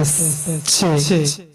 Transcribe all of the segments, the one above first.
10, 10, 10,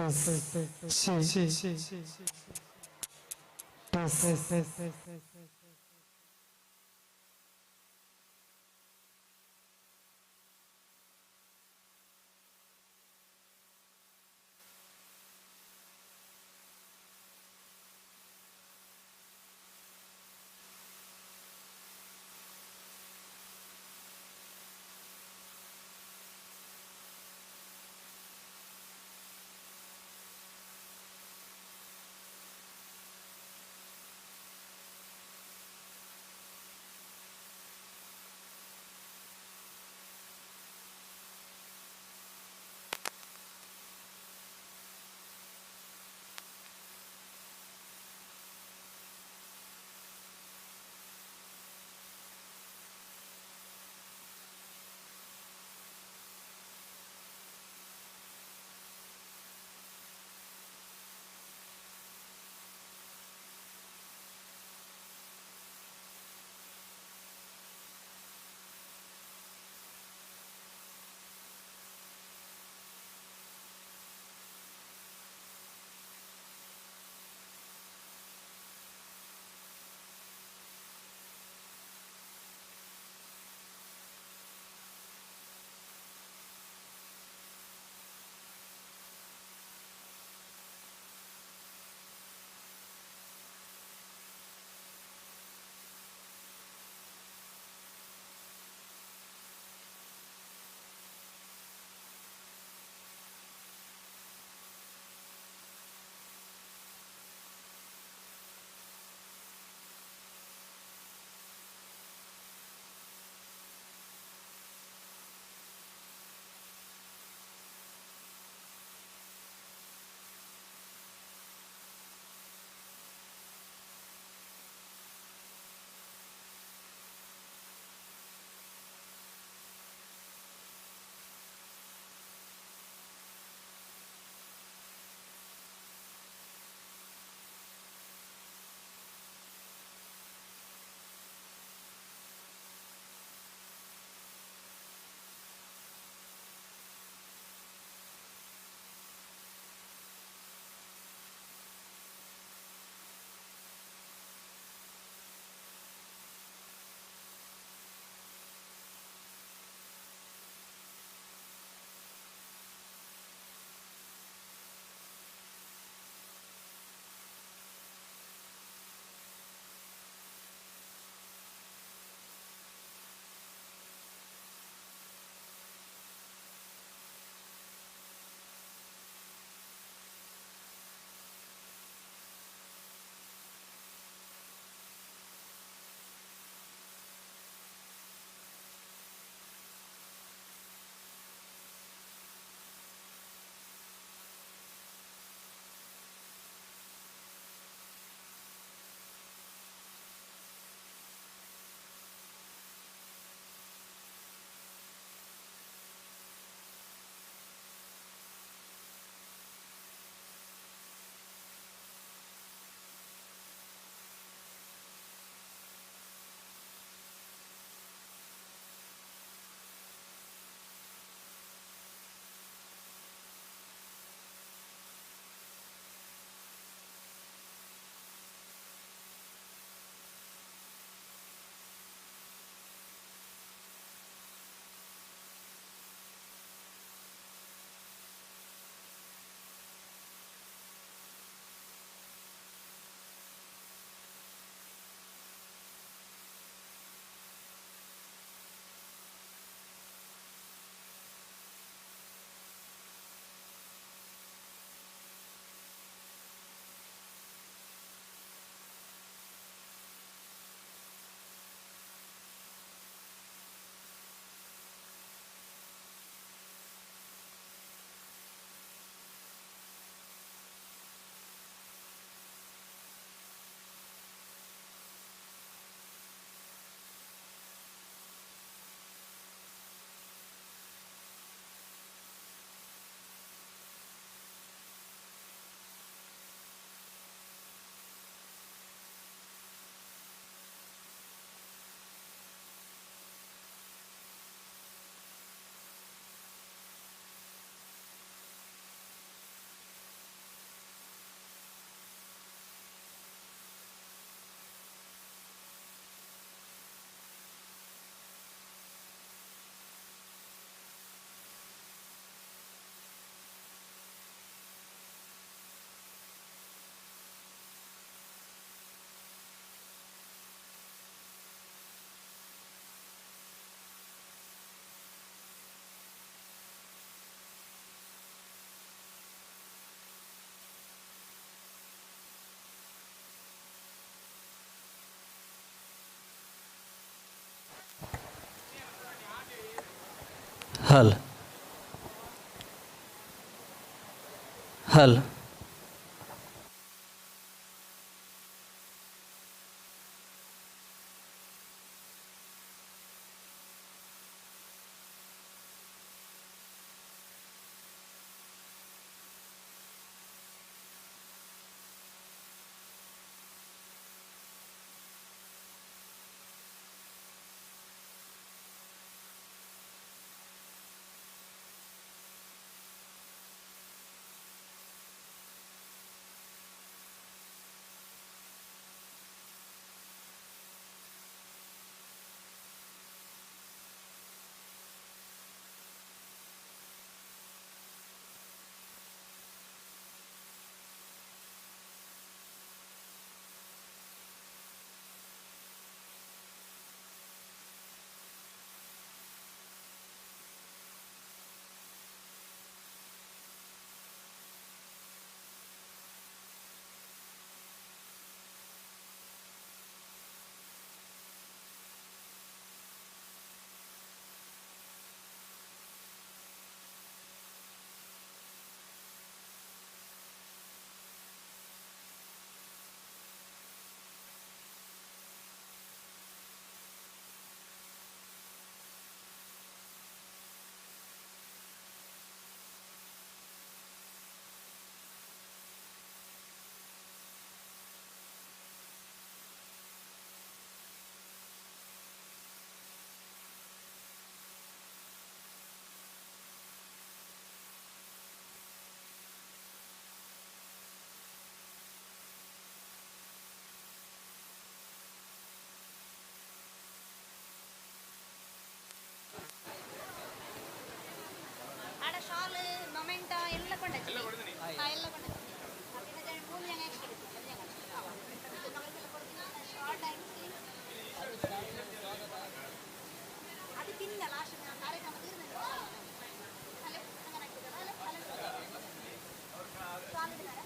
10, 10, 6. 10, 10. ಹಲ್ ಹಲ್. ಆಡ ಶಾಲ್ ಮೊಮೆಂಟ ಎಲ್ಲ ಕೊಂಡಚ್ಚಿ. ಹಾ, ಎಲ್ಲ ಕೊಂಡಚ್ಚಿ. ಅಪಿನ ಜನ ಮೂರು ಜನ ಎಕ್ಸ್ಟ್ರಾ ಶಾರ್ಟ್ ಆಗಿ ಅದು ತಿಂದ ಲಾಸ್ಟ್ ಕಾರ್ಯಕ್ರಮ ತೀರ್ದ ಅಲ್ಲೇ ಹಂಗನ ಹಾಕಿದಾರ ಅಲ್ಲೇ ಅಲ್ಲೇ ಶಾಲ್ ಇದ್ದಾರ.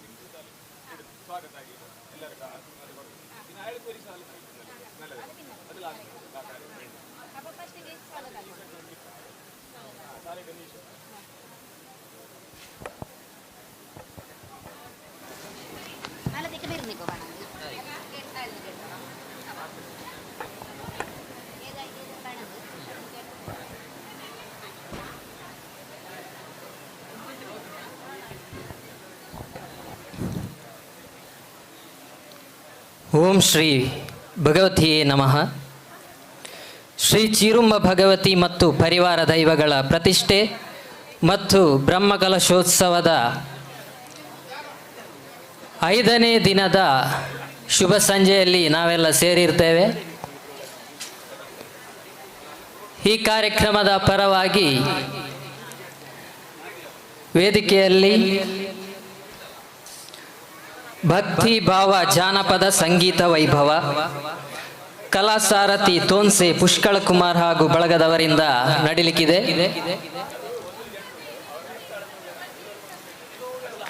ಅಪ್ಪ ಫಸ್ಟಿಗೆ ಸ್ವಾಗತ ಆಗ್ಬೋದು. നല്ല തിക്ക് തീർന്നിപ്പോ വേണമെങ്കിൽ ಓಂ ಶ್ರೀ ಭಗವತಿಯೇ ನಮಃ. ಶ್ರೀ ಚೀರುಂಬ ಭಗವತಿ ಮತ್ತು ಪರಿವಾರ ದೈವಗಳ ಪ್ರತಿಷ್ಠೆ ಮತ್ತು ಬ್ರಹ್ಮಕಲಶೋತ್ಸವದ 5ನೇ ದಿನದ ಶುಭ ಸಂಜೆಯಲ್ಲಿ ನಾವೆಲ್ಲ ಸೇರಿರ್ತೇವೆ. ಈ ಕಾರ್ಯಕ್ರಮದ ಪರವಾಗಿ ವೇದಿಕೆಯಲ್ಲಿ ಭಕ್ತಿ ಭಾವ ಜಾನಪದ ಸಂಗೀತ ವೈಭವ ಕಲಾ ಸಾರಥಿ ತೋನ್ಸೆ ಪುಷ್ಕಳ ಕುಮಾರ್ ಹಾಗೂ ಬಳಗದವರಿಂದ ನಡೀಲಿಕ್ಕಿದೆ.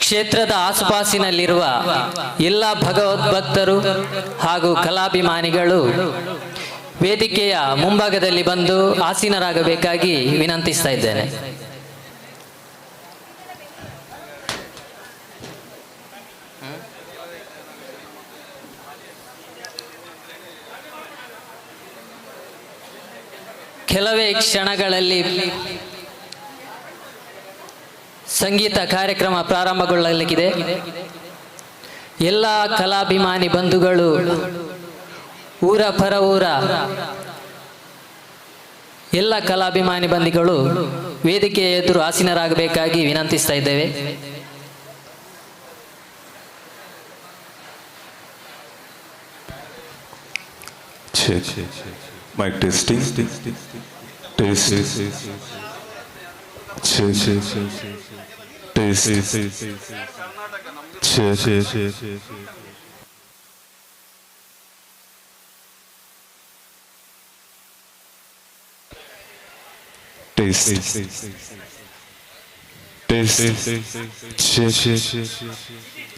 ಕ್ಷೇತ್ರದ ಆಸುಪಾಸಿನಲ್ಲಿರುವ ಎಲ್ಲ ಭಗವದ್ಭಕ್ತರು ಹಾಗೂ ಕಲಾಭಿಮಾನಿಗಳು ವೇದಿಕೆಯ ಮುಂಭಾಗದಲ್ಲಿ ಬಂದು ಆಸೀನರಾಗಬೇಕಾಗಿ ವಿನಂತಿಸ್ತಾ ಇದ್ದೇನೆ. ಕೆಲವೇ ಕ್ಷಣಗಳಲ್ಲಿ ಸಂಗೀತ ಕಾರ್ಯಕ್ರಮ ಪ್ರಾರಂಭಗೊಳ್ಳಲಿಕ್ಕಿದೆ. ಎಲ್ಲ ಕಲಾಭಿಮಾನಿ ಬಂಧುಗಳು, ಊರ ಪರ ಊರ ಎಲ್ಲ ಕಲಾಭಿಮಾನಿ ಬಂಧುಗಳು ವೇದಿಕೆಯ ಎದುರು ಆಸೀನರಾಗಬೇಕಾಗಿ ವಿನಂತಿಸ್ತಾ ಇದ್ದೇವೆ. Check. Mic testing. Test. Check. Test. Check. Test. Test.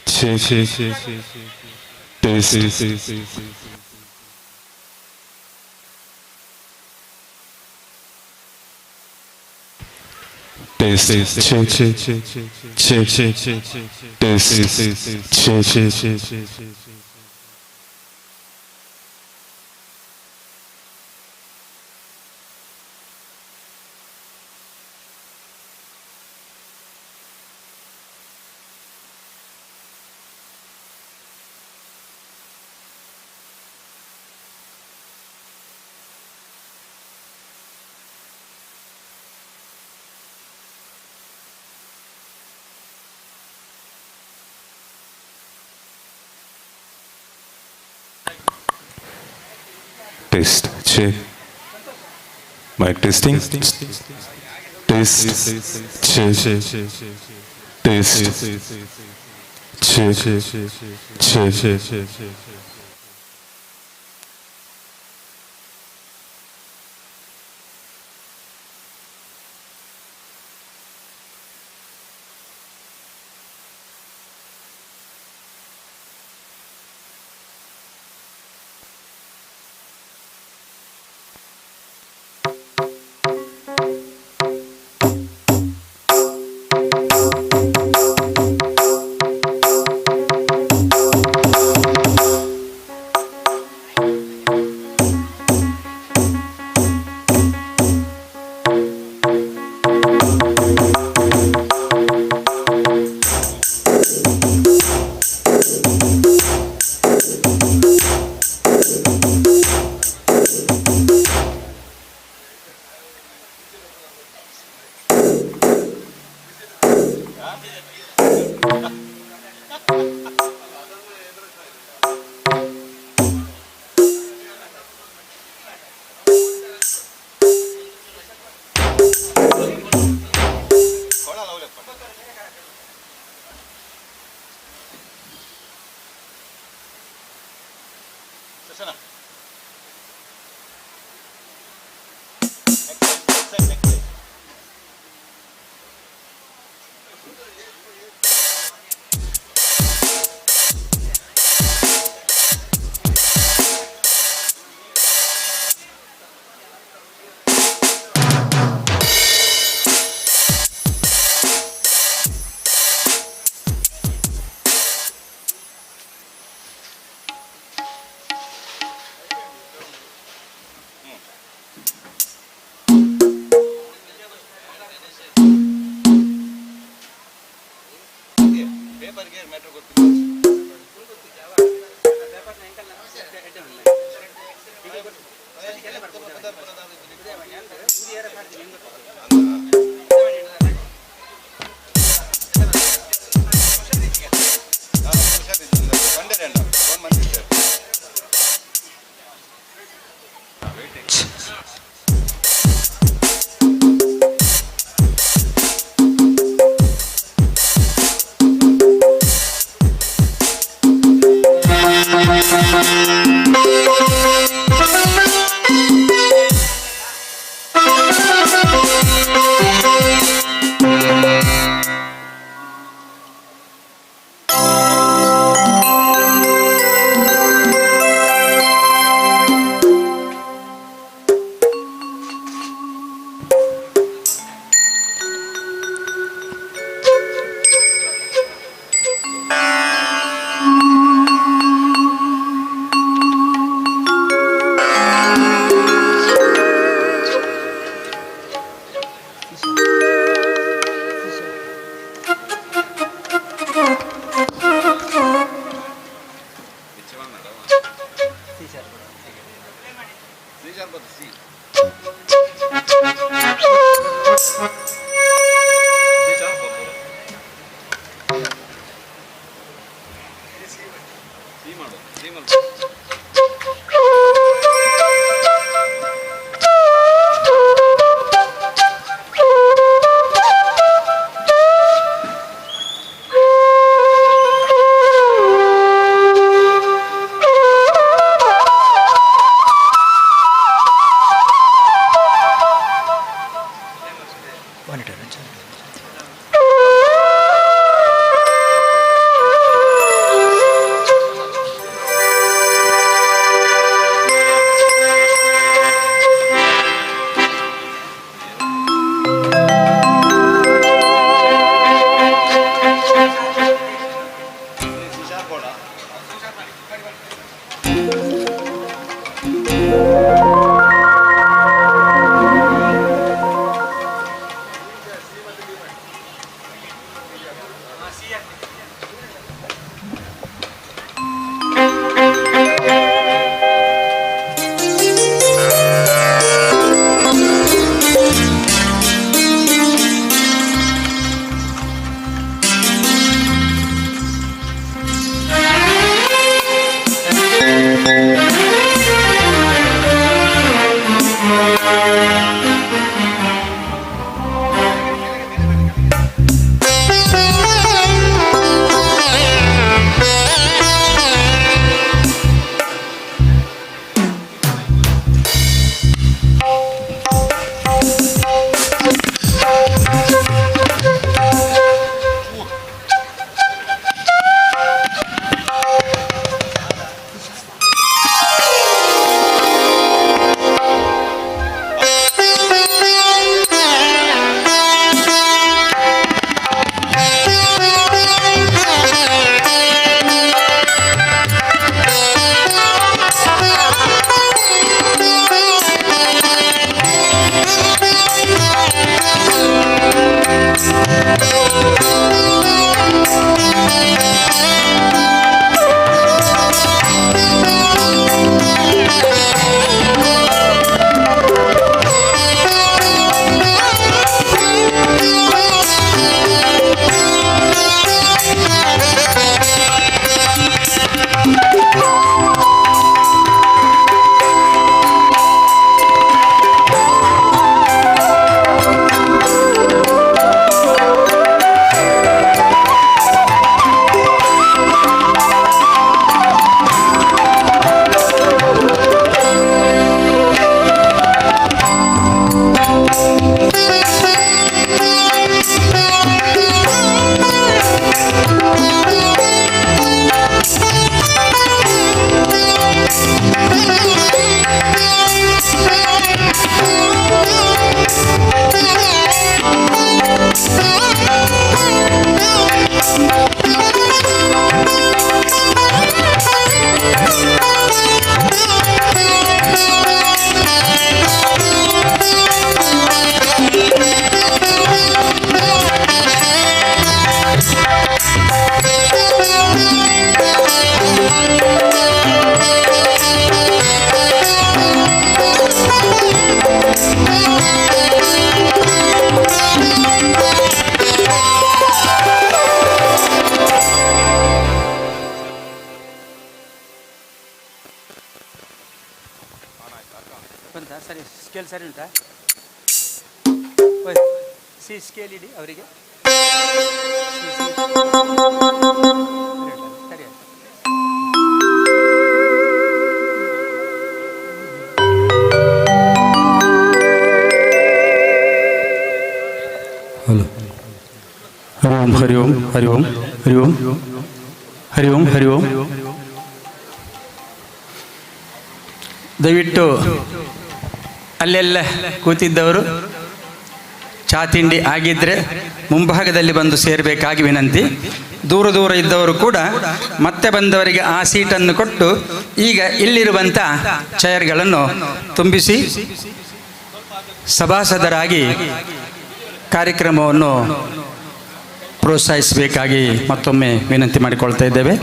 Check. Check. Test. Test, check, check, test, check. Test, check. Mic testing. Test, check, test, check, check. ಬಂತಾ? ಸರಿ, ಸ್ಕೇಲ್ ಸರಿ ಉಂಟಾ? ಸಿ ಸ್ಕೇಲ್ ಇಡಿ ಅವರಿಗೆ. C, C. ಸರಿ ಆಯ್ತು. Hello. ಹರಿ ಓಂ, ಹರಿ ಓಂ, ಹರಿ ಓಂ, ಹರಿ ಓಂ, ಹರಿ ಓಂ, ಹರಿ ಓಂ. ದಯವಿಟ್ಟು ಅಲ್ಲೆಲ್ಲ ಕೂತಿದ್ದವರು ಚಾ ತಿಂಡಿ ಆಗಿದ್ದರೆ ಮುಂಭಾಗದಲ್ಲಿ ಬಂದು ಸೇರಬೇಕಾಗಿ ವಿನಂತಿ. ದೂರ ದೂರ ಇದ್ದವರು ಕೂಡ ಮತ್ತೆ ಬಂದವರಿಗೆ ಆ ಸೀಟನ್ನು ಕೊಟ್ಟು ಈಗ ಇಲ್ಲಿರುವಂಥ ಚೇರ್ಗಳನ್ನು ತುಂಬಿಸಿ ಸಭಾಸದರಾಗಿ ಕಾರ್ಯಕ್ರಮವನ್ನು ಪ್ರೋತ್ಸಾಹಿಸಬೇಕಾಗಿ ಮತ್ತೊಮ್ಮೆ ವಿನಂತಿ ಮಾಡಿಕೊಳ್ತಾ ಇದ್ದೇವೆ.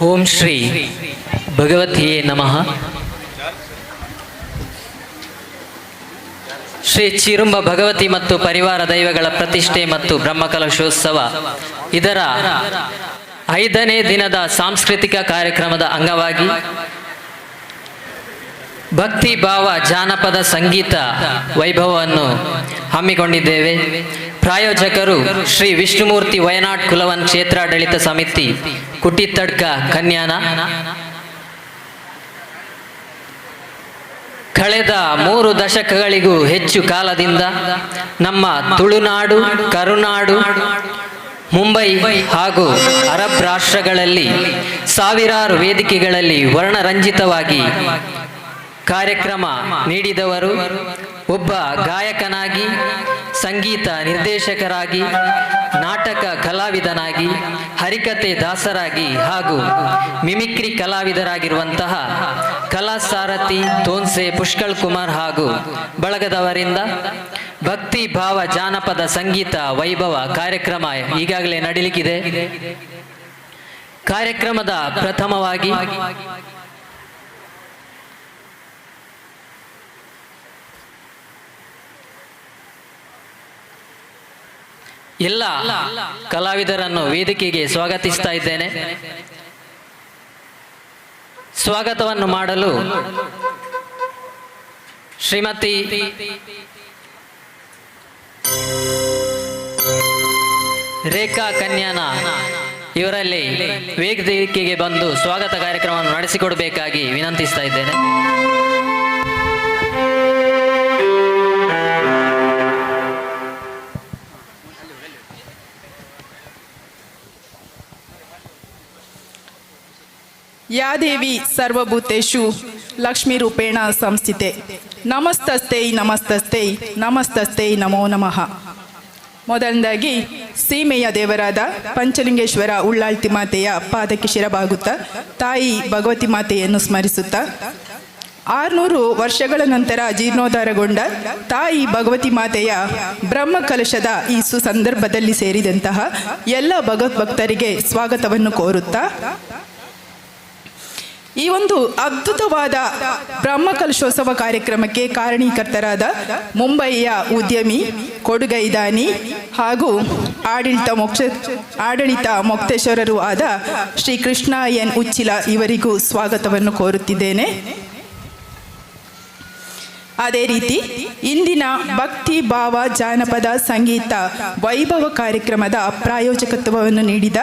ಓಂ ಶ್ರೀ ಭಗವತಿಯೇ ನಮಃ. ಶ್ರೀ ಚಿರುಂಬ ಭಗವತಿ ಮತ್ತು ಪರಿವಾರ ದೈವಗಳ ಪ್ರತಿಷ್ಠೆ ಮತ್ತು ಬ್ರಹ್ಮಕಲಶೋತ್ಸವ ಇದರ 5ನೇ ದಿನದ ಸಾಂಸ್ಕೃತಿಕ ಕಾರ್ಯಕ್ರಮದ ಅಂಗವಾಗಿ ಭಕ್ತಿ ಭಾವ ಜಾನಪದ ಸಂಗೀತ ವೈಭವವನ್ನು ಹಮ್ಮಿಕೊಂಡಿದ್ದೇವೆ. ಪ್ರಾಯೋಜಕರು ಶ್ರೀ ವಿಷ್ಣುಮೂರ್ತಿ ವಯನಾಡ್ ಕುಲವನ್ ಕ್ಷೇತ್ರಾಡಳಿತ ಸಮಿತಿ, ಕುಟ್ಟಿತ್ತಡ್ಕ, ಕನ್ಯಾನ. ಕಳೆದ 3 ದಶಕಗಳಿಗೂ ಹೆಚ್ಚು ಕಾಲದಿಂದ ನಮ್ಮ ತುಳುನಾಡು, ಕರುನಾಡು, ಮುಂಬೈ ಹಾಗೂ ಅರಬ್ ರಾಷ್ಟ್ರಗಳಲ್ಲಿ ಸಾವಿರಾರು ವೇದಿಕೆಗಳಲ್ಲಿ ವರ್ಣರಂಜಿತವಾಗಿ ಕಾರ್ಯಕ್ರಮ ನೀಡಿದವರು. ಒಬ್ಬ ಗಾಯಕನಾಗಿ, ಸಂಗೀತ ನಿರ್ದೇಶಕರಾಗಿ, ನಾಟಕ ಕಲಾವಿದನಾಗಿ, ಹರಿಕತೆ ದಾಸರಾಗಿ ಹಾಗೂ ಮಿಮಿಕ್ರಿ ಕಲಾವಿದರಾಗಿರುವಂತಹ ಕಲಾ ಸಾರಥಿ ತೋನ್ಸೆ ಪುಷ್ಕಳ್ ಕುಮಾರ್ ಹಾಗೂ ಬಳಗದವರಿಂದ ಭಕ್ತಿ ಭಾವ ಜಾನಪದ ಸಂಗೀತ ವೈಭವ ಕಾರ್ಯಕ್ರಮ ಈಗಾಗಲೇ ನಡೀಲಿಕ್ಕಿದೆ. ಕಾರ್ಯಕ್ರಮದ ಪ್ರಥಮವಾಗಿ ಎಲ್ಲ ಕಲಾವಿದರನ್ನು ವೇದಿಕೆಗೆ ಸ್ವಾಗತಿಸ್ತಾ ಇದ್ದೇನೆ. ಸ್ವಾಗತವನ್ನು ಮಾಡಲು ಶ್ರೀಮತಿ ರೇಖಾ ಕನ್ಯಾನ ಇವರಲ್ಲಿ ವೇದಿಕೆಗೆ ಬಂದು ಸ್ವಾಗತ ಕಾರ್ಯಕ್ರಮವನ್ನು ನಡೆಸಿಕೊಡಬೇಕಾಗಿ ವಿನಂತಿಸ್ತಾ ಇದ್ದೇನೆ. ಯಾ ದೇವಿ ಸರ್ವಭೂತೇಷು ಲಕ್ಷ್ಮೀರೂಪೇಣ ಸಂಸ್ಥಿತೆ ನಮಸ್ತಸ್ತೈ ನಮಸ್ತಸ್ತೈ ನಮಸ್ತಸ್ತೈ ನಮೋ ನಮಃ. ಮೊದಲನೇದಾಗಿ ಸೀಮೆಯ ದೇವರಾದ ಪಂಚಲಿಂಗೇಶ್ವರ ಉಳ್ಳಾಳ್ತಿ ಮಾತೆಯ ಪಾದಕ್ಕೆ ಶಿರಬಾಗುತ್ತಾ ತಾಯಿ ಭಗವತಿ ಮಾತೆಯನ್ನು ಸ್ಮರಿಸುತ್ತಾ 600 ವರ್ಷಗಳ ನಂತರ ಜೀರ್ಣೋದ್ಧಾರಗೊಂಡ ತಾಯಿ ಭಗವತಿ ಮಾತೆಯ ಬ್ರಹ್ಮಕಲಶದ ಈ ಸುಸಂದರ್ಭದಲ್ಲಿ ಸೇರಿದಂತಹ ಎಲ್ಲ ಭಗವತ್ ಭಕ್ತರಿಗೆ ಸ್ವಾಗತವನ್ನು ಕೋರುತ್ತಾ ಈ ಒಂದು ಅದ್ಭುತವಾದ ಬ್ರಹ್ಮಕಲಶೋತ್ಸವ ಕಾರ್ಯಕ್ರಮಕ್ಕೆ ಕಾರಣೀಕರ್ತರಾದ ಮುಂಬಯಿಯ ಉದ್ಯಮಿ, ಕೊಡುಗೈದಾನಿ ಹಾಗೂ ಆಡಳಿತ ಮೊಕ್ತೇಶ್ವರರು ಆದ ಶ್ರೀ ಕೃಷ್ಣ ಎನ್ ಉಚ್ಚಿಲ ಇವರಿಗೂ ಸ್ವಾಗತವನ್ನು ಕೋರುತ್ತಿದ್ದೇನೆ. ಅದೇ ರೀತಿ ಇಂದಿನ ಭಕ್ತಿ ಭಾವ ಜಾನಪದ ಸಂಗೀತ ವೈಭವ ಕಾರ್ಯಕ್ರಮದ ಪ್ರಾಯೋಜಕತ್ವವನ್ನು ನೀಡಿದ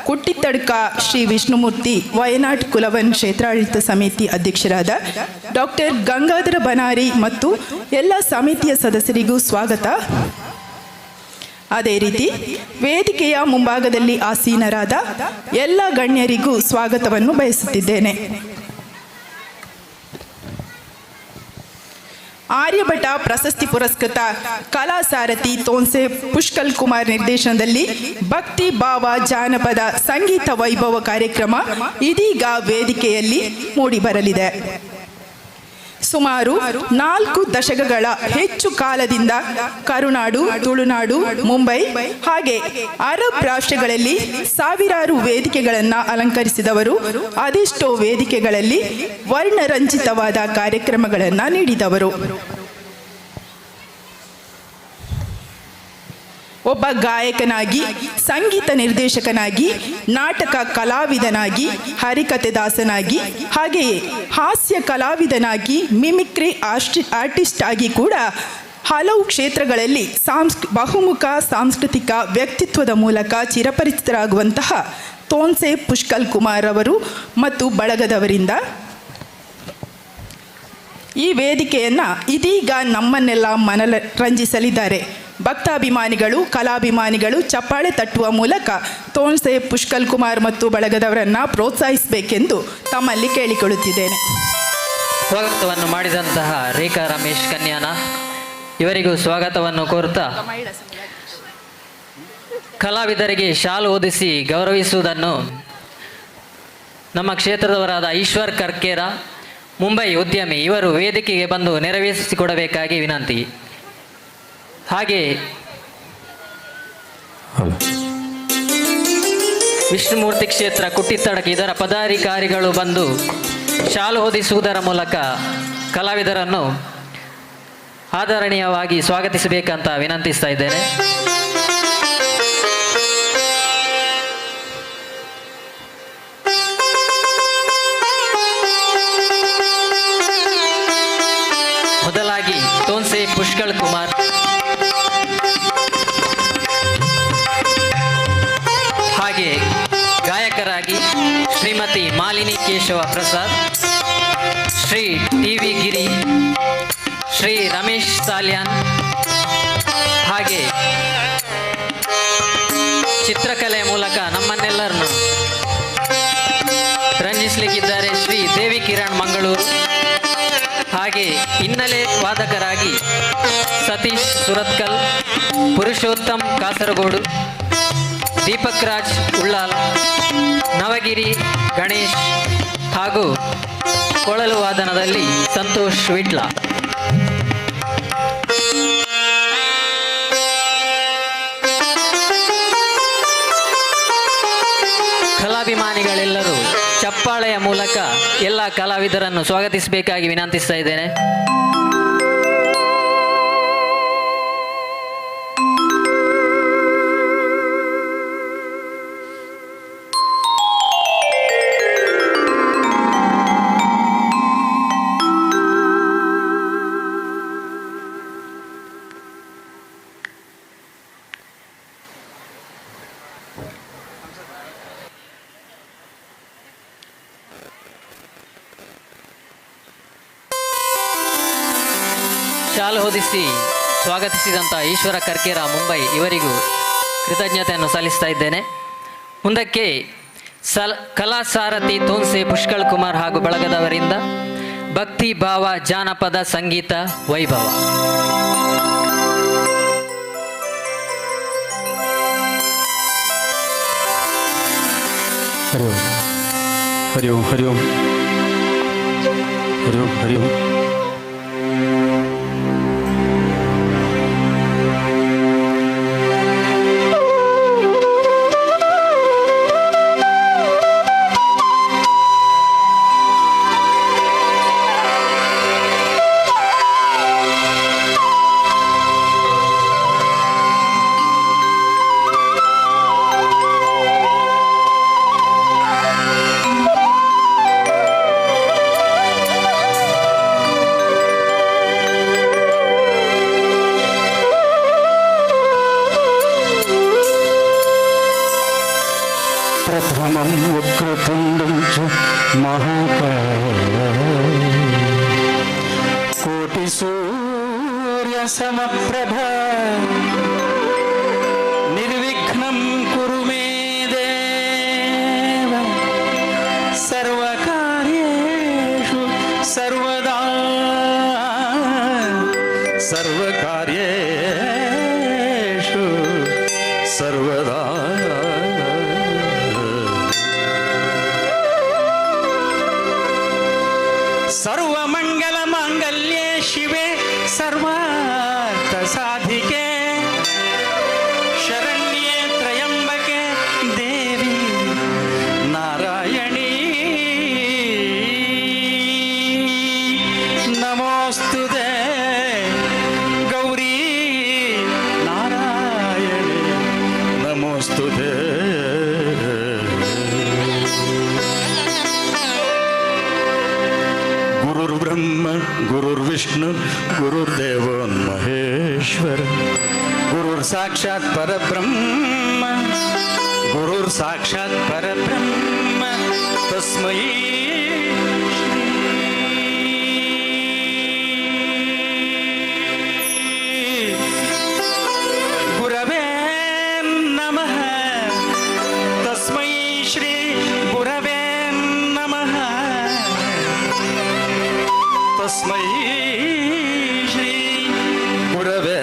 ಕುಟ್ಟಿತ್ತಡ್ಕ ಶ್ರೀ ವಿಷ್ಣುಮೂರ್ತಿ ವಯನಾಡ್ ಕುಲವನ್ ಕ್ಷೇತ್ರಾಡಳಿತ ಸಮಿತಿ ಅಧ್ಯಕ್ಷರಾದ ಡಾಕ್ಟರ್ ಗಂಗಾಧರ ಬನಾರಿ ಮತ್ತು ಎಲ್ಲ ಸಮಿತಿಯ ಸದಸ್ಯರಿಗೂ ಸ್ವಾಗತ. ಅದೇ ರೀತಿ ವೇದಿಕೆಯ ಮುಂಭಾಗದಲ್ಲಿ ಆಸೀನರಾದ ಎಲ್ಲ ಗಣ್ಯರಿಗೂ ಸ್ವಾಗತವನ್ನು ಬಯಸುತ್ತಿದ್ದೇನೆ. ಆರ್ಯಭಟ ಪ್ರಶಸ್ತಿ ಪುರಸ್ಕೃತ ಕಲಾ ಸಾರಥಿ ತೋನ್ಸೆ ಪುಷ್ಕಲ್ ಕುಮಾರ್ ನಿರ್ದೇಶನದಲ್ಲಿ ಭಕ್ತಿ ಭಾವ ಜಾನಪದ ಸಂಗೀತ ವೈಭವ ಕಾರ್ಯಕ್ರಮ ಇದೀಗ ವೇದಿಕೆಯಲ್ಲಿ ಮೂಡಿಬರಲಿದೆ. ಸುಮಾರು 4 ದಶಕಗಳ ಹೆಚ್ಚು ಕಾಲದಿಂದ ಕರುನಾಡು, ತುಳುನಾಡು, ಮುಂಬೈ ಹಾಗೆ ಅರಬ್ ರಾಷ್ಟ್ರಗಳಲ್ಲಿ ಸಾವಿರಾರು ವೇದಿಕೆಗಳನ್ನು ಅಲಂಕರಿಸಿದವರು, ಅದೆಷ್ಟೋ ವೇದಿಕೆಗಳಲ್ಲಿ ವರ್ಣರಂಜಿತವಾದ ಕಾರ್ಯಕ್ರಮಗಳನ್ನು ನೀಡಿದವರು. ಒಬ್ಬ ಗಾಯಕನಾಗಿ, ಸಂಗೀತ ನಿರ್ದೇಶಕನಾಗಿ, ನಾಟಕ ಕಲಾವಿದನಾಗಿ, ಹರಿಕತೆ ದಾಸನಾಗಿ, ಹಾಗೆಯೇ ಹಾಸ್ಯ ಕಲಾವಿದನಾಗಿ, ಮಿಮಿಕ್ರಿ ಆರ್ಟಿಸ್ಟ್ ಆಗಿ ಕೂಡ ಹಲವು ಕ್ಷೇತ್ರಗಳಲ್ಲಿ ಬಹುಮುಖ ಸಾಂಸ್ಕೃತಿಕ ವ್ಯಕ್ತಿತ್ವದ ಮೂಲಕ ಚಿರಪರಿಚಿತರಾಗುವಂತಹ ತೋನ್ಸೆ ಪುಷ್ಕಲ್ ಕುಮಾರ್ ಅವರು ಮತ್ತು ಬಳಗದವರಿಂದ ಈ ವೇದಿಕೆಯನ್ನು ಇದೀಗ ನಮ್ಮನ್ನೆಲ್ಲ ಮನರಂಜಿಸಲಿದ್ದಾರೆ. ಭಕ್ತಾಭಿಮಾನಿಗಳು, ಕಲಾಭಿಮಾನಿಗಳು ಚಪ್ಪಾಳೆ ತಟ್ಟುವ ಮೂಲಕ ತೋನ್ಸೆ ಪುಷ್ಕಲ್ ಕುಮಾರ್ ಮತ್ತು ಬಳಗದವರನ್ನು ಪ್ರೋತ್ಸಾಹಿಸಬೇಕೆಂದು ತಮ್ಮಲ್ಲಿ ಕೇಳಿಕೊಳ್ಳುತ್ತಿದ್ದೇನೆ. ಸ್ವಾಗತವನ್ನು ಮಾಡಿದಂತಹ ರೇಖಾ ರಮೇಶ್ ಕನ್ಯಾನ ಇವರಿಗೂ ಸ್ವಾಗತವನ್ನು ಕೋರುತ್ತಾ ಕಲಾವಿದರಿಗೆ ಶಾಲು ಓದಿಸಿ ಗೌರವಿಸುವುದನ್ನು ನಮ್ಮ ಕ್ಷೇತ್ರದವರಾದ ಈಶ್ವರ್ ಕರ್ಕೇರ, ಮುಂಬೈ ಉದ್ಯಮಿ, ಇವರು ವೇದಿಕೆಗೆ ಬಂದು ನೆರವೇರಿಸಿಕೊಡಬೇಕಾಗಿ ವಿನಂತಿ. ಹಾಗೆ ವಿಷ್ಣುಮೂರ್ತಿ ಕ್ಷೇತ್ರ ಕುಟ್ಟಿತ್ತಡಕ ಇದರ ಪದಾಧಿಕಾರಿಗಳು ಬಂದು ಶಾಲು ಹೊದಿಸುವುದರ ಮೂಲಕ ಕಲಾವಿದರನ್ನು ಆದರಣೀಯವಾಗಿ ಸ್ವಾಗತಿಸಬೇಕಂತ ವಿನಂತಿಸ್ತಾ ಇದ್ದೇನೆ. ಮೊದಲಾಗಿ ತೋನ್ಸೆ ಪುಷ್ಕಳ್ ಕುಮಾರ್, ಹಾಗೆ ಗಾಯಕರಾಗಿ ಶ್ರೀಮತಿ ಮಾಲಿನಿ ಕೇಶವ ಪ್ರಸಾದ್, ಶ್ರೀ ಟಿ ವಿ ಗಿರಿ, ಶ್ರೀ ರಮೇಶ್ ಸಾಲ್ಯಾನ್, ಹಾಗೆ ಚಿತ್ರಕಲೆಯ ಮೂಲಕ ನಮ್ಮನ್ನೆಲ್ಲರನ್ನು ರಂಜಿಸಲಿಕ್ಕಿದ್ದಾರೆ ಶ್ರೀ ದೇವಿ ಕಿರಣ್ ಮಂಗಳೂರು, ಹಾಗೆ ಹಿನ್ನೆಲೆ ವಾದಕರಾಗಿ ಸತೀಶ್ ಸುರತ್ಕಲ್, ಪುರುಷೋತ್ತಮ್ ಕಾಸರಗೋಡು, ದೀಪಕ್ ರಾಜ್ ಉಳ್ಳಾಲ್, ನವಗಿರಿ ಗಣೇಶ್ ಹಾಗೂ ಕೊಳಲು ವಾದನದಲ್ಲಿ ಸಂತೋಷ್ ವಿಟ್ಲ. ಕಲಾಭಿಮಾನಿಗಳೆಲ್ಲರೂ ಚಪ್ಪಾಳೆಯ ಮೂಲಕ ಎಲ್ಲ ಕಲಾವಿದರನ್ನು ಸ್ವಾಗತಿಸಬೇಕಾಗಿ ವಿನಂತಿಸ್ತಾ ಇದ್ದೇನೆ. ಶಾಲು ಹೊದಿಸಿ ಸ್ವಾಗತಿಸಿದಂಥ ಈಶ್ವರ ಕರ್ಕೇರ ಮುಂಬೈ ಇವರಿಗೂ ಕೃತಜ್ಞತೆಯನ್ನು ಸಲ್ಲಿಸ್ತಾ ಇದ್ದೇನೆ. ಮುಂದಕ್ಕೆ ಕಲಾ ಸಾರಥಿ ತೋನ್ಸೆ ಪುಷ್ಕಳ್ ಕುಮಾರ್ ಹಾಗೂ ಬಳಗದವರಿಂದ ಭಕ್ತಿ ಭಾವ ಜಾನಪದ ಸಂಗೀತ ವೈಭವ. ಹರಿ ಓಂ ಹರಿ ಓಂ ಹರಿ ಓಂ ಹರಿ ಓಂ ಹರಿ ಓಂ. ಪ್ರಥಮಂ ವಕ್ರತುಂಡಂ ಚ ಮಹಾಕಾಯ ಕೋಟಿ ಸೂರ್ಯ ಸಮಪ್ರಭ ನಿರ್ವಿಘ್ನಂ ಕುರು ಮೇ ದೇವ ಸರ್ವಕಾರ್ಯೇಷು ಸರ್ವದಾ ಸರ್ವಕಾರ್ಯೇಷು ಸರ್ವದಾ. ಸರ್ವಮಂಗಲ ಮಾಂಗಲ್ಯೆ ಶಿವೆ ಸರ್ವಾರ್ಥ ಸಾಧಿಕೆ ಶರಣ್ಯೆ ತ್ರಯಂಬಕೆ ದೇವಿ ನಾರಾಯಣಿ ನಮೋಸ್ತುತೆ ಗೌರಿ ನಾರಾಯಣಿ ನಮೋಸ್ತುತೆ. ಗುರುರ್ಬ್ರಹ್ಮ ಗುರುರ್ವಿಷ್ಣು ಗುರುರ್ದೇವೋ ಮಹೇಶ್ವರ ಗುರುರ್ ಸಾಕ್ಷಾತ್ ಪರಬ್ರಹ್ಮ ಗುರುರ್ ಸಾಕ್ಷಾತ್ ಪರಬ್ರಹ್ಮ ತಸ್ಮೈ ಶ್ರೀ ಗುರವೇ ನಮಃ ತಸ್ಮೈ ಶ್ರೀ ಗುರವೇ ನಮಃ ತಸ್ಮೈ ಶ್ರೀ ಗುರವೇ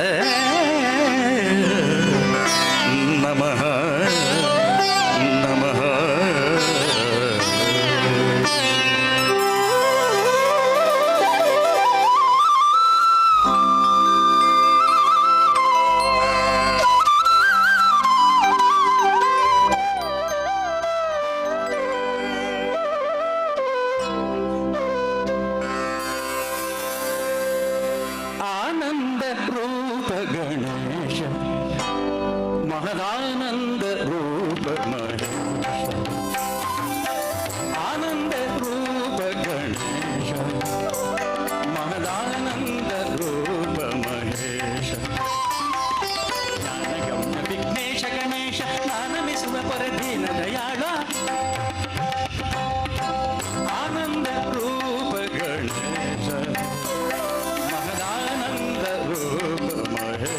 ನಮಃ ನಮಃ. ಆನಂದ ರೂಪ ಗಣೇಶ ಮಹದಾನಂದ ರೂಪ ಮಹೇಶ ಆನಂದ ರೂಪ ಗಣೇಶ ಮಹದಾನಂದ ರೂಪ ಮಹೇಶ ಜ್ಞಾನಗಮ್ಯ ವಿಘ್ನೇಶ ಗಣೇಶ ನಾನಮಿಸುವ ಪರದೀನ ದಯಾಳ ಆನಂದ ರೂಪ ಗಣೇಶ ಮಹದಾನಂದ ರೂಪ ಮಹೇಶ.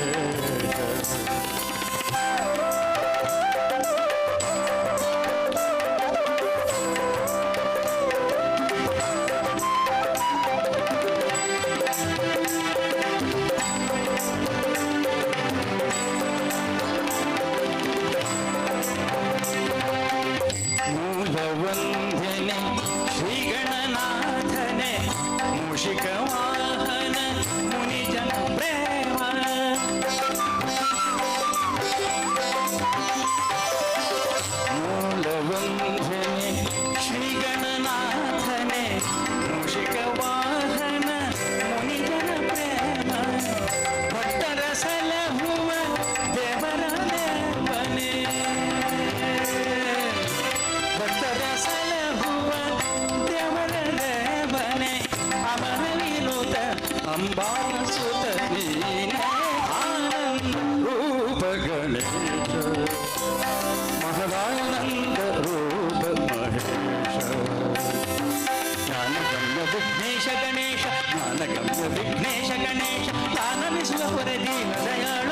ನಮಿಸುವ ಪೊರೆ ದೀನ ದಯಾಳ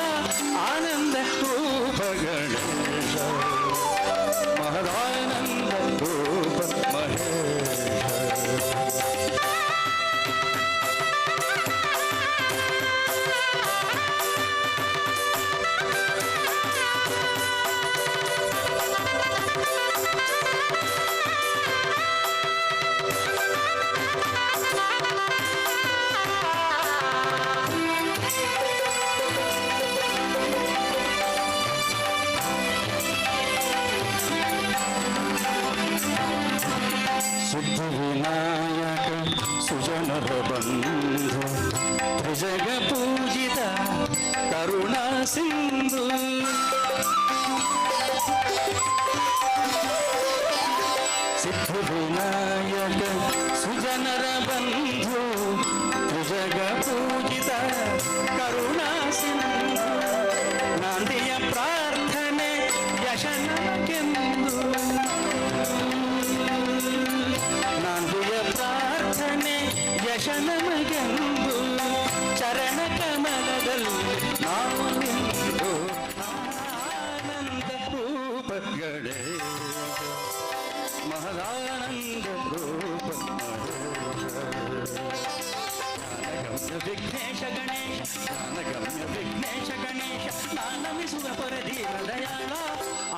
ಆನಂದ ರೂಪ ಗಣೇಶ ಮಹದಾನಂದ ರೂಪ ಮಹೇಶ. ಸಿದ್ಧಿವಿನಾಯಕ ಸುಜನರ ಬಂಧು ತ್ರಿಜಗ ಪೂಜಿತ ಕರುಣಾ ಸಿಂಧು. ಸಿದ್ಧಿವಿನಾಯಕ ಸುಜನರ ಬಂಧು ತ್ರಿಜಗ ಪೂಜಿತ ಕರುಣಾ ಸಿಂಧು. ನಾಂದಿಯ ಪ್ರಾರ್ಥನೆ ಯಶನಕ್ಕೆಂದು, ನಾಂದಿಯ ಪ್ರಾರ್ಥನೆ ಯಶ ನಮಗೆಂದು, ಚರಣ ಕಮಲದಲ್ಲಿ ನಾವು ನಿಂದು ಆನಂದ ರೂಪ ಗಣೇಶ ಮಹದಾನಂದ ರೂಪ ಮಹೇಶ. ಜ್ಞಾನಗಮ್ಯ ವಿಘ್ನೇಶ ಗಣೇಶ, ಜ್ಞಾನಗಮ್ಯ ವಿಘ್ನೇಶ ಗಣೇಶ, ನಾನಮಿಸುವ ಪರದೀನ ದಯಾಳ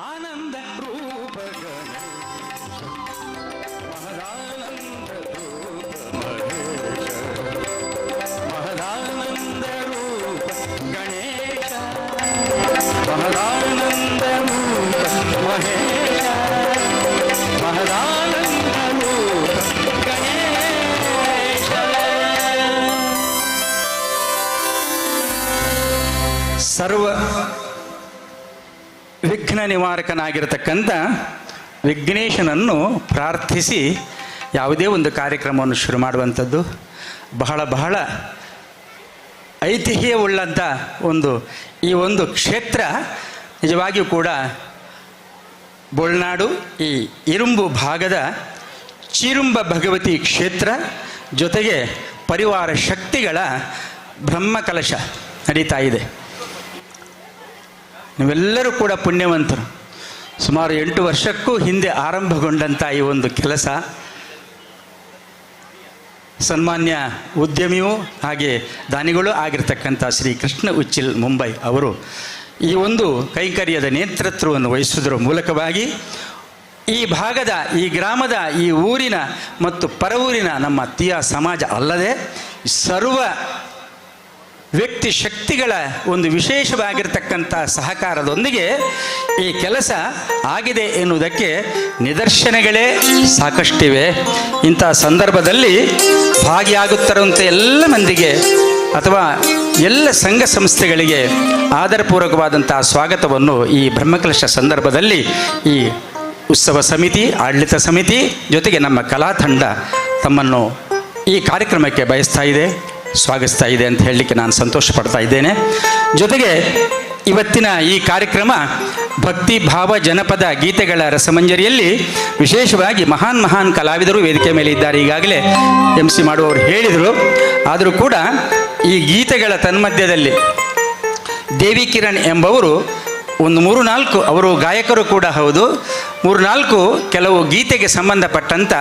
ಆನಂದ ರೂಪ ಗಣೇಶ ಮಹದಾನಂದ ರೂಪ ಮಹೇಶ ಮಹದಾನಂದ ರೂಪ ಗಣೇಶ ಮಹದಾನಂದ ರೂಪ ಮಹೇಶ ಮಹದಾನಂದ ರೂಪ ಗಣೇಶ. ಸರ್ವ ವಿಘ್ನ ನಿವಾರಕನಾಗಿರತಕ್ಕಂಥ ವಿಘ್ನೇಶನನ್ನು ಪ್ರಾರ್ಥಿಸಿ ಯಾವುದೇ ಒಂದು ಕಾರ್ಯಕ್ರಮವನ್ನು ಶುರು ಮಾಡುವಂಥದ್ದು ಬಹಳ ಬಹಳ ಐತಿಹ್ಯವುಳ್ಳಂಥ ಒಂದು ಈ ಒಂದು ಕ್ಷೇತ್ರ. ನಿಜವಾಗಿಯೂ ಕೂಡ ಬೋಳ್ನಾಡು ಈ ಇರುಂಬು ಭಾಗದ ಚೀರುಂಬ ಭಗವತಿ ಕ್ಷೇತ್ರ ಜೊತೆಗೆ ಪರಿವಾರ ಶಕ್ತಿಗಳ ಬ್ರಹ್ಮಕಲಶ ನಡೀತಾ ಇದೆ. ನೀವೆಲ್ಲರೂ ಕೂಡ ಪುಣ್ಯವಂತರು. ಸುಮಾರು 8 ವರ್ಷಕ್ಕೂ ಹಿಂದೆ ಆರಂಭಗೊಂಡಂಥ ಈ ಒಂದು ಕೆಲಸ ಸನ್ಮಾನ್ಯ ಉದ್ಯಮಿಯೂ ಹಾಗೆ ದಾನಿಗಳೂ ಆಗಿರ್ತಕ್ಕಂಥ ಶ್ರೀ ಕೃಷ್ಣ ಉಚ್ಚಿಲ್ ಮುಂಬೈ ಅವರು ಈ ಒಂದು ಕೈಂಕರ್ಯದ ನೇತೃತ್ವವನ್ನು ವಹಿಸುವುದರ ಮೂಲಕವಾಗಿ ಈ ಭಾಗದ, ಈ ಗ್ರಾಮದ, ಈ ಊರಿನ ಮತ್ತು ಪರವೂರಿನ ನಮ್ಮ ತೀಯಾ ಸಮಾಜ ಅಲ್ಲದೆ ಸರ್ವ ವ್ಯಕ್ತಿ ಶಕ್ತಿಗಳ ಒಂದು ವಿಶೇಷವಾಗಿರ್ತಕ್ಕಂಥ ಸಹಕಾರದೊಂದಿಗೆ ಈ ಕೆಲಸ ಆಗಿದೆ ಎನ್ನುವುದಕ್ಕೆ ನಿದರ್ಶನಗಳೇ ಸಾಕಷ್ಟಿವೆ. ಇಂಥ ಸಂದರ್ಭದಲ್ಲಿ ಭಾಗಿಯಾಗುತ್ತಿರುವಂಥ ಎಲ್ಲ ಮಂದಿಗೆ ಅಥವಾ ಎಲ್ಲ ಸಂಘ ಸಂಸ್ಥೆಗಳಿಗೆ ಆದರಪೂರ್ವಕವಾದಂಥ ಸ್ವಾಗತವನ್ನು ಈ ಬ್ರಹ್ಮಕಲಶ ಸಂದರ್ಭದಲ್ಲಿ ಈ ಉತ್ಸವ ಸಮಿತಿ, ಆಡಳಿತ ಸಮಿತಿ ಜೊತೆಗೆ ನಮ್ಮ ಕಲಾ ತಂಡ ತಮ್ಮನ್ನು ಈ ಕಾರ್ಯಕ್ರಮಕ್ಕೆ ಬಯಸ್ತಾ ಇದೆ, ಸ್ವಾಗತಿಸ್ತಾ ಇದೆ ಅಂತ ಹೇಳಲಿಕ್ಕೆ ನಾನು ಸಂತೋಷ ಪಡ್ತಾ ಇದ್ದೇನೆ. ಜೊತೆಗೆ ಇವತ್ತಿನ ಈ ಕಾರ್ಯಕ್ರಮ ಭಕ್ತಿ ಭಾವ ಜನಪದ ಗೀತೆಗಳ ರಸಮಂಜರಿಯಲ್ಲಿ ವಿಶೇಷವಾಗಿ ಮಹಾನ್ ಮಹಾನ್ ಕಲಾವಿದರು ವೇದಿಕೆ ಮೇಲೆ ಇದ್ದಾರೆ. ಈಗಾಗಲೇ ಎಂ ಸಿ ಮಾಡುವವರು ಹೇಳಿದರು. ಆದರೂ ಕೂಡ ಈ ಗೀತೆಗಳ ತನ್ಮಧ್ಯದಲ್ಲಿ ದೇವಿ ಕಿರಣ್ ಎಂಬವರು ಒಂದು 3-4, ಅವರು ಗಾಯಕರು ಕೂಡ ಹೌದು, 3-4 ಕೆಲವು ಗೀತೆಗೆ ಸಂಬಂಧಪಟ್ಟಂಥ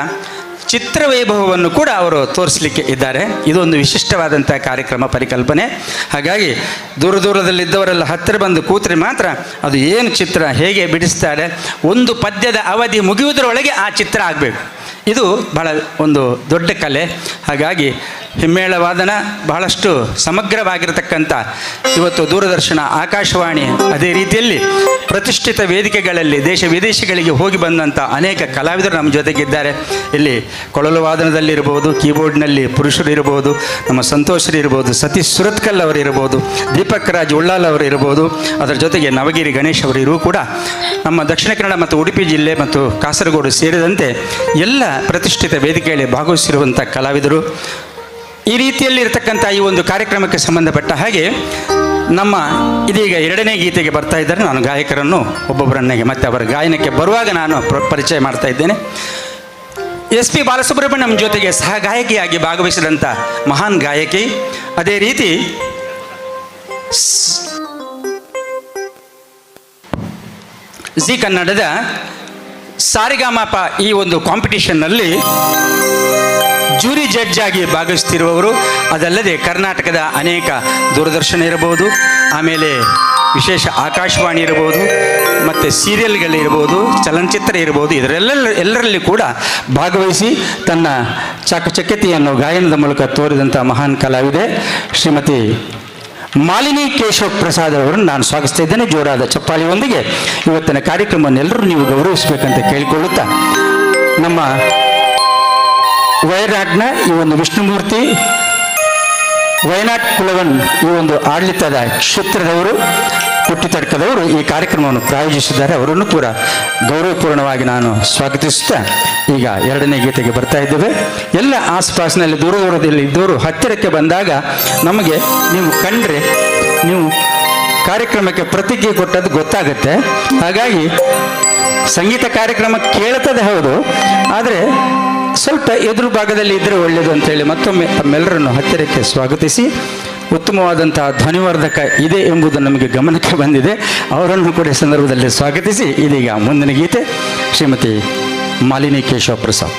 ಚಿತ್ರವೈಭವವನ್ನು ಕೂಡ ಅವರು ತೋರಿಸಲಿಕ್ಕೆ ಇದ್ದಾರೆ. ಇದೊಂದು ವಿಶಿಷ್ಟವಾದಂಥ ಕಾರ್ಯಕ್ರಮ ಪರಿಕಲ್ಪನೆ. ಹಾಗಾಗಿ ದೂರ ದೂರದಲ್ಲಿದ್ದವರೆಲ್ಲ ಹತ್ತಿರ ಬಂದು ಕೂತ್ರೆ ಮಾತ್ರ ಅದು ಏನು ಚಿತ್ರ ಹೇಗೆ ಬಿಡಿಸ್ತಾರೆ, ಒಂದು ಪದ್ಯದ ಅವಧಿ ಮುಗಿಯುವುದರೊಳಗೆ ಆ ಚಿತ್ರ ಆಗಬೇಕು. ಇದು ಬಹಳ ಒಂದು ದೊಡ್ಡ ಕಲೆ. ಹಾಗಾಗಿ ಹಿಮ್ಮೇಳ ವಾದನ ಬಹಳಷ್ಟು ಸಮಗ್ರವಾಗಿರತಕ್ಕಂಥ ಇವತ್ತು ದೂರದರ್ಶನ, ಆಕಾಶವಾಣಿ, ಅದೇ ರೀತಿಯಲ್ಲಿ ಪ್ರತಿಷ್ಠಿತ ವೇದಿಕೆಗಳಲ್ಲಿ ದೇಶ ವಿದೇಶಗಳಿಗೆ ಹೋಗಿ ಬಂದಂಥ ಅನೇಕ ಕಲಾವಿದರು ನಮ್ಮ ಜೊತೆಗಿದ್ದಾರೆ. ಇಲ್ಲಿ ಕೊಳಲು ವಾದನದಲ್ಲಿರ್ಬೋದು, ಕೀಬೋರ್ಡ್ನಲ್ಲಿ ಪುರುಷರು ಇರ್ಬೋದು, ನಮ್ಮ ಸಂತೋಷರು ಇರ್ಬೋದು, ಸತೀಶ್ ಸುರತ್ಕಲ್ ಅವರು ಇರ್ಬೋದು, ದೀಪಕ್ ರಾಜ್ ಉಳ್ಳಾಲ್ ಅವರು ಇರ್ಬೋದು, ಅದರ ಜೊತೆಗೆ ನವಗಿರಿ ಗಣೇಶ್ ಅವರು ಇರೂ ಕೂಡ ನಮ್ಮ ದಕ್ಷಿಣ ಕನ್ನಡ ಮತ್ತು ಉಡುಪಿ ಜಿಲ್ಲೆ ಮತ್ತು ಕಾಸರಗೋಡು ಸೇರಿದಂತೆ ಎಲ್ಲ ಪ್ರತಿಷ್ಠಿತ ವೇದಿಕೆಯಲ್ಲಿ ಭಾಗವಹಿಸಿರುವಂಥ ಕಲಾವಿದರು. ಈ ರೀತಿಯಲ್ಲಿ ಇರತಕ್ಕಂಥ ಈ ಒಂದು ಕಾರ್ಯಕ್ರಮಕ್ಕೆ ಸಂಬಂಧಪಟ್ಟ ಹಾಗೆ ನಮ್ಮ ಇದೀಗ ಎರಡನೇ ಗೀತೆಗೆ ಬರ್ತಾ ಇದ್ದಾರೆ. ನಾನು ಗಾಯಕರನ್ನು ಒಬ್ಬೊಬ್ಬರನ್ನೇ ಮತ್ತೆ ಅವರ ಗಾಯನಕ್ಕೆ ಬರುವಾಗ ನಾನು ಪರಿಚಯ ಮಾಡ್ತಾ ಇದ್ದೇನೆ. ಎಸ್ ಪಿ ಬಾಲಸುಬ್ರಹ್ಮಣ್ಯಂ ಜೊತೆಗೆ ಸಹ ಗಾಯಕಿಯಾಗಿ ಭಾಗವಹಿಸಿದಂಥ ಮಹಾನ್ ಗಾಯಕಿ, ಅದೇ ರೀತಿ ಜಿ ಕನ್ನಡದ ಸಾರಿಗಾಮಪ ಈ ಒಂದು ಕಾಂಪಿಟಿಷನ್ನಲ್ಲಿ ಜೂರಿ ಜಡ್ಜ್ ಆಗಿ ಭಾಗವಹಿಸ್ತಿರುವವರು. ಅದಲ್ಲದೆ ಕರ್ನಾಟಕದ ಅನೇಕ ದೂರದರ್ಶನ ಇರಬಹುದು, ಆಮೇಲೆ ವಿಶೇಷ ಆಕಾಶವಾಣಿ ಇರಬಹುದು, ಮತ್ತು ಸೀರಿಯಲ್ಗಳಿರ್ಬೋದು, ಚಲನಚಿತ್ರ ಇರ್ಬೋದು, ಇದರೆಲ್ಲ ಎಲ್ಲರಲ್ಲಿ ಕೂಡ ಭಾಗವಹಿಸಿ ತನ್ನ ಚಾಕಚಕ್ಯತೆಯನ್ನು ಗಾಯನದ ಮೂಲಕ ತೋರಿದಂಥ ಮಹಾನ್ ಕಲಾವಿದೆ ಶ್ರೀಮತಿ ಮಾಲಿನಿ ಕೇಶವ ಪ್ರಸಾದ್ ಅವರನ್ನು ನಾನು ಸ್ವಾಗತಿಸ್ತಾ ಇದ್ದೇನೆ. ಜೋರಾದ ಚಪ್ಪಾಳಿಯೊಂದಿಗೆ ಇವತ್ತಿನ ಕಾರ್ಯಕ್ರಮವನ್ನು ಎಲ್ಲರೂ ನೀವು ಗೌರವಿಸಬೇಕಂತ ಕೇಳಿಕೊಳ್ಳುತ್ತಾ, ನಮ್ಮ ವಯನಾಡ್ನ ಈ ಒಂದು ವಿಷ್ಣುಮೂರ್ತಿ ವಯನಾಡ್ ಕುಲವನ್ ಈ ಒಂದು ಆಡಳಿತದ ಕ್ಷೇತ್ರದವರು, ಕುಟ್ಟಿತಡ್ಕದವರು ಈ ಕಾರ್ಯಕ್ರಮವನ್ನು ಪ್ರಾಯೋಜಿಸಿದ್ದಾರೆ. ಅವರನ್ನು ಕೂಡ ಗೌರವಪೂರ್ಣವಾಗಿ ನಾನು ಸ್ವಾಗತಿಸುತ್ತಾ ಈಗ ಎರಡನೇ ಗೀತೆಗೆ ಬರ್ತಾ ಇದ್ದೇವೆ. ಎಲ್ಲ ಆಸ್ಪಾಸ್ನಲ್ಲಿ ದೂರ ದೂರದಲ್ಲಿ ಇದ್ದವರು ಹತ್ತಿರಕ್ಕೆ ಬಂದಾಗ ನಮಗೆ ನೀವು ಕಂಡ್ರೆ ನೀವು ಕಾರ್ಯಕ್ರಮಕ್ಕೆ ಪ್ರತಿಕ್ರಿಯೆ ಕೊಟ್ಟದ್ದು ಗೊತ್ತಾಗುತ್ತೆ. ಹಾಗಾಗಿ ಸಂಗೀತ ಕಾರ್ಯಕ್ರಮ ಕೇಳ್ತದೆ ಹೌದು, ಆದರೆ ಸ್ವಲ್ಪ ಎದುರು ಭಾಗದಲ್ಲಿ ಇದ್ದರೆ ಒಳ್ಳೆಯದು ಅಂತೇಳಿ ಮತ್ತೊಮ್ಮೆ ತಮ್ಮೆಲ್ಲರನ್ನು ಹತ್ತಿರಕ್ಕೆ ಸ್ವಾಗತಿಸಿ, ಉತ್ತಮವಾದಂತಹ ಧ್ವನಿವರ್ಧಕ ಇದೆ ಎಂಬುದು ನಮಗೆ ಗಮನಕ್ಕೆ ಬಂದಿದೆ. ಅವರನ್ನು ಕೂಡ ಈ ಸಂದರ್ಭದಲ್ಲಿ ಸ್ವಾಗತಿಸಿ ಇದೀಗ ಮುಂದಿನ ಗೀತೆ ಶ್ರೀಮತಿ ಮಾಲಿನಿ ಕೇಶವ ಪ್ರಸಾದ್.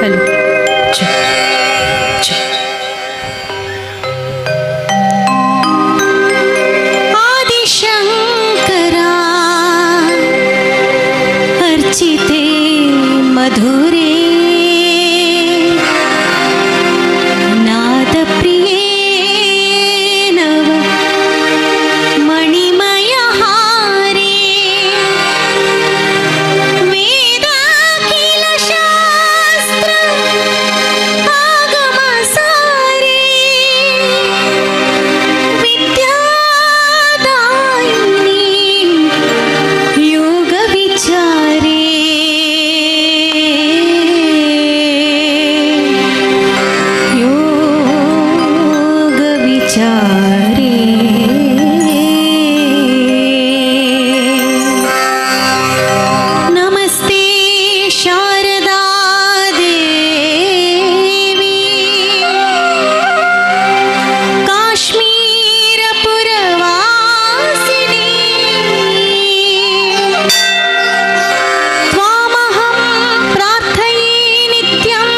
ಹಲೋ. ಆದಿಶಂಕರ ಅರ್ಚಿತೆ ಮಧುರೇ ನಾದಪ್ರಿಯೇ ನವ ಮಣಿಮಯ ಹಾರೇ ವೇದಾಖಿಲ ಶಾಸ್ತ್ರ ಆಗಮ ಸಾರೇ ವಿದ್ಯಾದಾಯಿನಿ ಯೋಗ ವಿಚಾರೇ ಯೋಗ ವಿಚಾರೇ. ನಮಸ್ತೆ ಶಾರದಾ ದೇವಿ ಕಾಶ್ಮೀರಪುರವಾಸಿನಿ ತ್ವಾಮಹಂ ಪ್ರಾರ್ಥಯೇ ನಿತ್ಯಂ.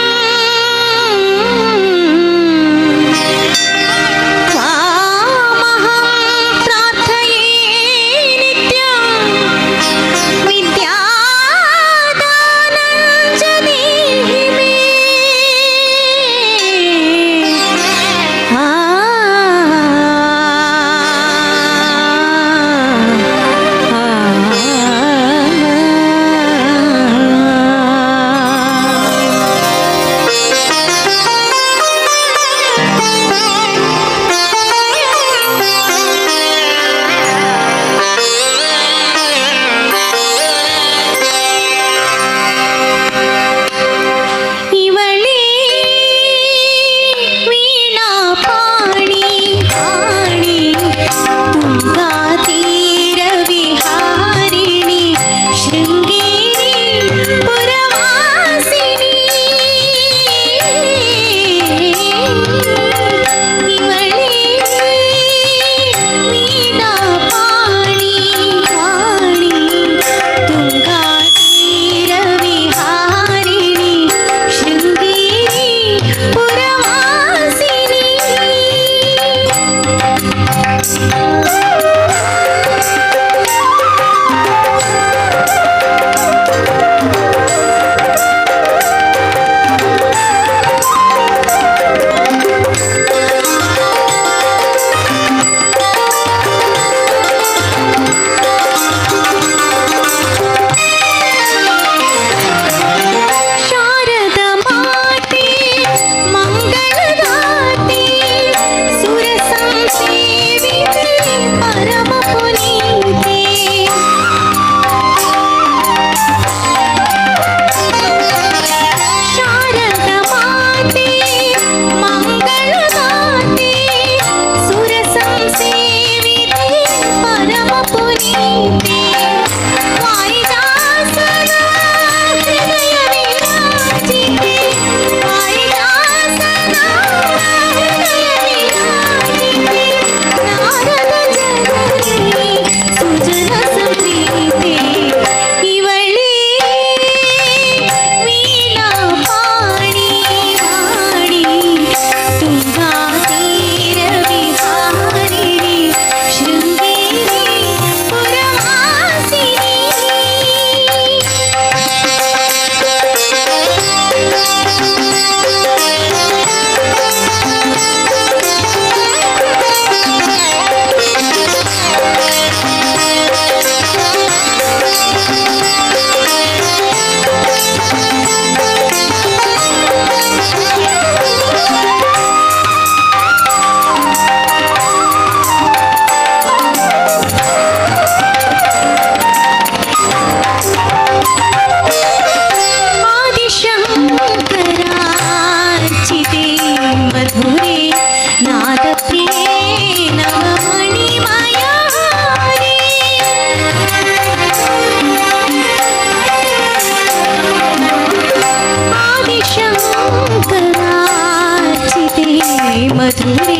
ಮಧುರೆ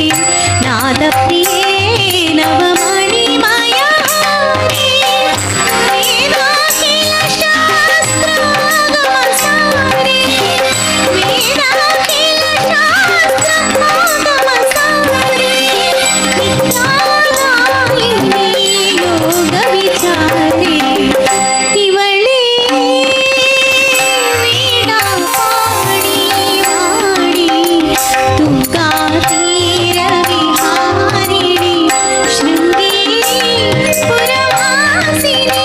ನಾದಪ್ರಿಯೇ ನವಮಣಿಮಯ ವೇದಾಖಿಲ ಶಾಸ್ತ್ರಾಗಮಸಾರೆ ವೇದಾಖಿಲ ಶಾಸ್ತ್ರಾಗಮಸಾರೆ ನಿತ್ಯಾಗಾಯಿನಿ ಯೋಗ ವಿಚಾರೆ ಇವಳೇ ವೀಣಾ ಪಾಣಿ ವಾಣಿ ತುಂಗಾ ತೀರ ವಿಹಾರಿಣಿ ಶೃಂಗೇರಿ ಪುರವಾಸಿನಿ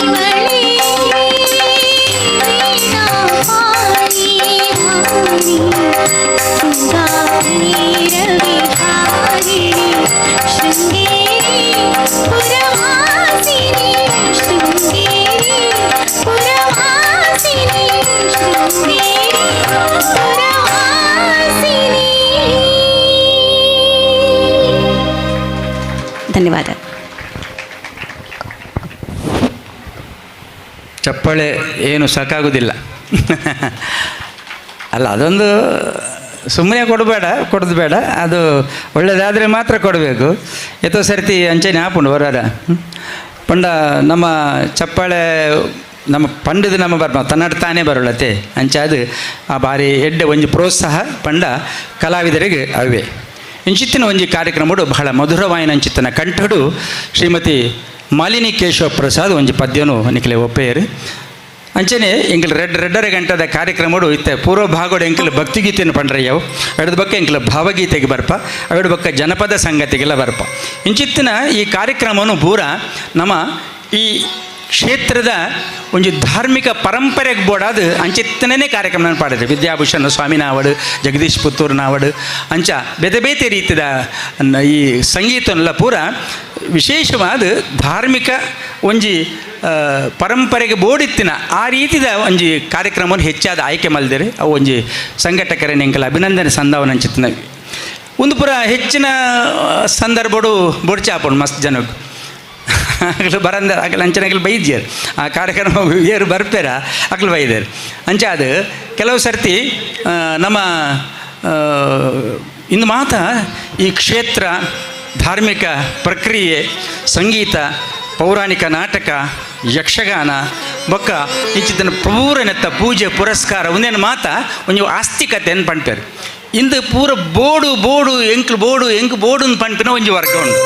ಇವಳೇ ವೀಣಾ ಪಾಣಿ ವಾಣಿ ತುಂಗಾ ತೀರ ವಿಹಾರಿಣಿ ಶೃಂಗೇರಿ ಪುರವಾಸಿನಿ ಶೃಂಗೇರಿ ಪುರವಾಸಿನಿ ಶೃಂಗೇರಿ ಪುರವಾಸಿನಿ. ಧನ್ಯವಾದ. ಚಪ್ಪಾಳೆ ಏನು ಸಾಕಾಗೋದಿಲ್ಲ ಅಲ್ಲ, ಅದೊಂದು ಸುಮ್ಮನೆ ಕೊಡಬೇಡ, ಕೊಡೋದು ಬೇಡ, ಅದು ಒಳ್ಳೆಯದಾದರೆ ಮಾತ್ರ ಕೊಡಬೇಕು. ಎತ್ತೋ ಸರ್ತಿ ಅಂಚೆನೆ ಆಪುಂಡು ಹೊರರ ಪಂಡ ನಮ್ಮ ಚಪ್ಪಾಳೆ ನಮ್ಮ ಪಂಡದ ನಮ್ಮ ಬರ್ಮ ತನ್ನಡ ತಾನೇ ಬರೋಳತೆ ಅಂಚೆ ಅದು ಆ ಬಾರಿ ಎಡ್ಡೆ ಒಂಜಿ ಪ್ರೋತ್ಸಾಹ ಪಂಡ ಕಲಾವಿದರಿಗೆ ಅವೇ. ಇಂಚಿತ್ತಿನ ಒಂಜಿ ಕಾರ್ಯಕ್ರಮಡು ಬಹಳ ಮಧುರವಾಯಿನ ಅಂಚಿತ್ತನ ಕಂಠಡು ಶ್ರೀಮತಿ ಮಾಲಿನಿ ಕೇಶವ ಪ್ರಸಾದ್ ಒಂಜಿ ಪದ್ಯನು ನಿಖಲೆ ಒಪ್ಪೆಯರು. ಅಂಚನೆ ಎಂಕಲ್ ರೆಡ್ಡರೆ ಗಂಟದ ಕಾರ್ಯಕ್ರಮಡು ಇತ್ತೆ ಪೂರ್ವ ಭಾಗಡು ಎಂಕಲ್ ಭಕ್ತಿಗೀತೆಯನ್ನು ಪಂಡ್ರಯ್ಯವು, ಎಡದ ಬಕ್ಕ ಎಂಕಲ್ ಭಾವಗೀತೆಗೆ ಬರ್ಪ, ಅವೆರಡು ಬಕ್ಕ ಜನಪದ ಸಂಗತಿಗೆಲ್ಲ ಬರ್ಪ. ಇಂಚಿತ್ತಿನ ಈ ಕಾರ್ಯಕ್ರಮವನ್ನು ಪೂರ ನಮ್ಮ ಈ ಕ್ಷೇತ್ರದ ಒಂಜಿ ಧಾರ್ಮಿಕ ಪರಂಪರೆಗೆ ಬೋಡಾದ ಅಂಚಿತ್ತನೇ ಕಾರ್ಯಕ್ರಮ ಪಾಡಿದೆ. ವಿದ್ಯಾಭೂಷಣ ಸ್ವಾಮಿ ನಾವಡು, ಜಗದೀಶ್ ಪುತ್ತೂರು ನಾವಡು, ಅಂಚ ಬೇತೆ ಬೇತೆ ರೀತಿಯ ಈ ಸಂಗೀತನೆಲ್ಲ ಪೂರ ವಿಶೇಷವಾದ ಧಾರ್ಮಿಕ ಒಂಜಿ ಪರಂಪರೆಗೆ ಬೋಡಿತ್ತಿನ ಆ ರೀತಿದ ಒಂಜಿ ಕಾರ್ಯಕ್ರಮವನ್ನು ಹೆಚ್ಚಾದ ಆಯ್ಕೆ ಮಲ್ದಿರಿ. ಅವು ಒಂಜಿ ಸಂಘಟಕರೇ ಎಂಕಲ ಅಭಿನಂದನೆ ಸಂದಾವನ ಅಂಚಿತ್ತಿನ ಒಂದು ಪೂರ ಹೆಚ್ಚಿನ ಸಂದರ್ಭಡು ಬೋಡ್ಚಾಪುಂಡು ಮಸ್ತ್ ಜನಕ್ಕೆ ಅಗಲು ಬರಂದ ಅಗಲು ಅಂಚನಗಲು ಬೈದ್ಯರು ಆ ಕಾರ್ಯಕ್ರಮ ಏರು ಬರ್ಪೇರ ಅಗಲು ಬೈದರು. ಅಂಚ ಅದು ಕೆಲವು ಸರ್ತಿ ನಮ್ಮ ಇಂದು ಮಾತ ಈ ಕ್ಷೇತ್ರ ಧಾರ್ಮಿಕ ಪ್ರಕ್ರಿಯೆ, ಸಂಗೀತ, ಪೌರಾಣಿಕ ನಾಟಕ, ಯಕ್ಷಗಾನ ಬೊಕ್ಕ ಇಂಚಿತ್ತಿನ ಪೂರನೆತ್ತ ಪೂಜೆ ಪುರಸ್ಕಾರ ಒಂದೇನು ಮಾತ ಒಂಜಿ ಆಸ್ತಿಕತೆ ಪಣ್ಪೇರು. ಇಂದು ಪೂರ ಬೋಡು ಬೋಡು ಎಂಕ್ಲು ಬೋಡು ಎಂಕ್ ಬೋಡು ಪಣ್ಪಿನ ಒಂಜಿ ವರ್ಗ ಉಂಡು.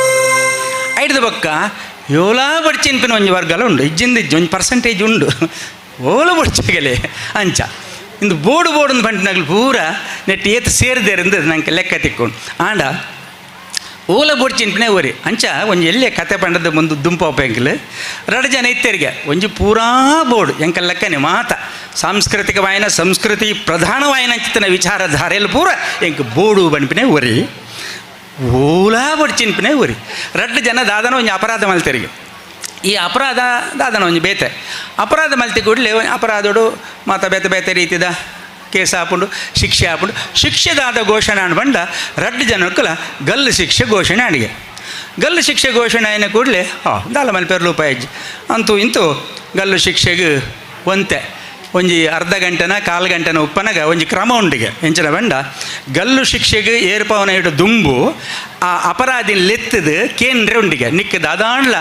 ಐಡ್ದ ಬೊಕ್ಕ ಯೋಲಾ ಬಡ್ಚಿನ್ಪಿನ ಒಂಜಿ ವರ್ಗಲ ಉಂಡು, ಇಜ್ಜಿಂದ ಇಜ್ಜಿ ಒಂಜಿ ಪರ್ಸೆಂಟೇಜ್ ಉಂಡು ಓಲ ಬಡ್ಚಗಲೆ ಅಂಚ ಇಂದು ಬೋಡು ಬೋಡು ಪಂಟಿನಾಗಲು ಪೂರ ನೆಟ್ ಏತ್ ಸೇರಿದೇರಿಂದ ನಂಗೆ ಲೆಕ್ಕ ತಿಕ್ಕೊಂಡು ಆಂಡ ಓಲ ಬೊಡ್ಚಿನ್ಪಿನೇ ಓರಿ ಅಂಚ ಒಂಜಿ ಎಲ್ಲೇ ಕತೆ ಪಂಡದ ಮುಂದೆ ದುಂಪಾಪ ಎಂಕಲ್ ರಡು ಜನ ಇತ್ತೆರಿಗೆ ಒಂಜಿ ಪೂರಾ ಬೋರ್ಡು ಎಂಕಲ್ ಲೆಕ್ಕನೆ ಮಾತ ಸಾಂಸ್ಕೃತಿಕ ವಾಯನ ಸಂಸ್ಕೃತಿ ಪ್ರಧಾನವಾಯನ ಅಂಚಿತ್ತಿನ ವಿಚಾರಧಾರೆಯಲ್ಲಿ ಪೂರ ಎಂಕ್ ಬೋಡು ಬಣ್ಪಿನೇ ಒರಿ ಓಲಾ ಬೊಡ್ಚಿನ್ಪಿನೇ ಒರಿ ರಡ್ಡು ಜನ ದಾದನ ಒಂಜಿ ಅಪರಾಧ ಮಲ್ತೆರಿಗೆ. ಈ ಅಪರಾಧ ದಾದನ ಒಂಜಿ ಬೇತೆ ಅಪರಾಧ ಮಲ್ತಿ ಕೂಡಲೇ ಅಪರಾಧೋಡು ಮಾತ ಬೇತೆ ಬೇತೆ ರೀತಿದ ಕೇಸ್ ಆಪುಂಡು, ಶಿಕ್ಷೆ ಆಪುಂಡು. ಶಿಕ್ಷೆದಾದ ಘೋಷಣೆ ಬಂಡ ರಡ್ಡು ಜನಕ್ಕಲ ಗಲ್ಲು ಶಿಕ್ಷೆ ಘೋಷಣೆ ಅಡಿಗೆ ಗಲ್ಲು ಶಿಕ್ಷೆ ಘೋಷಣೆ ಆಯ್ನ ಕೂಡಲೇ ದಾಲ ಮಲ್ಪೆರ್ಲು ಉಪಾಯಜ್ಜಿ ಅಂತೂ ಇಂತೂ ಗಲ್ಲು ಶಿಕ್ಷೆಗೆ ಒಂತೆ ಒಂಜಿ ಅರ್ಧ ಗಂಟೆನ ಕಾಲು ಗಂಟೆನ ಉಪ್ಪನಗ ಒಂಜಿ ಕ್ರಮ ಉಂಡಿಗೆ ಎಂಚಿನ ಬಂಡ ಗಲ್ಲು ಶಿಕ್ಷೆಗೆ ಏರ್ಪವನ ಇಡು ದುಂಬು ಆ ಅಪರಾಧಿ ಲೆತ್ತದು ಕೇಂದ್ರ ಉಂಡಿಗೆ ನಿಕ್ಕ ದಾದಾಣ್ಲ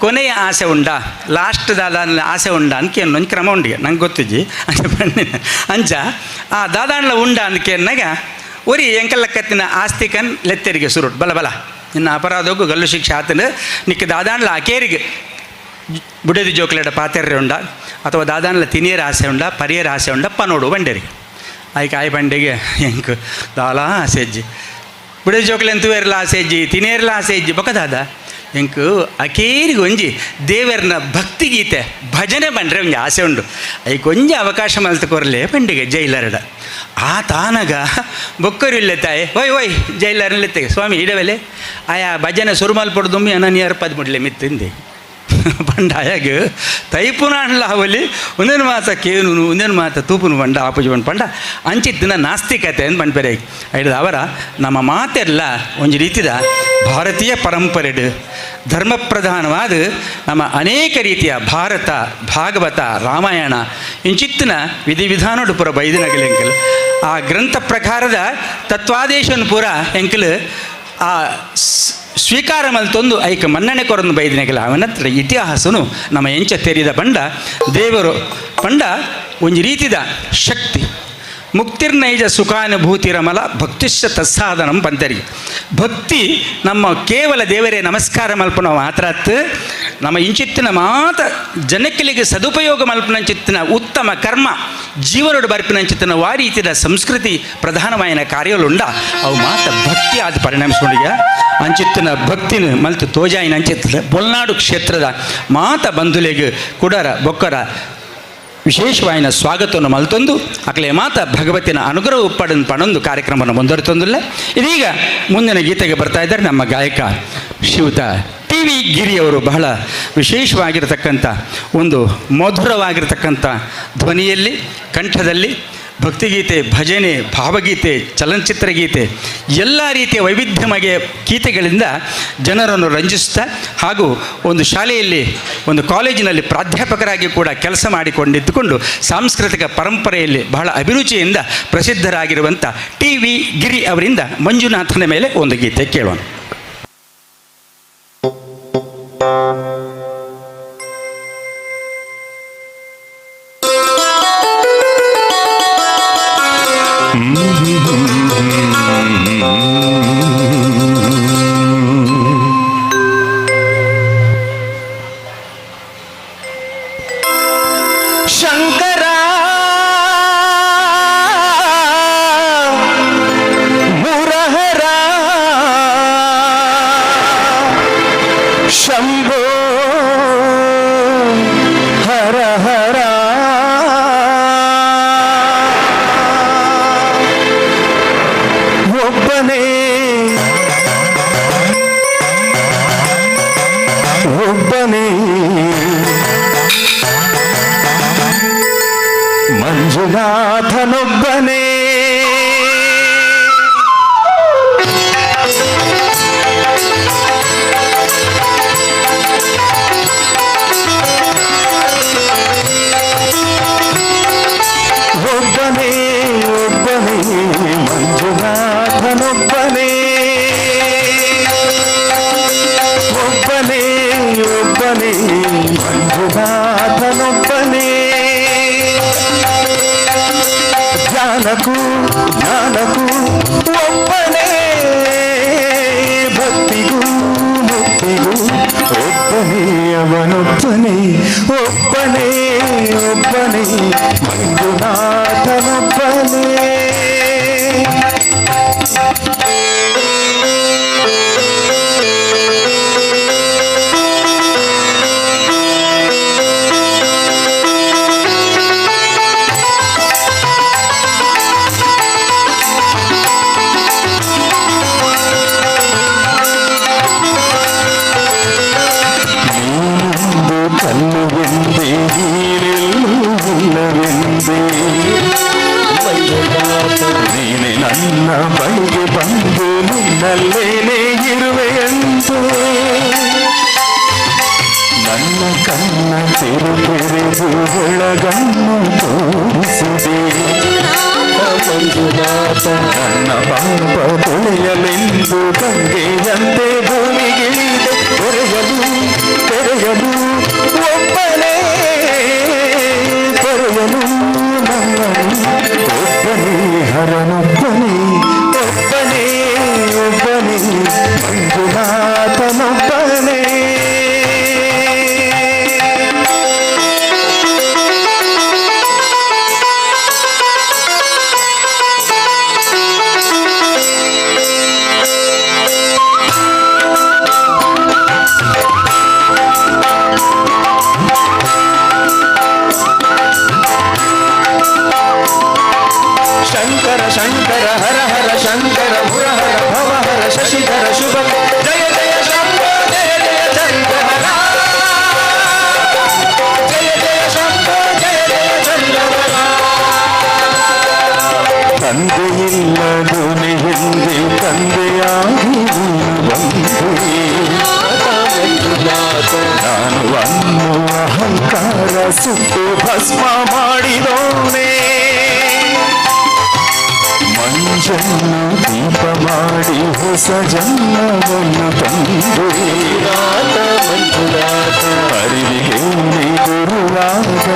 ಕೊನೆಯ ಆಸೆ ಉಂಡಾ ಲಾಸ್ಟ್ ದಾದಾನ್ಲ ಆಸೆ ಉಂಡಾ ಅಂದ್ಕೇನು ಒಂಜಿ ಕ್ರಮ ಉಂಡಿಗೆ ನಂಗೆ ಗೊತ್ತಿಜ್ಜಿ ಅಂಚ ಬಣ್ಣಿನ ಅಂಚ ಆ ದಾದಾಣ್ಲ ಉಂಡ ಅಂದ್ಕೇನಾಗ ಒರಿ ಎಂಕಲ್ಲಕ್ಕತ್ತಿನ ಆಸ್ತಿಕನ್ ಲೆತ್ತೆರಿಗೆ ಸುರುಟ್ ಬಲ ಬಲ ನಿನ್ನ ಅಪರಾಧಕ್ಕೂ ಗಲ್ಲು ಶಿಕ್ಷೆ ಆತನ ನಿಕ್ಕ ದಾದಾಣ್ಲ ಅಕೇರಿಗೆ ಬುಡದಿ ಜೋಕ್ಲೆಡ ಪಾತೆರ್ರೆ ಉಂಡ ಅಥವಾ ದಾದಾನ್ಲ ತಿನಿಯರ ಆಸೆ ಉಂಡ ಪರಿಯರ ಆಸೆ ಉಂಡ ಪನೋಡು ಬಂಡೇರಿಗೆ ಆಯ್ಕೆ ಆಯ್ ಬಂಡೆಗೆ ಎಂಕ್ ದಾಲಾ ಆಸೆ ಅಜ್ಜಿ ಬುಡದಿ ಜೋಕ್ಲೆ ಅಂತುವೇರ್ಲ ಆಸೆ ಅಜ್ಜಿ ತಿನಿಯರ್ಲ ಆಸೆ ಅಜ್ಜಿ ಬೊಕ ದಾದ ಎಂಕ್ ಅಕೇರಿಗೆ ಒಂಜಿ ದೇವರ್ನ ಭಕ್ತಿಗೀತೆ ಭಜನೆ ಬಂಡ್ರೆ ಒಂಜಿ ಆಸೆ ಉಂಡು ಐಕ್ ಒಂಜಿ ಅವಕಾಶ ಮಲ್ತು ಕೊರ್ಲೆ ಪಂಡಿಗೆ ಜೈಲರ್ಡ ಆ ತಾನಗ ಬೊಕ್ಕರು ಇಲ್ಲ ತಾಯಿ ಓಯ್ ಓಯ್ ಜೈಲರ್ ಲೆತ್ತೆ ಸ್ವಾಮಿ ಇಡವೆಲೆ ಆಯಾ ಭಜನೆ ಸುರುಮಲ್ ಪೊಡ್ದುಮ್ಮಿ ಅನನಿಯರ್ ಪದ್ಮುಡ್ಲೆ ಮಿತ್ತಿಂದೆ. ಪಂಡ ಆಯಾಗ ತೈಪುನಾಂಡ್ಲ ಅವಲಿ ಒಂದೇನು ಮಾತ ಕೇನುನು ಒಂದೇನು ಮಾತ ತೂಪುನು ಪಂಡ ಆಪುಜಿ ಪಂಡ ಪಂಡ ಅಂಚಿತ್ತಿನ ನಾಸ್ತಿಕತೆ ಅಂದ್ ಪನ್ಪೆರೆ. ಐಡ್ದ್ ಅವರ ನಮ್ಮ ಮಾತೆಲ್ಲ ಒಂಜಿ ರೀತಿದ ಭಾರತೀಯ ಪರಂಪರೆಡ್ ಧರ್ಮ ಪ್ರಧಾನವಾದ ನಮ್ಮ ಅನೇಕ ರೀತಿಯ ಭಾರತ, ಭಾಗವತ, ರಾಮಾಯಣ ಇಂಚಿತ್ತಿನ ವಿಧಿವಿಧಾನೋಡು ಪೂರ ಬೈದಿನಗಲು ಎಂಕಲ್ ಆ ಗ್ರಂಥ ಪ್ರಕಾರದ ತತ್ವಾದೇಶನ್ ಪೂರ ಎಂಕಲ್ ಆ ಸ್ವೀಕಾರ ಮಲ್ತೊಂದು ಐಕ ಮನ್ನಣೆ ಕೊರೊಂದು ಬೈದಿನಗಲ. ಅವನತ್ರ ಇತಿಹಾಸನು ನಮ್ಮ ಎಂಚ ತೆರಿದ ಪಂಡ ದೇವರು ಪಂಡ ಒಂಜಿ ರೀತಿದ ಶಕ್ತಿ. ಮುಕ್ತಿರ್ನೈಜ ಸುಖಾನುಭೂತಿರಮಲ ಭಕ್ತಿಶ್ಚ ತತ್ಸಾಧನಂ ಪಂತರಿ. ಭಕ್ತಿ ನಮ್ಮ ಕೇವಲ ದೇವರೇ ನಮಸ್ಕಾರ ಮಲ್ಪನ ಮಾತ್ರ ನಮ್ಮ ಇಂಚಿತ್ತಿನ ಮಾತ ಜನಕ್ಕಲಿಗೆ ಸದುಪಯೋಗ ಮಲ್ಪನಂಚಿತ್ತಿನ ಉತ್ತಮ ಕರ್ಮ ಜೀವನೋಡು ಬರ್ಪಿನಂಚಿತ್ತಿನ ವಾರೀತಿದ ಸಂಸ್ಕೃತಿ ಪ್ರಧಾನವಾಯಿನ ಕಾರ್ಯಲುಂಡ ಅವು ಮಾತ ಭಕ್ತಿ ಆದ ಪರಿಣಮಿಸ್ಕೊಂಡಿಗೆ ಅಂಚಿತ್ತಿನ ಭಕ್ತಿನ ಮಲ್ತು ತೋಜಾಯಿನ ಅಂಚಿತ್ತಿನ ಬೊಲ್ನಾಡು ಕ್ಷೇತ್ರದ ಮಾತ ಬಂಧುಲೆಗ್ ಕುಡರ ಬೊಕ್ಕರ ವಿಶೇಷವಾಯಿನ ಸ್ವಾಗತವನ್ನು ಮಲ್ತೊಂದು ಅಕಲೆ ಮಾತ ಭಗವತಿನ ಅನುಗ್ರಹ ಉಪ್ಪಡನ್ ಪಣೊಂದು ಕಾರ್ಯಕ್ರಮವನ್ನು ಮುಂದುವರಿತೊಂದಿಲ್ಲ. ಇದೀಗ ಮುಂದಿನ ಗೀತೆಗೆ ಬರ್ತಾ ಇದ್ದಾರೆ ನಮ್ಮ ಗಾಯಕ ಶ್ರೀಯುತ ಟಿ ವಿ ಗಿರಿಯವರು. ಬಹಳ ವಿಶೇಷವಾಗಿರತಕ್ಕಂಥ ಒಂದು ಮಧುರವಾಗಿರತಕ್ಕಂಥ ಧ್ವನಿಯಲ್ಲಿ, ಕಂಠದಲ್ಲಿ ಭಕ್ತಿಗೀತೆ, ಭಜನೆ, ಭಾವಗೀತೆ, ಚಲನಚಿತ್ರ ಗೀತೆ ಎಲ್ಲ ರೀತಿಯ ವೈವಿಧ್ಯಮಯ ಗೀತೆಗಳಿಂದ ಜನರನ್ನು ರಂಜಿಸ್ತಾ ಹಾಗೂ ಒಂದು ಶಾಲೆಯಲ್ಲಿ, ಒಂದು ಕಾಲೇಜಿನಲ್ಲಿ ಪ್ರಾಧ್ಯಾಪಕರಾಗಿ ಕೂಡ ಕೆಲಸ ಮಾಡಿಕೊಂಡಿದ್ದುಕೊಂಡು ಸಾಂಸ್ಕೃತಿಕ ಪರಂಪರೆಯಲ್ಲಿ ಬಹಳ ಅಭಿರುಚಿಯಿಂದ ಪ್ರಸಿದ್ಧರಾಗಿರುವಂಥ ಟಿ ವಿ ಗಿರಿ ಅವರಿಂದ ಮಂಜುನಾಥನ ಮೇಲೆ ಒಂದು ಗೀತೆ ಕೇಳೋಣ. ಶಂಕರ ಮುರಹರ ಶಂಭೋ ಹರ ಹರ ಒಬ್ಬನೇ ಒಬ್ಬನೇ ಮಂಜುನಾಥನೊಬ್ಬನೇ. ಒಬ್ಬನೇ ಒಬ್ಬನೇ ಮಂಜುನಾಥನೊಬ್ಬನೇ, ಒಬ್ಬನೇ ಒಬ್ಬನೇ ಮಂಜುನಾಥನೊಬ್ಬನೇ. ಧ್ಯಾನಕ್ಕೂ ಜ್ಞಾನಕ್ಕೂ ಒಬ್ಬನೇ, ಭಕ್ತಿಗೂ ಮುಕ್ತಿಗೂ ಒಬ್ಬನೇ ಅವನೊಬ್ಬನೇ, ಒಬ್ಬನೇ ಒಬ್ಬನೇ ಮಂಜುನಾಥನೊಬ್ಬನೇ. ನೀನೊಂದು ಕಲ್ಲುವೆಂದೇ, ನೀರೆಲ್ಲೂ ಇಲ್ಲವೆಂದೇ, ನೀನೆ ನನ್ನ ಬಳಿಗೆ ಬಂದು ನಿನ್ನಲ್ಲೇನೆ ಇರುವೆಯಂತೆ. ನನ್ನ ಕಣ್ಣ ತೆರೆ ತೆರೆದು ಒಳಗನ್ನು ತೋರಿಸಿದೆ ಮಂಜುನಾಥ. ನನ್ನ ಪಾಪ ತೊಳೆಯಲೆಂದು ಗಂಗೆಯಂತೆ ಭೂಮಿಗಿಳಿದೆ. ತೆರೆಯಲು ತೆರೆಯಲು ಒಬ್ಬನೇ, ತೆರೆಯಲು ನನ್ನನ್ನು ಒಬ್ಬನೇ ಹರನೊಬ್ಬನೇ, ಒಬ್ಬನೇ ಒಬ್ಬನೇ ಮಂಜುನಾಥನೊಬ್ಬನೇ. ಶಂಕರ ಶಂಕರ ಹರ ಹರ ಶಂಕರ ಮುರಹರ ಭವಹರ ಶಶಿಧರ ಶುಭ ಜಯ ಜಯ ಶಂಭೋ ಜಯ ಜಯ ಶಂಕರ. ತಂದೆಯಿಲ್ಲದೊನೆ ಹಿಂದೆ ತಂದೆಯಾಗಿ ನೀನು ಬಂದೆ. ನಾನು ಅನ್ನುವ ಅಹಂಕಾರ ಸುಟ್ಟು ಭಸ್ಮ ಮಾಡಿದೋನೇ. ಮಂಜನ್ನು ದೀಪ ಮಾಡಿ ಹೊಸ ಜನ್ಮವನ್ನು ತಂದೆ. ಅರಿವಿಗೆ ಗುರುವಾದ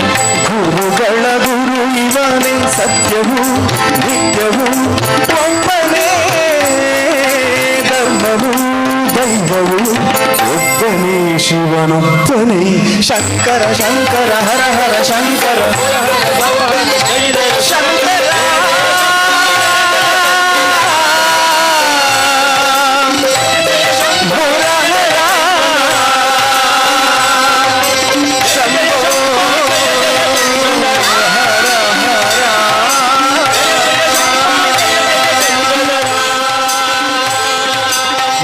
ಗುರುಗಳ ಗುರು ಇವನೇ. ಸತ್ಯವು ನಿತ್ಯವು ಒಬ್ಬನೇ, ಧರ್ಮವು ದೈವವು ಒಬ್ಬನೇ, ಶಿವನೊಬ್ಬನೇ. ಶಂಕರ ಶಂಕರ ಹರ ಹರ Shankara Shankara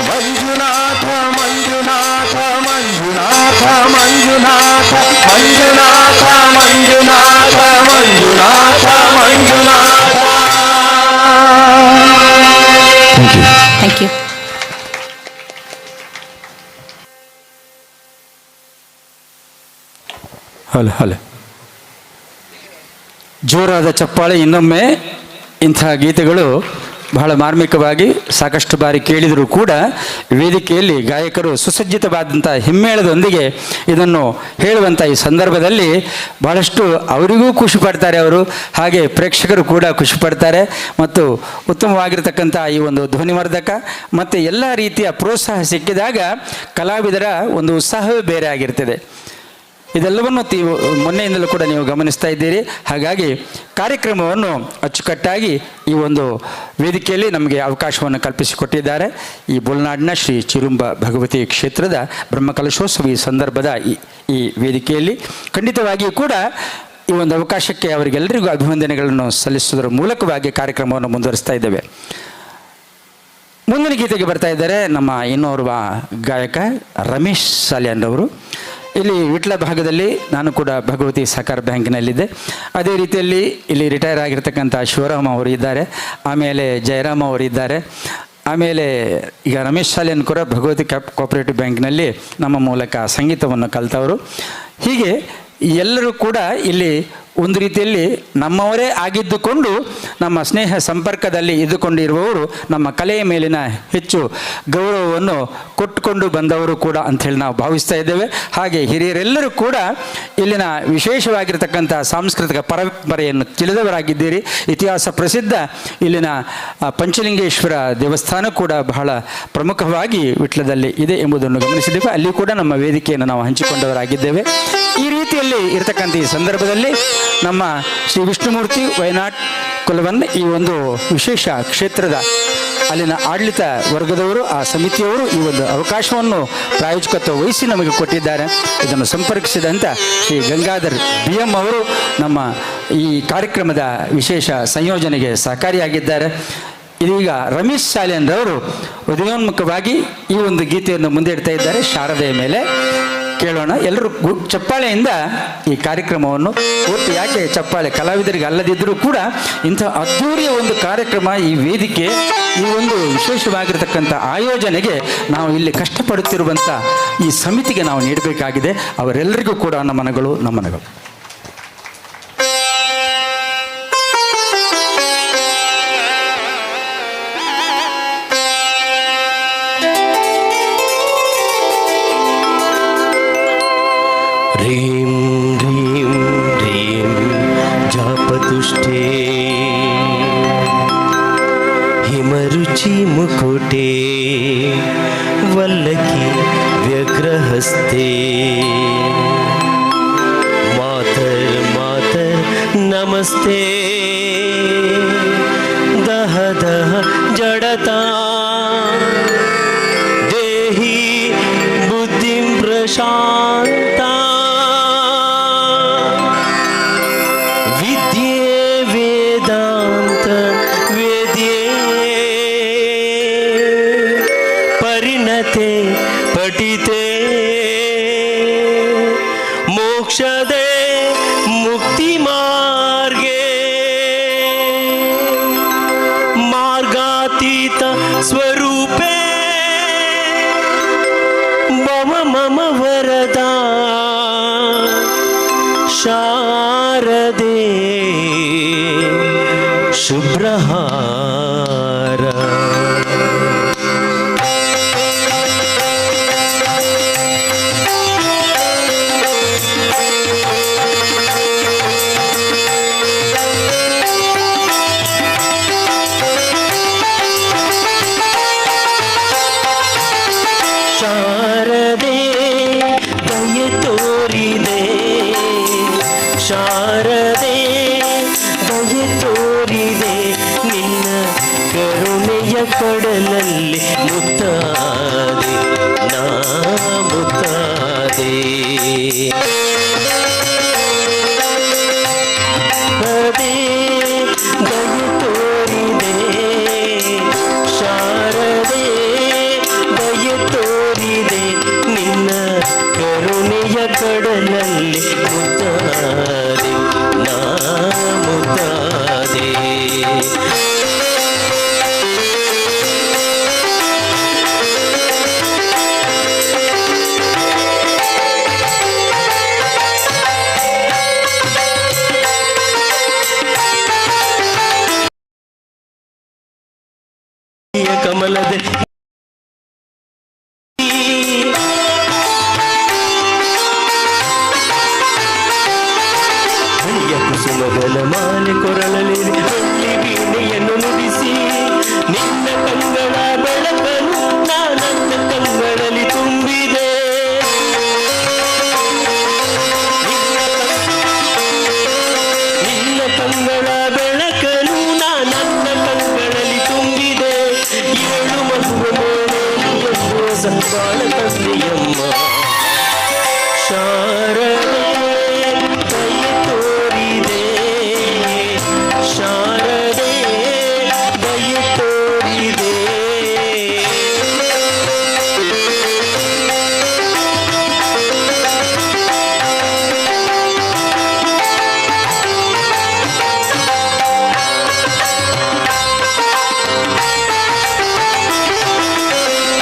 Manjunatha Manjunatha Manjunatha Manjunatha Manjunatha Manjunatha Manjunatha Manjunatha. Thank you. Hello hello, ಜೋರಾದ ಚಪ್ಪಾಳೆ ಇನ್ನೊಮ್ಮೆ. ಇಂಥ ಗೀತೆಗಳು ಬಹಳ ಮಾರ್ಮಿಕವಾಗಿ ಸಾಕಷ್ಟು ಬಾರಿ ಕೇಳಿದರೂ ಕೂಡ ವೇದಿಕೆಯಲ್ಲಿ ಗಾಯಕರು ಸುಸಜ್ಜಿತವಾದಂಥ ಹಿಮ್ಮೇಳದೊಂದಿಗೆ ಇದನ್ನು ಹೇಳುವಂಥ ಈ ಸಂದರ್ಭದಲ್ಲಿ ಬಹಳಷ್ಟು ಅವರಿಗೂ ಖುಷಿ ಪಡ್ತಾರೆ ಅವರು, ಹಾಗೆ ಪ್ರೇಕ್ಷಕರು ಕೂಡ ಖುಷಿ ಪಡ್ತಾರೆ. ಮತ್ತು ಉತ್ತಮವಾಗಿರ್ತಕ್ಕಂಥ ಈ ಒಂದು ಧ್ವನಿವರ್ಧಕ ಮತ್ತು ಎಲ್ಲ ರೀತಿಯ ಪ್ರೋತ್ಸಾಹ ಸಿಕ್ಕಿದಾಗ ಕಲಾವಿದರ ಒಂದು ಉತ್ಸಾಹವೇ ಬೇರೆ ಆಗಿರ್ತದೆ. ಇದೆಲ್ಲವನ್ನು ಮೊನ್ನೆಯಿಂದಲೂ ಕೂಡ ನೀವು ಗಮನಿಸ್ತಾ ಇದ್ದೀರಿ. ಹಾಗಾಗಿ ಕಾರ್ಯಕ್ರಮವನ್ನು ಅಚ್ಚುಕಟ್ಟಾಗಿ ಈ ಒಂದು ವೇದಿಕೆಯಲ್ಲಿ ನಮಗೆ ಅವಕಾಶವನ್ನು ಕಲ್ಪಿಸಿಕೊಟ್ಟಿದ್ದಾರೆ ಈ ಬೋಲ್ನಾಡಿನ ಶ್ರೀ ಚಿರುಂಬ ಭಗವತಿ ಕ್ಷೇತ್ರದ ಬ್ರಹ್ಮಕಲಶೋತ್ಸವ ಈ ಸಂದರ್ಭದ ಈ ವೇದಿಕೆಯಲ್ಲಿ ಖಂಡಿತವಾಗಿಯೂ ಕೂಡ ಈ ಒಂದು ಅವಕಾಶಕ್ಕೆ ಅವರಿಗೆಲ್ಲರಿಗೂ ಅಭಿವಂದನೆಗಳನ್ನು ಸಲ್ಲಿಸುವುದರ ಮೂಲಕವಾಗಿ ಕಾರ್ಯಕ್ರಮವನ್ನು ಮುಂದುವರಿಸ್ತಾ ಇದ್ದೇವೆ. ಮುಂದಿನ ಗೀತೆಗೆ ಬರ್ತಾ ಇದ್ದಾರೆ ನಮ್ಮ ಇನ್ನೋರ್ವ ಗಾಯಕ ರಮೇಶ್ ಸಾಲಿಯಾನ್ ಅವರು. ಇಲ್ಲಿ ವಿಟ್ಲ ಭಾಗದಲ್ಲಿ ನಾನು ಕೂಡ ಭಗವತಿ ಸಹಕಾರ ಬ್ಯಾಂಕಿನಲ್ಲಿದ್ದೆ. ಅದೇ ರೀತಿಯಲ್ಲಿ ಇಲ್ಲಿ ರಿಟೈರ್ ಆಗಿರ್ತಕ್ಕಂಥ ಶಿವರಾಮ ಅವರು ಇದ್ದಾರೆ, ಆಮೇಲೆ ಜಯರಾಮ ಅವರು ಇದ್ದಾರೆ, ಆಮೇಲೆ ಈಗ ರಮೇಶ್ ಸಾಲಿಯನ್ ಕೂಡ ಭಗವತಿ ಕೋಆಪರೇಟಿವ್ ಬ್ಯಾಂಕಿನಲ್ಲಿ ನಮ್ಮ ಮೂಲಕ ಸಂಗೀತವನ್ನು ಕಲಿತವರು. ಹೀಗೆ ಎಲ್ಲರೂ ಕೂಡ ಇಲ್ಲಿ ಒಂದು ರೀತಿಯಲ್ಲಿ ನಮ್ಮವರೇ ಆಗಿದ್ದುಕೊಂಡು ನಮ್ಮ ಸ್ನೇಹ ಸಂಪರ್ಕದಲ್ಲಿ ಇದ್ದುಕೊಂಡಿರುವವರು, ನಮ್ಮ ಕಲೆಯ ಮೇಲಿನ ಹೆಚ್ಚು ಗೌರವವನ್ನು ಕೊಟ್ಟುಕೊಂಡು ಬಂದವರು ಕೂಡ ಅಂಥೇಳಿ ನಾವು ಭಾವಿಸ್ತಾ ಇದ್ದೇವೆ. ಹಾಗೆ ಹಿರಿಯರೆಲ್ಲರೂ ಕೂಡ ಇಲ್ಲಿನ ವಿಶೇಷವಾಗಿರ್ತಕ್ಕಂಥ ಸಾಂಸ್ಕೃತಿಕ ಪರಂಪರೆಯನ್ನು ತಿಳಿದವರಾಗಿದ್ದೀರಿ. ಇತಿಹಾಸ ಪ್ರಸಿದ್ಧ ಇಲ್ಲಿನ ಪಂಚಲಿಂಗೇಶ್ವರ ದೇವಸ್ಥಾನ ಕೂಡ ಬಹಳ ಪ್ರಮುಖವಾಗಿ ವಿಟ್ಲದಲ್ಲಿ ಇದೆ ಎಂಬುದನ್ನು ಗಮನಿಸಿದ್ದೇವೆ. ಅಲ್ಲಿ ಕೂಡ ನಮ್ಮ ವೇದಿಕೆಯನ್ನು ನಾವು ಹಂಚಿಕೊಂಡವರಾಗಿದ್ದೇವೆ. ಈ ರೀತಿಯಲ್ಲಿ ಇರತಕ್ಕಂಥ ಈ ಸಂದರ್ಭದಲ್ಲಿ ನಮ್ಮ ಶ್ರೀ ವಿಷ್ಣುಮೂರ್ತಿ ವಯನಾಡ್ ಕುಲವನ್ ಈ ಒಂದು ವಿಶೇಷ ಕ್ಷೇತ್ರದ ಅಲ್ಲಿನ ಆಡಳಿತ ವರ್ಗದವರು, ಆ ಸಮಿತಿಯವರು ಈ ಒಂದು ಅವಕಾಶವನ್ನು ಪ್ರಾಯೋಜಕತ್ವ ವಹಿಸಿ ನಮಗೆ ಕೊಟ್ಟಿದ್ದಾರೆ. ಇದನ್ನು ಸಂಪರ್ಕಿಸಿದಂಥ ಶ್ರೀ ಗಂಗಾಧರ್ ಬಿ.ಎಂ. ಅವರು ನಮ್ಮ ಈ ಕಾರ್ಯಕ್ರಮದ ವಿಶೇಷ ಸಂಯೋಜನೆಗೆ ಸಹಕಾರಿಯಾಗಿದ್ದಾರೆ. ಇದೀಗ ರಮೇಶ್ ಸಾಲಿಯನ್ರವರು ಉದಯೋನ್ಮುಖವಾಗಿ ಈ ಒಂದು ಗೀತೆಯನ್ನು ಮುಂದಿಡ್ತಾ ಇದ್ದಾರೆ ಶಾರದೆಯ ಮೇಲೆ. ಕೇಳೋಣ ಎಲ್ಲರೂ ಚಪ್ಪಾಳೆಯಿಂದ ಈ ಕಾರ್ಯಕ್ರಮವನ್ನು. ಒಟ್ಟು ಯಾಕೆ ಚಪ್ಪಾಳೆ ಕಲಾವಿದರಿಗೆ ಅಲ್ಲದಿದ್ದರೂ ಕೂಡ ಇಂಥ ಅದ್ಧೂರಿಯ ಒಂದು ಕಾರ್ಯಕ್ರಮ, ಈ ವೇದಿಕೆ, ಈ ಒಂದು ವಿಶೇಷವಾಗಿರ್ತಕ್ಕಂಥ ಆಯೋಜನೆಗೆ ನಾವು ಇಲ್ಲಿ ಕಷ್ಟಪಡುತ್ತಿರುವಂಥ ಈ ಸಮಿತಿಗೆ ನಾವು ನೀಡಬೇಕಾಗಿದೆ. ಅವರೆಲ್ಲರಿಗೂ ಕೂಡ ನಮನಗಳು, ನಮನಗಳು. ह्रीं ह्रीं ह्रीं जापतुष्टे हिमरुचि मुकुटे वल्लकी व्यग्रहस्ते मातर मातर नमस्ते दह दह जडता देहि बुद्धिं प्रशान्ता विद्ये वेदान्त वेद्ये परिणते पठिते मोक्षदे मुक्तिमार्गे। ಸ್ವರೂಪೇ ಭವ ಮಮ ವರದಾ ಶಾರದೆ ಶುಭ್ರಹಾರ. ಶಾರದೆ ದಯೆ ತೋರಿದೆ, ಶಾರದೆ ದಯೆ ತೋರಿದೆ, ನಿನ್ನ ಕರುಣೆಯ ಕಡಲಲ್ಲಿ ಮುತ್ತಾದೆ ನಾ ಮುತ್ತಾದೆ. ಅದೇ ದಯೆ ತೋರಿದೆ, ಶಾರದೆ ದಯೆ ತೋರಿದೆ, ನಿನ್ನ ಕರುಣೆಯ ಕಡಲಲ್ಲಿ ಮುತ್ತಾದೆ ನಾ ಮುತ್ತಾದೆ. ಕಮಲದ ಹರಿಯ ಕುಸುಮಗಳ ಮಾಲೆ ಕೊರಳಲಿ ಬೆಳ್ಳಿ ವೀಣೆಯನ್ನು ನುಡಿಸಿ, ನಿನ್ನ ಕಂಗಳ ಬೆಳಕನ್ನು ನಾನನ್ನ ಕಂಗಳಲ್ಲಿ ತುಂಬಿದೆ. ನಿನ್ನ ಕಂಗಳ ಬೆಳಕನ್ನು ನಾನನ್ನ ಕಂಗಳಲ್ಲಿ ತುಂಬಿದೆ. ಏಳು ಮಗುವ ಮೇಲೆ ಬಾಳ ತಂದೆಯಮ್ಮ. ಶಾರದೆ ದಯೆ ತೋರಿದೆ, ಶಾರದೆ ದಯೆ ತೋರಿದೆ.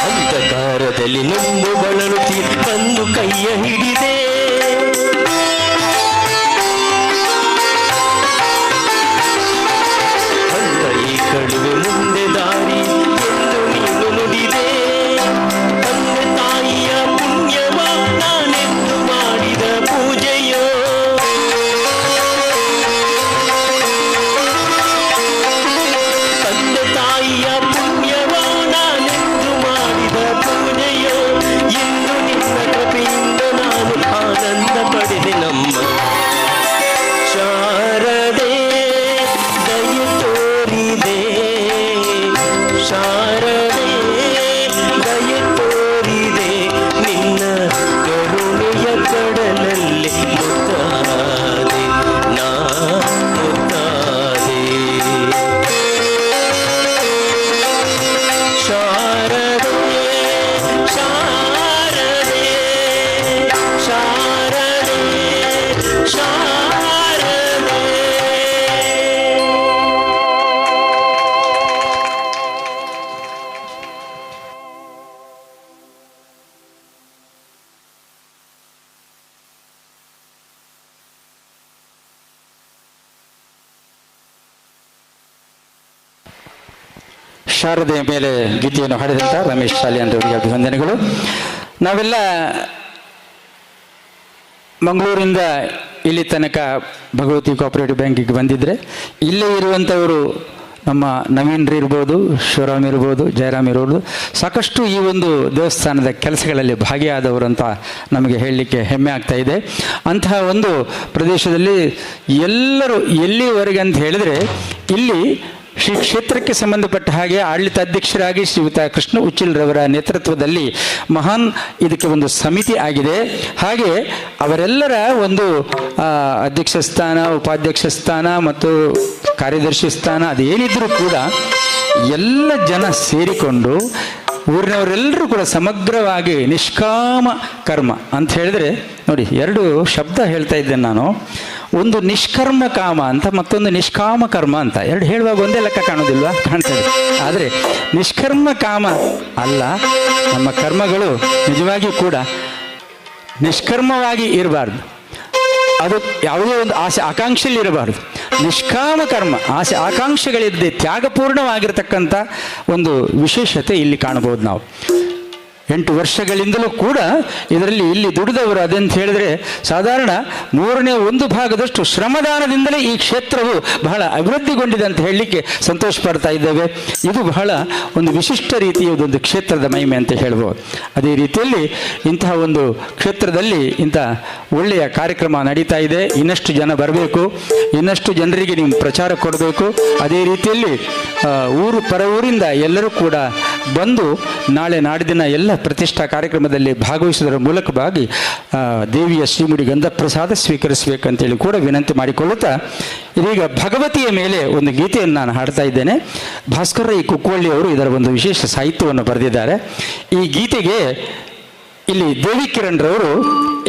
ಅಂಧಕಾರದಲ್ಲಿ ನೊಂದು ಬಳಲುತ್ತಿ ಬಂದು ಕೈಯ ಹಿಡಿದೆ, ಅಂದ ಈ ಕಳುವೆ ಮುಂದೆ ದಾರಿ ಎಂದು ನೀನು ನುಡಿದೆ. ತಂದೆ ತಾಯಿಯ ಪುಣ್ಯವ ನಾನೆಂದು ಮಾಡಿದ ಪೂಜೆಯೋ, ತಂದೆ ತಾಯಿಯ ಪುಣ್ಯವ ನಾನೆಂದು ಮಾಡಿದ ಪೂಜೆಯೋ, ಇಂದು ನಿನ್ನ ಕೃಪೆಯಿಂದ ನಾನು ಆನಂದ ಪಡೆದೆ ನಮ್ಮ. ಶಾರದೆ ದಯೆ ತೋರಿದೆ, ಶಾರದೆ ದಯೆ ತೋರಿದೆ, ನಿನ್ನ ಕರುಣೆಯ ಕಡಲಲ್ಲಿ ಮುತ್ತಾದೆ ನಾ ಮುತ್ತಾದೆ. ಶಾರದೆ ಶಾರದೆ ಶಾರದೆ ಶಾರದೆ. ಶಾರದೆಯ ಮೇಲೆ ಗೀತೆಯನ್ನು ಹಾಡಿದಂಥ ರಮೇಶ್ ಸಾಲಿಯಾನ್ರವರಿಗೆ ಅಭಿವಂದನೆಗಳು. ನಾವೆಲ್ಲ ಮಂಗಳೂರಿಂದ ಇಲ್ಲಿ ತನಕ ಭಗವತಿ ಕೋಆಪರೇಟಿವ್ ಬ್ಯಾಂಕಿಗೆ ಬಂದಿದ್ದರೆ, ಇಲ್ಲೇ ಇರುವಂಥವರು ನಮ್ಮ ನವೀನ್ರು ಇರ್ಬೋದು, ಶಿವರಾಮ್ ಇರ್ಬೋದು, ಜಯರಾಮ್ ಇರ್ಬೋದು, ಸಾಕಷ್ಟು ಈ ಒಂದು ದೇವಸ್ಥಾನದ ಕೆಲಸಗಳಲ್ಲಿ ಭಾಗಿಯಾದವರು ಅಂತ ನಮಗೆ ಹೇಳಲಿಕ್ಕೆ ಹೆಮ್ಮೆ ಆಗ್ತಾ ಇದೆ. ಅಂತಹ ಒಂದು ಪ್ರದೇಶದಲ್ಲಿ ಎಲ್ಲರೂ ಎಲ್ಲಿವರೆಗೆ ಅಂತ ಹೇಳಿದರೆ, ಇಲ್ಲಿ ಶ್ರೀ ಕ್ಷೇತ್ರಕ್ಕೆ ಸಂಬಂಧಪಟ್ಟ ಹಾಗೆ ಆಡಳಿತಾಧ್ಯಕ್ಷರಾಗಿ ಶ್ರೀಯುತ ಕೃಷ್ಣ ಉಚ್ಚಿಲ್ರವರ ನೇತೃತ್ವದಲ್ಲಿ ಮಹಾನ್ ಇದಕ್ಕೆ ಒಂದು ಸಮಿತಿ ಆಗಿದೆ. ಹಾಗೆ ಅವರೆಲ್ಲರ ಒಂದು ಅಧ್ಯಕ್ಷ ಸ್ಥಾನ, ಉಪಾಧ್ಯಕ್ಷ ಸ್ಥಾನ ಮತ್ತು ಕಾರ್ಯದರ್ಶಿ ಸ್ಥಾನ ಅದೇನಿದ್ರೂ ಕೂಡ ಎಲ್ಲ ಜನ ಸೇರಿಕೊಂಡು ಊರಿನವರೆಲ್ಲರೂ ಕೂಡ ಸಮಗ್ರವಾಗಿ ನಿಷ್ಕಾಮ ಕರ್ಮ ಅಂತ ಹೇಳಿದರೆ ನೋಡಿ, ಎರಡು ಶಬ್ದ ಹೇಳ್ತಾ ಇದ್ದೇನೆ ನಾನು. ಒಂದು ನಿಷ್ಕರ್ಮ ಕಾಮ ಅಂತ, ಮತ್ತೊಂದು ನಿಷ್ಕಾಮ ಕರ್ಮ ಅಂತ. ಎರಡು ಹೇಳುವಾಗ ಒಂದೇ ಲೆಕ್ಕ ಕಾಣೋದಿಲ್ವಾ? ಕಾಣ್ತದೆ. ಆದರೆ ನಿಷ್ಕರ್ಮ ಕಾಮ ಅಲ್ಲ, ನಮ್ಮ ಕರ್ಮಗಳು ನಿಜವಾಗಿಯೂ ಕೂಡ ನಿಷ್ಕರ್ಮವಾಗಿ ಇರಬಾರ್ದು. ಅದು ಯಾವುದೇ ಒಂದು ಆಸೆ ಆಕಾಂಕ್ಷೆಯಲ್ಲಿ ಇರಬಾರ್ದು. ನಿಷ್ಕಾಮ ಕರ್ಮ, ಆಸೆ ಆಕಾಂಕ್ಷೆಗಳಿದ್ದೇ ತ್ಯಾಗಪೂರ್ಣವಾಗಿರ್ತಕ್ಕಂಥ ಒಂದು ವಿಶೇಷತೆ ಇಲ್ಲಿ ಕಾಣಬಹುದು ನಾವು. 8 ವರ್ಷಗಳಿಂದಲೂ ಕೂಡ ಇದರಲ್ಲಿ ಇಲ್ಲಿ ದುಡಿದವರು ಅದೆಂತ ಹೇಳಿದರೆ ಸಾಧಾರಣ 1/3 ಭಾಗದಷ್ಟು ಶ್ರಮದಾನದಿಂದಲೇ ಈ ಕ್ಷೇತ್ರವು ಬಹಳ ಅಭಿವೃದ್ಧಿಗೊಂಡಿದೆ ಅಂತ ಹೇಳಲಿಕ್ಕೆ ಸಂತೋಷ ಪಡ್ತಾ ಇದ್ದೇವೆ. ಇದು ಬಹಳ ಒಂದು ವಿಶಿಷ್ಟ ರೀತಿಯ ಒಂದು ಕ್ಷೇತ್ರದ ಮಹಿಮೆ ಅಂತ ಹೇಳ್ಬೋದು. ಅದೇ ರೀತಿಯಲ್ಲಿ ಇಂತಹ ಒಂದು ಕ್ಷೇತ್ರದಲ್ಲಿ ಇಂಥ ಒಳ್ಳೆಯ ಕಾರ್ಯಕ್ರಮ ನಡೀತಾ ಇದೆ. ಇನ್ನಷ್ಟು ಜನ ಬರಬೇಕು, ಇನ್ನಷ್ಟು ಜನರಿಗೆ ನೀವು ಪ್ರಚಾರ ಕೊಡಬೇಕು. ಅದೇ ರೀತಿಯಲ್ಲಿ ಊರು ಪರ ಊರಿಂದ ಎಲ್ಲರೂ ಕೂಡ ಬಂದು ನಾಳೆ ನಾಡಿದಿನ ಎಲ್ಲ ಪ್ರತಿಷ್ಠಾ ಕಾರ್ಯಕ್ರಮದಲ್ಲಿ ಭಾಗವಹಿಸುವುದರ ಮೂಲಕವಾಗಿ ದೇವಿಯ ಶ್ರೀಮುಡಿ ಗಂಧ ಪ್ರಸಾದ ಸ್ವೀಕರಿಸಬೇಕಂತೇಳಿ ಕೂಡ ವಿನಂತಿ ಮಾಡಿಕೊಳ್ಳುತ್ತಾ, ಇದೀಗ ಭಗವತಿಯ ಮೇಲೆ ಒಂದು ಗೀತೆಯನ್ನು ನಾನು ಹಾಡ್ತಾ ಇದ್ದೇನೆ. ಭಾಸ್ಕರ ರೈ ಕುಕ್ಕುವಳ್ಳಿಯವರು ಇದರ ಒಂದು ವಿಶೇಷ ಸಾಹಿತ್ಯವನ್ನು ಬರೆದಿದ್ದಾರೆ. ಈ ಗೀತೆಗೆ ಇಲ್ಲಿ ದೇವಿ ಕಿರಣ್ ರವರು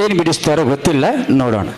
ಏನು ಬಿಡಿಸ್ತಾರೋ ಗೊತ್ತಿಲ್ಲ, ನೋಡೋಣ.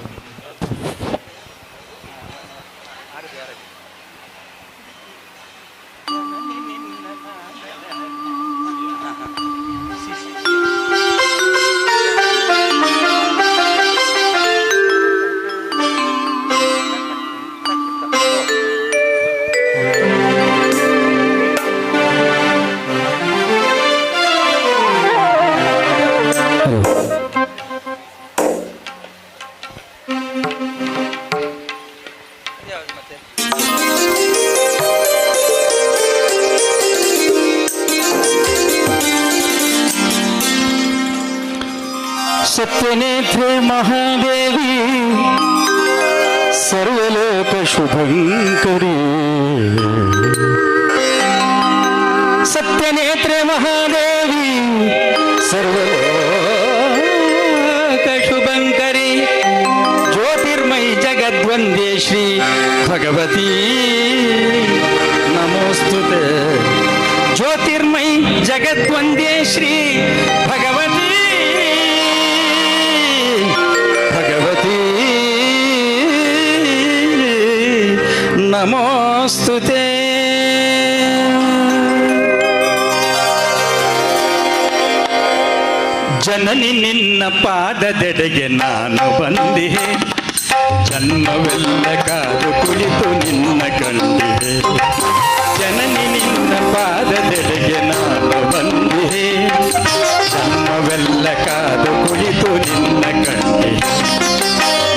ಸತ್ಯನೇತ್ರೆ ಮಹಾದೇವಿ ಸರ್ವಲೋಕ ಶುಭಂಕರಿ, ಸತ್ಯನೇತ್ರೆ ಮಹಾದೇವಿ ಸರ್ವಲೋಕ ಶುಭಂಕರಿ, ಜ್ಯೋತಿರ್ಮಯಿ ಜಗದ್ವಂದೇ ಶ್ರೀ ಭಗವತಿ ನಮೋಸ್ತುತೆ. ಜ್ಯೋತಿರ್ಮಯಿ ಜಗದ್ವಂದೇ ಶ್ರೀ ಭಗವತಿ ಭಗವತಿ ನಮೋಸ್ತುತೆ. ಜನನಿ ನಿನ್ನ ಪಾದದೆಡೆಗೆ ನಾನು ಬಂದಿಹೆ, ಜನ್ಮವೆಲ್ಲ ಕಾದು ಕುಳಿತು ನಿನ್ನ ಕಂಡಿಹೆ. ಜನನಿ ನಿನ್ನ ಪಾದದೆಡೆಗೆ ನಾನು ಬಂದಿಹೆ, ಜನ್ಮವೆಲ್ಲ ಕಾದು ಕುಳಿತು ನಿನ್ನ ಕಂಡಿಹೆ.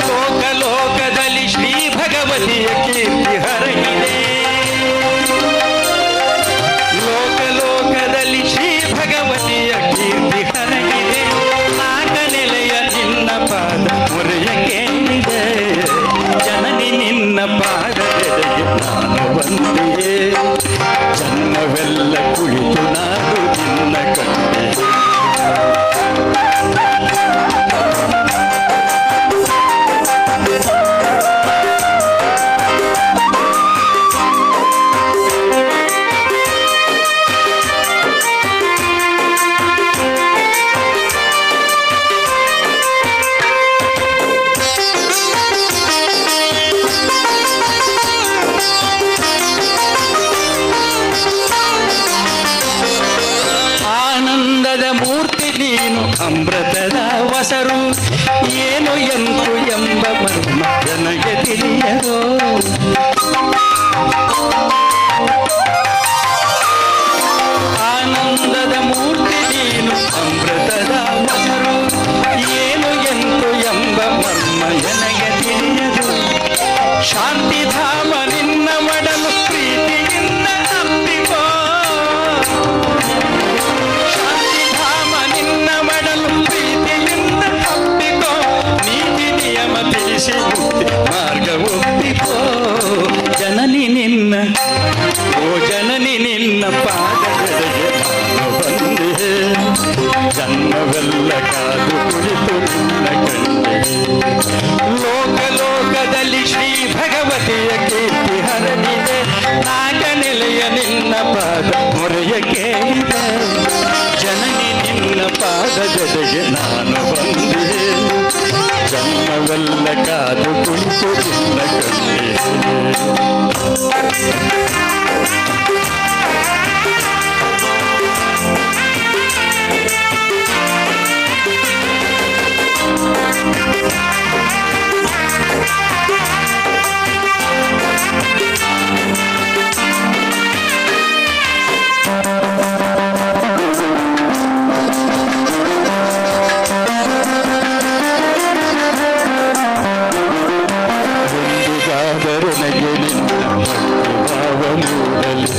ಲೋಕ ಲೋಕದಲ್ಲಿ ಶ್ರೀ ಭಗವತಿಯ ಕೀರ್ತಿ ಹರಗಿದೆ, ಲೋಕ ಲೋಕದಲ್ಲಿ ಶ್ರೀ ಭಗವತಿಯ ಕೀರ್ತಿ ಹರಗಿದೆ. ನಾಗನೆಲೆಯ ನಿನ್ನ ಪಾದ ಮೊರೆಯ ಕೇಳಿದೆ, ಜನನಿ ನಿನ್ನ ಪಾದದೆಡೆಗೆ ನಾನು ಬಂದೆ, ಜನ್ಮವೆಲ್ಲ ಕುಳಿತು ನಾನು ನಿನ್ನ ಕಂಡೆ. ಆನಂದದ ಮೂರ್ತಿ ನೀನು, ಅಮೃತದ ವಸರು, ಏನು ಎಂತು ಎಂಬ ಮರ್ಮ ನನಗೆ ತಿಳಿಯದು. ಆನಂದದ ಮೂರ್ತಿ ನೀನು, ಅಮೃತದ ವಸರು, ಏನು ಎಂತು ಎಂಬ ಮರ್ಮ ನನಗೆ ತಿಳಿಯದು. ಶಾಂತಿಧಾಮ ನಿನ್ನ ಮಡಲು ಪ್ರೀತಿಯಿಂದ ಅಪ್ಪಿಕೋ, ಶಾಂತಿಧಾಮ ನಿನ್ನ ಮಡಲು ಪ್ರೀತಿಯಿಂದ ಅಪ್ಪಿಕೋ, ನೀತಿ ನಿಯಮ ತಿಳಿಸಿ ಮುಕ್ತಿ ಮಾರ್ಗ ಒಪ್ಪಿಕೋ. ಜನನಿ ನಿನ್ನ, ಓ ಜನನಿ ನಿನ್ನ ಪಾದದೆಡೆಗೆ ನಾನು ಬಂದೆ, ಜನ್ಮವೆಲ್ಲ ಕಾದು ಕುಳಿತು ನಿನ್ನ ಕಂಡೆ. ಲೋಕ ಲೋಕದಲ್ಲಿ ಶ್ರೀ ಭಗವತಿಯ ಕೀರ್ತಿ ಹರಡಿದೆ, ನಾಗನೆಲೆಯ ನಿನ್ನ ಪಾದ ಮೊರೆಯ ಕೇಳಿದೆ. ಜನ್ಮವೆಲ್ಲ ಕಾದು ಕುಳಿತು ನಿನ್ನ ಕಂಡೆ. ಒಂದುಗಾದರೂ ನಗೆ ನಿನ್ನ ಭಕ್ತಿ ಭಾವ ಮೂಡಲಿ,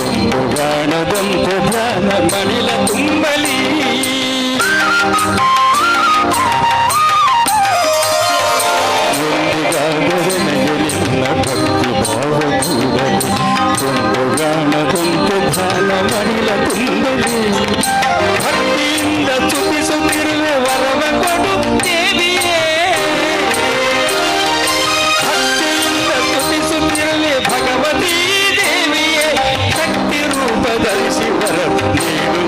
ಒಂದು ಗಾಣದಂತೆ ಧ್ಯಾನ ಮಣಿಲ ತುಂಬಲಿ. ಒಂದುಗಾದರೂ ನಗೆ ನಿನ್ನ ಭಕ್ತಿ ಭಾವ ಮೂಡಲಿ, ಒಂದು ಗಾಣದಂತೆ ಧ್ಯಾನ ಮಣಿಲ ತುಂಬಲಿ. ಭಕ್ತಿಯಿಂದ ತುತಿಸುತ್ತಿರುವೆ ವರವ ಕೊಡು ದೇವಿಯೇ, ಭಕ್ತಿಯಿಂದ ತುತಿಸುತ್ತಿರಲಿ ಭಗವತಿ ದೇವಿಯೇ. ಶಕ್ತಿ ರೂಪ ಧರಿಸಿ ವರ ನೀಡು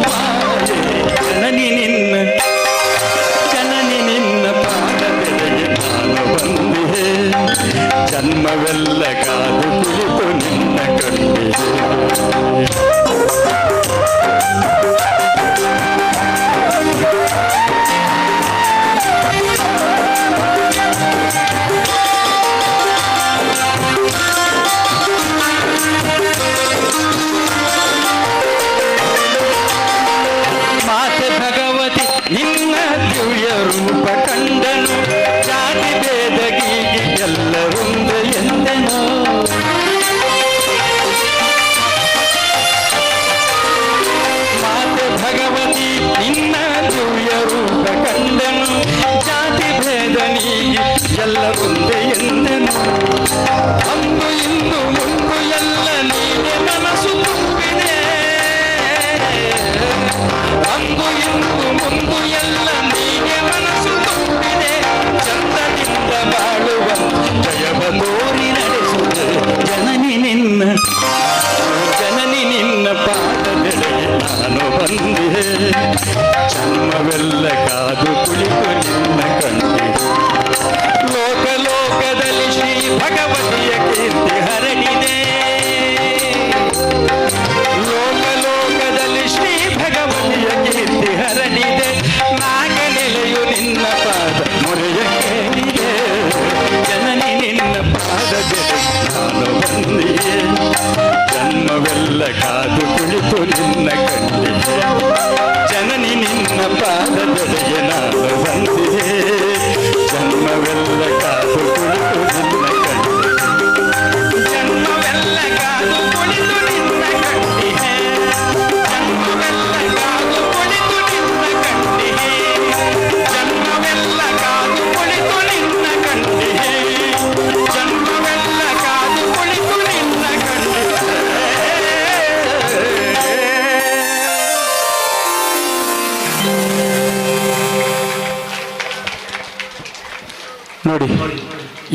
ಮಾಯೆ. ಜನನಿ ನಿನ್ನ, ಜನನಿ ನಿನ್ನ ಪಾದದೆಡೆಗೆ ನಾನು ಬಂದೆ, ಜನ್ಮವೆಲ್ಲ ಕಾದು ಕುಳಿತು ನಿನ್ನ ಕಂಡೆ. ಮಾತೆ ಭಗವತಿ ನಿನ್ನ ದಿವ್ಯ ರೂಪ ಕಂಡನು, ಜಾತಿ ಭೇದ ಗೀಗಿ ಎಲ್ಲರೊಂದು ಎಂದನು. ಮಾತೆ ಭಗವತಿ ನಿನ್ನ ದಿವ್ಯ ರೂಪ ಕಂಡನು, ಜಾತಿ ಭೇದ ನೀಗಿ ಎಲ್ಲರೊಂದೇ ಎಂದನು. ಅಂದು ಇಂದು ಮುಂದು ಎಲ್ಲ ನೀನೆ ಮನಸ್ಸು ತುಂಬಿದೆ, ಅಂದು ಇಂದು ಮುಂದು ಎಲ್ಲ ನೀನೆ ಮನಸ್ಸು ತುಂಬಿದೆ. ಚಂದದಿಂದ ಬಾಳುವ ಜಯವ ತೋರಿ ನಡೆಸುವೆ. ಜನನಿ ನಿನ್ನ, ಜನನಿ ನಿನ್ನ ಪಾದದೆಡೆಗೆ ನಾನು ಬಂದೆ, ಜನ್ಮವೆಲ್ಲ ಕಾದು ಕುಳಿತು ನಿನ್ನ ಕಂಡೆ. ಲೋಕ ಲೋಕದಲ್ಲಿ ಶ್ರೀ ಭಗವತಿಯ ಕೀರ್ತಿ ಹರಡಿದೆ, ಲೋಕ ಲೋಕದಲ್ಲಿ ಶ್ರೀ ಭಗವತಿಯ ಕೀರ್ತಿ ಹರಡಿದೆ. ನಾಗನೆಲೆಯು ನಿನ್ನ ಪಾದ ಮೊರೆಯ ಕೇಳಿದೆ, ಜನನಿ ನಿನ್ನ ಪಾದದೆಡೆ ನಾನು ಬಂದೆ, ಜನ್ಮವೆಲ್ಲ ಕಾದು ಕುಳಿತು ನಿನ್ನ ಕಂಡೆ. ಜನನಿ ನಿನ್ನ ಪಾದದೆಡೆಗೆ ನಾನು ಬಂದೆ, ಜನ್ಮವೆಲ್ಲ ಕಾದು ಕುಳಿತು ನಿನ್ನ ಕಂಡೆ. ಜನ್ಮವೆಲ್ಲ ಕಾದು ಕುಳಿತು ನಿನ್ನ ಕಂಡಿಹೆ, ಜನ್ಮವೆಲ್ಲ ಕಾದು ಕುಳಿತು ನಿನ್ನ ಕಂಡಿಹೆ, ಜನ್ಮವೆಲ್ಲ ಕಾದು ಕುಳಿತು ನಿನ್ನ ಕಂಡಿಹೆ, ಜನ್ಮವೆಲ್ಲ ಕಾದು ಕುಳಿತು ನಿನ್ನ ಕಂಡಿಹೆ. ನೋಡಿ,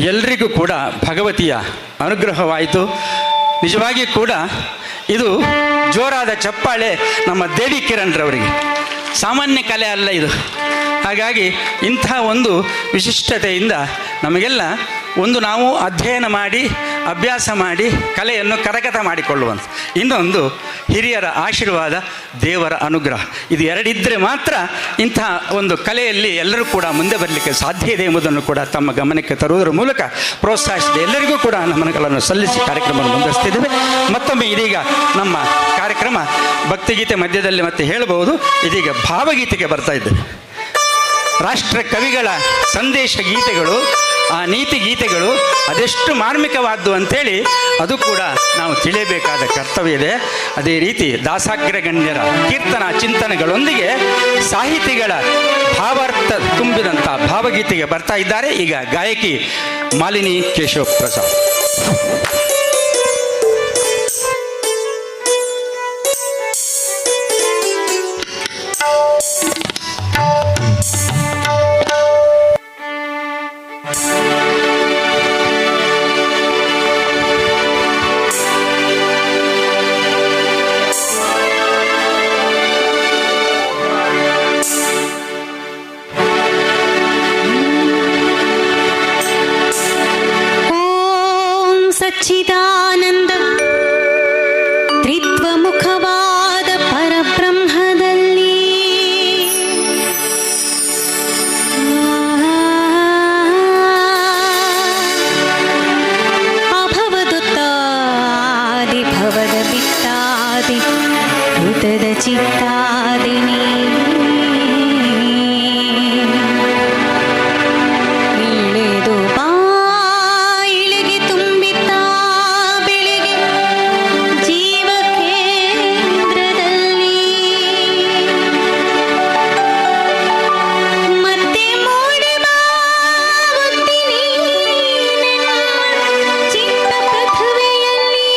ಎಲ್ರಿಗೂ ಕೂಡ ಭಗವತಿಯ ಅನುಗ್ರಹವಾಯಿತು. ನಿಜವಾಗಿ ಕೂಡ ಇದು ಜೋರಾದ ಚಪ್ಪಾಳೆ ನಮ್ಮ ದೇವಿ ಕಿರಣ್ರವರಿಗೆ. ಸಾಮಾನ್ಯ ಕಲೆ ಅಲ್ಲ ಇದು. ಹಾಗಾಗಿ ಇಂಥ ಒಂದು ವಿಶಿಷ್ಟತೆಯಿಂದ ನಮಗೆಲ್ಲ ಒಂದು ನಾವು ಅಧ್ಯಯನ ಮಾಡಿ ಅಭ್ಯಾಸ ಮಾಡಿ ಕಲೆಯನ್ನು ಕರಗತ ಮಾಡಿಕೊಳ್ಳುವಂಥ, ಇನ್ನೊಂದು ಹಿರಿಯರ ಆಶೀರ್ವಾದ, ದೇವರ ಅನುಗ್ರಹ, ಇದು ಎರಡಿದ್ದರೆ ಮಾತ್ರ ಇಂಥ ಒಂದು ಕಲೆಯಲ್ಲಿ ಎಲ್ಲರೂ ಕೂಡ ಮುಂದೆ ಬರಲಿಕ್ಕೆ ಸಾಧ್ಯ ಇದೆ ಎಂಬುದನ್ನು ಕೂಡ ತಮ್ಮ ಗಮನಕ್ಕೆ ತರುವುದರ ಮೂಲಕ ಪ್ರೋತ್ಸಾಹಿಸಿದ ಎಲ್ಲರಿಗೂ ಕೂಡ ನಮನಗಳನ್ನು ಸಲ್ಲಿಸಿ ಕಾರ್ಯಕ್ರಮವನ್ನು ಮುಂದುವರಿಸ್ತಿದ್ದೇವೆ. ಮತ್ತೊಮ್ಮೆ ಇದೀಗ ನಮ್ಮ ಕಾರ್ಯಕ್ರಮ ಭಕ್ತಿಗೀತೆ ಮಧ್ಯದಲ್ಲಿ ಮತ್ತೆ ಹೇಳಬಹುದು, ಇದೀಗ ಭಾವಗೀತೆಗೆ ಬರ್ತಾ ಇದ್ದೇವೆ. ರಾಷ್ಟ್ರ ಕವಿಗಳ ಸಂದೇಶ ಗೀತೆಗಳು, ಆ ನೀತಿ ಗೀತೆಗಳು ಅದೆಷ್ಟು ಮಾರ್ಮಿಕವಾದ್ದು ಅಂಥೇಳಿ ಅದು ಕೂಡ ನಾವು ತಿಳಿಯಬೇಕಾದ ಕರ್ತವ್ಯ ಇದೆ. ಅದೇ ರೀತಿ ದಾಸಾಗ್ರಗಣ್ಯರ ಕೀರ್ತನಾ ಚಿಂತನೆಗಳೊಂದಿಗೆ ಸಾಹಿತಿಗಳ ಭಾವಾರ್ಥ ತುಂಬಿದಂಥ ಭಾವಗೀತೆಗೆ ಬರ್ತಾ ಇದ್ದಾರೆ ಈಗ ಗಾಯಕಿ ಮಾಲಿನಿ ಕೇಶವ ಪ್ರಸಾದ್. Thank you. ಸಚ್ಚಿದಾನಂದ ತ್ರಿತ್ವ ಮುಖವಾದ ಪರಬ್ರಹ್ಮದಲ್ಲಿ. ಅಭವದುತ್ತಾದಿ ಭವದ ಬಿತ್ತಾದಿ ಋತದ ಚಿತ್ತಾದಿನಿ ಇಳಿದು ಬಾ ಇಳಿಗೆ ತುಂಬಿತಾ ಬೆಳಿಗ್ಗೆ ಜೀವ ಕೇಂದ್ರದಲ್ಲಿ ಮತ್ತೆ ಮೂಡಿ ಬಾ ಒತ್ತಿ ನೀನೆನ್ನ ಚಿತ್ತ ಪೃಥ್ವಿಯಲ್ಲಿ.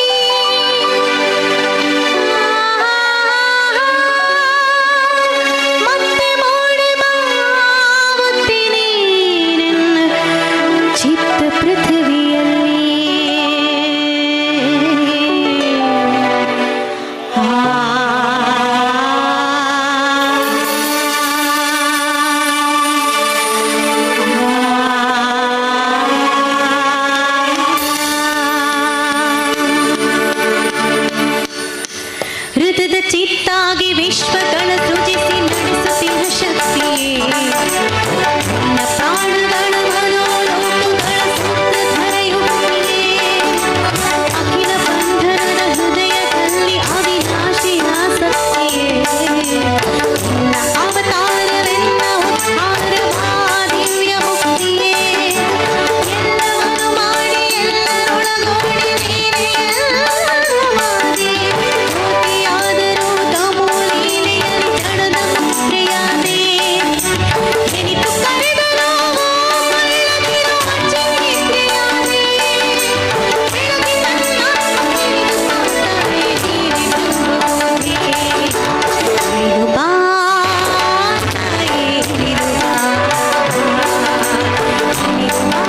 ಮತ್ತೆ ಮೂಡಿ ಬಾ ಒತ್ತಿ ನೀನೆನ್ನ ಚಿತ್ತ ಪೃಥ್ವಿಯಲ್ಲಿ. ಹೃದಯದ ಚಿತ್ತಾಗಿ ವಿಶ್ವಗಳ ಸೃಜಿಸಿ ನಡೆಸುತ್ತಿರುವ ಶಕ್ತಿಯೇ, ನನ್ನ ಪ್ರಾಣಗಳ ಮನೋಲೋಕಗಳ ಸೂತ್ರಧರೆಯುಕ್ತಿಯೇ, ಅಖಿಲ ಬಂಧನದ ಹೃದಯದಲ್ಲಿ ಅವಿನಾಶಿಯ ಸಕ್ತಿಯೇ, ನಿನ್ನ ಅವತಾರವೆನ್ನ ಉದ್ಧಾರವಾ ದಿವ್ಯ ಮುಕ್ತಿಯೇ, ಎಲ್ಲವನ್ನು ಮಾಡಿ ಎಲ್ಲರೊಳಗೋಡಿ ನೀನೇ ಎಲ್ಲವಾದಿ, ಕೋಟಿಯಾದರೂ ತಮೋಲೀಲೆಯಲ್ಲಿ ಜಡದ ಮುದ್ರೆಯಾದೆ, ಎನಿತು ಕರೆದರೋ ಕೊಳ್ಳದಿರೋ ಅಚ್ಚರಿಕ್ರಿಯಾದೆ, ಬೆಳಗಿ ತನ್ನ ತಿಳಿದು ತಾನೇ ನೀನೆ ಬ್ರಹ್ಮಬೋಧಿ. ಇಳಿದು ಬಾ ತಾಯೇ, ಇಳಿದು ಬಾ, ಇಳಿದು ಬಾ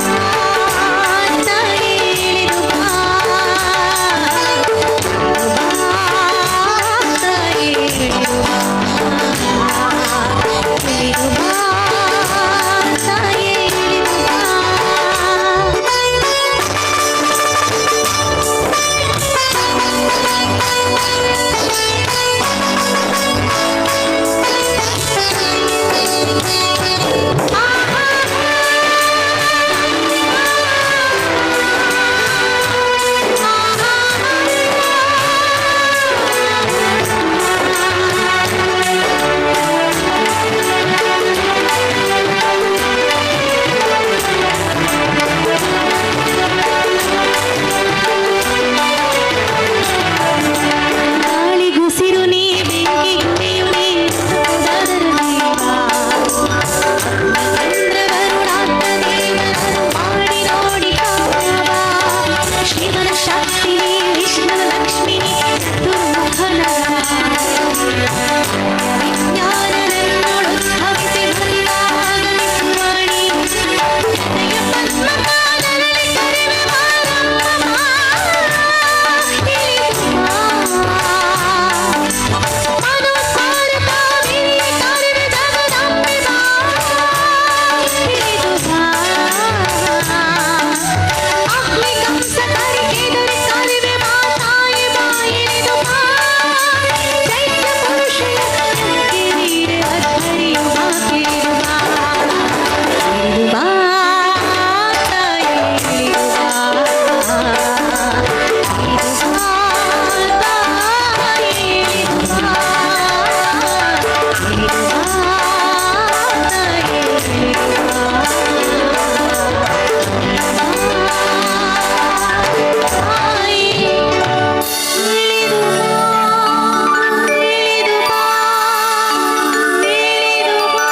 ತಾಯೇ, ಇಳಿದು ಬಾ, ಇಳಿದು ಬಾ ತಾಯೇ, ಇಳಿದು ಬಾ, ಇಳಿದು ಬಾ ತಾಯೇ, ಇಳಿದು ಬಾ. ಗಾಳಿಗುಸಿರು ನೀ, ಬೆಂಕಿ ಗುರಿಯು ನೀ, ಸುಧಾರರ ದೇವ. ಚಂದ್ರ ವರುಣಾತ್ಮ ದೇವರನ್ನು ಮಾಡಿ ನೋಡಿ ಕಾವ. ಶಿವನ ಶಕ್ತಿ ನೀ, ವಿಷ್ಣುವ ಲಕ್ಷ್ಮಿ ನೀ, ಚತುರ್ಮುಖನ ವಿಜ್ಞಾನನನ್ನೊಳುದ್ಭವಿಸಿ ಬಂದಾಗಲಿಸುವಣಿ. ಹೃದಯ ಪದ್ಮಕಾಲನಲ್ಲಿ ಕರೆವೆ ಬಾರಮ್ಮ ಬಾ, ಇಳಿದು ಬಾ. ಮನೋತ್ಸಾರ ಕಾವೇರಿಯ ಕಾರಿವೆ ಜಗದಂಬೆ ಬಾ, ಇಳಿದು ಬಾ. ಅಗ್ನಿ ಕಂಸ ಕರಿಕೆದರೆ ಕಾಲಿವೆ ಬಾ ತಾಯಿ ಬಾ, ಇಳಿದು ಬಾ. ಚೈತ್ಯ ಪುರುಷಯ ವೀರ ಅಧ್ವರಿಯು ಬಾ, ಕೇಳು ಬಾ. ಇಳಿದು ಬಾ ತಾಯಿ, ಇಳಿದು ಬಾ. ಇಳಿದು ಬಾ ತಾಯಿ, ಇಳಿದು ಬಾ. ಇಳಿದು ಬಾ ತಾಯಿ, ಇಳಿದು ಬಾ. ತಾಯಿ, ಇಳಿದು ಬಾ, ಇಳಿದು ಬಾ, ಇಳಿದು ಬಾ.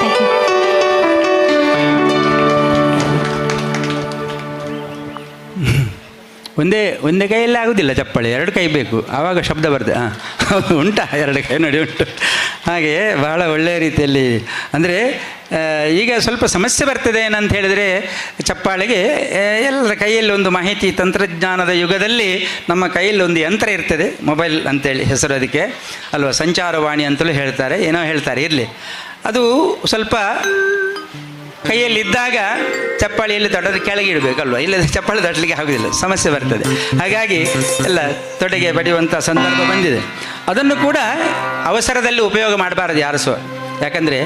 Thank you. ಒಂದೇ ಒಂದೇ ಕೈಯಲ್ಲಿ ಆಗೋದಿಲ್ಲ ಚಪ್ಪಾಳೆ, ಎರಡು ಕೈ ಬೇಕು, ಆವಾಗ ಶಬ್ದ ಬರ್ತದೆ. ಹಾಂ, ಉಂಟಾ? ಎರಡು ಕೈ ನೋಡಿ ಉಂಟು. ಹಾಗೆಯೇ ಬಹಳ ಒಳ್ಳೆಯ ರೀತಿಯಲ್ಲಿ ಅಂದರೆ ಈಗ ಸ್ವಲ್ಪ ಸಮಸ್ಯೆ ಬರ್ತದೆ ಏನಂತ ಹೇಳಿದರೆ, ಚಪ್ಪಾಳೆಗೆ ಎಲ್ಲರ ಕೈಯಲ್ಲಿ ಒಂದು ಮಾಹಿತಿ ತಂತ್ರಜ್ಞಾನದ ಯುಗದಲ್ಲಿ ನಮ್ಮ ಕೈಯಲ್ಲಿ ಒಂದು ಯಂತ್ರ ಇರ್ತದೆ, ಮೊಬೈಲ್ ಅಂತೇಳಿ ಹೆಸರು ಅದಕ್ಕೆ ಅಲ್ವಾ, ಸಂಚಾರವಾಣಿ ಅಂತಲೂ ಹೇಳ್ತಾರೆ, ಏನೋ ಹೇಳ್ತಾರೆ, ಇರಲಿ. ಅದು ಸ್ವಲ್ಪ ಕೈಯಲ್ಲಿದ್ದಾಗ ಚಪ್ಪಾಳಿಯಲ್ಲಿ ತೊಡೆದ ಕೆಳಗೆ ಇಡಬೇಕಲ್ವ, ಇಲ್ಲದೆ ಚಪ್ಪಾಳೆ ತಟ್ಟಲಿಕ್ಕೆ ಆಗೋದಿಲ್ಲ, ಸಮಸ್ಯೆ ಬರ್ತದೆ. ಹಾಗಾಗಿ ಎಲ್ಲ ತೊಡೆಗೆ ಬಡಿಯುವಂಥ ಸಂದರ್ಭ ಬಂದಿದೆ. ಅದನ್ನು ಕೂಡ ಅವಸರದಲ್ಲಿ ಉಪಯೋಗ ಮಾಡಬಾರದು ಯಾರು ಸಹ. ಯಾಕಂದರೆ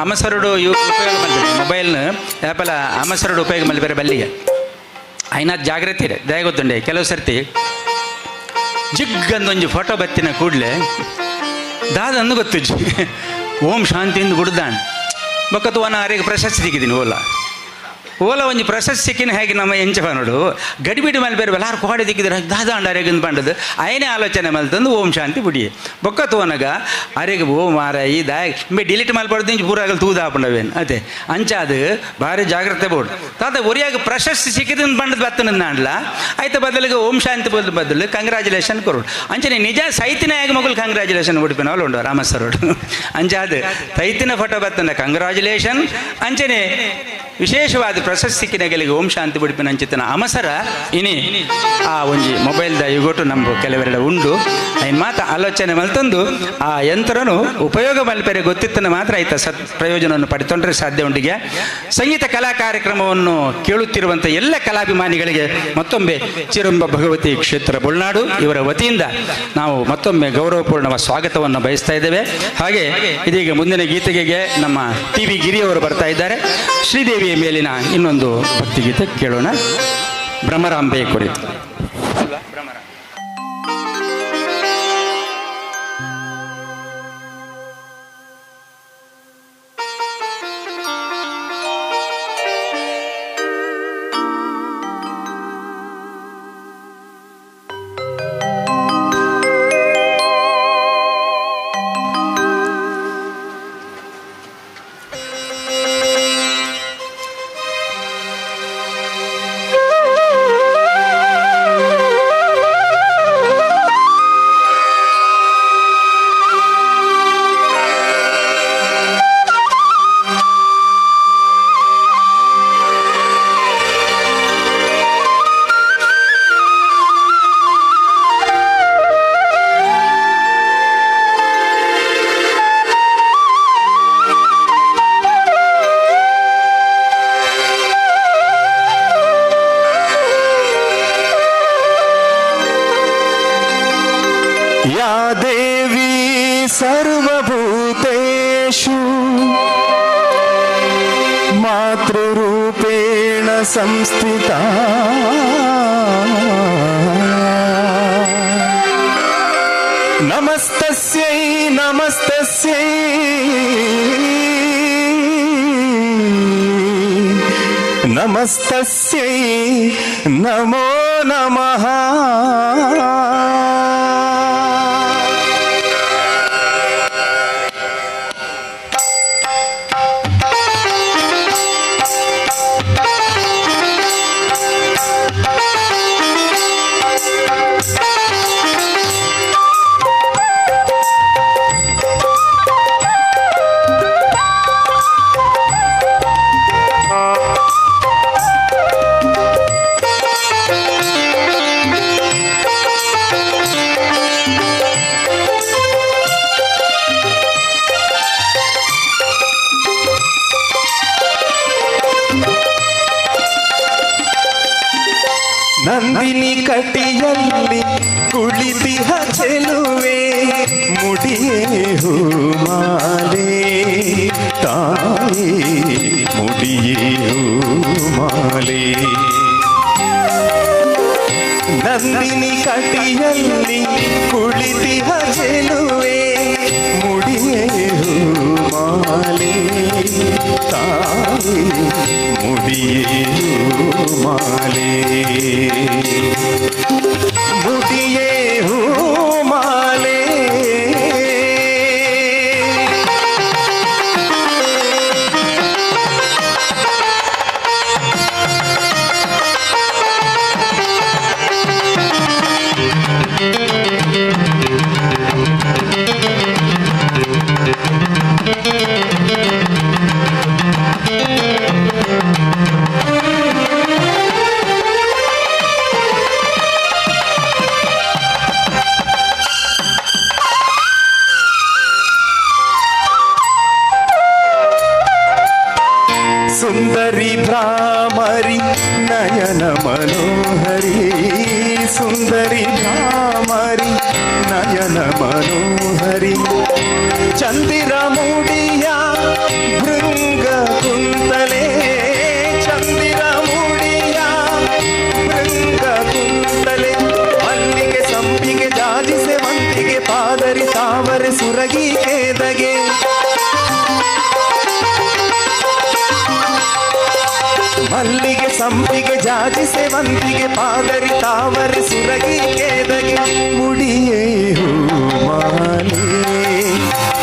ಅಮಸರುಡು ಇವು ಉಪಯೋಗ ಮಾಡ್ತಾರೆ ಮೊಬೈಲ್ನ ಆ್ಯಪಲ ಅಮಸರುಡು ಉಪಯೋಗ ಮಾಡಿ ಬೇರೆ ಬಲ್ಲಿಗೆ ಐನಾ ಜಾಗ್ರತೆ ಇದೆ. ದಯ ಗೊತ್ತುಂಡೆ ಕೆಲವು ಸರ್ತಿ ಜಿಗ್ಗಂದೊಂಜಿ ಫೋಟೋ ಬತ್ತಿನ ಕೂಡಲೇ ದಾದಂದು ಗೊತ್ತು ಓಂ ಶಾಂತಿಯಿಂದ ಬಿಡ್ದಾಣ ಬೊಕ್ಕತು ಒನ ಅರೆಗೆ ಪ್ರಶಸ್ತಿ ಸಿಕ್ಕಿದ್ದೀನಿ ಓಲಾ ಓಲಾ ಒಂಜಿ ಪ್ರಶಸ್ತಿ ಸಿಕ್ಕಿನ ಹೇಗೆ ನಮ್ಮ ಎಂಚ ನೋಡು ಗಡಿಬಿಡಿ ಮೇಲೆ ಬೇರೆ ಎಲ್ಲಾರು ಕೋಡೆ ದಿಕ್ಕಿದ್ರೆ ದಾದಾಂಡ ಅರೆಗಿಂದ ಬಂಡದು ಆಯನೇ ಆಲೋಚನೆ ಮಲ್ತಂದು ಓಂ ಶಾಂತಿ ಬಿಡಿ ಬೊಕ್ಕ ತೋನಗ ಅರೆಗೆ ಓ ಮಾರ ಈ ದಾಯ ಮೇ ಡಿಲೀಟ್ ಮಲ್ಪಡ್ದು ಇಂಚು ಪೂರ ಆಗಲು ತೂದಾಪಂಡವೇನು ಅದೇ ಅಂಚಾದು ಭಾರಿ ಜಾಗ್ರತೆ ಬೋರ್ಡ್ ತಾತ ಒರಿಯಾಗ ಪ್ರಶಸ್ತಿ ಸಿಕ್ಕಿದ ಬಂಡದ ಬತ್ತನ ನಾಡ್ಲ ಆಯ್ತು ಬದಲಿಗೆ ಓಂ ಶಾಂತಿ ಬದಲು ಬದಲು ಕಂಗ್ರ್ಯಾಚುಲೇಷನ್ ಕೊರೋಡು ಅಂಚನೆ ನಿಜ ಸೈತಿನ ಆಗ ಮಗಳು ಕಂಗ್ರ್ಯಾಚುಲೇಷನ್ ಉಡುಪಿನ ಉಂಡು ರಾಮಸರೋಡು ಅಂಚಾದು ತೈತಿನ ಫೋಟೋ ಬತ್ತನ ಕಂಗ್ರ್ಯಾಚುಲೇಷನ್ ಅಂಚನೆ ವಿಶೇಷವಾದ ಪ್ರಶಸ್ತಿ ಸಿಕ್ಕಿನಗಲಿಗೆ ಓಂ ಶಾಂತಿ ಬಿಡಿಪಿನ ಅಂಚಿತನ ಅಮಸರ ಇನಿ ಆ ಒಂಜಿ ಮೊಬೈಲ್ದ ಯುಗೋಟು ನಮ್ಮ ಕೆಲವೆರಡ ಉಂಡು ಐನ್ ಮಾತ ಆಲೋಚನೆ ಮಲ್ತಂದು ಆ ಯಂತ್ರನು ಉಪಯೋಗ ಮಲ್ಪೆರೆ ಗೊತ್ತಿತ್ತನ ಮಾತ್ರ ಆಯ್ತ ಸತ್ ಪ್ರಯೋಜನವನ್ನು ಪಡೆತೊಂಡ್ರೆ ಸಾಧ್ಯ ಉಂಡಿಗೆ. ಸಂಗೀತ ಕಲಾ ಕಾರ್ಯಕ್ರಮವನ್ನು ಕೇಳುತ್ತಿರುವಂಥ ಎಲ್ಲ ಕಲಾಭಿಮಾನಿಗಳಿಗೆ ಮತ್ತೊಮ್ಮೆ ಚಿರುಂಬ ಭಗವತಿ ಕ್ಷೇತ್ರ ಬೊಳ್ನಾಡು ಇವರ ವತಿಯಿಂದ ನಾವು ಮತ್ತೊಮ್ಮೆ ಗೌರವಪೂರ್ಣ ಸ್ವಾಗತವನ್ನು ಬಯಸ್ತಾ ಇದ್ದೇವೆ. ಹಾಗೆ ಇದೀಗ ಮುಂದಿನ ಗೀತೆಗೆ ನಮ್ಮ ಟಿ ವಿ ಗಿರಿಯವರು ಬರ್ತಾ ಇದ್ದಾರೆ. ಶ್ರೀದೇವಿಯ ಮೇಲಿನ ಇನ್ನೊಂದು ಭಕ್ತಿಗೀತೆ ಕೇಳೋಣ, ಭ್ರಮರಾಂಬೆ ಕುರಿತು. या देवी सर्वभूतेषु मातृरूपेण संस्थिता नमस्तस्यै नमस्तस्यै नमस्तस्यै नमो नमः. ನಂದಿನಿ ಕಟಿಯಲ್ಲಿ ಕುಳಿತಿಹ ಚೆಲುವೆ ಮುಡಿಯೇ ಹೂಮಾಲೆ ತಾಯಿ ಮುಡಿಯೇ ಹೂಮಾಲೆ. ನಂದಿನಿ ಕಟಿಯಲ್ಲಿ ಕುಳಿತಿಹ ಚೆಲುವೆ ಮುಡಿಯೇ ಹೂಮಾಲೆ ತಾಯಿ ಮುಡಿಯೇ ಹೂಮಾಲೆ ಮುಡಿಯೇ ಹೂಮಾಲೆ. ನಯನ ಮನೋಹರಿ ಸುಂದರಿ ಭ್ರಾಮರಿ ನಯನ ಮನೋಹರಿ ಚಂದಿರ ಮೂಡಿಯ ಭೃಂಗ ಕುಂತಲೆ ಚಂದಿರ ಮೂಡಿಯ ಭೃಂಗ ಕುಂತಲೆ ಮಲ್ಲಿಗೆ ಸಂಪಿಗೆ ಜಾಜಿ ಸೇವಂತಿಗೆ ಪಾದರಿ ತಾವರೆ ಸುರಗಿ ಕೇದಗೆ ಮಲ್ಲಿಗೆ ಸಂಪಿಗೆ ಜಾಜಿ ಸೇವಂತಿಗೆ ಪಾದರಿ ತಾವರೆ ಸುರಗಿ ಕೇದಗೆ ಮುಡಿಯೇ ಹೂಮಾಲೆ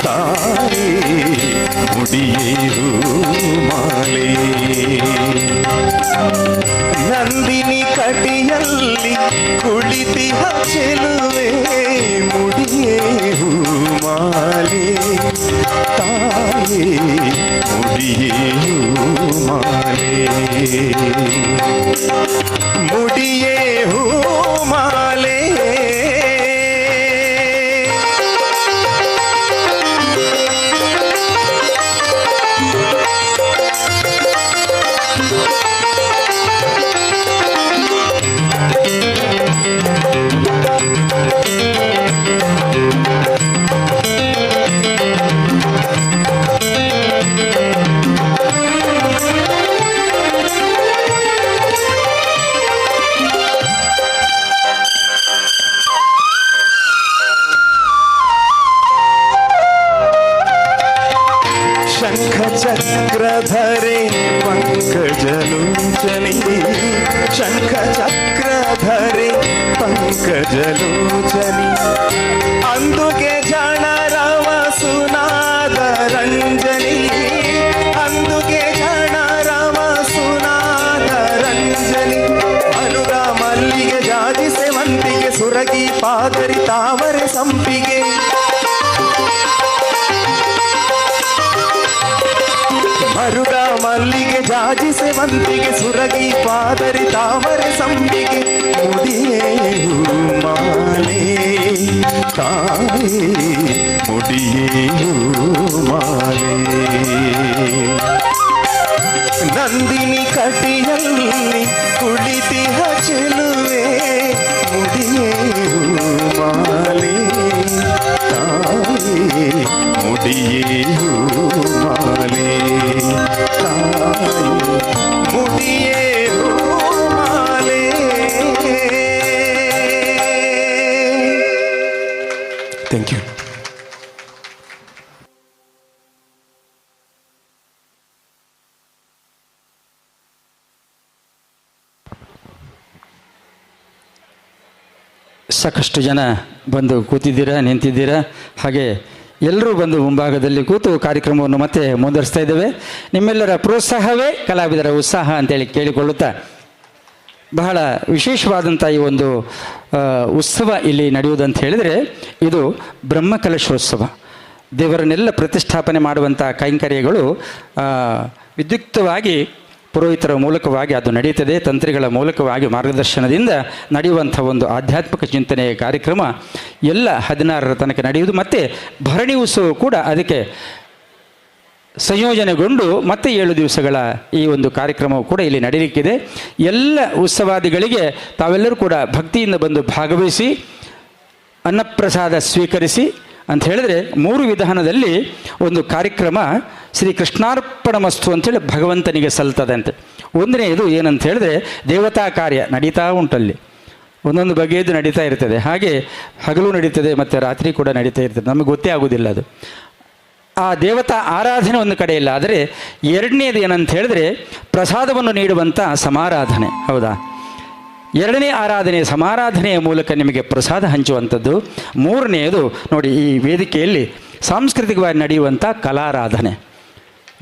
ತಾಯಿ ಮುಡಿಯೇ ಹೂಮಾಲೆ ನಂದಿನಿ ಕಟಿಯಲ್ಲಿ ಕುಳಿತಿಹ ಚೆಲುವೆ ಮುಡಿಯೇ ಹೂಮಾಲೆ ತಾಯಿ ಮುಡಿಯೇ ಹೂಮಾಲೆ ಮುಡಿಯೇ ಹೂಮಾಲೆ. ಶಂಖ ಚಕ್ರಧರೆ ಪಂಕಜಲೋಚನೆ ಶಂಖ ಚಕ್ರಧರೆ ಪಂಕಜಲೋಚನೆ ಅಂದುಗೆ ಜನರವ ಸುನಾದ ರಂಜನಿ ಅಂದುಗೆ ಜನರವ ಸುನಾದ ರಂಜನಿ ಅನುರ ಮಲ್ಲಿಗೆ ಜಾಜಿ ಸೇವಂತಿಗೆ ಸುರಗಿ ಪಾದರಿ ತಾವರೆ ಸಂಪಿಗೆ ಮರುಗ ಮಲ್ಲಿಗೆ ಜಾಜಿ ಸೇವಂತಿಗೆ ಸುರಗಿ ಪಾದರಿ ತಾವರೆ ಸಂಪಿಗೆ ಮುಡಿಯೇ ಹೂಮಾಲೆ ತಾಯಿ ಮುಡಿಯೇ ಹೂಮಾಲೆ ನಂದಿನಿ ಕಟಿಯಲ್ಲಿ ಕುಳಿತಿಹ ಚೆಲುವೆ ಮುಡಿಯೇ ಹೂಮಾಲೆ ತಾಯಿ ಮುಡಿಯೇ ಹೂಮಾಲೆ ತಾಯಿ ಮುಡಿಯೇ ಹೂಮಾಲೆ. Thank you. ಸಾಕಷ್ಟು ಜನ ಬಂದು ಕೂತಿದ್ದೀರಾ, ನಿಂತಿದ್ದೀರಾ, ಹಾಗೆ ಎಲ್ಲರೂ ಬಂದು ಮುಂಭಾಗದಲ್ಲಿ ಕೂತು ಕಾರ್ಯಕ್ರಮವನ್ನು ಮತ್ತೆ ಮುಂದುವರಿಸ್ತಾ ಇದ್ದೇವೆ. ನಿಮ್ಮೆಲ್ಲರ ಪ್ರೋತ್ಸಾಹವೇ ಕಲಾವಿದರ ಉತ್ಸಾಹ ಅಂತೇಳಿ ಕೇಳಿಕೊಳ್ಳುತ್ತಾ ಬಹಳ ವಿಶೇಷವಾದಂಥ ಈ ಒಂದು ಉತ್ಸವ ಇಲ್ಲಿ ನಡೆಯುವುದಂತ ಹೇಳಿದರೆ ಇದು ಬ್ರಹ್ಮಕಲಶೋತ್ಸವ. ದೇವರನ್ನೆಲ್ಲ ಪ್ರತಿಷ್ಠಾಪನೆ ಮಾಡುವಂಥ ಕೈಂಕರ್ಯಗಳು ವಿದ್ಯುಕ್ತವಾಗಿ ಪುರೋಹಿತರ ಮೂಲಕವಾಗಿ ಅದು ನಡೆಯುತ್ತದೆ. ತಂತ್ರಿಗಳ ಮೂಲಕವಾಗಿ ಮಾರ್ಗದರ್ಶನದಿಂದ ನಡೆಯುವಂಥ ಒಂದು ಆಧ್ಯಾತ್ಮಿಕ ಚಿಂತನೆಯ ಕಾರ್ಯಕ್ರಮ ಎಲ್ಲ 16ರ ತನಕ ನಡೆಯುವುದು. ಮತ್ತು ಭರಣಿ ಉತ್ಸವ ಕೂಡ ಅದಕ್ಕೆ ಸಂಯೋಜನೆಗೊಂಡು ಮತ್ತೆ 7 ದಿವಸಗಳ ಈ ಒಂದು ಕಾರ್ಯಕ್ರಮವು ಕೂಡ ಇಲ್ಲಿ ನಡೆಯಲಿಕ್ಕಿದೆ. ಎಲ್ಲ ಉತ್ಸವಾದಿಗಳಿಗೆ ತಾವೆಲ್ಲರೂ ಕೂಡ ಭಕ್ತಿಯಿಂದ ಬಂದು ಭಾಗವಹಿಸಿ ಅನ್ನಪ್ರಸಾದ ಸ್ವೀಕರಿಸಿ ಅಂತ ಹೇಳಿದ್ರೆ 3 ವಿಧಾನದಲ್ಲಿ ಒಂದು ಕಾರ್ಯಕ್ರಮ ಶ್ರೀ ಕೃಷ್ಣಾರ್ಪಣ ಮಸ್ತು ಅಂಥೇಳಿ ಭಗವಂತನಿಗೆ ಸಲ್ತದೆ ಅಂತೆ. ಒಂದನೆಯದು ಏನಂತ ಹೇಳಿದ್ರೆ ದೇವತಾ ಕಾರ್ಯ ನಡೀತಾ ಉಂಟಲ್ಲಿ, ಒಂದೊಂದು ಬಗೆಯದ್ದು ನಡೀತಾ ಇರ್ತದೆ. ಹಾಗೆ ಹಗಲು ನಡೀತದೆ ಮತ್ತು ರಾತ್ರಿ ಕೂಡ ನಡೀತಾ ಇರ್ತದೆ, ನಮಗೆ ಗೊತ್ತೇ ಆಗೋದಿಲ್ಲ ಅದು. ಆ ದೇವತಾ ಆರಾಧನೆ ಒಂದು ಕಡೆ ಇಲ್ಲ. ಆದರೆ ಎರಡನೇದು ಏನಂತ ಹೇಳಿದ್ರೆ ಪ್ರಸಾದವನ್ನು ನೀಡುವಂಥ ಸಮಾರಾಧನೆ, ಹೌದಾ? ಎರಡನೇ ಆರಾಧನೆ ಸಮಾರಾಧನೆಯ ಮೂಲಕ ನಿಮಗೆ ಪ್ರಸಾದ ಹಂಚುವಂಥದ್ದು. ಮೂರನೆಯದು ನೋಡಿ ಈ ವೇದಿಕೆಯಲ್ಲಿ ಸಾಂಸ್ಕೃತಿಕವಾಗಿ ನಡೆಯುವಂಥ ಕಲಾರಾಧನೆ.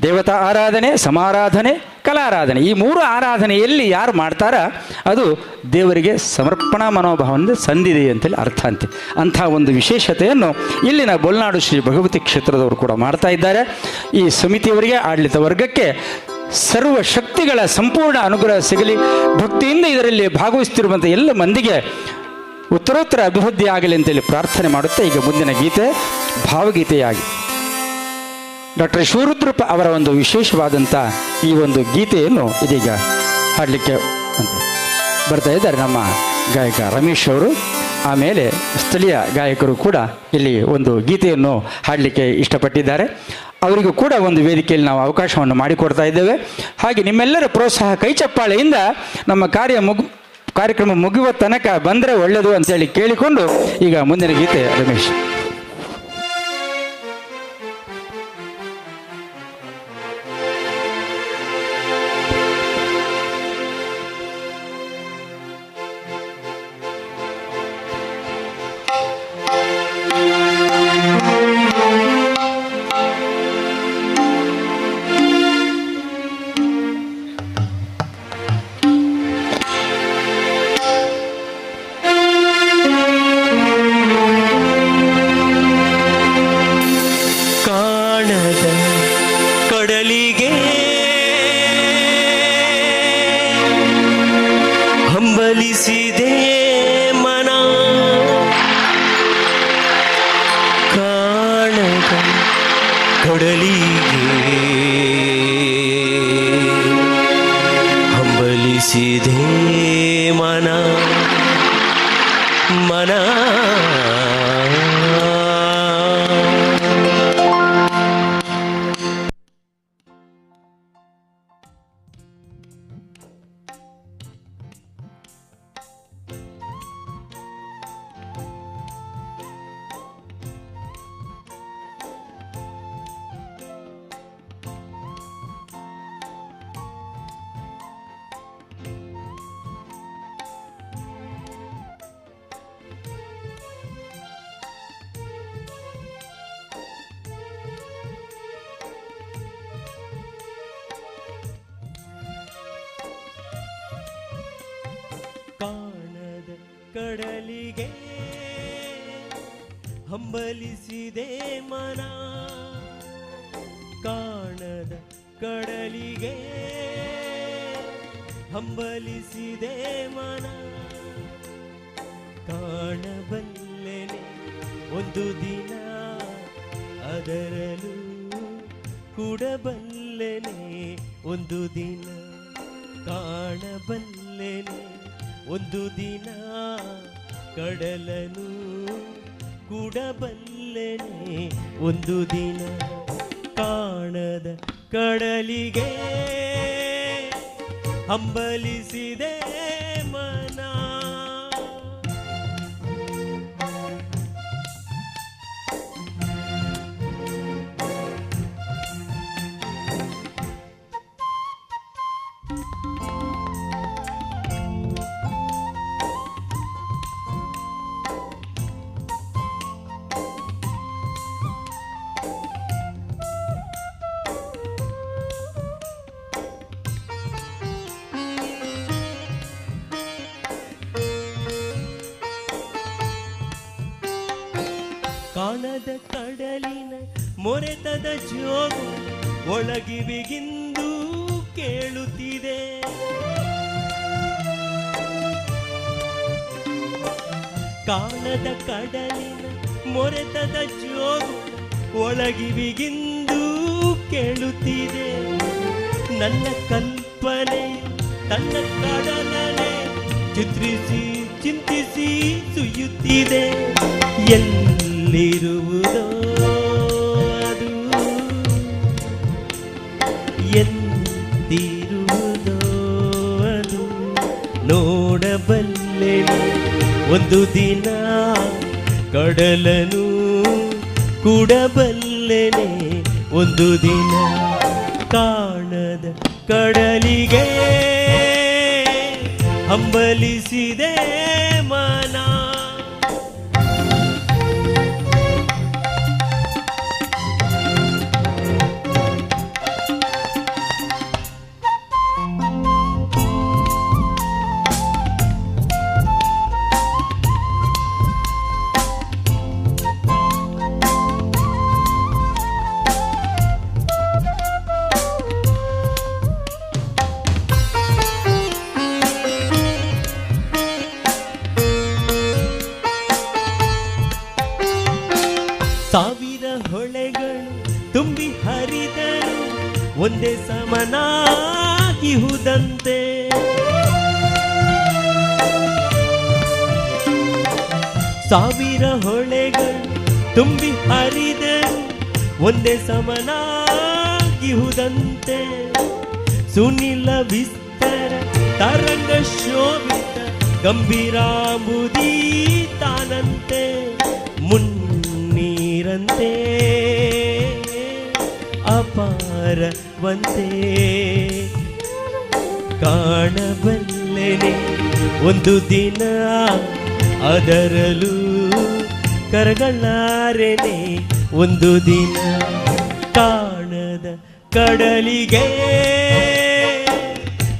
ದೇವತಾ ಆರಾಧನೆ, ಸಮಾರಾಧನೆ, ಕಲಾರಾಧನೆ, ಈ 3 ಆರಾಧನೆಯಲ್ಲಿ ಯಾರು ಮಾಡ್ತಾರ ಅದು ದೇವರಿಗೆ ಸಮರ್ಪಣಾ ಮನೋಭಾವದಿಂದ ಸಂದಿದೆ ಅಂತೇಳಿ ಅರ್ಥ ಅಂತೆ. ಅಂಥ ಒಂದು ವಿಶೇಷತೆಯನ್ನು ಇಲ್ಲಿನ ಬೊಲ್ನಾಡು ಶ್ರೀ ಭಗವತಿ ಕ್ಷೇತ್ರದವರು ಕೂಡ ಮಾಡ್ತಾ ಇದ್ದಾರೆ. ಈ ಸಮಿತಿಯವರಿಗೆ, ಆಡಳಿತ ವರ್ಗಕ್ಕೆ ಸರ್ವ ಶಕ್ತಿಗಳ ಸಂಪೂರ್ಣ ಅನುಗ್ರಹ ಸಿಗಲಿ. ಭಕ್ತಿಯಿಂದ ಇದರಲ್ಲಿ ಭಾಗವಹಿಸುತ್ತಿರುವಂಥ ಎಲ್ಲ ಮಂದಿಗೆ ಉತ್ತರೋತ್ತರ ಅಭಿವೃದ್ಧಿ ಆಗಲಿ ಅಂತೇಳಿ ಪ್ರಾರ್ಥನೆ ಮಾಡುತ್ತಾ ಈಗ ಮುಂದಿನ ಗೀತೆ ಭಾವಗೀತೆಯಾಗಿ ಡಾಕ್ಟರ್ ಶಿವರುದ್ರಪ್ಪ ಅವರ ಒಂದು ವಿಶೇಷವಾದಂಥ ಈ ಒಂದು ಗೀತೆಯನ್ನು ಇದೀಗ ಹಾಡಲಿಕ್ಕೆ ಅಂತ ಬರ್ತಾ ಇದ್ದಾರೆ ನಮ್ಮ ಗಾಯಕ ರಮೇಶ್ ಅವರು. ಆಮೇಲೆ ಸ್ಥಳೀಯ ಗಾಯಕರು ಕೂಡ ಇಲ್ಲಿ ಒಂದು ಗೀತೆಯನ್ನು ಹಾಡಲಿಕ್ಕೆ ಇಷ್ಟಪಟ್ಟಿದ್ದಾರೆ. ಅವರಿಗೂ ಕೂಡ ಒಂದು ವೇದಿಕೆಯಲ್ಲಿ ನಾವು ಅವಕಾಶವನ್ನು ಮಾಡಿಕೊಡ್ತಾ ಇದ್ದೇವೆ. ಹಾಗೆ ನಿಮ್ಮೆಲ್ಲರ ಪ್ರೋತ್ಸಾಹ ಕೈಚಪ್ಪಾಳೆಯಿಂದ ನಮ್ಮ ಕಾರ್ಯಕ್ರಮ ಮುಗಿಯುವ ತನಕ ಬಂದರೆ ಒಳ್ಳೆಯದು ಅಂತೇಳಿ ಕೇಳಿಕೊಂಡು ಈಗ ಮುಂದಿನ ಗೀತೆ ರಮೇಶ್. ಹಂಬಲಿಸಿದೆ ಮನ, ಕಾಣದ ಕಡಲಿಗೆ ಹಂಬಲಿಸಿದೆ ಮನ, ಮನ. ಕಾಣದ ಕಡಲಿಗೆ ಹಂಬಲಿಸಿದೆ ಮನ, ಕಾಣದ ಕಡಲಿಗೆ ಹಂಬಲಿಸಿದೆ ಮನ. ಕಾಣಬಲ್ಲೆನೆ ಒಂದು ದಿನ, ಅದರಲ್ಲೂ ಕೂಡಬಲ್ಲೆನೆ ಒಂದು ದಿನ. ಕಾಣಬಲ್ಲೆನೆ ಒಂದು ದಿನ, ಕಡಲನು ಕೂಡಬಲ್ಲೆನೆ ಒಂದು ದಿನ. ಕಾಣದ ಕಡಲಿಗೆ ಹಂಬಲಿಸಿದೆ ಮನ. ಕಾಣದ ಕಡಲಿನ ಮೊರೆತದ ಜೋಗು ಒಳಗಿವಿಗಿಂದು ಕೇಳುತ್ತಿದೆ. ಕಾಣದ ಕಡಲಿನ ಮೊರೆತದ ಜೋಗು ಒಳಗಿವಿಗಿಂದು ಕೇಳುತ್ತಿದೆ. ನನ್ನ ಕಲ್ಪನೆಯು ತನ್ನ ಕಡಲನೆ ಚಿತ್ರಿಸಿ ಚಿಂತಿಸಿ ಸುಯ್ಯುತ್ತಿದೆ. ಎಲ್ಲಿರುವುದೋ ಅದು, ಎಂದಿರುವುದೋ ಅದು, ನೋಡಬಲ್ಲೆನು ಒಂದು ದಿನ, ಕಡಲನು ಕೂಡಬಲ್ಲೆನೆ ಒಂದು ದಿನ. ಕಾಣದ ಕಡಲಿಗೆ ಹಂಬಲಿಸಿದೆ ಮನ. ಸಾವಿರ ಹೊಳೆಗಳು ತುಂಬಿ ಹರಿದರು ಒಂದೇ ಸಮನಾಗಿಹುದಂತೆ. ಸಾವಿರ ಹೊಳೆಗಳು ತುಂಬಿ ಹರಿದರು ಒಂದೇ ಸಮನಾಗಿಹುದಂತೆ. ಸುನಿಲ ವಿಸ್ತರ ತರಂಗ ಶೋಭಿತ ಗಂಭೀರಾಂಬುದಿ ತಾನಂತೆ, ಮುನ್ನೀರಂತೆ ಅಪಾರವಂತೆ. ಕಾಣಬಲ್ಲೆನೆ ಒಂದು ದಿನ ಅದರಲ್ಲೂ ಕರಗಳಾರೆನೆ ಒಂದು ದಿನ. ಕಾಣದ ಕಡಲಿಗೆ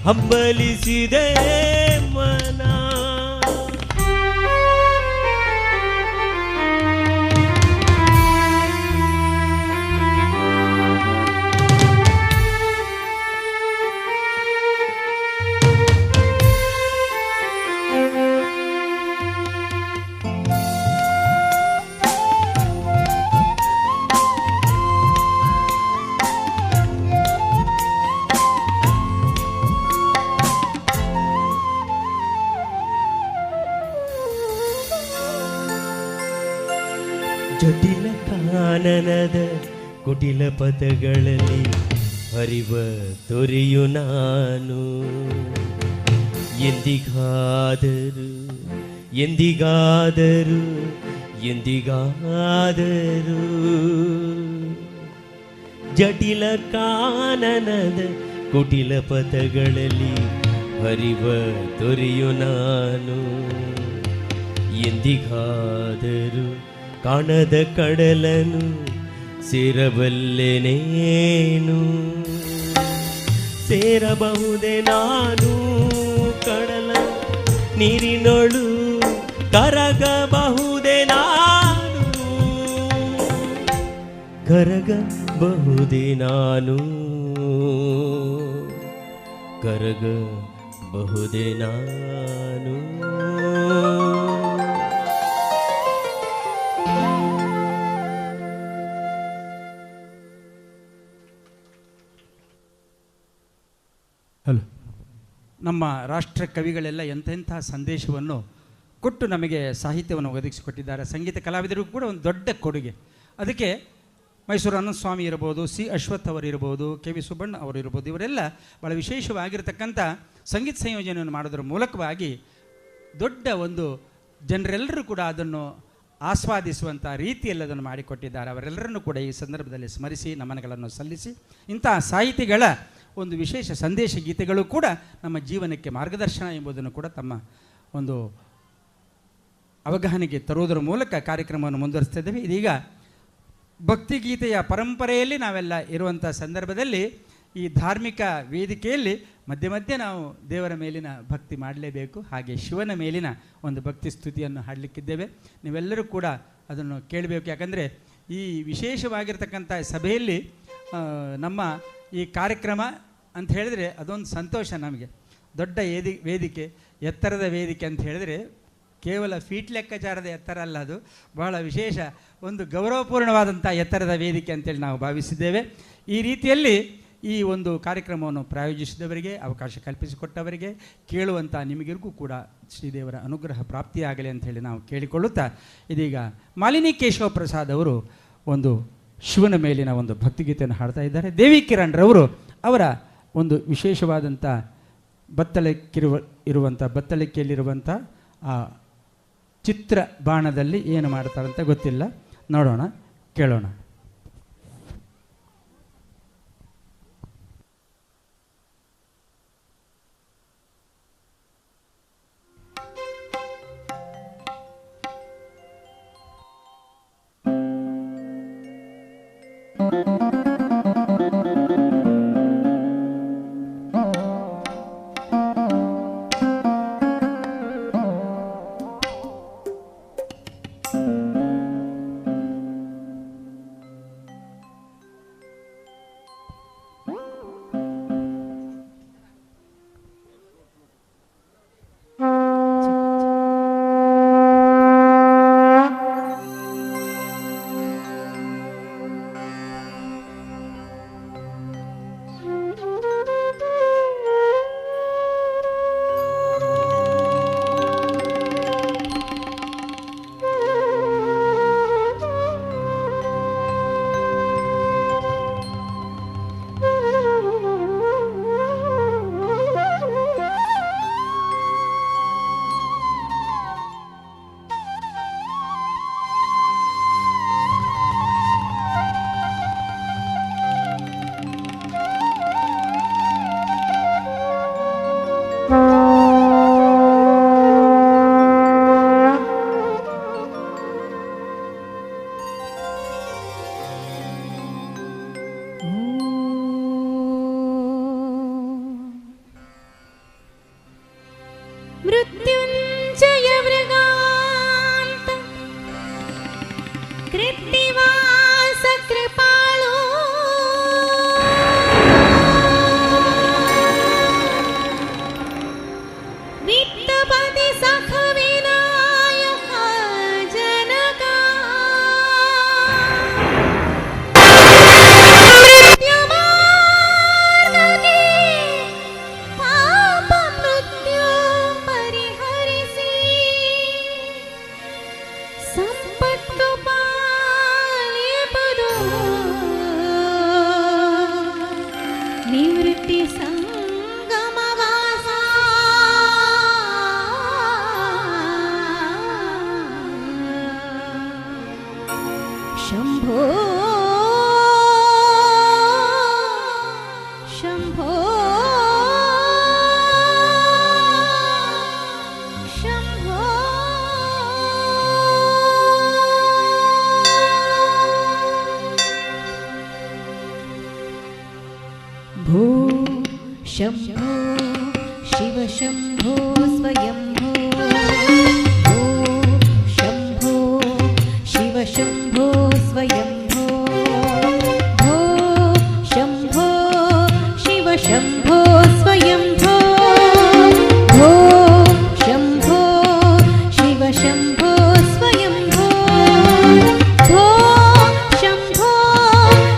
ಹಂಬಲಿಸಿದೆ ಮನ. ಜಟಿಲ ಕಾನನದ ಕುಟಿಲ ಪದಗಳಲ್ಲಿ ಹರಿವ ದೊರೆಯು ನಾನು. ಎಂದಿಗಾದರೂ ಎಂದಿಗಾದರೂ ಎಂದಿಗಾದರೂ ಜಟಿಲ ಕಾನನದ ಕುಟಿಲ ಪದಗಳಲ್ಲಿ ಹರಿವ ದೊರೆಯು ನಾನು. ಎಂದಿಗಾದರೂ ಕಾಣದ ಕಡಲನು ಸೇರಬಲ್ಲೆನೇನು, ಸೇರಬಹುದೇ ನಾನು ಕಡಲ ನೀರಿನೊಳು ಕರಗಬಹುದೇ ನಾನು, ಕರಗಬಹುದೇ ನಾನು, ಕರಗಬಹುದೇ ನಾನು. ಹಲೋ. ನಮ್ಮ ರಾಷ್ಟ್ರ ಕವಿಗಳೆಲ್ಲ ಎಂತೆಂಥ ಸಂದೇಶವನ್ನು ಕೊಟ್ಟು ನಮಗೆ ಸಾಹಿತ್ಯವನ್ನು ಒದಗಿಸಿಕೊಟ್ಟಿದ್ದಾರೆ. ಸಂಗೀತ ಕಲಾವಿದರಿಗೂ ಕೂಡ ಒಂದು ದೊಡ್ಡ ಕೊಡುಗೆ. ಅದಕ್ಕೆ ಮೈಸೂರು ಅನಂತ ಸ್ವಾಮಿ ಇರ್ಬೋದು, ಸಿ ಅಶ್ವಥ್ ಅವರು ಇರ್ಬೋದು, ಕೆ ವಿ ಸುಬ್ಬಣ್ಣ ಅವರು ಇರ್ಬೋದು, ಇವರೆಲ್ಲ ಭಾಳ ವಿಶೇಷವಾಗಿರ್ತಕ್ಕಂಥ ಸಂಗೀತ ಸಂಯೋಜನೆಯನ್ನು ಮಾಡೋದ್ರ ಮೂಲಕವಾಗಿ ದೊಡ್ಡ ಒಂದು ಜನರೆಲ್ಲರೂ ಕೂಡ ಅದನ್ನು ಆಸ್ವಾದಿಸುವಂಥ ರೀತಿಯಲ್ಲಿ ಅದನ್ನು ಮಾಡಿಕೊಟ್ಟಿದ್ದಾರೆ. ಅವರೆಲ್ಲರನ್ನೂ ಕೂಡ ಈ ಸಂದರ್ಭದಲ್ಲಿ ಸ್ಮರಿಸಿ ನಮನಗಳನ್ನು ಸಲ್ಲಿಸಿ ಇಂತಹ ಸಾಹಿತಿಗಳ ಒಂದು ವಿಶೇಷ ಸಂದೇಶ ಗೀತೆಗಳು ಕೂಡ ನಮ್ಮ ಜೀವನಕ್ಕೆ ಮಾರ್ಗದರ್ಶನ ಎಂಬುದನ್ನು ಕೂಡ ತಮ್ಮ ಒಂದು ಅವಗಾಹನೆಗೆ ತರುವುದರ ಮೂಲಕ ಕಾರ್ಯಕ್ರಮವನ್ನು ಮುಂದುವರಿಸ್ತಾ ಇದ್ದೇವೆ. ಇದೀಗ ಭಕ್ತಿಗೀತೆಯ ಪರಂಪರೆಯಲ್ಲಿ ನಾವೆಲ್ಲ ಇರುವಂಥ ಸಂದರ್ಭದಲ್ಲಿ ಈ ಧಾರ್ಮಿಕ ವೇದಿಕೆಯಲ್ಲಿ ಮಧ್ಯೆ ಮಧ್ಯೆ ನಾವು ದೇವರ ಮೇಲಿನ ಭಕ್ತಿ ಮಾಡಲೇಬೇಕು. ಹಾಗೆ ಶಿವನ ಮೇಲಿನ ಒಂದು ಭಕ್ತಿ ಸ್ತುತಿಯನ್ನು ಹಾಡಲಿಕ್ಕಿದ್ದೇವೆ. ನೀವೆಲ್ಲರೂ ಕೂಡ ಅದನ್ನು ಕೇಳಬೇಕು. ಯಾಕಂದರೆ ಈ ವಿಶೇಷವಾಗಿರ್ತಕ್ಕಂಥ ಸಭೆಯಲ್ಲಿ ನಮ್ಮ ಈ ಕಾರ್ಯಕ್ರಮ ಅಂತ ಹೇಳಿದರೆ ಅದೊಂದು ಸಂತೋಷ ನಮಗೆ. ದೊಡ್ಡ ವೇದಿಕೆ, ಎತ್ತರದ ವೇದಿಕೆ ಅಂತ ಹೇಳಿದರೆ ಕೇವಲ ಫೀಟ್ ಲೆಕ್ಕಾಚಾರದ ಎತ್ತರ ಅಲ್ಲ, ಅದು ಬಹಳ ವಿಶೇಷ ಒಂದು ಗೌರವಪೂರ್ಣವಾದಂಥ ಎತ್ತರದ ವೇದಿಕೆ ಅಂತೇಳಿ ನಾವು ಭಾವಿಸಿದ್ದೇವೆ. ಈ ರೀತಿಯಲ್ಲಿ ಈ ಒಂದು ಕಾರ್ಯಕ್ರಮವನ್ನು ಪ್ರಾಯೋಜಿಸಿದವರಿಗೆ, ಅವಕಾಶ ಕಲ್ಪಿಸಿಕೊಟ್ಟವರಿಗೆ, ಕೇಳುವಂಥ ನಿಮಗಿರಿಗೂ ಕೂಡ ಶ್ರೀದೇವರ ಅನುಗ್ರಹ ಪ್ರಾಪ್ತಿಯಾಗಲಿ ಅಂಥೇಳಿ ನಾವು ಕೇಳಿಕೊಳ್ಳುತ್ತಾ ಇದೀಗ ಮಾಲಿನಿ ಕೇಶವ ಪ್ರಸಾದ್ ಅವರು ಒಂದು ಶಿವನ ಮೇಲಿನ ಒಂದು ಭಕ್ತಿಗೀತೆಯನ್ನು ಹಾಡ್ತಾ ಇದ್ದಾರೆ. ದೇವಿ ಕಿರಣ್ ರವರು ಅವರ ಒಂದು ವಿಶೇಷವಾದಂಥ ಬತ್ತಳಿಕೆಯಲ್ಲಿರುವಂಥ ಆ ಚಿತ್ರ ಬಾಣದಲ್ಲಿ ಏನು ಮಾಡ್ತಾರಂತ ಗೊತ್ತಿಲ್ಲ, ನೋಡೋಣ, ಕೇಳೋಣ. ಮೃತ್ಯುಂಜಯ ಮೃಗಾಂತ ಕೃತ್ತಿವಾಸ ಕೃಪಾಳು ವಿತ್ತಪತಿ ಸಖ ವಿನಾಯಕ ಜನಕ ಮೃತ್ಯುಮಾರ್ಗಕ್ಕೆ ಪಾಪ ಮೃತ್ಯು ಪರಿಹರಿಸಿ ಸಂಪತ್ತು ಪಾಲಿಪದು ನಿವೃತ್ತಿ ಸಂಗಮವಾಸ ಶಂಭೋ ಶಂಭೋ ಶಂಭೋ. ಭೂ ಶಂಭೋ ಶಿವ ಶಂಭೋ ಸ್ವಯಂಭೋ. ಭೂ ಶಂಭೋ ಶಿವ ಶಂಭೋ ಸ್ವಯಂಭೋ. ಭೂ ಶಂಭೋ ಶಿವ ಶಂಭೋ ಸ್ವಯಂಭೋ. ಭೂ ಶಂಭೋ ಶಿವ ಶಂಭೋ ಸ್ವಯಂಭೋ. ಭೂ ಶಂಭೋ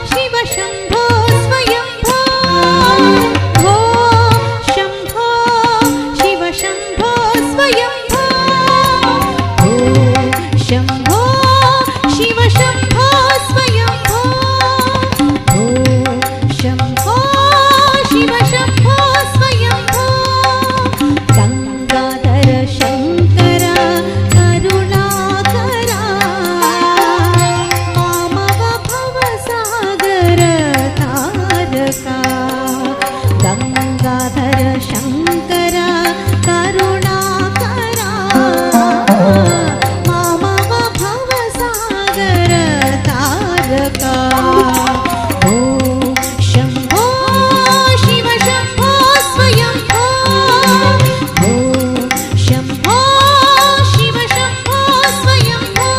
ಶಿವ ಶಂಭೋ ಸ್ವಯಂಭೋ. ಭೂ ಶಂಭೋ ಶಿವ ಶಂಭೋ ಸ್ವಯಂಭೋ. ಭೂ ಶಂಭೋ ಶಿವ ಶಂಭೋ ಸ್ವಯಂಭೋ. ಭೂ ಶಂಭೋ ಶಿವ ಶಂಭೋ ಸ್ವಯಂಭೋ. ಗಂಗಾಧರ ಶಂಕರ ಕರುಣಾಕರ ಮಾಮವ ಭವಸಾಗರ ತಾರಕ. ಗಂಗಾಧರ ಶಂಕರ ಕರುಣಾಕರ ಮಾಮವ ಭವಸಾಗರ ತಾರಕ. ಭೂ ಶಂಭೋ ಶಿವ ಶಂಭೋ ಸ್ವಯಂಭೋ. ಭೂ ಶಂಭೋ ಶಿವ ಶಂಭೋ ಸ್ವಯಂಭೋ.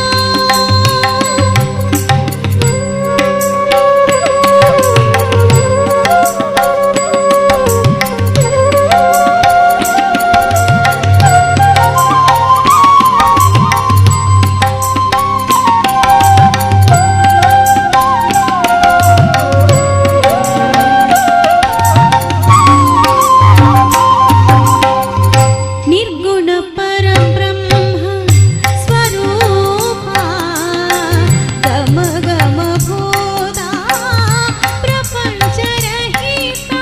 ನಿರ್ಗುಣ ಪರಬ್ರಹ್ಮ ಸ್ವರೂಪ ಗಮ ಗಮ ಭೂತ ಪ್ರಪಂಚರಹಿತ.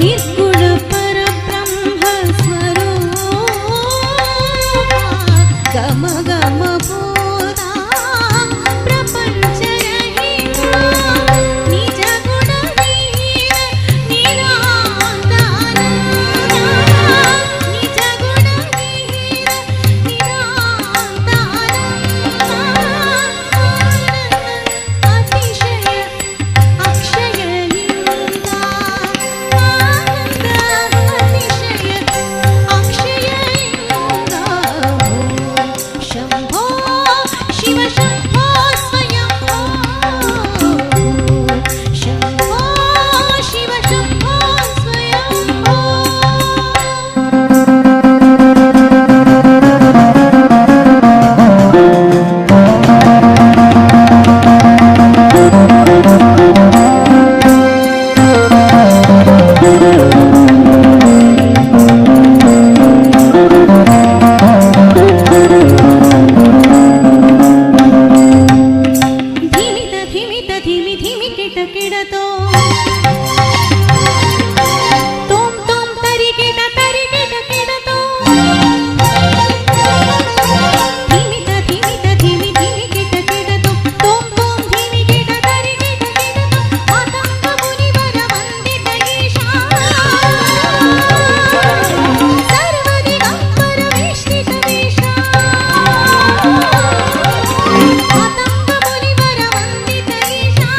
ನಿರ್ಗುಣ ಪರಬ್ರಹ್ಮ ಸ್ವರೂಪ ಗಮ ಗಮ ಭೂತ ಪ್ರಪಂಚರಹಿತ. ನಿಜ ಗುಣವೀರ ನಿರಾಂತಾನಂದ. ನಿಜ ಗುಣವೀರ ನಿರಾಂತಾನಂದ. ಅತಿಶಯ ಅಕ್ಷಯ ಲಿಂಗ. ಆನಂದ ಅತಿಶಯ ಅಕ್ಷಯ ಲಿಂಗ. ಶಂಭೋ ಶಿವ ಶಂಭೋ ಸ್ವಯಂಭೋ. ಶಂಭೋ ಶಿವ ಶಂಭೋ ಸ್ವಯಂಭೋ. ಧಿಮಿತ ಧಿಮಿತ ಧಿಮಿ ಧಿಮಿ ಕಿಟ ಕಿಡತೋ ತೋಂ ತೋಂ ತರಿ ಕಿಟ ತರಿ ಕಿಟ ಕಿಡತೋ. ಧಿಮಿತ ಧಿಮಿತ ಧಿಮಿ ಧಿಮಿ ಕಿಟ ಕಿಡತೋ ತೋಂ ತೋಂ ಧಿಮಿ ಕಿಟ ತರಿ ಕಿಟ ಕಿಡತೋ. ಮಾತಂಗ ಮುನಿವರ ವಂದಿತ ಈಶಾ ಸರ್ವದಿಗಂಬರ ವೇಷ್ಟಿತ ವೇಷ. ಮಾತಂಗ ಮುನಿವರ ವಂದಿತ ಈಶಾ.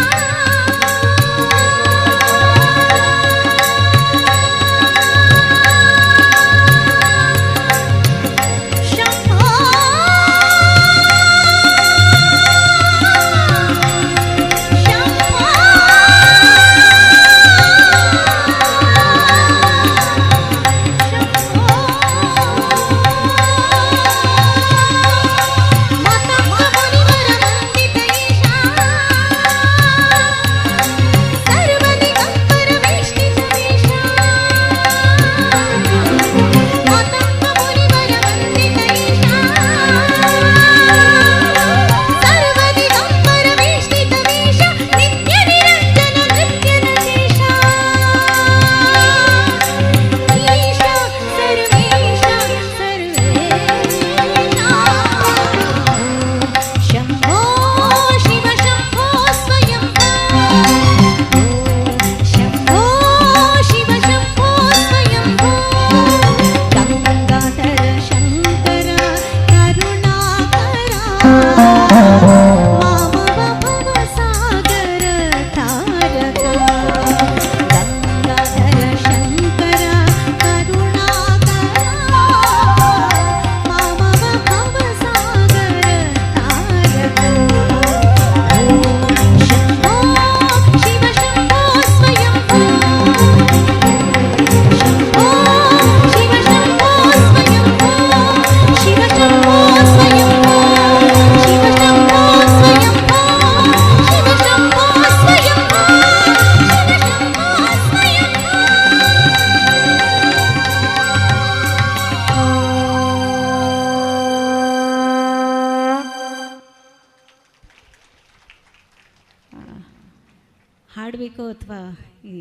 ನೋಡಬೇಕೋ ಅಥವಾ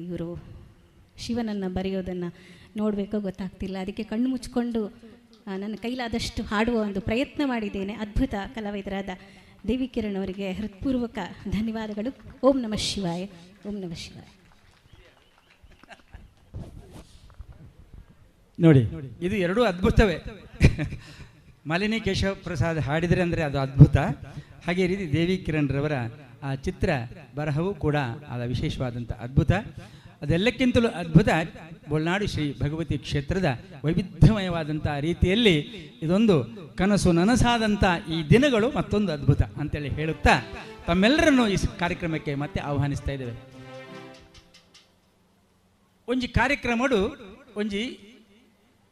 ಇವರು ಶಿವನನ್ನು ಬರೆಯೋದನ್ನು ನೋಡಬೇಕೋ ಗೊತ್ತಾಗ್ತಿಲ್ಲ. ಅದಕ್ಕೆ ಕಣ್ಣು ಮುಚ್ಕೊಂಡು ನನ್ನ ಕೈಲಾದಷ್ಟು ಹಾಡುವ ಒಂದು ಪ್ರಯತ್ನ ಮಾಡಿದ್ದೇನೆ. ಅದ್ಭುತ ಕಲಾವಿದರಾದ ದೇವಿ ಕಿರಣ್ ಅವರಿಗೆ ಹೃತ್ಪೂರ್ವಕ ಧನ್ಯವಾದಗಳು. ಓಂ ನಮಃ ಶಿವಾಯ, ಓಂ ನಮಃ ಶಿವಾಯ. ನೋಡಿ, ಇದು ಎರಡೂ ಅದ್ಭುತವೇ. ಮಾಲಿನಿ ಕೇಶವ ಪ್ರಸಾದ್ ಹಾಡಿದರೆ ಅಂದರೆ ಅದು ಅದ್ಭುತ. ಹಾಗೆ ರೀತಿ ದೇವಿ ಕಿರಣ್ ರವರ ಆ ಚಿತ್ರ ಬರಹವೂ ಕೂಡ ಆದ ವಿಶೇಷವಾದಂಥ ಅದ್ಭುತ. ಅದೆಲ್ಲಕ್ಕಿಂತಲೂ ಅದ್ಭುತ ಬೊಳ್ನಾಡು ಶ್ರೀ ಭಗವತಿ ಕ್ಷೇತ್ರದ ವೈವಿಧ್ಯಮಯವಾದಂಥ ರೀತಿಯಲ್ಲಿ ಇದೊಂದು ಕನಸು ನನಸಾದಂಥ ಈ ದಿನಗಳು ಮತ್ತೊಂದು ಅದ್ಭುತ ಅಂತೇಳಿ ಹೇಳುತ್ತಾ ತಮ್ಮೆಲ್ಲರನ್ನೂ ಈ ಕಾರ್ಯಕ್ರಮಕ್ಕೆ ಮತ್ತೆ ಆಹ್ವಾನಿಸ್ತಾ ಇದ್ದೇವೆ. ಒಂಜಿ ಕಾರ್ಯಕ್ರಮಡು ಒಂಜಿ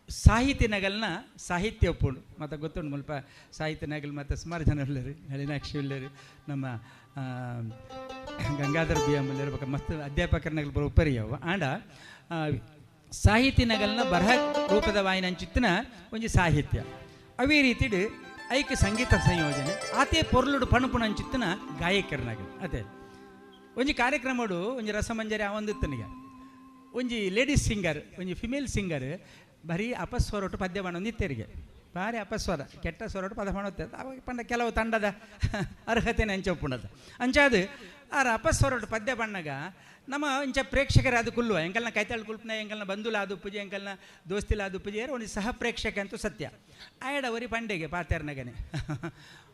ಸಾಹಿತ್ಯ ನಗಲ್ನ ಸಾಹಿತ್ಯ ಒಪ್ಪುಂಡು ಮತ್ತು ಗೊತ್ತುಂಡು ಮುಲ್ಪ ಸಾಹಿತ್ಯ ನಗಲ್ ಮತ್ತು ಸುಮಾರು ಜನ ಉಳ್ಳರು, ನಳಿನಾಕ್ಷಿ ಉಳ್ಳರು, ನಮ್ಮ ಗಂಗಾಧರ್ ಬಿ ಎಂ ಇರ್ಬೇಕು, ಮಸ್ತ್ ಅಧ್ಯಾಪಕರ ನಗಲ್ ಬರೋ ಉಪರಿಯವ ಆಂಡ ಸಾಹಿತ್ಯ ನಗಲ್ನ ಬರಹ ರೂಪದ ವಾಯಿನಂಚಿತ್ತಿನ ಒಂಜಿ ಸಾಹಿತ್ಯ ಅವೇ ರೀತಿಡು ಐಕ್ ಸಂಗೀತ ಸಂಯೋಜನೆ ಆತೆ ಪೊರ್ಲುಡು ಪಣಪುಣಂಚಿತ್ತಿನ ಗಾಯಕರ ನಗಲ್. ಅದೇ ಒಂಜಿ ಕಾರ್ಯಕ್ರಮಡು ಒಂಜಿ ರಸಮಂಜರಿ ಆ ಒಂದಿತ್ತನಿಗೆ ಒಂಜಿ ಲೇಡೀಸ್ ಸಿಂಗರ್ ಒಂಜಿ ಫಿಮೇಲ್ ಸಿಂಗರ್ ಬರೀ ಅಪಸ್ವರೊಟ್ಟು ಪದ್ಯ ಮಾಡೊಂದಿತ್ತೆರಿಗೆ ಭಾರಿ ಅಪಸ್ವರ ಕೆಟ್ಟ ಸ್ವರೊಟ್ಟು ಪದ ಮಾಡೋತ್ತೆ ಅವಾಗ ಪಂಡ ಕೆಲವು ತಂಡದ ಅರ್ಹತೆನ ಅಂಚೊಪ್ಪುಂಡದ ಅಂಚಾದು ಆರ ಅಪಸ್ವರೊಟ್ಟು ಪದ್ಯ ಬಣ್ಣಗ ನಮ್ಮ ಇಂಚ ಪ್ರೇಕ್ಷಕರ ಅದು ಕುಲ್ಲುವ ಎಂಕಲ್ನ ಕೈತಾಳು ಕುಲ್ಪನ ಎಂಕಲ್ನ ಬಂಧುಲ ಅದು ಪೂಜೆ ಎಂಕಲ್ನ ದೋಸ್ತಿಲ ಅದು ಪೂಜೆ ಒಂದು ಸಹ ಪ್ರೇಕ್ಷಕ ಅಂತೂ ಸತ್ಯ ಆಯಡ ಒರಿ ಪಂಡೆಗೆ ಪಾತೇರ್ನಗನೆ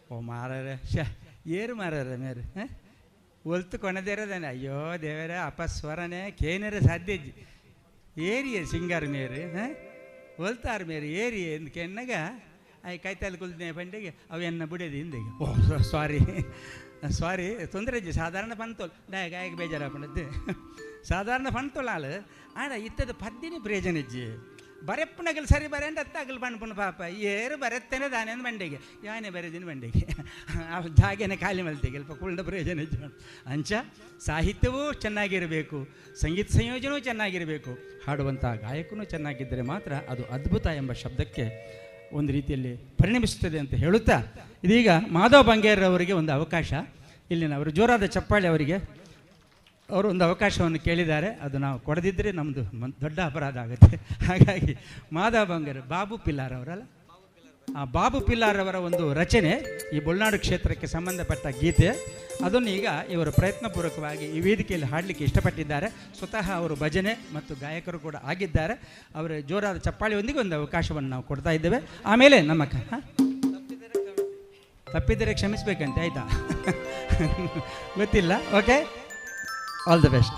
ಓ ಮಾರರೆ ಶ ಏರು ಮಾರರೆ ಮೇರು ಹಾಂ ಒಲ್ತು ಕೊಣದೇರದಾನೆ ಅಯ್ಯೋ ದೇವರೇ ಅಪಸ್ವರನೇ ಕೇನರೆ ಸಾಧ್ಯ ಏರಿಯೇ ಸಿಂಗರ್ ಮೇರು ಹಾಂ ಒಲ್ತಾರ ಮೇರು ಏರಿಯೇ ಎಂದು ಕೆನ್ನಗ ಆಯ್ ಕೈತಾಲ್ ಕುಲ್ದಿನ ಪಂಡೆಗೆ ಅವೆನ್ನ ಬುಡೇದಿ ಹಿಂದೆಗೆ ಓ ಸಾರಿ ಸಾರಿ ತೊಂದರೆ ಇಜ್ಜಿ ಸಾಧಾರಣ ಪಂತೋಲ್ ಡಾಯ ಗಾಯಕ ಬೇಜಾರಾಪಣದ್ದು ಸಾಧಾರಣ ಪಂತೋಲ್ ಆಳು ಆಡ ಇತ್ತದ ಪದ್ದಿನಿ ಪ್ರಯೋಜನ ಇಜ್ಜಿ ಬರೆಪ್ಪನಗಲ್ ಸರಿ ಬರೆಂಡ ಅತ್ತ ಅಗಲ್ ಪಣ್ಪುಣ ಪಾಪ ಏರು ಬರೆತ್ತೇನೆ ದಾನೆ ಬಂಡೆಗೆ ಯಾನೆ ಬರೆದಿನ ಬಂಡೆಗೆ ಆ ಜಾಗೇನೆ ಖಾಲಿ ಮಲ್ತಿಗೆ ಅಲ್ಪ ಕುಳ್ಳ ಪ್ರಯೋಜನ ಇಜ್ಜಿ. ಅಂಚ ಸಾಹಿತ್ಯವೂ ಚೆನ್ನಾಗಿರಬೇಕು, ಸಂಗೀತ ಸಂಯೋಜನವೂ ಚೆನ್ನಾಗಿರಬೇಕು, ಹಾಡುವಂಥ ಗಾಯಕನೂ ಚೆನ್ನಾಗಿದ್ದರೆ ಮಾತ್ರ ಅದು ಅದ್ಭುತ ಎಂಬ ಶಬ್ದಕ್ಕೆ ಒಂದು ರೀತಿಯಲ್ಲಿ ಪರಿಣಮಿಸುತ್ತದೆ ಅಂತ ಹೇಳುತ್ತಾ ಇದೀಗ ಮಾಧವ ಬಂಗೇರವರಿಗೆ ಒಂದು ಅವಕಾಶ. ಇಲ್ಲಿನ ಅವರು ಜೋರಾದ ಚಪ್ಪಾಳೆ ಅವರಿಗೆ. ಅವರು ಒಂದು ಅವಕಾಶವನ್ನು ಕೇಳಿದ್ದಾರೆ, ಅದು ನಾವು ಕೊಡದಿದ್ದರೆ ನಮ್ಮದು ದೊಡ್ಡ ಅಪರಾಧ ಆಗುತ್ತೆ. ಹಾಗಾಗಿ ಮಾಧವ ಬಂಗೇರ್ ಬಾಬು ಪಿಲ್ಲಾರ್ ಅವರಲ್ಲ, ಆ ಬಾಬು ಪಿಲ್ಲಾರ್ ಅವರ ಒಂದು ರಚನೆ ಈ ಬೊಳ್ನಾಡು ಕ್ಷೇತ್ರಕ್ಕೆ ಸಂಬಂಧಪಟ್ಟ ಗೀತೆ, ಅದನ್ನು ಈಗ ಇವರು ಪ್ರಯತ್ನಪೂರ್ವಕವಾಗಿ ಈ ವೇದಿಕೆಯಲ್ಲಿ ಹಾಡಲಿಕ್ಕೆ ಇಷ್ಟಪಟ್ಟಿದ್ದಾರೆ. ಸ್ವತಃ ಅವರು ಭಜನೆ ಮತ್ತು ಗಾಯಕರು ಕೂಡ ಆಗಿದ್ದಾರೆ. ಅವರ ಜೋರಾದ ಚಪ್ಪಾಳೆಯೊಂದಿಗೆ ಒಂದು ಅವಕಾಶವನ್ನು ನಾವು ಕೊಡ್ತಾ ಇದ್ದೇವೆ. ಆಮೇಲೆ ನಮ್ಮ ತಪ್ಪಿದರೆ ಕ್ಷಮಿಸಬೇಕಂತೆ, ಆಯಿತಾ? ಗೊತ್ತಿಲ್ಲ. Okay, all the best.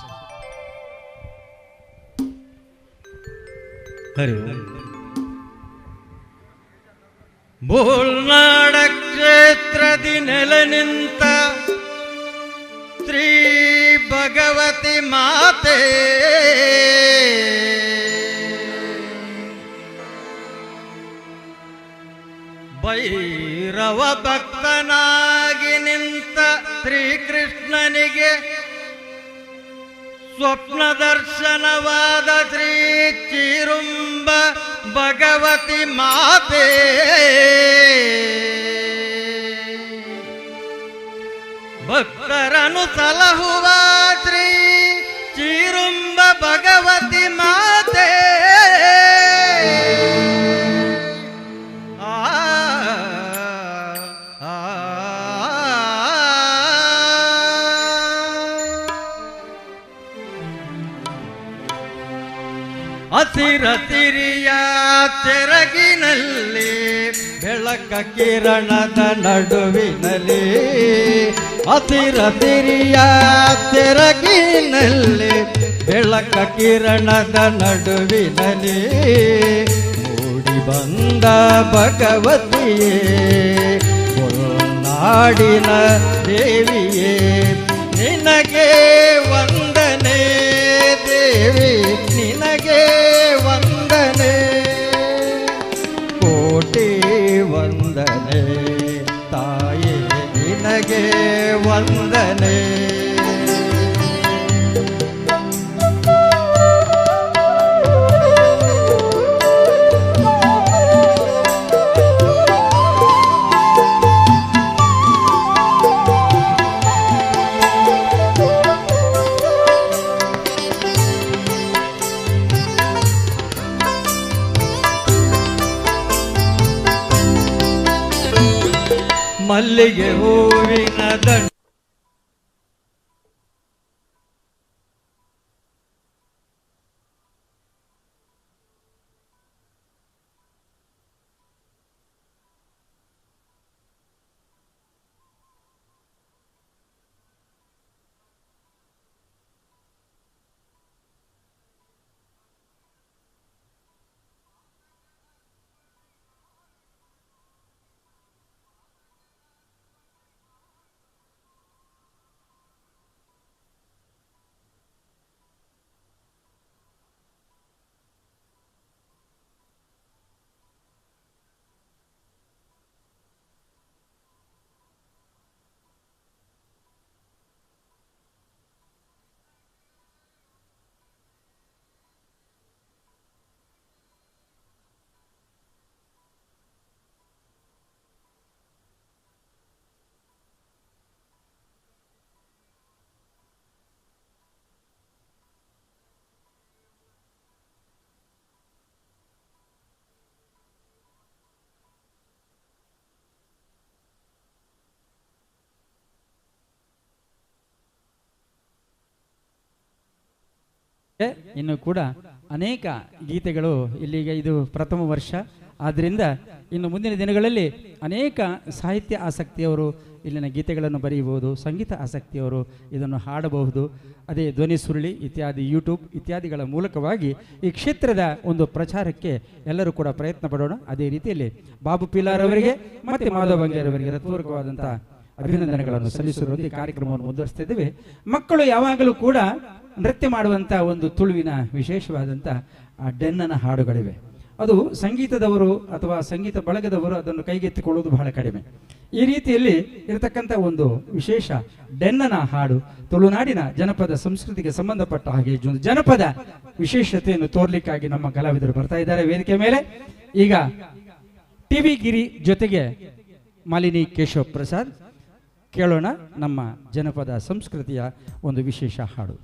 Hari Om. Bolnad ಕ್ಷೇತ್ರದಿ ನೆಲೆ ನಿಂತ ಶ್ರೀ ಭಗವತಿ ಮಾತೆ, ಭೈರವ ಭಕ್ತನಾಗಿ ನಿಂತ ಶ್ರೀಕೃಷ್ಣನಿಗೆ ಸ್ವಪ್ನ ದರ್ಶನವಾದ ಶ್ರೀ ಚಿರುಂಬ ಭಗವತಿ ಮಾತೆ, ಭಕ್ತರನು ಸಲಹುವ ಶ್ರೀ ಚಿರುಂಬ ಭಗವತಿ ಮಾತೆ. ಆ ಹಸಿರಸಿರಿಯ ಸೆರಗಿನಲ್ಲಿ ಬೆಳಕ ಕಿರಣದ ನಡುವಿನಲ್ಲಿ, ಹಸಿರಸಿರಿಯ ಸೆರಗಿನಲ್ಲಿ ಬೆಳಕ ಕಿರಣದ ನಡುವಿನಲ್ಲಿ ಮೂಡಿ ಬಂದ ಭಗವತಿಯೇ ನಾಡಿನ ದೇವಿಯೇ, ನಿನಗೆ ವಂದನೆ ದೇವಿ, ನಿನಗೆ ವಂದನೆ, ಕೋಟಿ ವಂದನೆ ತಾಯೇ, ನಿನಗೆ ವಂದನೆ. ಮಲ್ಲಿಗೆ ಹೂವಿನ ದಂಡ. ಇನ್ನು ಕೂಡ ಅನೇಕ ಗೀತೆಗಳು ಇಲ್ಲಿಗೆ, ಇದು ಪ್ರಥಮ ವರ್ಷ, ಆದ್ದರಿಂದ ಇನ್ನು ಮುಂದಿನ ದಿನಗಳಲ್ಲಿ ಅನೇಕ ಸಾಹಿತ್ಯ ಆಸಕ್ತಿಯವರು ಇಲ್ಲಿನ ಗೀತೆಗಳನ್ನು ಬರೆಯಬಹುದು, ಸಂಗೀತ ಆಸಕ್ತಿಯವರು ಇದನ್ನು ಹಾಡಬಹುದು. ಅದೇ ಧ್ವನಿ ಸುರುಳಿ ಇತ್ಯಾದಿ, ಯೂಟ್ಯೂಬ್ ಇತ್ಯಾದಿಗಳ ಮೂಲಕವಾಗಿ ಈ ಕ್ಷೇತ್ರದ ಒಂದು ಪ್ರಚಾರಕ್ಕೆ ಎಲ್ಲರೂ ಕೂಡ ಪ್ರಯತ್ನ ಪಡೋಣ. ಅದೇ ರೀತಿಯಲ್ಲಿ ಬಾಬು ಪಿಲಾರ್ ಅವರಿಗೆ ಮತ್ತು ಮಾಧವ ಬಂಗೇರವರಿಗೆ ಹೃತ್ಪೂರ್ವಕವಾದಂಥ ಅಭಿನಂದನೆಗಳನ್ನು ಸಲ್ಲಿಸುವುದರೊಂದಿಗೆ ಕಾರ್ಯಕ್ರಮವನ್ನು ಮುಂದುವರಿಸ್ತಿದ್ದೇವೆ. ಮಕ್ಕಳು ಯಾವಾಗಲೂ ಕೂಡ ನೃತ್ಯ ಮಾಡುವಂಥ ಒಂದು ತುಳುವಿನ ವಿಶೇಷವಾದಂಥ ಆ ಡೆನ್ನನ ಹಾಡುಗಳಿವೆ. ಅದು ಸಂಗೀತದವರು ಅಥವಾ ಸಂಗೀತ ಬಳಗದವರು ಅದನ್ನು ಕೈಗೆತ್ತಿಕೊಳ್ಳುವುದು ಬಹಳ ಕಡಿಮೆ. ಈ ರೀತಿಯಲ್ಲಿ ಇರತಕ್ಕಂಥ ಒಂದು ವಿಶೇಷ ಡೆನ್ನನ ಹಾಡು ತುಳುನಾಡಿನ ಜನಪದ ಸಂಸ್ಕೃತಿಗೆ ಸಂಬಂಧಪಟ್ಟ ಹಾಗೆ ಜನಪದ ವಿಶೇಷತೆಯನ್ನು ತೋರ್ಲಿಕ್ಕಾಗಿ ನಮ್ಮ ಕಲಾವಿದರು ಬರ್ತಾ ಇದ್ದಾರೆ ವೇದಿಕೆ ಮೇಲೆ. ಈಗ ಟಿ ವಿ ಗಿರಿ ಜೊತೆಗೆ ಮಾಲಿನಿ ಕೇಶವ ಪ್ರಸಾದ್ ಕೇಳೋಣ ನಮ್ಮ ಜನಪದ ಸಂಸ್ಕೃತಿಯ ಒಂದು ವಿಶೇಷ ಹಾಡು.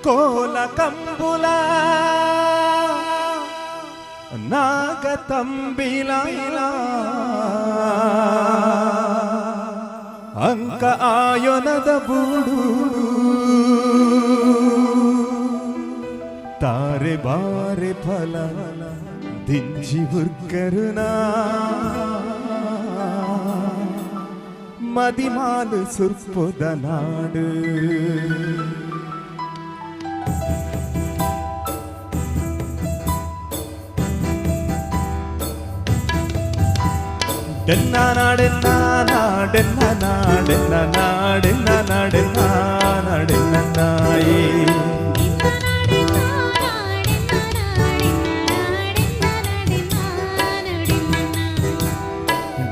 ಕೋಲ ಕಂಬುಲ ನಾಗತಂಬಿಲ ಅಂಕ ಆಯೋನದ ಬೂಡು ತಾರೆ ಬಾರೆ ಫಲ ದಿಂಜಿ ಉರ್ಕರುನಾ ಮದಿಮಾಲು ಸುರ್ಪುದ ನಾಡು. ಡೆನ್ನ ನಾಡೆನ್ನ ನಾಡೆನ್ನ ನಾಡೆನ್ನ ನಾಡೆನ್ನ ನಾಡೆನ್ನ ನಾಡೆನ್ನಾಯಿ.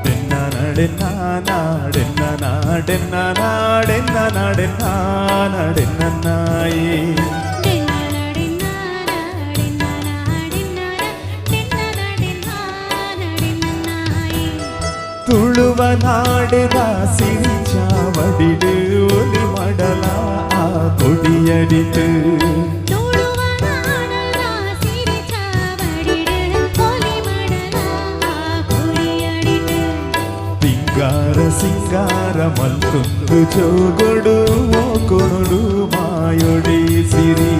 ಡೆನ್ನ ನಾಡೆನ್ನ ನಾಡೆನ್ನ ನಾಡೆನ್ನ ನಾಡೆನ್ನ ನಾಡೆನ್ನ ನಾಡೆನ್ನಾಯಿ. ತುಳುವ ನಾಡೆದ ಸಿರಿಚಾವಡಿಡು ಒಲಿ ಮಡಲ ಆ ಕೊಡಿಯಡಿತು. ತಿಂಗಾರ ಸಿಂಗಾರ ಮಲ್ತೊಂದು ಜೋಗೊಡು ಕೊರಡು ಮಾಯೊಡಿ ಸಿರಿ.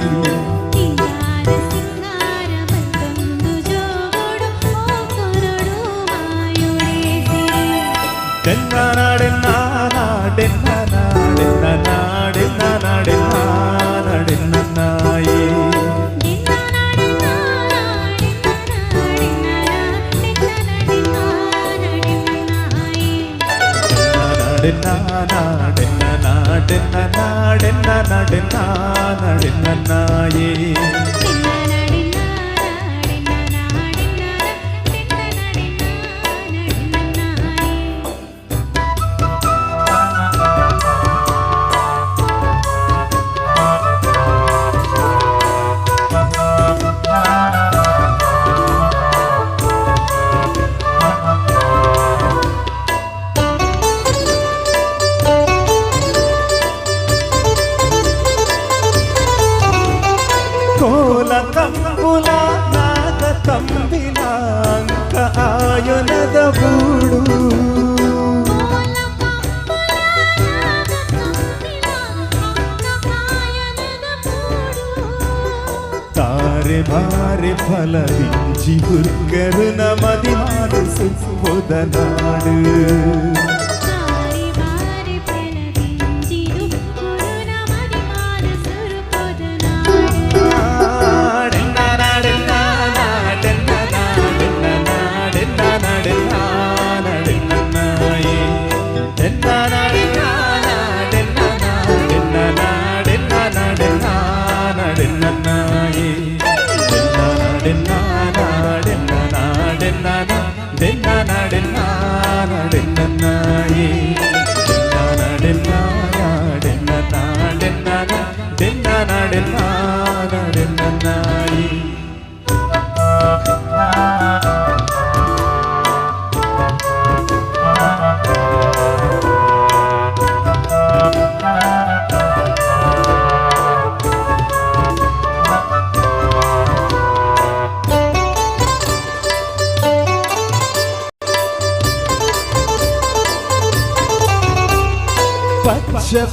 ನಾಡೆನ್ನ ನಾಡೆನ್ನ ನಾಡೆನ್ನ ನಾಯೇ. ಕೋಲ ಕಂಬುಲ ನಾಗ ತಂಬಿಲ ಅಂಕ ಆಯುನದ ಬೂಡು ತಾರೆ ಭಾರೆ ಫಲ ವಿಂಚಿ ಹುರ್ಕರು ನಮದಿ ಮಾಡು ಸುಪ್ಪುದ ನಾಡು.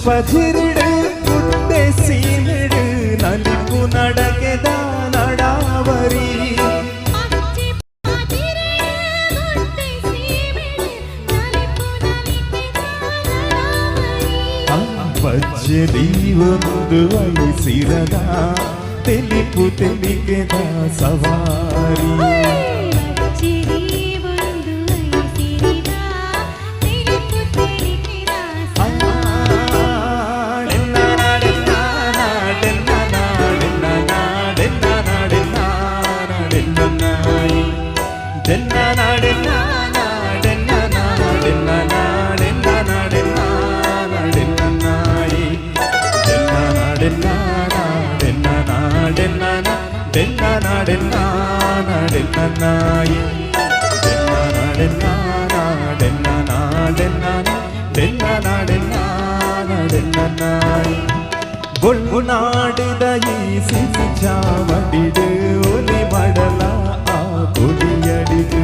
ಪಜಿರಿಡು ಗುಡ್ಡೆ ಸೀಮಿಡು ನಲಿಪು ನಡಕೆದ ನಡಾವರಿ ಪಜ್ಜದೀವೊಂದು ಐಸಿರದ ತೆಲಿಪು ತೆಲಿಕೆದ ಸವಾರಿ. ನಾಡಿದ ಈ ಸಿಚಾವಡಿಡು ಒಲಿ ಮಡಲ ಆ ಕೊಡಿಯಡಿದು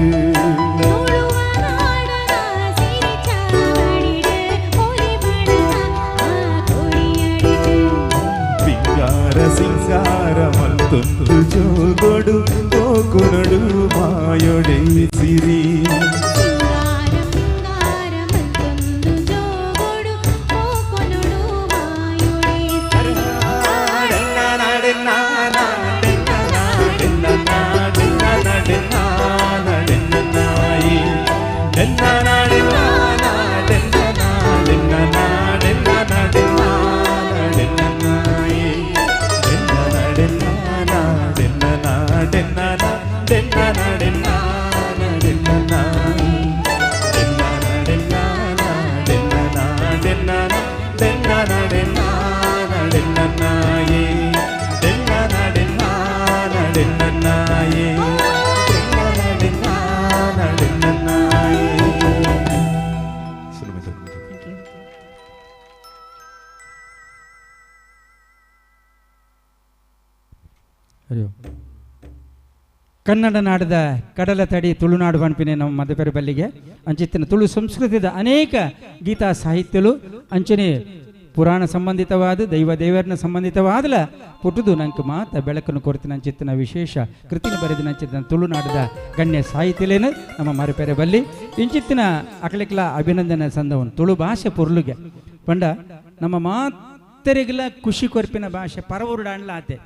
ಪಿಂಗಾರ ಸಿಂಗಾರ ಮಲ್ತೊಂದು ಜೋಗೊಡು ಕೋಕುನಡು ಮಾಯೊಡೆ ಸಿರಿ. ಕನ್ನಡ ನಾಡದ ಕಡಲ ತಡಿ ತುಳುನಾಡು ಪನ್ಪಿನ ನಮ್ಮ ಮದಪೆರೆ ಬಲ್ಲಿಗೆ ಅಂಚಿತ್ತಿನ ತುಳು ಸಂಸ್ಕೃತಿದ ಅನೇಕ ಗೀತಾ ಸಾಹಿತ್ಯಲು ಅಂಚನೆ ಪುರಾಣ ಸಂಬಂಧಿತವಾದ ದೈವ ದೇವರನ್ನ ಸಂಬಂಧಿತವಾದಲ ಪುಟ್ಟುದು ನಂಗೆ ಮಾತ ಬೆಳಕನ್ನು ಕೊರತಿನ ಅಂಚಿತ್ತಿನ ವಿಶೇಷ ಕೃತಿನ ಬರೆದಿನ ಅಂಚಿತ್ತಿನ ತುಳುನಾಡದ ಗಣ್ಯ ಸಾಹಿತ್ಯಲೇನು ನಮ್ಮ ಮರಪೆರೆ ಬಲ್ಲಿ ಇಂಚಿತ್ತಿನ ಅಕಲಿಕ್ಲ ಅಭಿನಂದನೆ ಸಂದವನು ತುಳು ಭಾಷೆ ಪೊರ್ಲುಗೆ ಪಂಡ ನಮ್ಮ ಮಾತರಿಗೆಲ್ಲ ಖುಷಿ ಕೊರ್ಪಿನ ಭಾಷೆ ಪರವರುಡಾಣ್ಲ ಆತೆ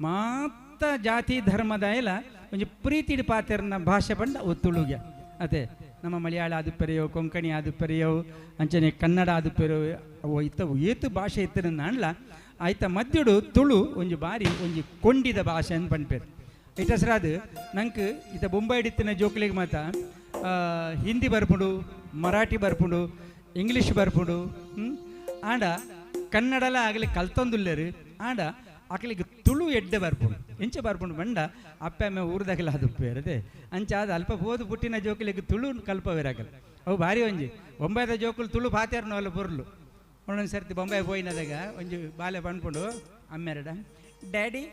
ಮಾತ ಜಾತಿ ಧರ್ಮದ ಎಲ್ಲ ಒಂಜಿ ಪ್ರೀತಿಡ್ ಪಾತೆರ್ನ ಭಾಷೆ ಪಂಡ ಅವು ತುಳುಗೆ ಅತೆ ನಮ್ಮ ಮಲಯಾಳ ಆದುಪ್ಪೆರೆಯೋ, ಕೊಂಕಣಿ ಆದುಪ್ಪೆರೆಯೋ, ಅಂಚನೆ ಕನ್ನಡ ಆದುಪ್ಪೆರೆಯೋ, ಅವು ಇತ್ತ ಏತು ಭಾಷೆ ಇತ್ತಿನ ನಾಣ್ಲ ಆಯ್ತ ಮಧ್ಯಡು ತುಳು ಒಂಜಿ ಬಾರಿ ಒಂಜಿ ಕೊಂಡಿದ ಭಾಷೆ ಅಂತ ಪನ್ಪೇರು. ಇಟಸ್ರಾದ್ ನಂಗೆ ಇತ ಬೊಂಬೈ ಇತ್ತಿನ ಜೋಕ್ಲಿಗೆ ಮಾತ ಹಿಂದಿ ಬರ್ಪುಂಡು, ಮರಾಠಿ ಬರ್ಪುಂಡು, ಇಂಗ್ಲೀಷ್ ಬರ್ಪುಂಡು, ಆಂಡ ಕನ್ನಡಲ ಆಗಲಿ ಕಲ್ತೊಂದುಲ್ಲೇರು. ಆಂಡ ಅಕಲಿಗೆ ತುಳು ಎಡ್ಡೆ ಬರ್ಪುಂಡು, ಎಂಚ ಬರ್ಪುಂಡು ಬಂಡ ಅಪ್ಪೆ ಅಮ್ಮ ಊರ್ದಾಗಲ ಅದು ಬೇರದೆ ಅಂಚ ಅದು ಅಲ್ಪ ಬೋದು ಪುಟ್ಟಿನ ಜೋಕುಲಿಗೆ ತುಳು ಕಲ್ಪವೇರಾಗಲ್ಲ. ಅವು ಭಾರಿ ಒಂಜಿ ಬೊಂಬೈದ ಜೋಕುಲು ತುಳು ಪಾತೇರ್ನವಲ್ಲ ಪೊರ್ಲು. ಒಂದೊಂದು ಸರ್ತಿ ಬೊಂಬೈ ಪೋಯಿನದಾಗ ಒಂಜಿ ಬಾಲೆ ಪನ್ಪುಂಡು ಅಮ್ಮೆರಡ, ಡ್ಯಾಡಿ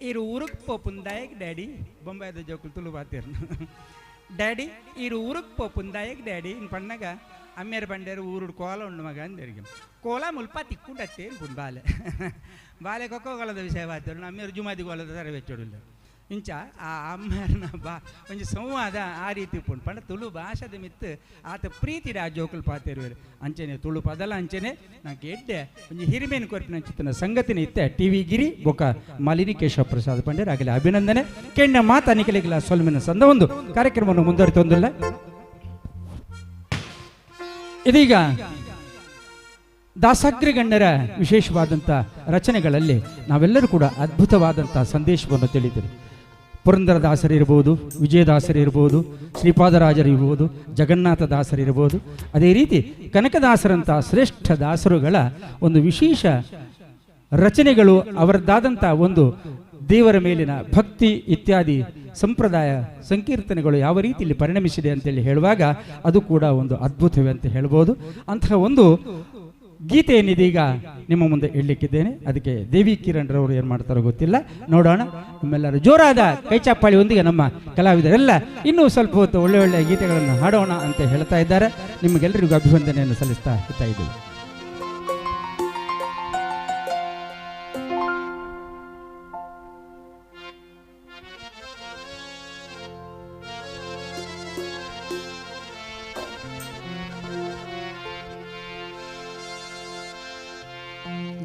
ಇರು ಊರುಕ್ ಪೋಪುಂದಾಯಕ್ ಡ್ಯಾಡಿ. ಬೊಂಬೈದ ಜೋಕುಲು ತುಳು ಪಾತೇರ್ನು, ಡ್ಯಾಡಿ ಇರು ಊರುಕ್ ಪೋಪುಂದಾಯಕ್ ಡ್ಯಾಡಿ ಇನ್ನು ಪಣ್ಣಾಗ ಅಮ್ಮೇರು ಬಂಡೇರು ಊರುಡು ಕೋಲ ಉಂಡು ಮಗ ಅಂದರಿಗೆ ಕೋಲ ಮುಲ್ಪ ತಿಕ್కుంಡತ್ತೆ ಅನ್ಪುಂಡು ಬಾಲೆ ಬಾಲೆ ಕೊಕ್ಕೋಗೊಳದ ವಿಷಯ ಬಾತೇರು ಅಮ್ಮೇರು ಜುಮಾದಿ ಕೋಲದ ಸರ ಬೆಚ್ಚೋಡಿಲ್ಲ. ಇಂಚ ಆ ಅಮ್ಮೇರ್ನ ಬಾ ಒಂಜಿ ಸಂವಾದ ಆ ರೀತಿ ಉಪ್ಪುಂಡು. ಪಂಡ ತುಳು ಭಾಷೆದ ಮಿತ್ತು ಆತ ಪ್ರೀತಿಡ ಆ ಜೋಕುಲು ಪಾತೇರುವೆರು. ಅಂಚನೆ ತುಳು ಪದಲ ಅಂಚನೆ ನಂಗೆ ಎಡ್ಡೆ ಒಂಜಿ ಹಿರಿಮೇನ್ ಕೊರ್ಪಿನ ಅಂಚಿತ್ತಿನ ಸಂಗತಿನ ಇತ್ತೆ ಟಿ ವಿ ಗಿರಿ ಬೊಕ ಮಾಲಿನಿ ಕೇಶವ ಪ್ರಸಾದ್ ಪಂಡೇರ್ ಆಗಲಿ ಅಭಿನಂದನೆ. ಕೆಣ್ಣ ಮಾತು ಅನಿಕಲಿಗಿಲ್ಲ ಸೊಲ್ಮಿನ ಸಂದ ಒಂದು ಕಾರ್ಯಕ್ರಮವನ್ನು ಮುಂದುವರಿತೊಂದಿಲ್ಲ. ಇದೀಗ ದಾಸಾಗ್ರಗಣ್ಯರ ವಿಶೇಷವಾದಂಥ ರಚನೆಗಳಲ್ಲಿ ನಾವೆಲ್ಲರೂ ಕೂಡ ಅದ್ಭುತವಾದಂಥ ಸಂದೇಶವನ್ನು ತಿಳಿದಿರಿ. ಪುರಂದರದಾಸರಿರ್ಬೋದು, ವಿಜಯದಾಸರಿರ್ಬೋದು, ಶ್ರೀಪಾದರಾಜರಿರ್ಬೋದು, ಜಗನ್ನಾಥ ದಾಸರಿರ್ಬೋದು, ಅದೇ ರೀತಿ ಕನಕದಾಸರಂಥ ಶ್ರೇಷ್ಠ ದಾಸರುಗಳ ಒಂದು ವಿಶೇಷ ರಚನೆಗಳು, ಅವರದ್ದಾದಂಥ ಒಂದು ದೇವರ ಮೇಲಿನ ಭಕ್ತಿ ಇತ್ಯಾದಿ ಸಂಪ್ರದಾಯ ಸಂಕೀರ್ತನೆಗಳು ಯಾವ ರೀತಿಯಲ್ಲಿ ಪರಿಣಮಿಸಿದೆ ಅಂತೇಳಿ ಹೇಳುವಾಗ ಅದು ಕೂಡ ಒಂದು ಅದ್ಭುತವೇ ಅಂತ ಹೇಳ್ಬೋದು. ಅಂತಹ ಒಂದು ಗೀತೆಯನ್ನಿದೀಗ ನಿಮ್ಮ ಮುಂದೆ ಹೇಳಲಿಕ್ಕಿದ್ದೇನೆ. ಅದಕ್ಕೆ ದೇವಿ ಕಿರಣ್ ರವರು ಏನು ಮಾಡ್ತಾರೋ ಗೊತ್ತಿಲ್ಲ, ನೋಡೋಣ. ನಿಮ್ಮೆಲ್ಲರೂ ಜೋರಾದ ಕೈಚಪ್ಪಾಳಿಯೊಂದಿಗೆ ನಮ್ಮ ಕಲಾವಿದರೆಲ್ಲ ಇನ್ನೂ ಸ್ವಲ್ಪ ಹೊತ್ತು ಒಳ್ಳೆ ಒಳ್ಳೆಯ ಗೀತೆಗಳನ್ನು ಹಾಡೋಣ ಅಂತ ಹೇಳ್ತಾ ಇದ್ದಾರೆ. ನಿಮಗೆಲ್ಲರಿಗೂ ಅಭಿವಂದನೆಯನ್ನು ಸಲ್ಲಿಸ್ತಾ ಇರ್ತಾ ಇದ್ದೀವಿ.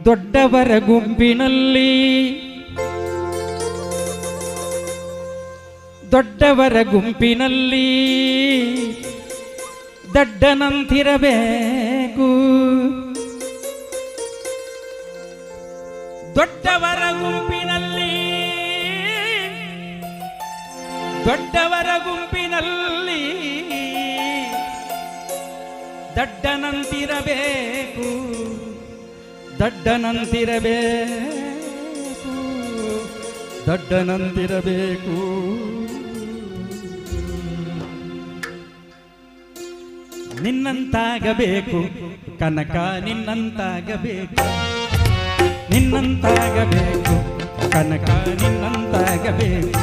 ದೊಡ್ಡವರ ಗುಂಪಿನಲ್ಲಿ, ದೊಡ್ಡವರ ಗುಂಪಿನಲ್ಲಿ ದಡ್ಡನಂತಿರಬೇಕು, ದೊಡ್ಡವರ ಗುಂಪಿನಲ್ಲಿ, ದೊಡ್ಡವರ ಗುಂಪಿನಲ್ಲಿ ದಡ್ಡನಂತಿರಬೇಕು, ದಡ್ಡನಂತಿರಬೇಕು, ದಡ್ಡನಂತಿರಬೇಕು. ನಿನ್ನಂತಾಗಬೇಕು ಕನಕ, ನಿನ್ನಂತಾಗಬೇಕು, ನಿನ್ನಂತಾಗಬೇಕು ಕನಕ, ನಿನ್ನಂತಾಗಬೇಕು,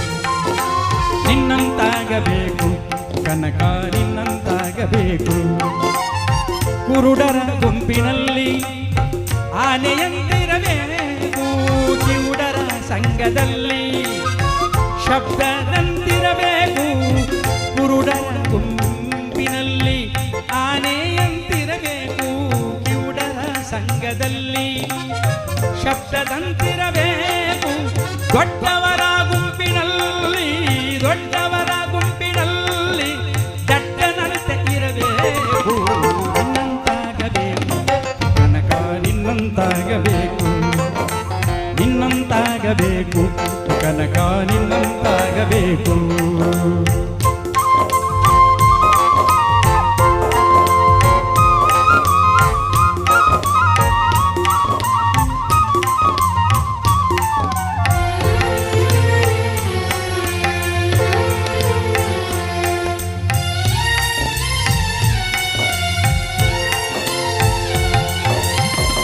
ನಿನ್ನಂತಾಗಬೇಕು ಕನಕ, ನಿನ್ನಂತಾಗಬೇಕು. ಕುರುಡರ ಗುಂಪಿನಲ್ಲಿ ಆನೆಯಂತಿರಬೇಕು, ಕಿವುಡರ ಸಂಘದಲ್ಲಿ ಶಬ್ದದಂತಿರಬೇಕು. ಕುರುಡರ ಗುಂಪಿನಲ್ಲಿ ಆನೆಯಂತಿರಬೇಕು, ಕಿವುಡರ ಸಂಘದಲ್ಲಿ ಶಬ್ದದಂತಿರಬೇಕು. ದೊಡ್ಡವರ ಗುಂಪಿನಲ್ಲಿ, ದೊಡ್ಡವರ ಗುಂಪಿನಲ್ಲಿ ದಡ್ಡನಂತೆ ಇರಬೇಕು. ನಿನ್ನಂತಾಗಬೇಕು ಕನಕ, ನಿನ್ನಂತಾಗಬೇಕು, ನಿನ್ನಂತಾಗಬೇಕು ಕನಕ, ನಿನ್ನಂತಾಗಬೇಕು.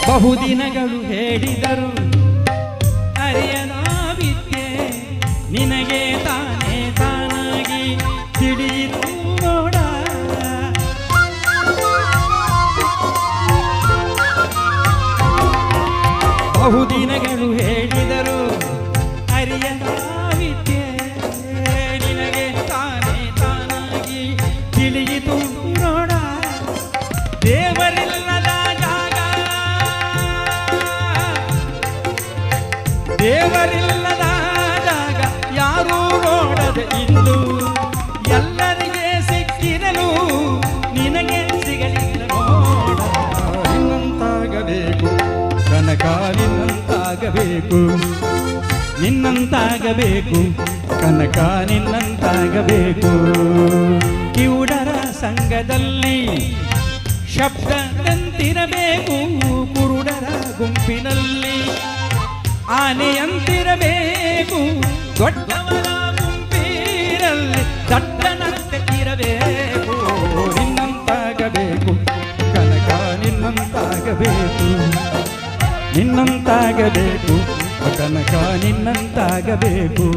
ಬಹುದಿನಗಳು ಹೇಳಿದರು ಅರಿಯನ ವಿದ್ಯೆ ನಿನಗೆ ತಾನೇ ತಾನಾಗಿ ತಿಳಿಯಿತು ನೋಡ. ಬಹುದಿನಗಳು ಹೇಳಿದರು ಅರಿಯನ ವಿದ್ಯೆ ನಿನಗೆ ತಾನೇ ತಾನಾಗಿ ತಿಳಿಯಿತು ನೋಡ. ದೇವರಿಲ್ಲದ ಜಾಗ, ದೇವರಿಲ್ಲದ ಜಾಗ ಯಾರೂ ನೋಡದೆ ಇಂದು ಎಲ್ಲರಿಗೆ ಸಿಕ್ಕಿರಲು ನಿನ್ನಂತಾಗಬೇಕು, ನಿನ್ನಂತಾಗಬೇಕು ಕನಕ ನಿನ್ನಂತಾಗಬೇಕು. ಕಿವುಡರ ಸಂಘದಲ್ಲಿ ಶಬ್ದದಂತಿರಬೇಕು, ಕುರುಡರ ಗುಂಪಿನಲ್ಲಿ ಆನೆಯಂತಿರಬೇಕು, ದೊಡ್ಡವರ ಗುಂಪಿನಲ್ಲಿ ದಟ್ಟನಂತೆ ಇರಬೇಕು. ನಿನ್ನಂತಾಗಬೇಕು ಕನಕ ನಿನ್ನಂತಾಗಬೇಕು, ನಿನ್ನಂತಾಗಬೇಕು ಕನಕ ನಿನ್ನಂತಾಗಬೇಕು.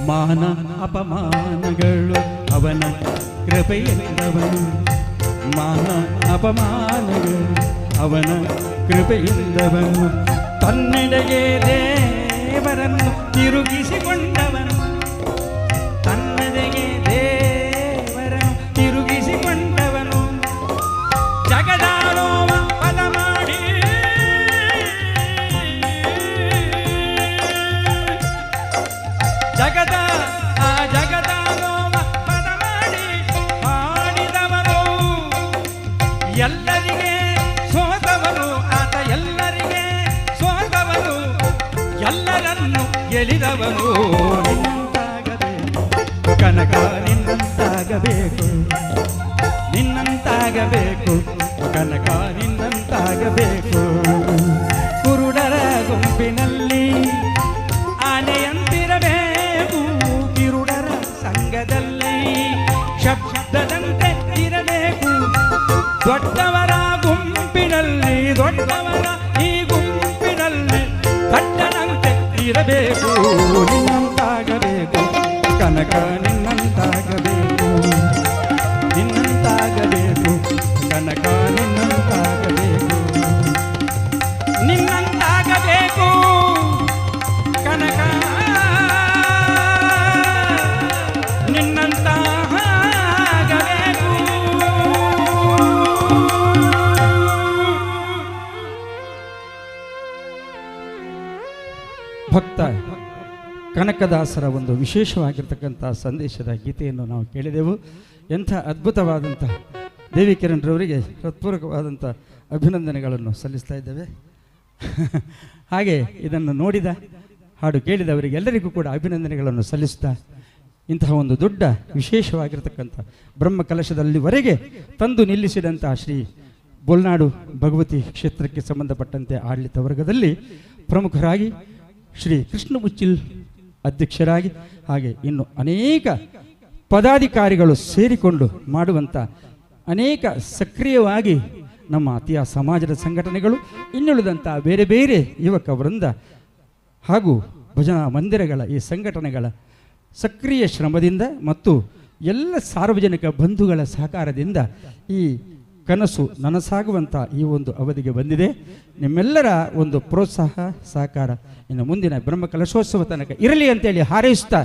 ಮಾನ ಅಪಮಾನಗಳು ಅವನ ಕೃಪೆಯಿಂದವನು, ಮಾನ ಅಪಮಾನಗಳು ಅವನ ಕೃಪೆಯಿಂದವನು, ತನ್ನೆಡೆಗೆ ದೇವರನ್ನು ತಿರುಗಿಸಿಕೊಂಡವನು, ತನ್ನೆಡೆಗೆ ದೇವರನ್ನು ತಿರುಗಿಸಿಕೊಂಡವನು, ಜಗದಾನೋವ ಪದ ಮಾಡಿ ಜಗದ ಆ ಜಗದಾನೋವ ಪದ ಮಾಡಿ ಹಾಡಿದವನು, ಎಲ್ಲರಿಗೆ ಸೋತವನು ಆತ, ಎಲ್ಲರಿಗೆ ಸೋತವನು, ಎಲ್ಲರನ್ನು ಗೆಲಿದವನು. ನಿನ್ನಂತಾಗಬೇಕು ಕನಕ ನಿನ್ನಂತಾಗಬೇಕು, ನಿನ್ನಂತಾಗಬೇಕು ಕನಕ ನಿನ್ನಂತಾಗಬೇಕು. ಕುರುಡರ ಗುಂಪಿನಲ್ಲಿ ಆನೆಯಂತಿರಬೇಕು, ಕಿರುಡರ ಸಂಘದಲ್ಲಿ ಶಬ್ದದಂತೆ ಇರಬೇಕು, ದೊಡ್ಡವರ ಗುಂಪಿನಲ್ಲಿ ದೊಡ್ಡವರ ಈ ಗುಂಪಿನಲ್ಲಿ ದಟ್ಟನಂತೆ ಇರಬೇಕು. ನಿನ್ನಂತಾಗಬೇಕು ಕನಕ ನಿನ್ನಂತಾಗಬೇಕು, ನಿನ್ನಂತಾಗಬೇಕು ಕನಕ ನಿನ್ನಂತಾಗಬೇಕು, ನಿನ್ನಂತಾಗಬೇಕು ಕನಕ ನಿನ್ನಂತಾಗಬೇಕು. ಭಕ್ತ ಕನಕದಾಸರ ಒಂದು ವಿಶೇಷವಾಗಿರ್ತಕ್ಕಂಥ ಸಂದೇಶದ ಗೀತೆಯನ್ನು ನಾವು ಕೇಳಿದೆವು. ಎಂಥ ಅದ್ಭುತವಾದಂಥ ದೇವಿ ಕಿರಣ್ರವರಿಗೆ ಹೃತ್ಪೂರ್ವಕವಾದಂಥ ಅಭಿನಂದನೆಗಳನ್ನು ಸಲ್ಲಿಸ್ತಾ ಇದ್ದೇವೆ. ಹಾಗೆ ಇದನ್ನು ನೋಡಿದ ಹಾಡು ಕೇಳಿದವರಿಗೆಲ್ಲರಿಗೂ ಕೂಡ ಅಭಿನಂದನೆಗಳನ್ನು ಸಲ್ಲಿಸ್ತಾ ಇಂತಹ ಒಂದು ದೊಡ್ಡ ವಿಶೇಷವಾಗಿರ್ತಕ್ಕಂಥ ಬ್ರಹ್ಮ ಕಲಶದಲ್ಲಿವರೆಗೆ ತಂದು ನಿಲ್ಲಿಸಿದಂಥ ಶ್ರೀ ಬೋಲ್ನಾಡು ಭಗವತಿ ಕ್ಷೇತ್ರಕ್ಕೆ ಸಂಬಂಧಪಟ್ಟಂತೆ ಆಡಳಿತ ವರ್ಗದಲ್ಲಿ ಪ್ರಮುಖರಾಗಿ ಶ್ರೀ ಕೃಷ್ಣ ಉಚ್ಚಿಲ್ ಅಧ್ಯಕ್ಷರಾಗಿ ಹಾಗೆ ಇನ್ನು ಅನೇಕ ಪದಾಧಿಕಾರಿಗಳು ಸೇರಿಕೊಂಡು ಮಾಡುವಂಥ ಅನೇಕ ಸಕ್ರಿಯವಾಗಿ ನಮ್ಮ ಅತಿಯ ಸಮಾಜದ ಸಂಘಟನೆಗಳು, ಇನ್ನುಳಿದಂಥ ಬೇರೆ ಬೇರೆ ಯುವಕ ವೃಂದ ಹಾಗೂ ಭಜನಾ ಮಂದಿರಗಳ ಈ ಸಂಘಟನೆಗಳ ಸಕ್ರಿಯ ಶ್ರಮದಿಂದ ಮತ್ತು ಎಲ್ಲ ಸಾರ್ವಜನಿಕ ಬಂಧುಗಳ ಸಹಕಾರದಿಂದ ಈ ಕನಸು ನನಸಾಗುವಂಥ ಈ ಒಂದು ಅವಧಿಗೆ ಬಂದಿದೆ. ನಿಮ್ಮೆಲ್ಲರ ಒಂದು ಪ್ರೋತ್ಸಾಹ ಸಹಕಾರ ಇನ್ನು ಮುಂದಿನ ಬ್ರಹ್ಮಕಲಶೋತ್ಸವ ತನಕ ಇರಲಿ ಅಂತೇಳಿ ಹಾರೈಸುತ್ತಾ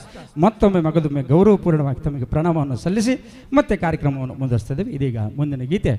ಮತ್ತೊಮ್ಮೆ ಮಗದೊಮ್ಮೆ ಗೌರವಪೂರ್ಣವಾಗಿ ತಮಗೆ ಪ್ರಣಾಮವನ್ನು ಸಲ್ಲಿಸಿ ಮತ್ತೆ ಕಾರ್ಯಕ್ರಮವನ್ನು ಮುಂದುವರಿಸ್ತಾ ಇದ್ದೇವೆ. ಇದೀಗ ಮುಂದಿನ ಗೀತೆ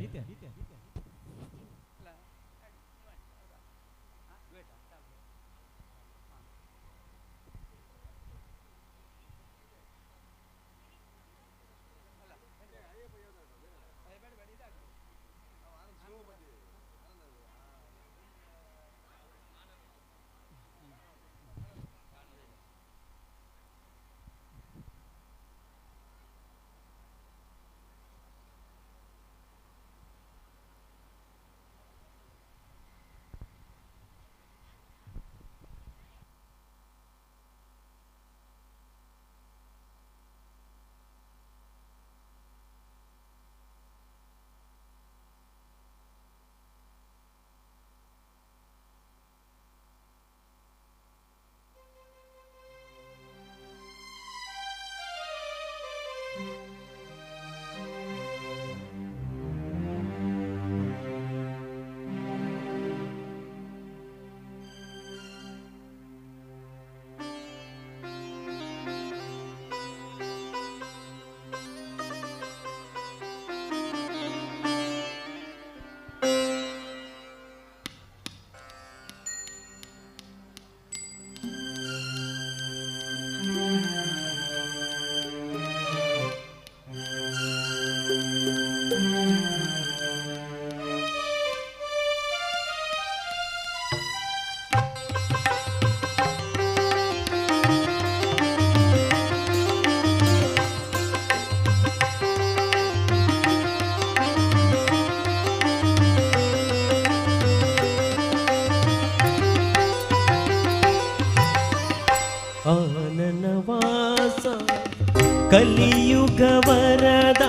ಕಲಿಯುಗ ವರದ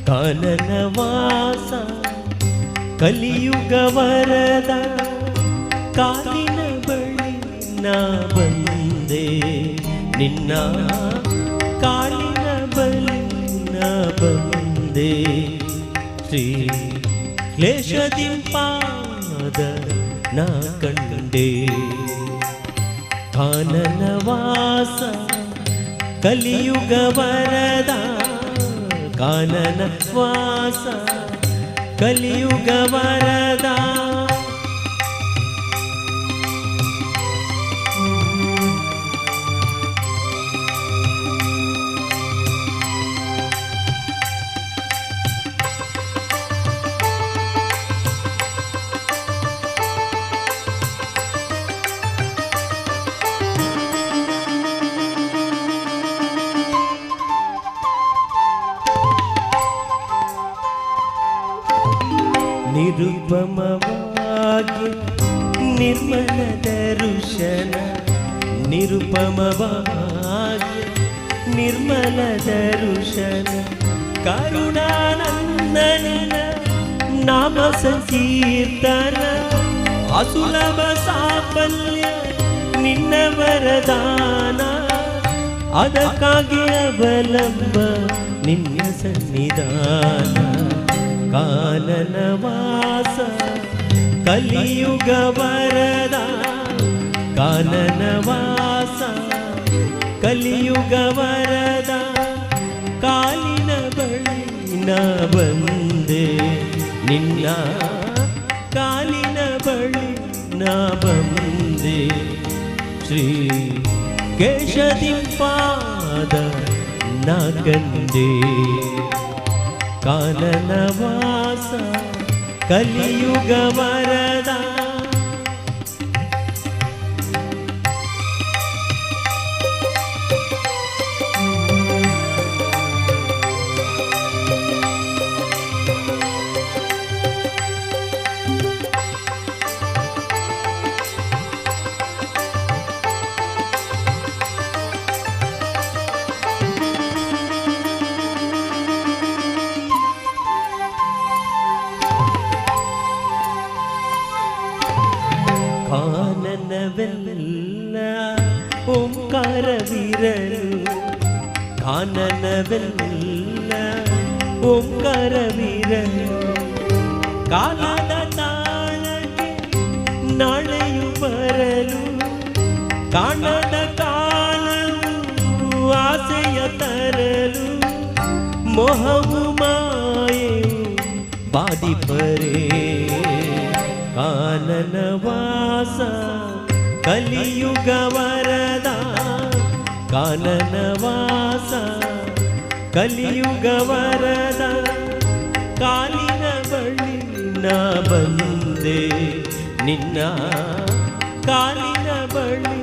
ಕಾನನ ವಾಸ ಕಲಿಯುಗ ವರದ ಕಾಲಿನ ಬಳಿ ನಾ ಬಂದೆ ನಿನ್ನ ಕಾಲಿನ ಬಳಿ ನಾ ಬಂದೆ ಶ್ರೀ ಕ್ಲೇಶದಿಂಪಾದ ನಾ ಕಂಡೆ ಕಾನನ ವಾಸ ಕಲಿಯುಗ ವರದ ಕಾನನ ವಾಸ ಕಲಿಯುಗ ವರದ. ನಿರುಪಮವಾಗಿ ನಿರ್ಮಲ ದರುಶನ ನಿರುಪಮವಾಗಿ ನಿರ್ಮಲ ದರುಶನ ಕರುಣಾನಂದನ ನಾಮ ಸಂಕೀರ್ತನ ಅಸುಲಭ ಸಾಫಲ್ಯ ನಿನ್ನ ವರದಾನ ಅದಕ್ಕಾಗಿ ಅವಲಂಬ ನಿನ್ನ ಸನ್ನಿಧಾನ ಕಾನನ ವಾಸ ಕಲಿಯುಗ ವರದ ಕಾನನ ವಾಸ ಕಲಿಯುಗ ವರದ ಕಾಲಿನ ಬಳಿ ನಾ ಬಂದೆ ನಿನ್ನ ಕಾಲಿನ ಬಳಿ ನಾ ಬಂದೆ ಶ್ರೀ ಕೇಶದಿಂಪಾದ ನಾ ಕಂಡೆ ಕಾನನ ವಾಸ ಕಲಿಯುಗ ವರದ. ಕಾನನವೆಲ್ಲ ಓಂಕಾರವಿರಲು ಕಾನನವೆಲ್ಲ ಓಂಕಾರವಿರಲು ಕಾಲದ ತಾಳಕ್ಕೆ ನಾಳೆಯು ಬರಲು ಕಾಣದ ಕಾಲವು ಆಸೆಯ ತರಲು ಮೋಹವು ಮಾಯೆಯು ಬಾಧಿಪರೇ ಕಾನನ ವಾಸ ಕಲಿಯುಗ ವರದ ಕಾನನ ವಾಸ ಕಲಿಯುಗ ವರದ ಕಾಲಿನ ಬಳಿ ನಾ ಬಂದೆ ನಿನ್ನ ಕಾಲಿನ ಬಳಿ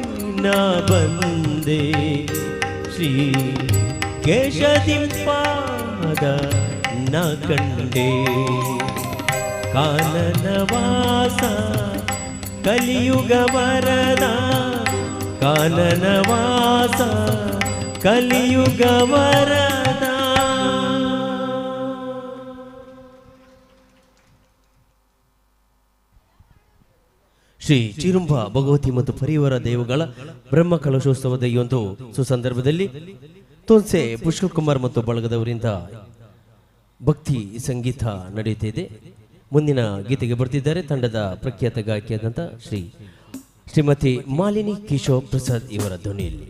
ನಾ ಬಂದೆ ಶ್ರೀ ಕೇಶದಿಂಪಾದ ನಾ ಕಂಡೆ ಕಾನನ ವಾಸ ಕಲಿಯುಗ ವರದ ಕಾನನ ವಾಸ ಕಲಿಯುಗ ವರದ. ಶ್ರೀ ಚಿರುಂಬ ಭಗವತಿ ಮತ್ತು ಪರಿವಾರ ದೇವಗಳ ಬ್ರಹ್ಮ ಕಲಶೋತ್ಸವದ ಈ ಒಂದು ಸುಸಂದರ್ಭದಲ್ಲಿ ತೋನ್ಸೆ ಪುಷ್ಕರ್ ಕುಮಾರ್ ಮತ್ತು ಬಳಗದವರಿಂದ ಭಕ್ತಿ ಸಂಗೀತ ನಡೆಯುತ್ತಿದೆ. ಮುಂದಿನ ಗೀತೆಗೆ ಬರ್ತಿದ್ದಾರೆ ತಂಡದ ಪ್ರಖ್ಯಾತ ಗಾಯಕಿಯಾದಂಥ ಶ್ರೀಮತಿ ಮಾಲಿನಿ ಕಿಶೋರ್ ಪ್ರಸಾದ್ ಇವರ ಧ್ವನಿಯಲ್ಲಿ.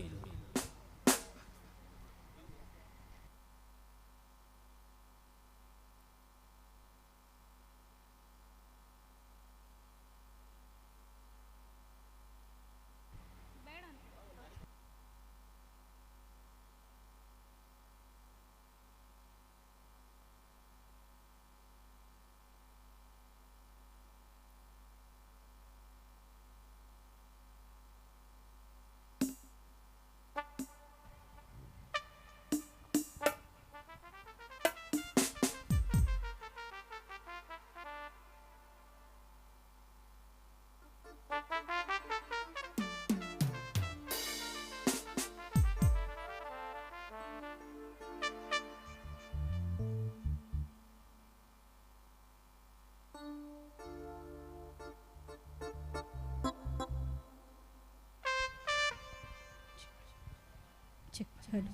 ಒಲವೇ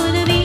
ಒಲವೇ.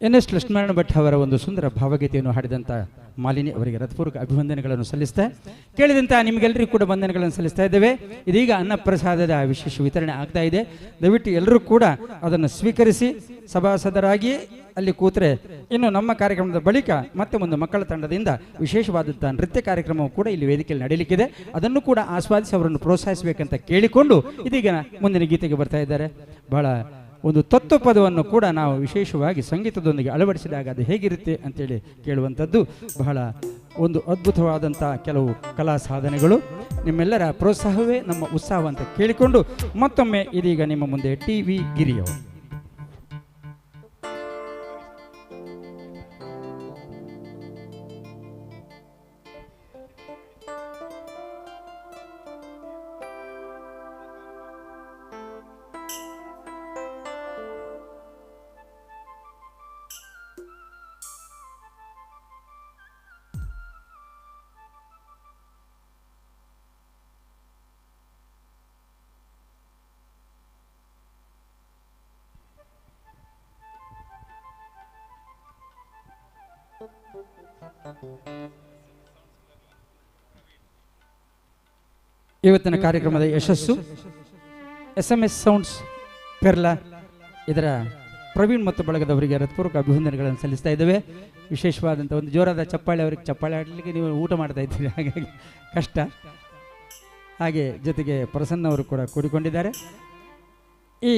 ಎನ್ ಎಸ್ ಲಕ್ಷ್ಮಣ ಭಟ್ ಅವರ ಒಂದು ಸುಂದರ ಭಾವಗೀತೆಯನ್ನು ಹಾಡಿದಂಥ ಮಾಲಿನಿ ಅವರಿಗೆ ಹೃತ್ಪೂರ್ವಕ ಅಭಿವಂದನೆಗಳನ್ನು ಸಲ್ಲಿಸ್ತಾ, ಕೇಳಿದಂಥ ನಿಮಗೆಲ್ಲರಿಗೂ ಕೂಡ ವಂದನೆಗಳನ್ನು ಸಲ್ಲಿಸ್ತಾ ಇದ್ದೇವೆ. ಇದೀಗ ಅನ್ನಪ್ರಸಾದದ ವಿಶೇಷ ವಿತರಣೆ ಆಗ್ತಾ ಇದೆ. ದಯವಿಟ್ಟು ಎಲ್ಲರೂ ಕೂಡ ಅದನ್ನು ಸ್ವೀಕರಿಸಿ ಸಭಾಸದರಾಗಿ ಅಲ್ಲಿ ಕೂತರೆ ಇನ್ನು ನಮ್ಮ ಕಾರ್ಯಕ್ರಮದ ಬಳಿಕ ಮತ್ತೆ ಒಂದು ಮಕ್ಕಳ ತಂಡದಿಂದ ವಿಶೇಷವಾದಂಥ ನೃತ್ಯ ಕಾರ್ಯಕ್ರಮವು ಕೂಡ ಇಲ್ಲಿ ವೇದಿಕೆಯಲ್ಲಿ ನಡೆಯಲಿಕ್ಕಿದೆ. ಅದನ್ನು ಕೂಡ ಆಸ್ವಾದಿಸಿ ಅವರನ್ನು ಪ್ರೋತ್ಸಾಹಿಸಬೇಕಂತ ಕೇಳಿಕೊಂಡು ಇದೀಗ ಮುಂದಿನ ಗೀತೆಗೆ ಬರ್ತಾ ಇದ್ದಾರೆ. ಬಹಳ ಒಂದು ತತ್ವ ಪದವನ್ನು ಕೂಡ ನಾವು ವಿಶೇಷವಾಗಿ ಸಂಗೀತದೊಂದಿಗೆ ಅಳವಡಿಸಿದಾಗ ಅದು ಹೇಗಿರುತ್ತೆ ಅಂತೇಳಿ ಕೇಳುವಂಥದ್ದು ಬಹಳ ಒಂದು ಅದ್ಭುತವಾದಂಥ ಕೆಲವು ಕಲಾ ಸಾಧನೆಗಳು. ನಿಮ್ಮೆಲ್ಲರ ಪ್ರೋತ್ಸಾಹವೇ ನಮ್ಮ ಉತ್ಸಾಹ ಅಂತ ಕೇಳಿಕೊಂಡು ಮತ್ತೊಮ್ಮೆ ಇದೀಗ ನಿಮ್ಮ ಮುಂದೆ ಟಿ ವಿ ಗಿರಿಯವರು. ಇವತ್ತಿನ ಕಾರ್ಯಕ್ರಮದ ಯಶಸ್ಸು S M S sounds Perla ಇದರ ಪ್ರವೀಣ್ ಮತ್ತು ಬಳಗದವರಿಗೆ ಹೃತ್ಪೂರ್ವಕ ಅಭಿವಂದನೆಗಳನ್ನು ಸಲ್ಲಿಸ್ತಾ ಇದ್ದೇವೆ. ವಿಶೇಷವಾದಂಥ ಒಂದು ಜೋರಾದ ಚಪ್ಪಾಳೆ, ಅವರಿಗೆ ಚಪ್ಪಾಳೆ ಆಡಲಿಕ್ಕೆ ನೀವು ಊಟ ಮಾಡ್ತಾ ಇದ್ದೀರಿ, ಹಾಗಾಗಿ ಕಷ್ಟ. ಹಾಗೆ ಜೊತೆಗೆ ಪ್ರಸನ್ನ ಅವರು ಕೂಡ ಕೂಡಿಕೊಂಡಿದ್ದಾರೆ. ಈ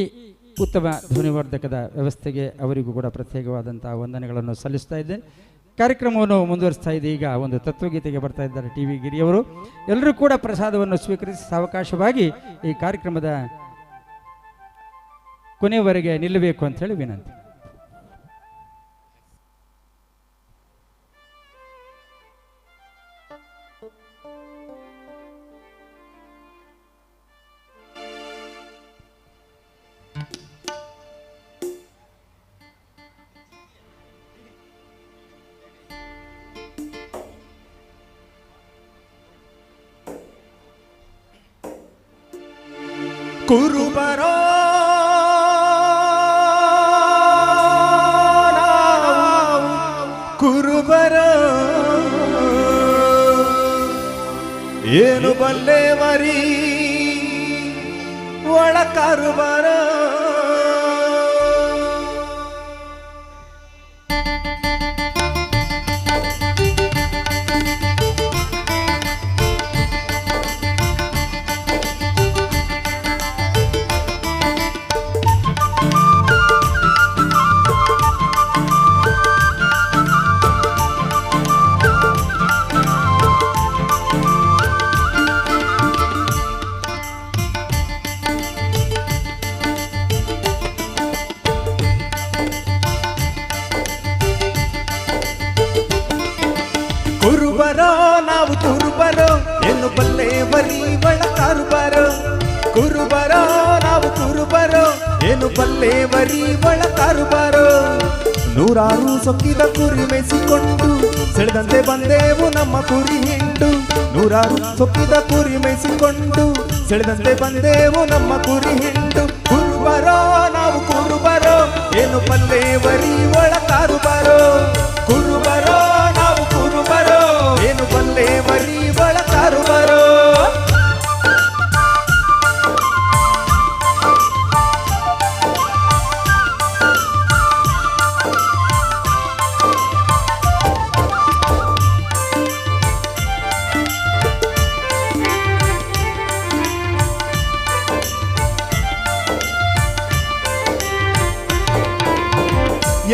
ಉತ್ತಮ ಧ್ವನಿವರ್ಧಕದ ವ್ಯವಸ್ಥೆಗೆ ಅವರಿಗೂ ಕೂಡ ಪ್ರತ್ಯೇಕವಾದಂಥ ವಂದನೆಗಳನ್ನು ಸಲ್ಲಿಸ್ತಾ ಇದ್ದೇನೆ. ಕಾರ್ಯಕ್ರಮವನ್ನು ಮುಂದುವರಿಸ್ತಾ ಇದೆ. ಈಗ ಒಂದು ತತ್ವಗೀತೆಗೆ ಬರ್ತಾ ಇದ್ದಾರೆ ಟಿ ವಿ ಗಿರಿಯವರು. ಎಲ್ಲರೂ ಕೂಡ ಪ್ರಸಾದವನ್ನು ಸ್ವೀಕರಿಸಿ ಸಾವಕಾಶವಾಗಿ ಈ ಕಾರ್ಯಕ್ರಮದ ಕೊನೆಯವರೆಗೆ ನಿಲ್ಲಬೇಕು ಅಂತ ಹೇಳಿ ವಿನಂತಿ. ಕುರುಬರೋ ಕುರುಬರ ಏನು ಬಲ್ಲೆವರಿ ಒಳ ಕರುಬರ. ಕುರುಬರೋ ನಾವು ಕುರುಬರೋ ಏನು ಬಲ್ಲೆವರಿ ಒಳ ಕಾರುಬಾರೋ. ಕುರುಬರೋ ನಾವು ಕುರುಬರೋ ಏನು ಬಲ್ಲೆವರಿ ಒಳ ಕಾರುಬಾರೋ. ನೂರಾರು ಸೊಕ್ಕಿದ ಕುರಿ ಮೇಯಿಸಿಕೊಂಡು ಸೆಳೆದಂತೆ ಬಂದೆವು ನಮ್ಮ ಕುರಿ ಹಿಂಡು. ನೂರಾರು ಸೊಕ್ಕಿದ ಕುರಿ ಮೇಯಿಸಿಕೊಂಡು ಸೆಳೆದಂತೆ ಬಂದೆವು ನಮ್ಮ ಕುರಿ ಹಿಂಡು. ಕುರುಬರೋ ನಾವು ಕುರುಬರೋ ಏನು ಬಲ್ಲೆವರಿ ಒಳ ಕಾರುಬಾರೋ. ಕುರುಬರೋ ನಾವು ಕುರುಬರೋ ಏನು ಬಲ್ಲೆವರಿ ಒಳ ಕಾರುಬಾರೋ.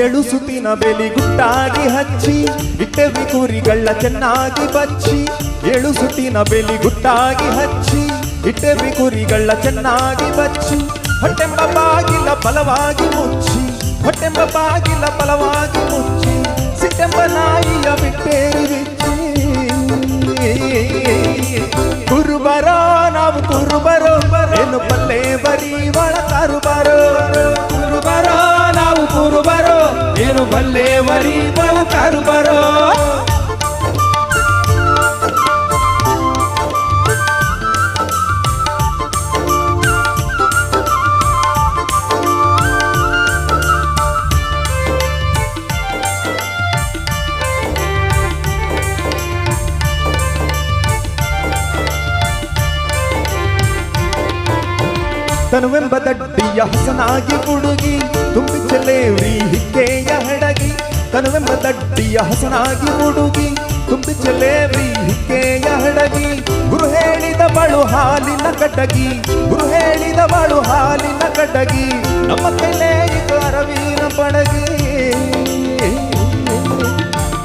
ಏಳು ಸುತ್ತಿನ ಬೇಲಿ ಗುಟ್ಟಾಗಿ ಹಚ್ಚಿ ಇಟ್ಟೆವಿ ಕುರಿಗಳ ಚೆನ್ನಾಗಿ ಬಚ್ಚಿ. ಏಳು ಸುತ್ತಿನ ಬೇಲಿ ಗುಟ್ಟಾಗಿ ಹಚ್ಚಿ ಇಟ್ಟೆವಿ ಕುರಿಗಳ ಚೆನ್ನಾಗಿ ಬಚ್ಚಿ. ಹೊಟ್ಟೆಂಬ ಬಾಗಿಲ ಬಲವಾಗಿ ಮುಚ್ಚಿ, ಹೊಟ್ಟೆಂಬ ಬಾಗಿಲ ಬಲವಾಗಿ ಮುಚ್ಚಿ, ಸಿಟ್ಟೆಂಬ ನಾಯಿಯ ಬಿಟ್ಟೇರಿ ಬಿಚ್ಚಿ. ಕುರುಬರೋ ನಾವು ಕುರುಬರೋ ಏನು ಬಲ್ಲೆವರಿ ಒಳ ಕಾರುಬಾರೋ. ಕುರುಬರೋ ನಾವು ಕುರುಬರೋ ಏನು ಬಲ್ಲೆವರಿ ಒಳ ಕಾರುಬಾರೋ. ತನುವೆಂಬ ದಡ್ಡಿಯ ಹಸನಾಗಿ ಹುಡುಗಿ ತುಂಬಿ ಚೆಲ್ಲೇವ್ರಿ ಹಿಕ್ಕೆಯ ಹಡಗಿ. ತನುವೆಂಬ ದಡ್ಡಿಯ ಹಸನಾಗಿ ಹುಡುಗಿ ತುಂಬಿ ಚೆಲ್ಲೇವ್ರಿ ಹಿಕ್ಕೆಯ ಹಡಗಿ. ಗುರು ಹೇಳಿದ ಬಾಳು ಹಾಲಿನ ಕಡಗಿ, ಗುರು ಹೇಳಿದ ಬಾಳು ಹಾಲಿನ ಕಡಗಿ, ನಮ್ಮ ಕೈಲೇ ಇದು ಅರವಿನ ಪಡಗಿ.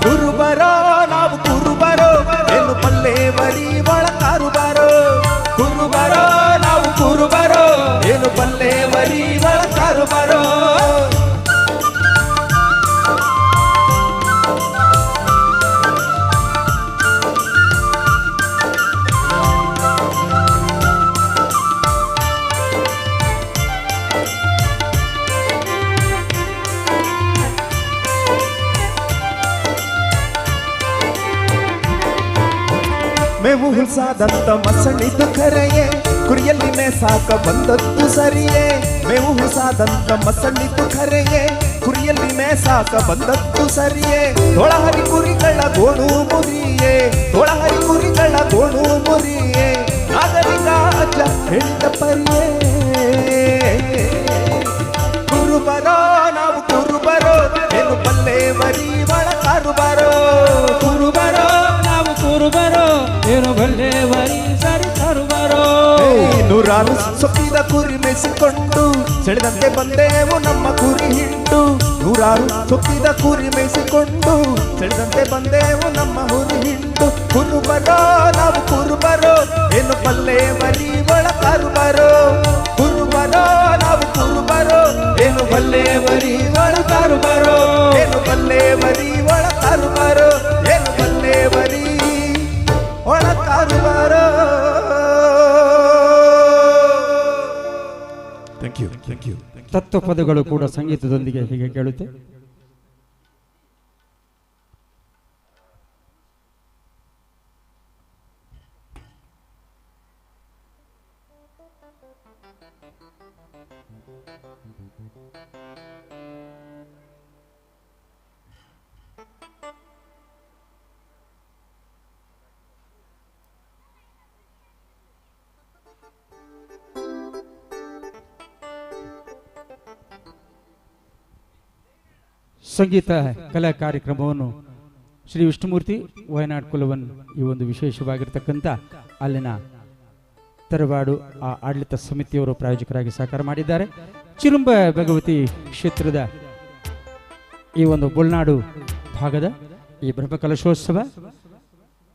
ಕುರುಬರೋ ನಾವು ಕುರುಬರೋ, ಏನು ಪಲ್ಲೆ ಬರಿ ಒಳ ಕಾರುಬಾರೋ. ಕುರುಬರೋ ನಾವು ಕುರುಬರೋ, ಏನು ಪಲ್ಲೆ ಬರಿ ಒಳ ಕಾರುಬಾರೋ. ಮೇವು ಹುಲ್ಸಾದಂತ ಮಸಣಿದು ಖರೆಯೇ, ಕುರಿಯಲ್ಲಿ ಮೇ ಸಾಕ ಬಂದದ್ದು ಸರಿಯೇ. ಮೇವು ಹುಲ್ಸಾದಂತ ಮಸಣಿದು ಖರೆಯೇ, ಕುರಿಯಲ್ಲಿ ಮೇ ಸಾಕ ಬಂದದ್ದು ಸರಿಯೇ. ತೋಳಹರಿ ಕುರಿಗಳ ಗೋಣು ಮುರಿಯೇ, ತೋಳಹರಿ ಕುರಿಗಳ ಗೋಣು ಮುರಿಯೇ, ನಾಗರಿಕ ಅಜ್ಜ ಹೇಳಿದ ಪರಿಯೇ. ಕುರುಬರೋ ನಾವು ಕುರುಬರೋ, ಏನು ಪಲ್ಲೆ ಮರಿ ಒಳ ಕಾರುಬಾರೋ. ಕುರುಬರೋ ನಾವು ಕುರುಬರೋ, ಏನು ಬಲ್ಲೆ ವರಿ ಸರಿ ತರುಬರೋ. ನೂರಾರು ಸೊಪ್ಪಿದ ಕುರಿ ಮೇಯಿಸಿಕೊಂಡು ಸೆಳೆದಂತೆ ಬಂದೇವು ನಮ್ಮ ಕುರಿ ಹಿಂಡು. ನೂರಾರು ಸೊಪ್ಪಿದ ಕುರಿ ಮೇಯಿಸಿಕೊಂಡು ಸೆಳೆದಂತೆ ಬಂದೇವು ನಮ್ಮ ಹುರಿ ಹಿಂಡು. ಕುರುಬರೋ ನಾವು ಕುರುಬರೋ, ಏನು ಪಲ್ಲೆ ಮರಿ ಒಳ ಕಾರುಬಾರೋ. ಕುರುಬರೋ ನಾವು ಕುರುಬರೋ, ಏನು ಬಲ್ಲೆ ಮರಿ ಒಳ ಕಾರುಬಾರೋ. ಏನು ಬಲ್ಲೆ ಮರಿ ಒಳ ಕಾರುಬಾರೋ, ಏನು ಬಲ್ಲೆ ಮರಿ ಒಳ ಕಾರುಬಾರೋ. Thank you. Thank you. ತತ್ವಪದಗಳು ಕೂಡ ಸಂಗೀತದೊಂದಿಗೆ ಹೀಗೆ ಕೇಳುತ್ತೆ. ಸಂಗೀತ ಕಲಾ ಕಾರ್ಯಕ್ರಮವನ್ನು ಶ್ರೀ ವಿಷ್ಣುಮೂರ್ತಿ ವಯನಾಡ್ ಕುಲವನ್ ಈ ಒಂದು ವಿಶೇಷವಾಗಿರ್ತಕ್ಕಂಥ ಅಲ್ಲಿನ ತರವಾಡು ಆ ಆಡಳಿತ ಸಮಿತಿಯವರು ಪ್ರಾಯೋಜಕರಾಗಿ ಸಹಕಾರ ಮಾಡಿದ್ದಾರೆ. ಚಿರುಂಬ ಭಗವತಿ ಕ್ಷೇತ್ರದ ಈ ಒಂದು ಬೊಳ್ನಾಡು ಭಾಗದ ಈ ಬ್ರಹ್ಮಕಲಶೋತ್ಸವ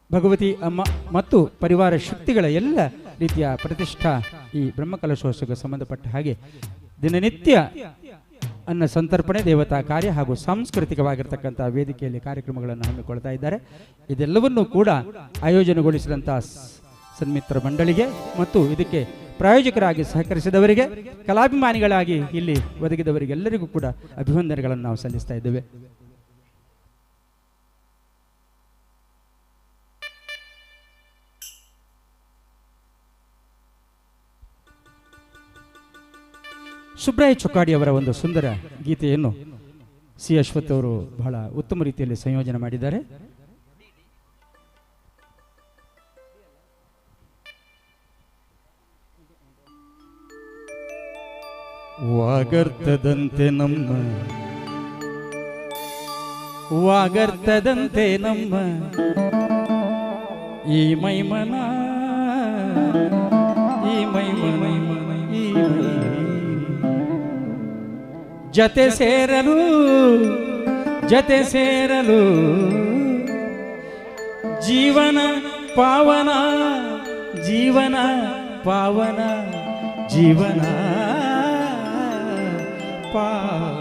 ಭಗವತಿ ಅಮ್ಮ ಮತ್ತು ಪರಿವಾರ ಶಕ್ತಿಗಳ ಎಲ್ಲ ರೀತಿಯ ಪ್ರತಿಷ್ಠಾ ಈ ಬ್ರಹ್ಮಕಲಶೋತ್ಸವಕ್ಕೆ ಸಂಬಂಧಪಟ್ಟ ಹಾಗೆ ದಿನನಿತ್ಯ ಅನ್ನ ಸಂತರ್ಪಣೆ, ದೇವತಾ ಕಾರ್ಯ ಹಾಗೂ ಸಾಂಸ್ಕೃತಿಕವಾಗಿರ್ತಕ್ಕಂಥ ವೇದಿಕೆಯಲ್ಲಿ ಕಾರ್ಯಕ್ರಮಗಳನ್ನು ಹಮ್ಮಿಕೊಳ್ತಾ ಇದ್ದಾರೆ. ಇದೆಲ್ಲವನ್ನೂ ಕೂಡ ಆಯೋಜನೆಗೊಳಿಸಿದಂಥ ಸನ್ಮಿತ್ರ ಮಂಡಳಿಗೆ ಮತ್ತು ಇದಕ್ಕೆ ಪ್ರಾಯೋಜಕರಾಗಿ ಸಹಕರಿಸಿದವರಿಗೆ, ಕಲಾಭಿಮಾನಿಗಳಾಗಿ ಇಲ್ಲಿ ಒದಗಿದವರಿಗೆಲ್ಲರಿಗೂ ಕೂಡ ಅಭಿವಂದನೆಗಳನ್ನು ನಾವು ಸಲ್ಲಿಸ್ತಾ ಇದ್ದೇವೆ. ಸುಬ್ರಾಯ ಚೊಕ್ಕಾಡಿ ಅವರ ಒಂದು ಸುಂದರ ಗೀತೆಯನ್ನು ಸಿ ಅಶ್ವಥ್ ಅವರು ಬಹಳ ಉತ್ತಮ ರೀತಿಯಲ್ಲಿ ಸಂಯೋಜನೆ ಮಾಡಿದ್ದಾರೆ. ವಾಗರ್ತದಂತೆ ನಮ್ಮ, ವಾಗರ್ತದಂತೆ ನಮ್ಮ ಈ ಮೈಮನ, ಈ ಮೈಮನ, ಈ ಜತೆ ಸೇರಲು, ಜತೆ ಸೇರಲು ಜೀವನ ಪಾವನ, ಜೀವನ ಪಾವನ, ಜೀವನ ಪಾವನ.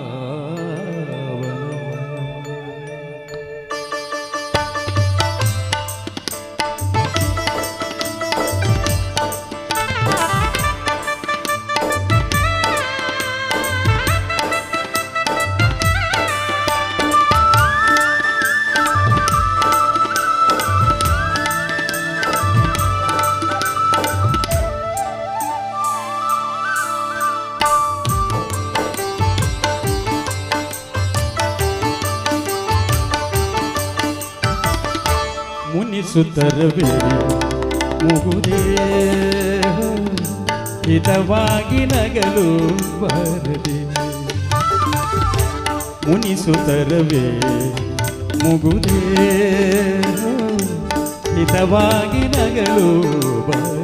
ಮುನಿಸುತ್ತರವೇ ಮುಗುದೇ ಹಿತವಾಗಿ ನಗಲು ಬರದೆ. ಮುನಿಸುತ್ತರವೇ ಮುಗುದೇ, ಹಿತವಾಗಿ ನಗಲು ಬರದೆ.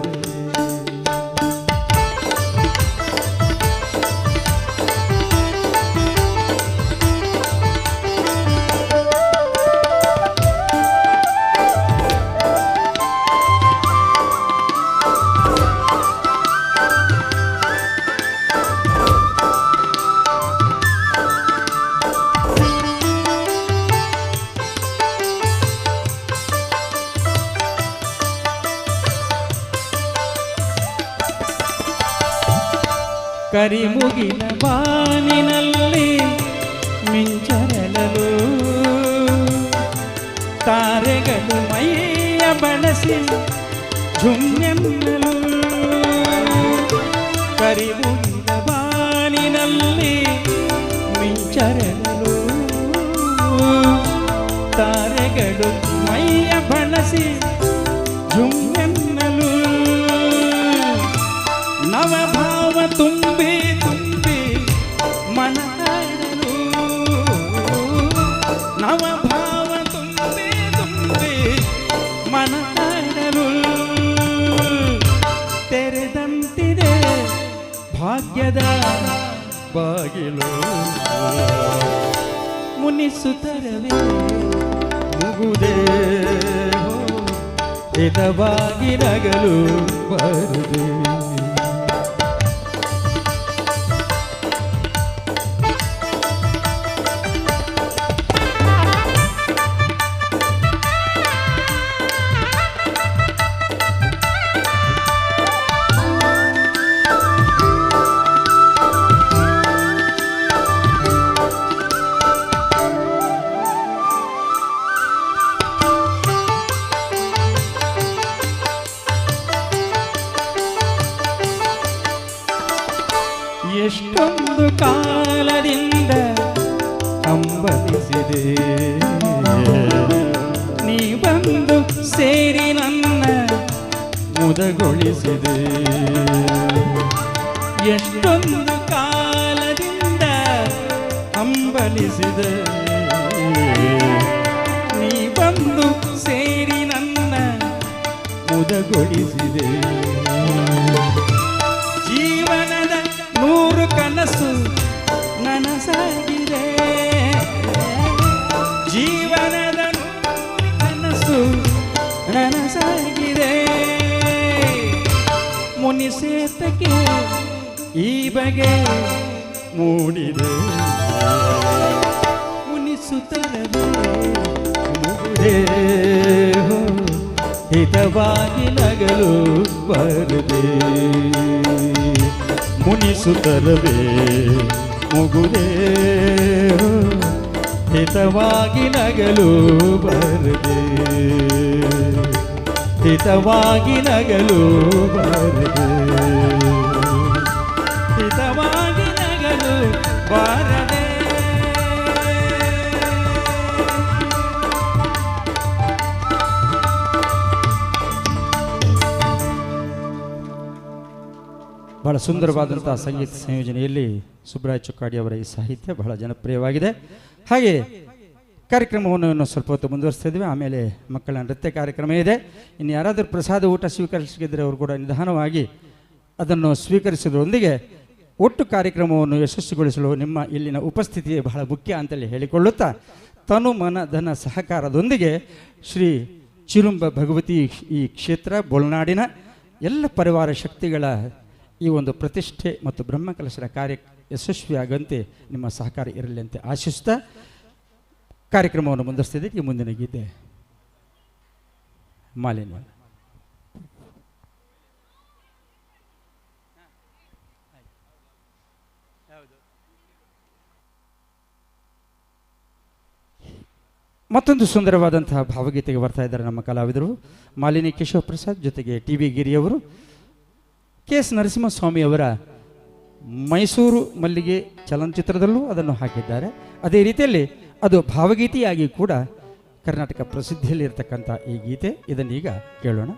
ಕರಿಮುಗಿಲ ಬಾನಿನಲ್ಲಿ ಮಿಂಚರಲಲು, ತಾರೆಗಳು ಮೈಯ ಬಳಸಿ ಝುಮ್ಮೆನ್ನಲು. ಕರಿಮುಗಿಲ ಬಾನಿನಲ್ಲಿ ಮಿಂಚರಲಲು, ತಾರೆಗಳು ಮೈಯ ಬಳಸಿ ಝುಮ್ಮೆನ್ನಲು. ನವಭಾವ ತುಂಬಿ ತುಂಬಿ ಮನಹಾಡಲು, ನವಭಾವ ತುಂಬಿ ತುಂಬಿ ಮನಹಾಡಲು. ತೆರೆದಂತಿದೆ ಭಾಗ್ಯದ ಬಾಗಿಲು, ಮುನಿಸುತ್ತರವೇ ಮುಗುದೇ, ಹಿತವಾಗಿ ನಗಲು ಬರದೆ. ಎಷ್ಟೊಂದು ಕಾಲದಿಂದ ಹಂಬಲಿಸಿದೆ, ನೀ ಬಂದು ಸೇರಿ ನನ್ನ ಮುದಗೊಳಿಸಿದೆ. ಎಷ್ಟೊಂದು ಕಾಲದಿಂದ ಹಂಬಲಿಸಿದೆ, ನೀ ಬಂದು ಸೇರಿ ನನ್ನ ಮುದಗೊಳಿಸಿದೆ. ಜೀವನದ ನೂರು ಕನಸು ನನಸಾಗಿದೆ, ಜೀವನದ ನೂರು ಕನಸು ನನಸಾಗಿದೆ. ಮುನಿಸೇತಕ್ಕೆ ಈ ಬಗೆ ಮೂಡಿದೆ, ಮುನಿಸುತ್ತರವೇ ಮುಗುದೇ, ಹಿತವಾಗಿ ನಗಲು ಬರದೆ. ಮುನಿಸುತ್ತರವೇ ಮುಗುದೇ, ಹಿತವಾಗಿ ನಗಲು ಬರದೆ, ಹಿತವಾಗಿ ನಗಲು ಬರದೆ, ಹಿತವಾಗಿ ನಗಲು ಬಾರದೆ. ಬಹಳ ಸುಂದರವಾದಂಥ ಸಂಗೀತ ಸಂಯೋಜನೆಯಲ್ಲಿ ಸುಬ್ರಾಯ ಚೊಕ್ಕಾಡಿ ಅವರ ಈ ಸಾಹಿತ್ಯ ಬಹಳ ಜನಪ್ರಿಯವಾಗಿದೆ. ಹಾಗೆ ಕಾರ್ಯಕ್ರಮವನ್ನು ಇನ್ನು ಸ್ವಲ್ಪ ಹೊತ್ತು ಮುಂದುವರಿಸ್ತಾ ಇದ್ದೀವಿ. ಆಮೇಲೆ ಮಕ್ಕಳ ನೃತ್ಯ ಕಾರ್ಯಕ್ರಮ ಇದೆ. ಇನ್ನು ಯಾರಾದರೂ ಪ್ರಸಾದ ಊಟ ಸ್ವೀಕರಿಸಿದರೆ ಅವರು ಕೂಡ ನಿಧಾನವಾಗಿ ಅದನ್ನು ಸ್ವೀಕರಿಸುವುದರೊಂದಿಗೆ ಒಟ್ಟು ಕಾರ್ಯಕ್ರಮವನ್ನು ಯಶಸ್ವಿಗೊಳಿಸಲು ನಿಮ್ಮ ಇಲ್ಲಿನ ಉಪಸ್ಥಿತಿಯೇ ಬಹಳ ಮುಖ್ಯ ಅಂತೇಳಿ ಹೇಳಿಕೊಳ್ಳುತ್ತಾ, ತನು ಮನ ಧನ ಸಹಕಾರದೊಂದಿಗೆ ಶ್ರೀ ಚಿರುಂಬ ಭಗವತಿ ಈ ಕ್ಷೇತ್ರ ಬೋಲ್ನಾಡಿನ ಎಲ್ಲ ಪರಿವಾರ ಶಕ್ತಿಗಳ ಈ ಒಂದು ಪ್ರತಿಷ್ಠೆ ಮತ್ತು ಬ್ರಹ್ಮಕಲಶದ ಕಾರ್ಯ ಯಶಸ್ವಿಯಾಗಂತೆ ನಿಮ್ಮ ಸಹಕಾರ ಇರಲಿ ಅಂತ ಆಶಿಸ್ತಾ ಕಾರ್ಯಕ್ರಮವನ್ನು ಮುಂದುವರಿಸ್ತಿದ್ದೆ. ಈ ಮುಂದಿನ ಗೀತೆ ಮಾಲಿನ್ಯ. ಮತ್ತೊಂದು ಸುಂದರವಾದಂತಹ ಭಾವಗೀತೆಗೆ ಬರ್ತಾ ಇದ್ದಾರೆ ನಮ್ಮ ಕಲಾವಿದರು ಮಾಲಿನಿ ಕೇಶವ ಪ್ರಸಾದ್ ಜೊತೆಗೆ ಟಿ ವಿ ಗಿರಿಯವರು. ಕೆ ಎಸ್ ನರಸಿಂಹಸ್ವಾಮಿಯವರ ಮೈಸೂರು ಮಲ್ಲಿಗೆ ಚಲನಚಿತ್ರದಲ್ಲೂ ಅದನ್ನು ಹಾಕಿದ್ದಾರೆ. ಅದೇ ರೀತಿಯಲ್ಲಿ ಅದು ಭಾವಗೀತೆಯಾಗಿ ಕೂಡ ಕರ್ನಾಟಕ ಪ್ರಸಿದ್ಧಿಯಲ್ಲಿರ್ತಕ್ಕಂಥ ಈ ಗೀತೆ, ಇದನ್ನೀಗ ಕೇಳೋಣ.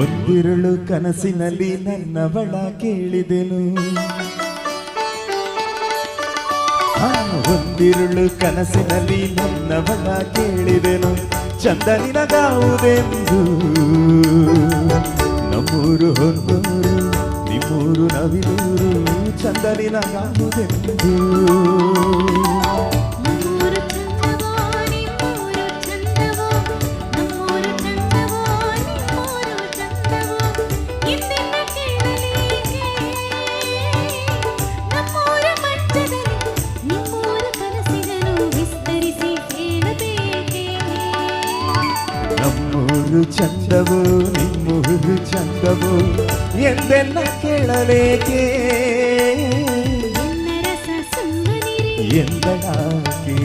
ಒಂದಿರುಳು ಕನಸಿನಲ್ಲಿ ನನ್ನವಳ ಕೇಳಿದೆನು, ಒಂದಿರುಳು ಕನಸಿನಲ್ಲಿ ನನ್ನವಳ ಕೇಳಿದೆನು, ಚಂದ ನಿನಗಾವುದೆಂದು. ನಮ್ಮೂರು ಹೊನ್ನೂರು ನಿಮ್ಮೂರು ನವಿಲೂರು, ಚಂದ ನಿನಗಾವುದೆಂದು. ನಮ್ಮೂರು ಚಂದವು ನಿಮ್ಮೂರು ಚಂದವು ಎಂದೆನ್ನ ಕೇಳಲೇಕೆ, ಎಂದಳಾಕೆ.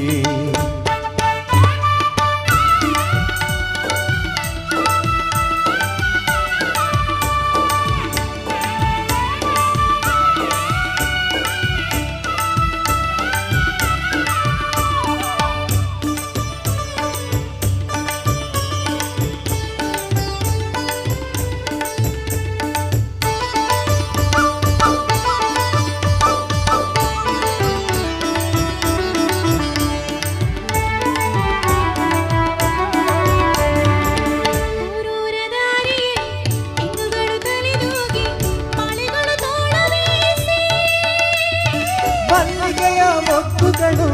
ಮಲ್ಲಿಗೆಯ ಮೊಗ್ಗುಗಳು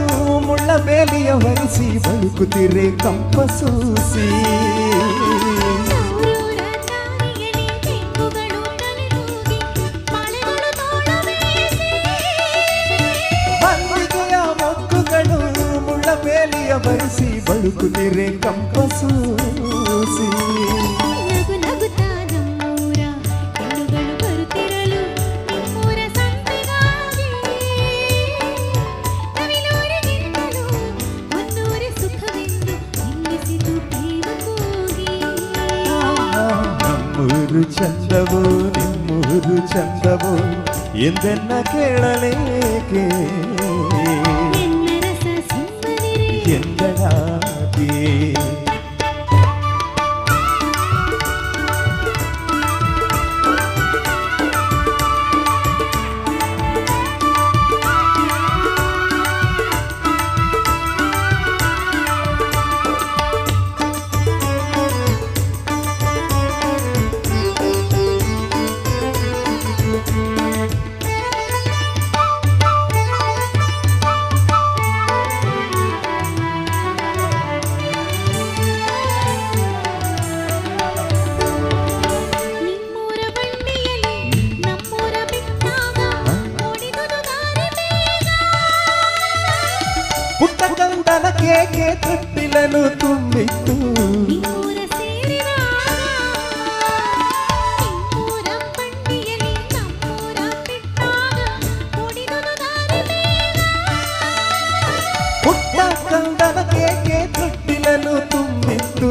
ಮುಳ್ಳ ಬೇಲಿಯ ವರಿಸಿ ಬಳುಕುತ್ತಿರೆ ಕಂಪಸೂಸಿ. ಮಲ್ಲಿಗೆಯ ಮೊಗ್ಗುಗಳು ಮುಳ್ಳ ಬೇಲಿಯ ವರಿಸಿ ಬಳುಕುತ್ತಿರೆ ಕಂಪಸೂಸಿ. ನಮ್ಮೂರು ಚಂದವು ನಿಮ್ಮೂರು ಚಂದವು ಎಂದೆನ್ನ ಕೇಳಲೇಕೆ, ಎಂದಳಾಕೆ. ಪುಟ್ಟ ಕಂದನ ಕೇಕೆ ತೊಟ್ಟಿಲನು ತುಂಬಿತ್ತು, ಪುಟ್ಟ ಕಂದನ ಕೇಕೆ ತೊಟ್ಟಿಲನು ತುಂಬಿತ್ತು.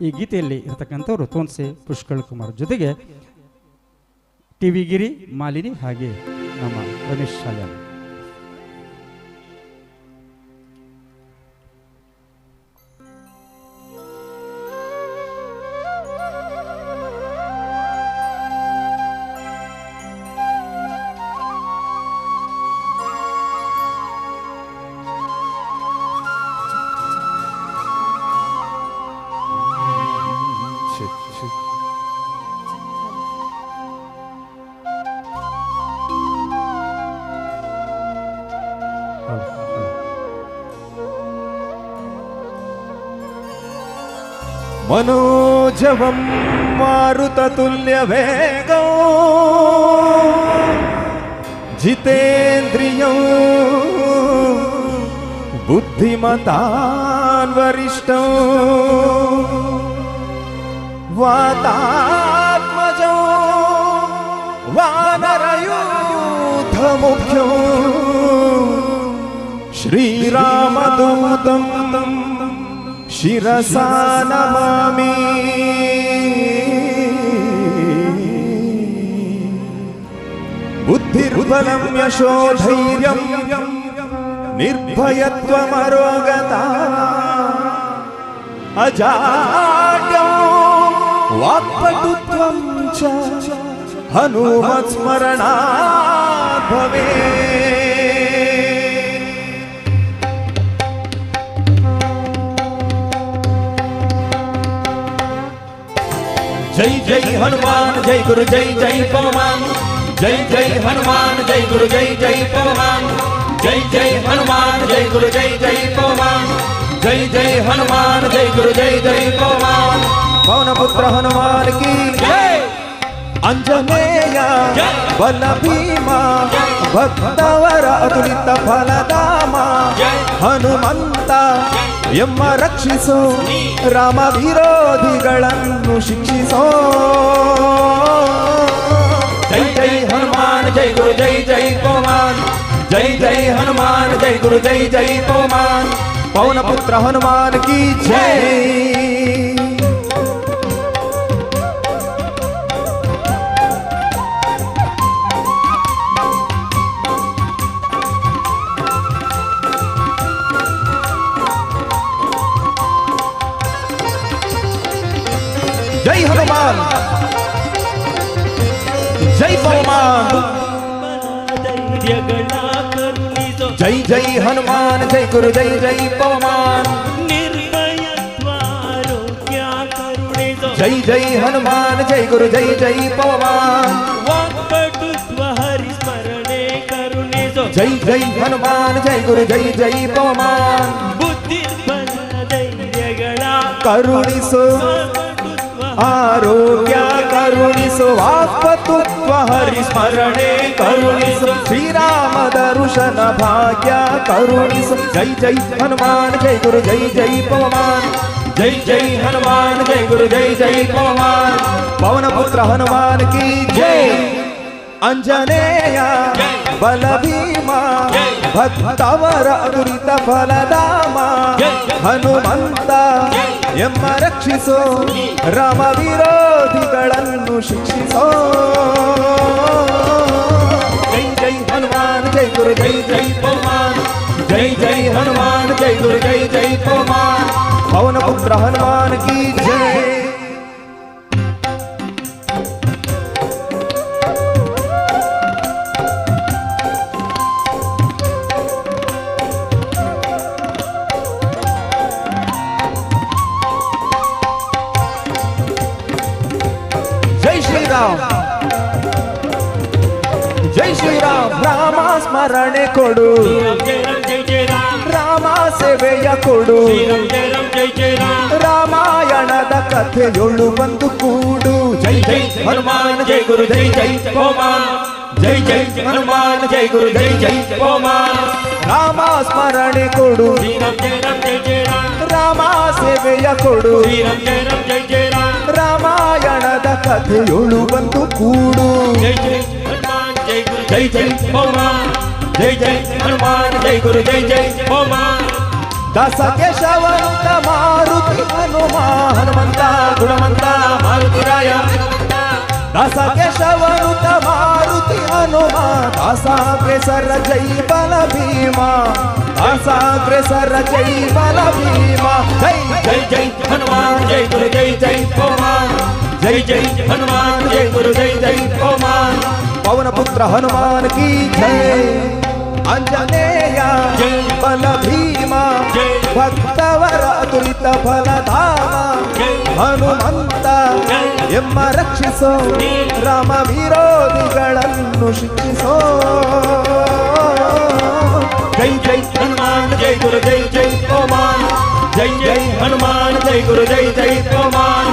ಈ ಗೀತೆಯಲ್ಲಿ ಇರತಕ್ಕಂಥವರು ತೋನ್ಸೆ ಪುಷ್ಕಳ್ ಕುಮಾರ್ ಜೊತೆಗೆ ಟಿ ವಿ ಗಿರಿ, ಮಾಲಿನಿ ಹಾಗೆ ನಮ್ಮ ರಮೇಶ್ ಶಾಲ್ಯಾನ್. मनोजवं मारुततुल्यवेगं जितेन्द्रियं बुद्धिमतां वरिष्ठं वातात्मजं वानरयूथमुख्यं श्रीरामदूतं शिरसा नमामि. बुद्धिर्बलं यशोधैर्यं निर्भयत्वमरोगता अजाड्यं वाक्पटुत्वं च हनुमत्स्मरणात् भवेत्. जय जय हनुमान जय गुरु जय जय पवमान, जय जय हनुमान जय गुरु जय जय पवमान, जय जय हनुमान जय गुरु जय जय पवमान, जय जय हनुमान जय गुरु जय जय पवमान. पवन पुत्र हनुमान की जय. अंजनेय बल भीमा भक्तवर अतुलित फलधाಮ ಹನುಮಂತ ಎಮ್ಮ ರಕ್ಷಿಸೋ, ರಾಮ ವಿರೋಧಿಗಳನ್ನು ಶಿಕ್ಷಿಸೋ. ಜೈ ಜೈ ಹನುಮಾನ್ ಜೈ ಗುರು ಜೈ ಜೈ ಪವಮಾನ್, ಜೈ ಜೈ ಹನುಮಾನ್ ಜೈ ಗುರು ಜೈ ಜೈ ಪವಮಾನ್. ಪವನ ಪುತ್ರ ಹನುಮಾನ್ ಕಿ ಜೈ. ಜೈ ಹನುಮಾನ್ ಜೈ ಪವಮಾನ್, ಜೈ ಜೈ ಹನುಮಾನ್ ಜೈ ಗುರು ಜೈ ಜೈ ಪವಮಾನ್, ಜೈ ಜೈ ಹನುಮಾನ್ ಜೈ ಗುರು ಜೈ ಜೈ ಪವಮಾನ್, ಜೈ ಜೈ ಹನುಮಾನ್ ಜೈ ಗುರು ಜೈ ಜೈ ಪವಮಾನ್. ಕರುಣಿಸು ಆರೋಗ್ಯ ಕರುಣಿಸು, ವಾಕ್ಪಟುತ್ವ ಹರಿ ಸ್ಮರಣೆ ಕರುಣಿಸು, ಶ್ರೀರಾಮ ದರುಶನ ಭಾಗ್ಯ ಕರುಣಿಸು. ಜೈ ಜೈ ಹನುಮಾನ್ ಜೈ ಗುರು ಜೈ ಜೈ ಪವಮಾನ್, ಜೈ ಜೈ ಹನುಮಾನ್ ಜೈ ಗುರು ಜೈ ಜೈ ಪವಮಾನ್. ಪವನ ಪುತ್ರ ಹನುಮಾನ್ ಕಿ ಜೈ. ಅಂಜನೇಯ ಬಲ ಭೀಮ ಭಕ್ತವರ ಅದುರಿತ ಫಲಧಾಮ ಹನುಮಂತ ಎಮ್ಮ ರಕ್ಷಿಸೋ, ರಾಮ ವಿರೋಧಿಗಳನ್ನು ಶಿಕ್ಷಿಸೋ. ಜೈ ಜೈ ಹನುಮಾನ್ ಜೈ ಗುರು ಜೈ ಜೈ ಪವಮಾನ್, ಜೈ ಜೈ ಹನುಮಾನ್ ಜೈ ಗುರು ಜೈ ಜೈ ಪವಮಾನ್. ಪವನ ಪುತ್ರ ಹನುಮಾನ್ ಕಿ ಜೈ. ಜೈ ಶ್ರೀರಾಮ್ ಜೈ ಶ್ರೀರಾಮ್. ರಾಮ ಸ್ಮರಣೆ ಕೊಡು, ರಾಮ ಸೇವೆಯ ಕೊಡು, ರಾಮಾಯಣದ ಕಥೆಯೊಳು ಬಂದು ಕೂಡು. ಜೈ ಜೈ ಹನುಮಾನ್ ಜೈ ಗುರು ಜೈ ಜೈ ಪವಮಾನ್, ಜೈ ಜೈ ಹನುಮಾನ್ ಜೈ ಗುರು ಜೈ ಜೈ ಪವಮಾನ್. ರಾಮ ಸ್ಮರಣೆ ಕೊಡು, ರಾಮ ಸೇವೆಯ ಕೊಡು, ರಾಮಾಯಣದ ಕಥೆಯೊಳು ಬಂದು ಕೂಡು. ಜೈ ಜೈ ಹನುಮಾನ್ ಜೈ ಗುರು ಜೈ ಜೈ ಪವಮಾನ್, ಜೈ ಜೈ ಹನುಮಾನ್ ಜೈ ಗುರು ಜೈ ಜೈ ಪವಮಾನ್. ದಾಸ ಕೇಶವಂತ ಮಾರುತಿ ಹನುಮ ಹನುಮಂತ ಗುಣವಂತ ಮಾರುತಿರಾಯ ದಾಸ ಕೇಶವನುತ ಮಾರುತಿ ಹನುಮ ದಾಸಾಗ್ರೇಸರ ಜೈ ಬಲ ಭೀಮ ದಾಸಾಗ್ರೇಸರ ಜೈ ಬಲ ಭೀಮ ಜೈ ಜೈ ಜೈ ಹನುಮಾನ್ ಜೈ ಗುರು ಜೈ ಜೈ ಪವಮಾನ್ ಜೈ ಜೈ ಹನುಮಾನ್ ಜೈ ಗುರು ಜೈ ಜೈ ಪವಮಾನ್ ಪವನ ಪುತ್ರ ಹನುಮಾನ್ ಕಿ ಜೈ ಆಂಜನೇಯ ಜೈ ಬಲ ಭೀಮ ಜೈ ಭಕ್ತವರ ಅತುಲಿತ ಫಲಧಾಮ ಜೈ ಹನುಮಂತ ಜೈ ಎಮ್ಮ ರಕ್ಷಿಸೋ ರಾಮ ವಿರೋಧಿಗಳನ್ನು ಶಿಕ್ಷಿಸೋ ಜೈ ಜೈ ಹನುಮಾನ್ ಜೈ ಗುರು ಜೈ ಜೈ ಪವಮಾನ್ ಜೈ ಜೈ ಹನುಮಾನ್ ಜೈ ಗುರು ಜೈ ಜೈ ಪವಮಾನ್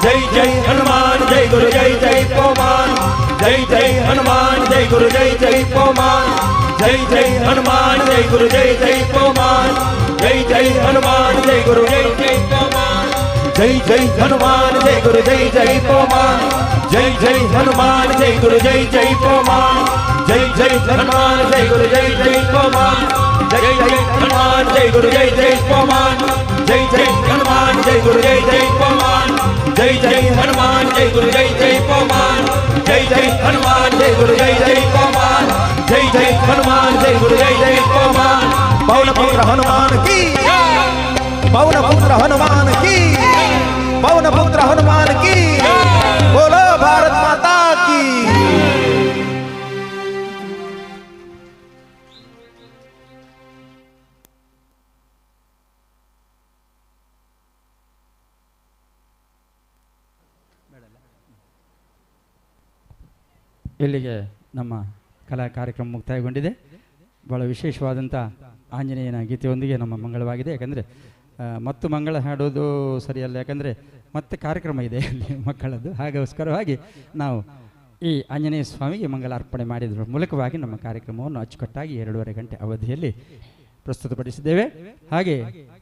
ಜೈ ಜೈ ಹನುಮಾನ್ ಜೈ ಗುರು ಜೈ ಜೈ ಪವಮಾನ್ ಜೈ ಜೈ ಹನುಮಾನ್ ಜೈ ಗುರು ಜೈ ಜೈ ಪವಮಾನ್ ಜೈ ಜೈ ಹನುಮಾನ್ ಜೈ ಗುರು ಜೈ ಜೈ ಪವಮಾನ್ ಜೈ ಜೈ ಹನುಮಾನ್ ಜೈ ಗುರು ಜೈ ಜೈ ಪವಮಾನ್ ಜೈ ಜೈ ಹನುಮಾನ್ ಜೈ ಗುರು ಜೈ ಜೈ ಪವಮಾನ್ ಜೈ ಜೈ ಹನುಮಾನ್ ಜೈ ಗುರು ಜೈ ಜೈ ಪವಮಾನ್ ಜೈ ಜೈ ಹನುಮಾನ್ ಜೈ ಗುರು ಜೈ ಜೈ ಪವಮಾನ್ ಜೈ ಜೈ ಹನುಮಾನ್ ಜೈ ಗುರು ಜೈ ಜೈ ಪವಮಾನ್ ಜೈ ಜೈ ಹನುಮಾನ್ ಜೈ ಗುರು ಜೈ ಜೈ ಪವಮಾನ್ ಜೈ ಜೈ ಹನುಮಾನ್ ಜೈ ಗುರು ಜೈ ಜೈ ಪವಮಾನ್ ಜೈ ಜೈ ಹನುಮಾನ್ ಜೈ ಗುರು ಜೈ ಜೈ ಪವಮಾನ್ ಜೈ ಜೈ ಹನುಮಾನ್ ಜೈ ಗುರು ಜೈ ಜೈ ಪವಮಾನ್ ಪವನ ಪುತ್ರ ಹನುಮಾನ್ ಕಿ ಪವನ ಪುತ್ರ ಹನುಮಾನ್ ಕಿ ಪವನ ಪುತ್ರ ಹನುಮಾನ್ ಕಿ ಬೋಲೋ ಭಾರತ್ ಮಾತಾ ಕಿ. ಇಲ್ಲಿಗೆ ನಮ್ಮ ಕಲಾ ಕಾರ್ಯಕ್ರಮ ಮುಕ್ತಾಯಗೊಂಡಿದೆ. ಭಾಳ ವಿಶೇಷವಾದಂಥ ಆಂಜನೇಯನ ಗೀತೆಯೊಂದಿಗೆ ನಮ್ಮ ಮಂಗಳವಾಗಿದೆ. ಯಾಕಂದರೆ ಮತ್ತು ಮಂಗಳ ಹಾಡೋದು ಸರಿಯಲ್ಲ, ಯಾಕಂದರೆ ಮತ್ತೆ ಕಾರ್ಯಕ್ರಮ ಇದೆ ಅಲ್ಲಿ ಮಕ್ಕಳದ್ದು. ಹಾಗೋಸ್ಕರವಾಗಿ ನಾವು ಈ ಆಂಜನೇಯ ಸ್ವಾಮಿಗೆ ಮಂಗಳಾರ್ಪಣೆ ಮಾಡಿದ್ರ ಮೂಲಕವಾಗಿ ನಮ್ಮ ಕಾರ್ಯಕ್ರಮವನ್ನು ಅಚ್ಚುಕಟ್ಟಾಗಿ 2.5 ಗಂಟೆ ಅವಧಿಯಲ್ಲಿ ಪ್ರಸ್ತುತಪಡಿಸಿದ್ದೇವೆ. ಹಾಗೆ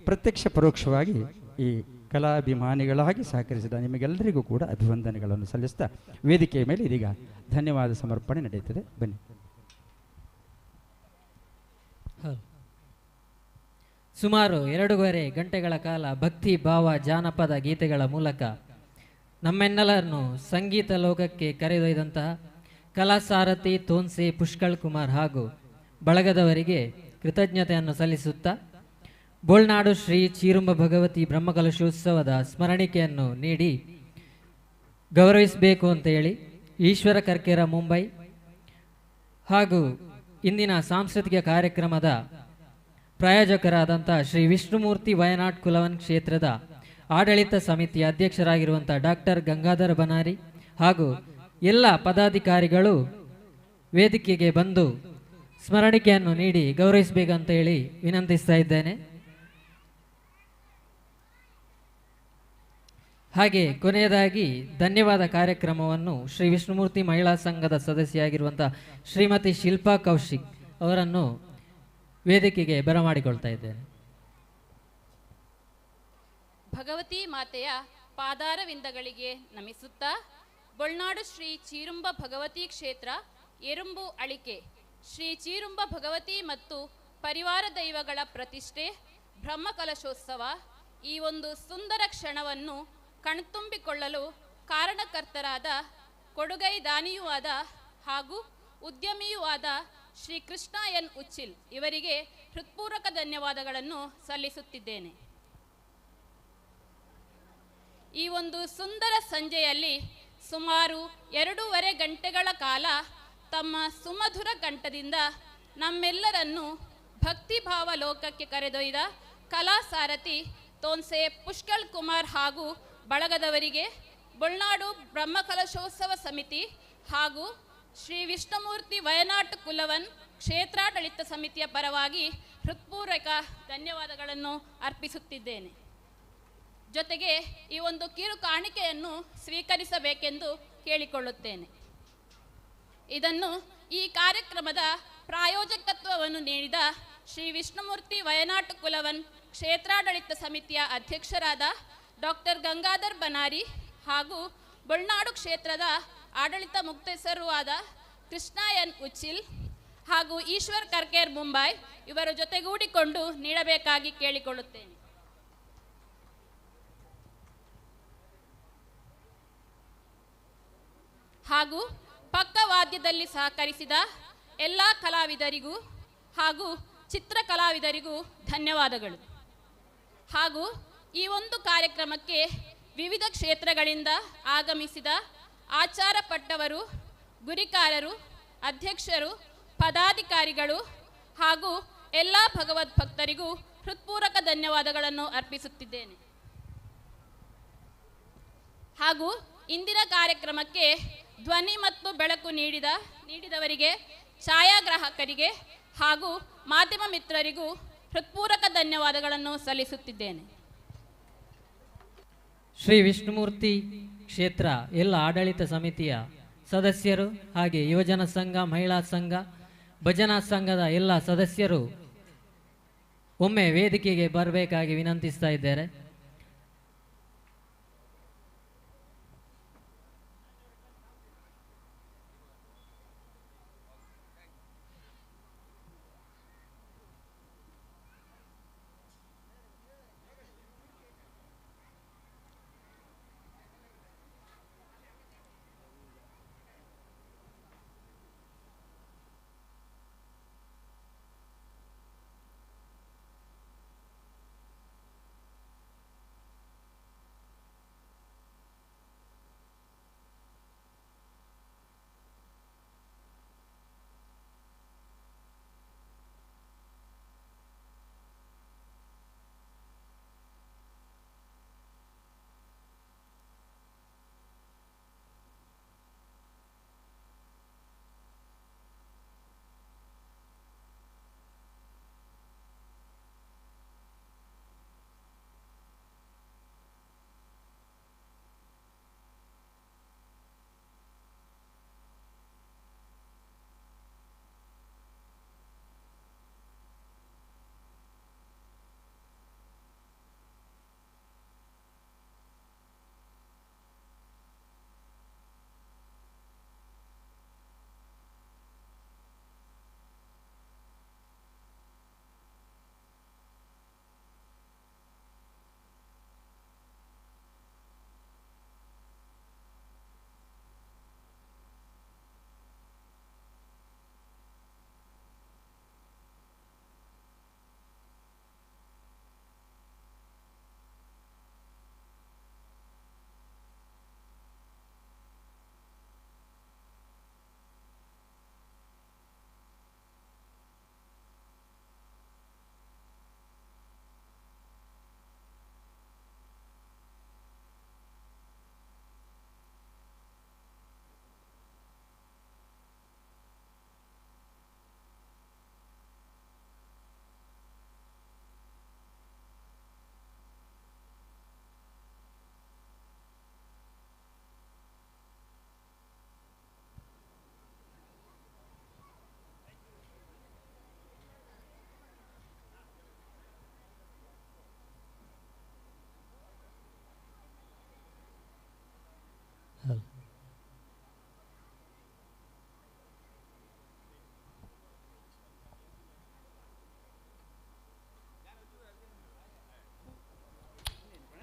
ಪ್ರತ್ಯಕ್ಷ ಪರೋಕ್ಷವಾಗಿ ಈ ಕಲಾಭಿಮಾನಿಗಳಾಗಿ ಸಹಕರಿಸಿದ ನಿಮಗೆಲ್ಲರಿಗೂ ಕೂಡ ಅಭಿವಂದನೆಗಳನ್ನು ಸಲ್ಲಿಸ್ತಾ ವೇದಿಕೆಯ ಮೇಲೆ ಇದೀಗ ಧನ್ಯವಾದ ಸಮರ್ಪಣೆ ನಡೆಯುತ್ತದೆ. ಬನ್ನಿ. ಸುಮಾರು 2.5 ಗಂಟೆಗಳ ಕಾಲ ಭಕ್ತಿ ಭಾವ ಜಾನಪದ ಗೀತೆಗಳ ಮೂಲಕ ನಮ್ಮೆಲ್ಲರನ್ನು ಸಂಗೀತ ಲೋಕಕ್ಕೆ ಕರೆದೊಯ್ದಂತಹ ಕಲಾಸಾರಥಿ ತೋನ್ಸೆ ಪುಷ್ಕಳ್ ಕುಮಾರ್ ಹಾಗೂ ಬಳಗದವರಿಗೆ ಕೃತಜ್ಞತೆಯನ್ನು ಸಲ್ಲಿಸುತ್ತಾ ಬೋಳ್ನಾಡು ಶ್ರೀ ಚೀರುಂಬ ಭಗವತಿ ಬ್ರಹ್ಮಕಲಶೋತ್ಸವದ ಸ್ಮರಣಿಕೆಯನ್ನು ನೀಡಿ ಗೌರವಿಸಬೇಕು ಅಂತೇಳಿ ಈಶ್ವರ ಕರ್ಕೇರ ಮುಂಬೈ ಹಾಗೂ ಇಂದಿನ ಸಾಂಸ್ಕೃತಿಕ ಕಾರ್ಯಕ್ರಮದ ಪ್ರಾಯೋಜಕರಾದಂಥ ಶ್ರೀ ವಿಷ್ಣುಮೂರ್ತಿ ವಯನಾಡ್ ಕುಲವನ್ ಕ್ಷೇತ್ರದ ಆಡಳಿತ ಸಮಿತಿಯ ಅಧ್ಯಕ್ಷರಾಗಿರುವಂಥ ಡಾಕ್ಟರ್ ಗಂಗಾಧರ ಬನಾರಿ ಹಾಗೂ ಎಲ್ಲ ಪದಾಧಿಕಾರಿಗಳು ವೇದಿಕೆಗೆ ಬಂದು ಸ್ಮರಣಿಕೆಯನ್ನು ನೀಡಿ ಗೌರವಿಸಬೇಕಂತ ಹೇಳಿ ವಿನಂತಿಸ್ತಾ ಇದ್ದೇನೆ. ಹಾಗೆ ಕೊನೆಯದಾಗಿ ಧನ್ಯವಾದ ಕಾರ್ಯಕ್ರಮವನ್ನು ಶ್ರೀ ವಿಷ್ಣುಮೂರ್ತಿ ಮಹಿಳಾ ಸಂಘದ ಸದಸ್ಯೆಯಾಗಿರುವಂಥ ಶ್ರೀಮತಿ ಶಿಲ್ಪಾ ಕೌಶಿಕ್ ಅವರನ್ನು ವೇದಿಕೆಗೆ ಬರಮಾಡಿಕೊಳ್ತಾ ಇದ್ದೇನೆ. ಭಗವತಿ ಮಾತೆಯ ಪಾದಾರವಿಂದಗಳಿಗೆ ನಮಿಸುತ್ತಾ ಬೊಳ್ನಾಡು ಶ್ರೀ ಚೀರುಂಬ ಭಗವತಿ ಕ್ಷೇತ್ರ ಎರುಂಬು ಅಳಿಕೆ ಶ್ರೀ ಚೀರುಂಬ ಭಗವತಿ ಮತ್ತು ಪರಿವಾರ ದೈವಗಳ ಪ್ರತಿಷ್ಠೆ ಬ್ರಹ್ಮಕಲಶೋತ್ಸವ ಈ ಒಂದು ಸುಂದರ ಕ್ಷಣವನ್ನು ಕಣ್ತುಂಬಿಕೊಳ್ಳಲು ಕಾರಣಕರ್ತರಾದ ಕೊಡುಗೈ ದಾನಿಯೂ ಆದ ಹಾಗೂ ಉದ್ಯಮಿಯೂ ಆದ ಶ್ರೀ ಕೃಷ್ಣ ಎನ್ ಉಚ್ಚಿಲ್ ಇವರಿಗೆ ಹೃತ್ಪೂರ್ವಕ ಧನ್ಯವಾದಗಳನ್ನು ಸಲ್ಲಿಸುತ್ತಿದ್ದೇನೆ. ಈ ಒಂದು ಸುಂದರ ಸಂಜೆಯಲ್ಲಿ ಸುಮಾರು 2.5 ಗಂಟೆಗಳ ಕಾಲ ತಮ್ಮ ಸುಮಧುರ ಕಂಠದಿಂದ ನಮ್ಮೆಲ್ಲರನ್ನು ಭಕ್ತಿಭಾವ ಲೋಕಕ್ಕೆ ಕರೆದೊಯ್ದ ಕಲಾಸಾರಥಿ ತೋನ್ಸೆ ಪುಷ್ಕಳ್ ಕುಮಾರ್ ಹಾಗೂ ಬಳಗದವರಿಗೆ ಬೊಳ್ನಾಡು ಬ್ರಹ್ಮಕಲಶೋತ್ಸವ ಸಮಿತಿ ಹಾಗೂ ಶ್ರೀ ವಿಷ್ಣುಮೂರ್ತಿ ವಯನಾಟ್ ಕುಲವನ್ ಕ್ಷೇತ್ರಾಡಳಿತ ಸಮಿತಿಯ ಪರವಾಗಿ ಹೃತ್ಪೂರ್ವಕ ಧನ್ಯವಾದಗಳನ್ನು ಅರ್ಪಿಸುತ್ತಿದ್ದೇನೆ. ಜೊತೆಗೆ ಈ ಒಂದು ಕಿರು ಕಾಣಿಕೆಯನ್ನು ಸ್ವೀಕರಿಸಬೇಕೆಂದು ಕೇಳಿಕೊಳ್ಳುತ್ತೇನೆ. ಇದನ್ನು ಈ ಕಾರ್ಯಕ್ರಮದ ಪ್ರಾಯೋಜಕತ್ವವನ್ನು ನೀಡಿದ ಶ್ರೀ ವಿಷ್ಣುಮೂರ್ತಿ ವಯನಾಟ್ ಕುಲವನ್ ಕ್ಷೇತ್ರಾಡಳಿತ ಸಮಿತಿಯ ಅಧ್ಯಕ್ಷರಾದ ಡಾಕ್ಟರ್ ಗಂಗಾಧರ್ ಬನಾರಿ ಹಾಗೂ ಬೊಳ್ನಾಡು ಕ್ಷೇತ್ರದ ಆಡಳಿತ ಮುಕ್ತೇಸರೂ ಆದ ಕೃಷ್ಣ ಎನ್ ಉಚ್ಚಿಲ್ ಹಾಗೂ ಈಶ್ವರ್ ಕರ್ಕೇರ್ ಮುಂಬೈ ಇವರ ಜೊತೆಗೂಡಿಕೊಂಡು ನೀಡಬೇಕಾಗಿ ಕೇಳಿಕೊಳ್ಳುತ್ತೇನೆ. ಹಾಗೂ ಪಕ್ಕವಾದ್ಯದಲ್ಲಿ ಸಹಕರಿಸಿದ ಎಲ್ಲ ಕಲಾವಿದರಿಗೂ ಹಾಗೂ ಚಿತ್ರ ಕಲಾವಿದರಿಗೂ ಧನ್ಯವಾದಗಳು. ಹಾಗೂ ಈ ಒಂದು ಕಾರ್ಯಕ್ರಮಕ್ಕೆ ವಿವಿಧ ಕ್ಷೇತ್ರಗಳಿಂದ ಆಗಮಿಸಿದ ಆಚಾರ ಪಟ್ಟವರು, ಗುರಿಕಾರರು, ಅಧ್ಯಕ್ಷರು, ಪದಾಧಿಕಾರಿಗಳು ಹಾಗೂ ಎಲ್ಲ ಭಗವದ್ಭಕ್ತರಿಗೂ ಹೃತ್ಪೂರ್ವಕ ಧನ್ಯವಾದಗಳನ್ನು ಅರ್ಪಿಸುತ್ತಿದ್ದೇನೆ. ಹಾಗೂ ಇಂದಿನ ಕಾರ್ಯಕ್ರಮಕ್ಕೆ ಧ್ವನಿ ಮತ್ತು ಬೆಳಕು ನೀಡಿದವರಿಗೆ, ಛಾಯಾಗ್ರಾಹಕರಿಗೆ ಹಾಗೂ ಮಾಧ್ಯಮ ಮಿತ್ರರಿಗೂ ಹೃತ್ಪೂರ್ವಕ ಧನ್ಯವಾದಗಳನ್ನು ಸಲ್ಲಿಸುತ್ತಿದ್ದೇನೆ. ಶ್ರೀ ವಿಷ್ಣುಮೂರ್ತಿ ಕ್ಷೇತ್ರ ಎಲ್ಲ ಆಡಳಿತ ಸಮಿತಿಯ ಸದಸ್ಯರು ಹಾಗೆ ಯುವಜನ ಸಂಘ, ಮಹಿಳಾ ಸಂಘ, ಭಜನಾ ಸಂಘದ ಎಲ್ಲ ಸದಸ್ಯರು ಒಮ್ಮೆ ವೇದಿಕೆಗೆ ಬರಬೇಕಾಗಿ ವಿನಂತಿಸ್ತಾ ಇದ್ದಾರೆ.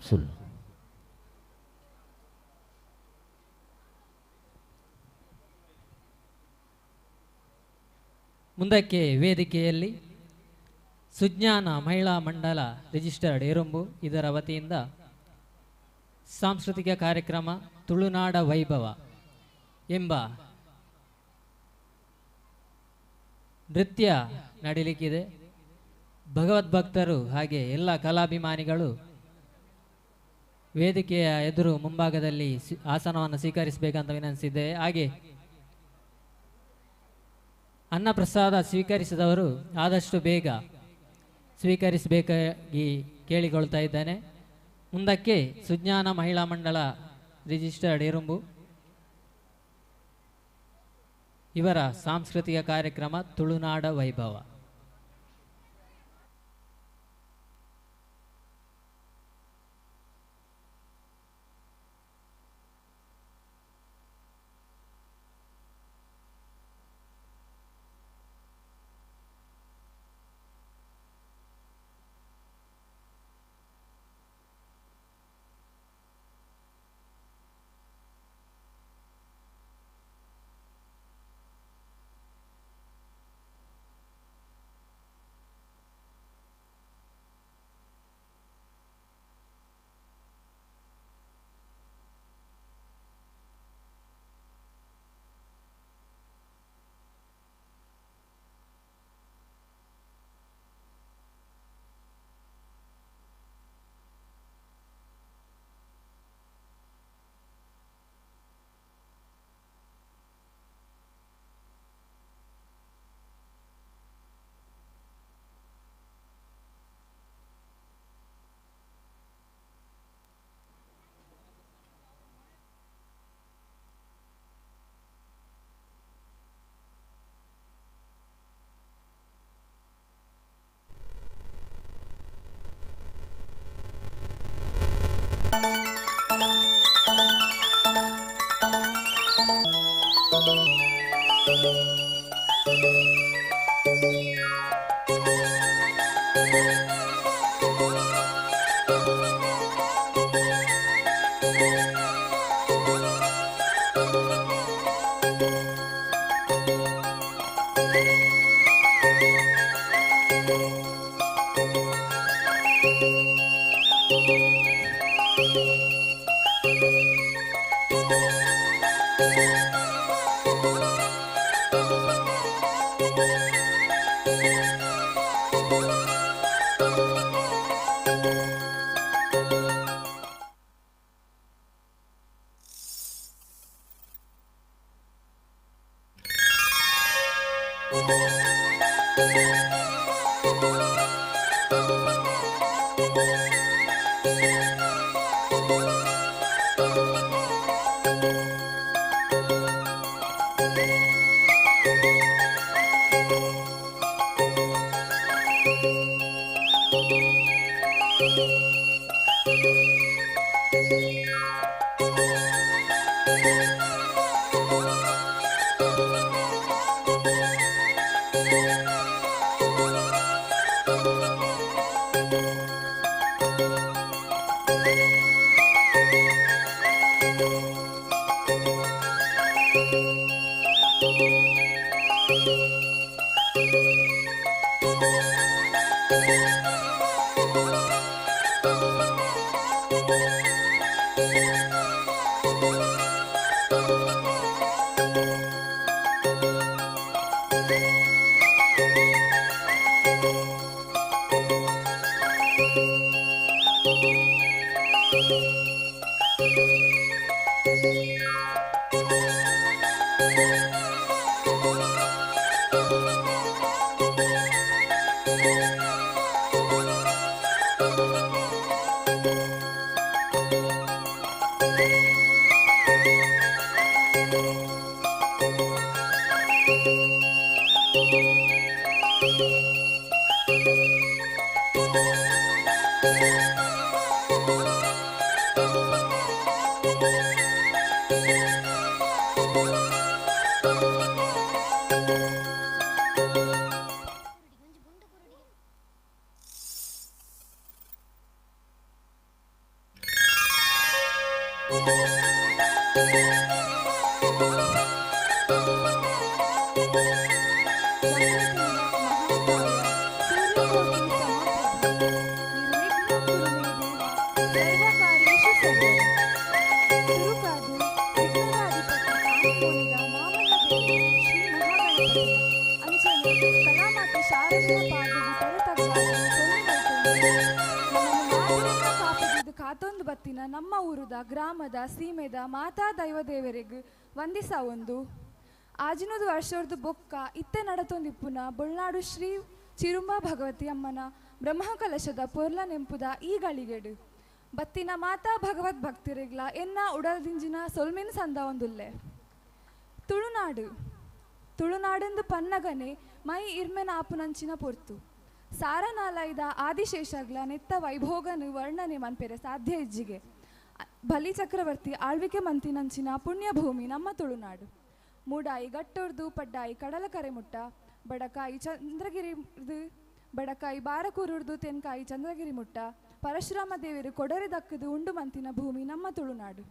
ಸುಳ್ಳು. ಮುಂದಕ್ಕೆ ವೇದಿಕೆಯಲ್ಲಿ ಸುಜ್ಞಾನ ಮಹಿಳಾ ಮಂಡಲ ರಿಜಿಸ್ಟರ್ಡ್ ಎರುಂಬು ಇದರ ವತಿಯಿಂದ ಸಾಂಸ್ಕೃತಿಕ ಕಾರ್ಯಕ್ರಮ ತುಳುನಾಡ ವೈಭವ ಎಂಬ ನೃತ್ಯ ನಡೀಲಿಕ್ಕಿದೆ. ಭಗವದ್ಭಕ್ತರು ಹಾಗೆ ಎಲ್ಲ ಕಲಾಭಿಮಾನಿಗಳು ವೇದಿಕೆಯ ಎದುರು ಮುಂಭಾಗದಲ್ಲಿ ಆಸನವನ್ನು ಸ್ವೀಕರಿಸಬೇಕಂತ ವಿನಂತಿಸಿದ್ದೇವೆ. ಹಾಗೆ ಅನ್ನಪ್ರಸಾದ ಸ್ವೀಕರಿಸಿದವರು ಆದಷ್ಟು ಬೇಗ ಸ್ವೀಕರಿಸಬೇಕಾಗಿ ಕೇಳಿಕೊಳ್ತಾ ಇದ್ದೇನೆ. ಮುಂದಕ್ಕೆ ಸುಜ್ಞಾನ ಮಹಿಳಾ ಮಂಡಳ ರಿಜಿಸ್ಟರ್ಡ್ ಎರುಂಬು ಇವರ ಸಾಂಸ್ಕೃತಿಕ ಕಾರ್ಯಕ್ರಮ ತುಳುನಾಡ ವೈಭವ. ನಮ್ಮ ಊರುದ ಗ್ರಾಮದ ಸೀಮೆದ ಮಾತಾ ದೈವದೇವರಿಗೆ ವಂದಿಸಾವೊಂದು ಆಜಿನೂದು ವರ್ಷದ ಬೊಕ್ಕ ಇತ್ತೆ ನಡತೊಂದಿಪ್ಪುನ ಬೊಳ್ನಾಡು ಶ್ರೀ ಚಿರುಂಬ ಭಗವತಿ ಅಮ್ಮನ ಬ್ರಹ್ಮಕಲಶದ ಪೊರ್ಲ ನೆಂಪುದ ಈ ಗಳಿಗೆಡು ಬತ್ತಿನ ಮಾತಾ ಭಗವದ್ ಭಕ್ತರಿಗ್ಲ ಎನ್ನ ಉಡಲ್ದಿಂಜಿನ ಸೊಲ್ಮಿನ ಸಂದ ಒಂದುಲ್ಲೆ. ತುಳುನಾಡು ತುಳುನಾಡೆಂದು ಪನ್ನಗನೆ ಮೈ ಇರ್ಮೆನ ಆಪುನಂಚಿನ ಪೊರ್ತು ಸಾರನಾಲೈದ ಆದಿಶೇಷಗ್ಲ ನೆತ್ತ ವೈಭೋಗನು ವರ್ಣನೆ ಮನ್ಪೆರೆ ಸಾಧ್ಯ ಇಜ್ಜಿಗೆ ಬಲಿ ಚಕ್ರವರ್ತಿ ಆಳ್ವಿಕೆ ಮಂತಿನಂಚಿನ ಪುಣ್ಯಭೂಮಿ ನಮ್ಮ ತುಳುನಾಡು. ಮೂಡಾಯಿ ಗಟ್ಟೋರ್ದು ಪಡ್ಡಾಯಿ ಕಡಲ ಕರೆಮುಟ್ಟ ಬಡಕಾಯಿ ಚಂದ್ರಗಿರಿದು ಬಡಕಾಯಿ ಬಾರಕೂರುರ್ದು ತೆನ್ಕಾಯಿ ಚಂದ್ರಗಿರಿ ಮುಟ್ಟ ಪರಶುರಾಮ ದೇವರು ಕೊಡರೆ ದಕ್ಕದು ಉಂಡು ಮಂತಿನ ಭೂಮಿ ನಮ್ಮ ತುಳುನಾಡು.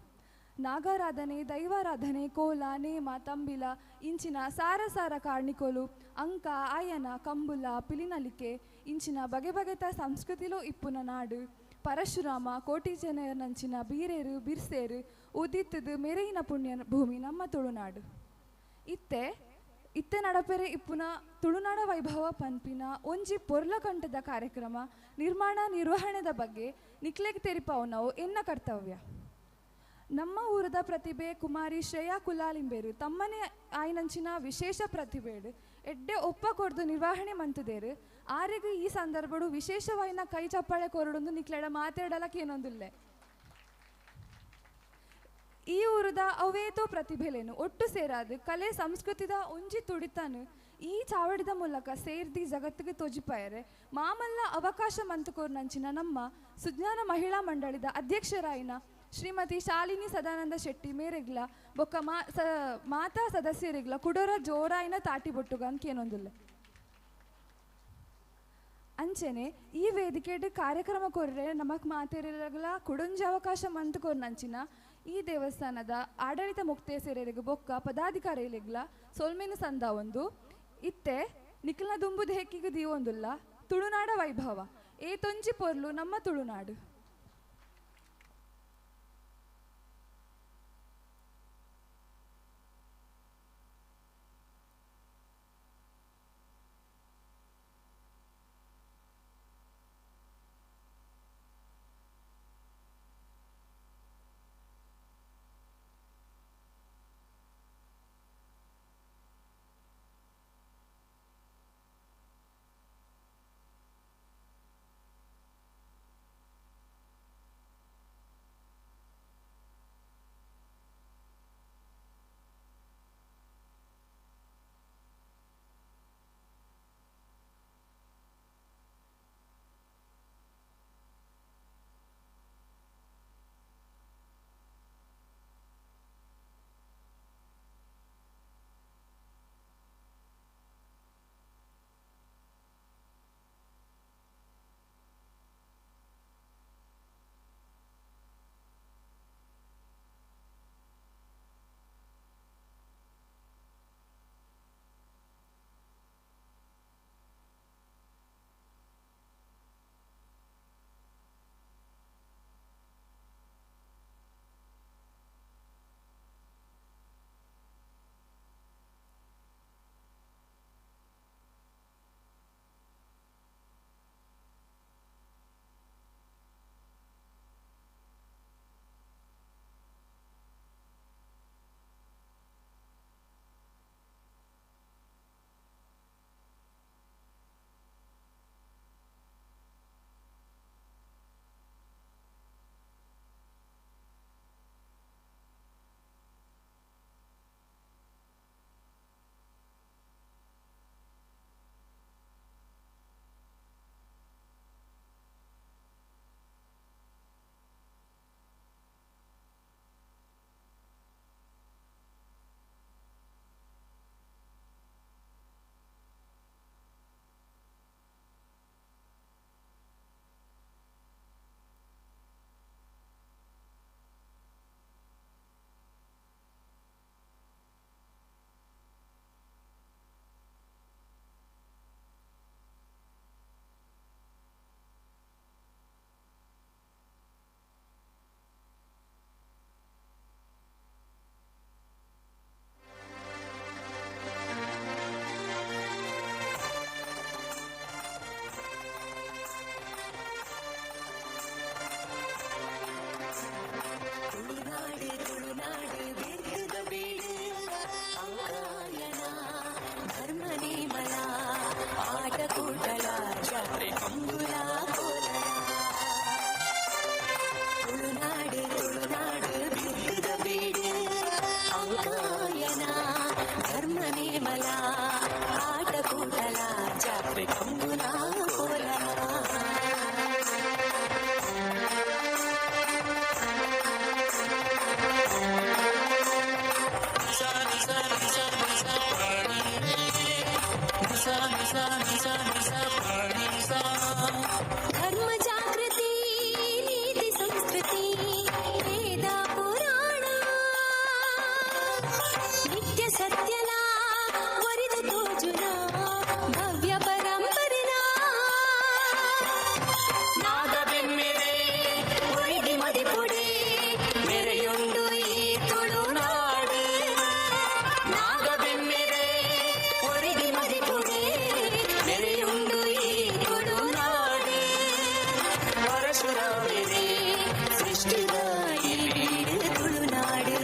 ನಾಗಾರಾಧನೆ ದೈವಾರಾಧನೆ ಕೋಲ ನೇಮ ತಂಬಿಲ ಇಂಚಿನ ಸಾರ ಸಾರ ಕಾರ್ಣಿಕೋಲು ಅಂಕ ಆಯನ ಕಂಬುಲ ಪಿಲಿನಲಿಕೆ ಇಂಚಿನ ಬಗೆ ಬಗೆತ ಸಂಸ್ಕೃತಿಲೂ ಇಪ್ಪುನ ನಾಡು. ಪರಶುರಾಮ ಕೋಟಿ ಜನರಂಚಿನ ಬೀರೇರು ಬಿರ್ಸೇರು ಉದಿತ್ತದು ಮೆರೆಯಿನ ಪುಣ್ಯ ಭೂಮಿ ನಮ್ಮ ತುಳುನಾಡು. ಇತ್ತೆ ಇತ್ತೆ ನಡಪೆರೆ ಇಪ್ಪುನ ತುಳುನಾಡ ವೈಭವ ಪನ್ಪಿನ ಒಂಜಿ ಪೊರ್ಲಕಂಠದ ಕಾರ್ಯಕ್ರಮ ನಿರ್ಮಾಣ ನಿರ್ವಹಣೆದ ಬಗ್ಗೆ ನಿಕ್ಲೆಗ್ ತೆರಿಪಾವು ಎನ್ನ ಕರ್ತವ್ಯ. ನಮ್ಮ ಊರದ ಪ್ರತಿಭೆ ಕುಮಾರಿ ಶ್ರೇಯಾ ಕುಲಾಲಿಂಬೇರು ತಮ್ಮನೆ ಆಯ್ನಂಚಿನ ವಿಶೇಷ ಪ್ರತಿಭೆಡು ಎಡ್ಡೆ ಒಪ್ಪ ಕೊರ್ದು ನಿರ್ವಹಣೆ ಮಂತದೇರು ಆರೆಗೂ ಈ ಸಂದರ್ಭಡು ವಿಶೇಷವಾಯಿನ ಕೈ ಚಪ್ಪಾಳೆ ಕೊರಡೊಂದು ನಿಕ್ಲೆಡ ಮಾತಾಡಲಕ್ಕೇನೊಂದಿಲ್ಲೆ. ಈ ಊರದ ಅವೇತೋ ಪ್ರತಿಭೆಲೇನು ಒಟ್ಟು ಸೇರಾದು ಕಲೆ ಸಂಸ್ಕೃತಿದ ಒಂಜಿ ತುಡಿತಾನು ಈ ಚಾವಡಿದ ಮೂಲಕ ಸೇರ್ದಿ ಜಗತ್ತಿಗೆ ತೋಜಿಪಾಯರೆ ಮಾಮಲ್ಲ ಅವಕಾಶ ಮಂತುಕೋರ್ನಂಚಿನ ನಮ್ಮ ಸುಜ್ಞಾನ ಮಹಿಳಾ ಮಂಡಳಿದ ಅಧ್ಯಕ್ಷರಾಯಿನ ಶ್ರೀಮತಿ ಶಾಲಿನಿ ಸದಾನಂದ ಶೆಟ್ಟಿ ಮೇರೆಗ್ಲ ಬೊಕ್ಕ ಮಾತಾ ಸದಸ್ಯರಿಗ್ಲ ಕುಡೋರ ಜೋರಾಯಿನ ತಾಟಿ ಬೊಟ್ಟುಗ ಅಂಕೇನೊಂದುಲ್ಲ. ಅಂಚೆನೆ ಈ ವೇದಿಕೆಡ್ ಕಾರ್ಯಕ್ರಮ ಕೊರ್ರೆ ನಮಕ್ ಮಾತೆರೆಗ್ಲ ಕುಡೊಂಜಿ ಅವಕಾಶ ಮಂತ್ ಕೊರ್ನಂಚಿನ ಈ ದೇವಸ್ಥಾನದ ಆಡಳಿತ ಮುಕ್ತೇಸೆರೆಗ್ ಬೊಕ್ಕ ಪದಾಧಿಕಾರಿಲೆಗ್ಲ ಸೊಲ್ಮೆನು ಸಂದ ಒಂದು ಇತ್ತೆ ನಿಖಿಲ್ನ ದುಂಬುದ ಹೆಕ್ಕಿಗೆ ದೀವೊಂದುಲ್ಲ ತುಳುನಾಡ ವೈಭವ ಏತೊಂಜಿ ಪೊರ್ಲು ನಮ್ಮ ತುಳುನಾಡು. धर्म जागृति नीति संस्कृति वेद पुराण नित्य सत्यला वरिद तोजुना भव्य परंपरा नागबೆಮ್ಮೆರೆ ಒರಿದಿ ಮದಿಪುಡಿ ಮೆರೆಯುಂಡು ಈ ತುಳುನಾಡು ನಾಗಬೆಮ್ಮೆರೆ ಒರಿದಿ ಮದಿಪುಡಿ ಮೆರೆಯುಂಡು ಈ ತುಳುನಾಡು ಪರಶುರಾಮರೇ ಸೃಷ್ಟಿದ ಈ ಬೀಡು ತುಳುನಾಡು.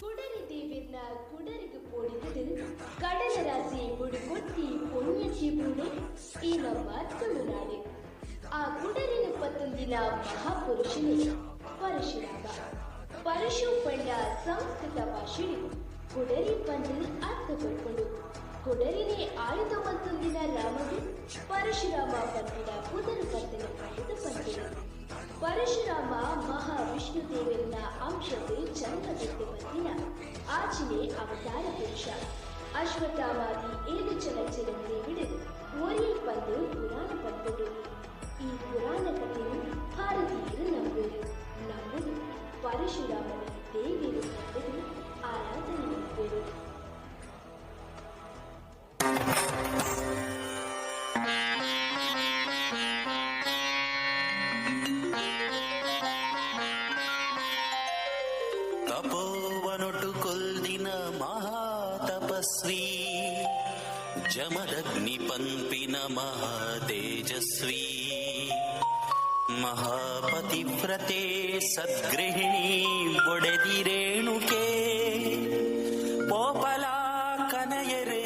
குடரி தீவிர்ன குடருக்கு போடித்தது கடலராசி ಮುಡುಕೊಟ್ಟಿ ಪೊಣ್ಯಚಿ ಬೂಡು ಈ ನಮ್ಮ ತುಳುನಾಡು. ಆ ಕುಡರಿನ ಪತ್ತೊಂದಿನ ಮಹಾಪುರುಷನೇ ಪರಶುರಾಮ. ಪರಶು ಪಂಡ ಸಂಸ್ಕೃತ ಭಾಷೆಯು ಕುಡರಿ ಪಂದು ಅರ್ಥ ಕೊಟ್ಕೊಂಡು ಕುಡರಿನೇ ಆಯುಧ ಮತ್ತೊಂದಿನ ರಾಮಗೆ ಪರಶುರಾಮ ಪಂಪಿನ ಪುದರು ಪಂತನು ಪಂಡಿತು ಪಂತನು. ಪರಶುರಾಮ ಮಹಾವಿಷ್ಣು ದೇವರನ ಅಂಶದ ಜನ್ಮದಕ್ಕೆ ಬಂದಿನ ಆಚಿನೆ ಅವತಾರ ಪುರುಷ ಅಶ್ವತ್ಥಾಮಾದಿ ಏಳು ಜನ ಚಿರಂಜೀವಿಡು ಒರೇ ಬಂದು ಪುರಾಣ ಪಂಪುಡು. ಈ ಪುರಾಣ ಕಥೆಯು ಭಾರತೀಯರು ನಂಬುವರು. ನಂಬುದು ಪರಶುರಾಮನ ದೇವರು ನಂಬುದು ಆರಾಧನೆ ನಂಬುವರು. ತಪೋವನೊಟು ಕೊಲ್ದಿನ ಮಹಾತಪಸ್ವಿ ಜಮದಗ್ನಿ ಪಂಪಿನ ಮಹಾತೇಜಸ್ವಿ ಮಹಾಪತಿವ್ರತೆ ಸದ್ಗೃಹಿಣಿ ಬೊಡೆದಿರೇಣುಕೆ ಪೋಪಲಾ ಕನಯರೆ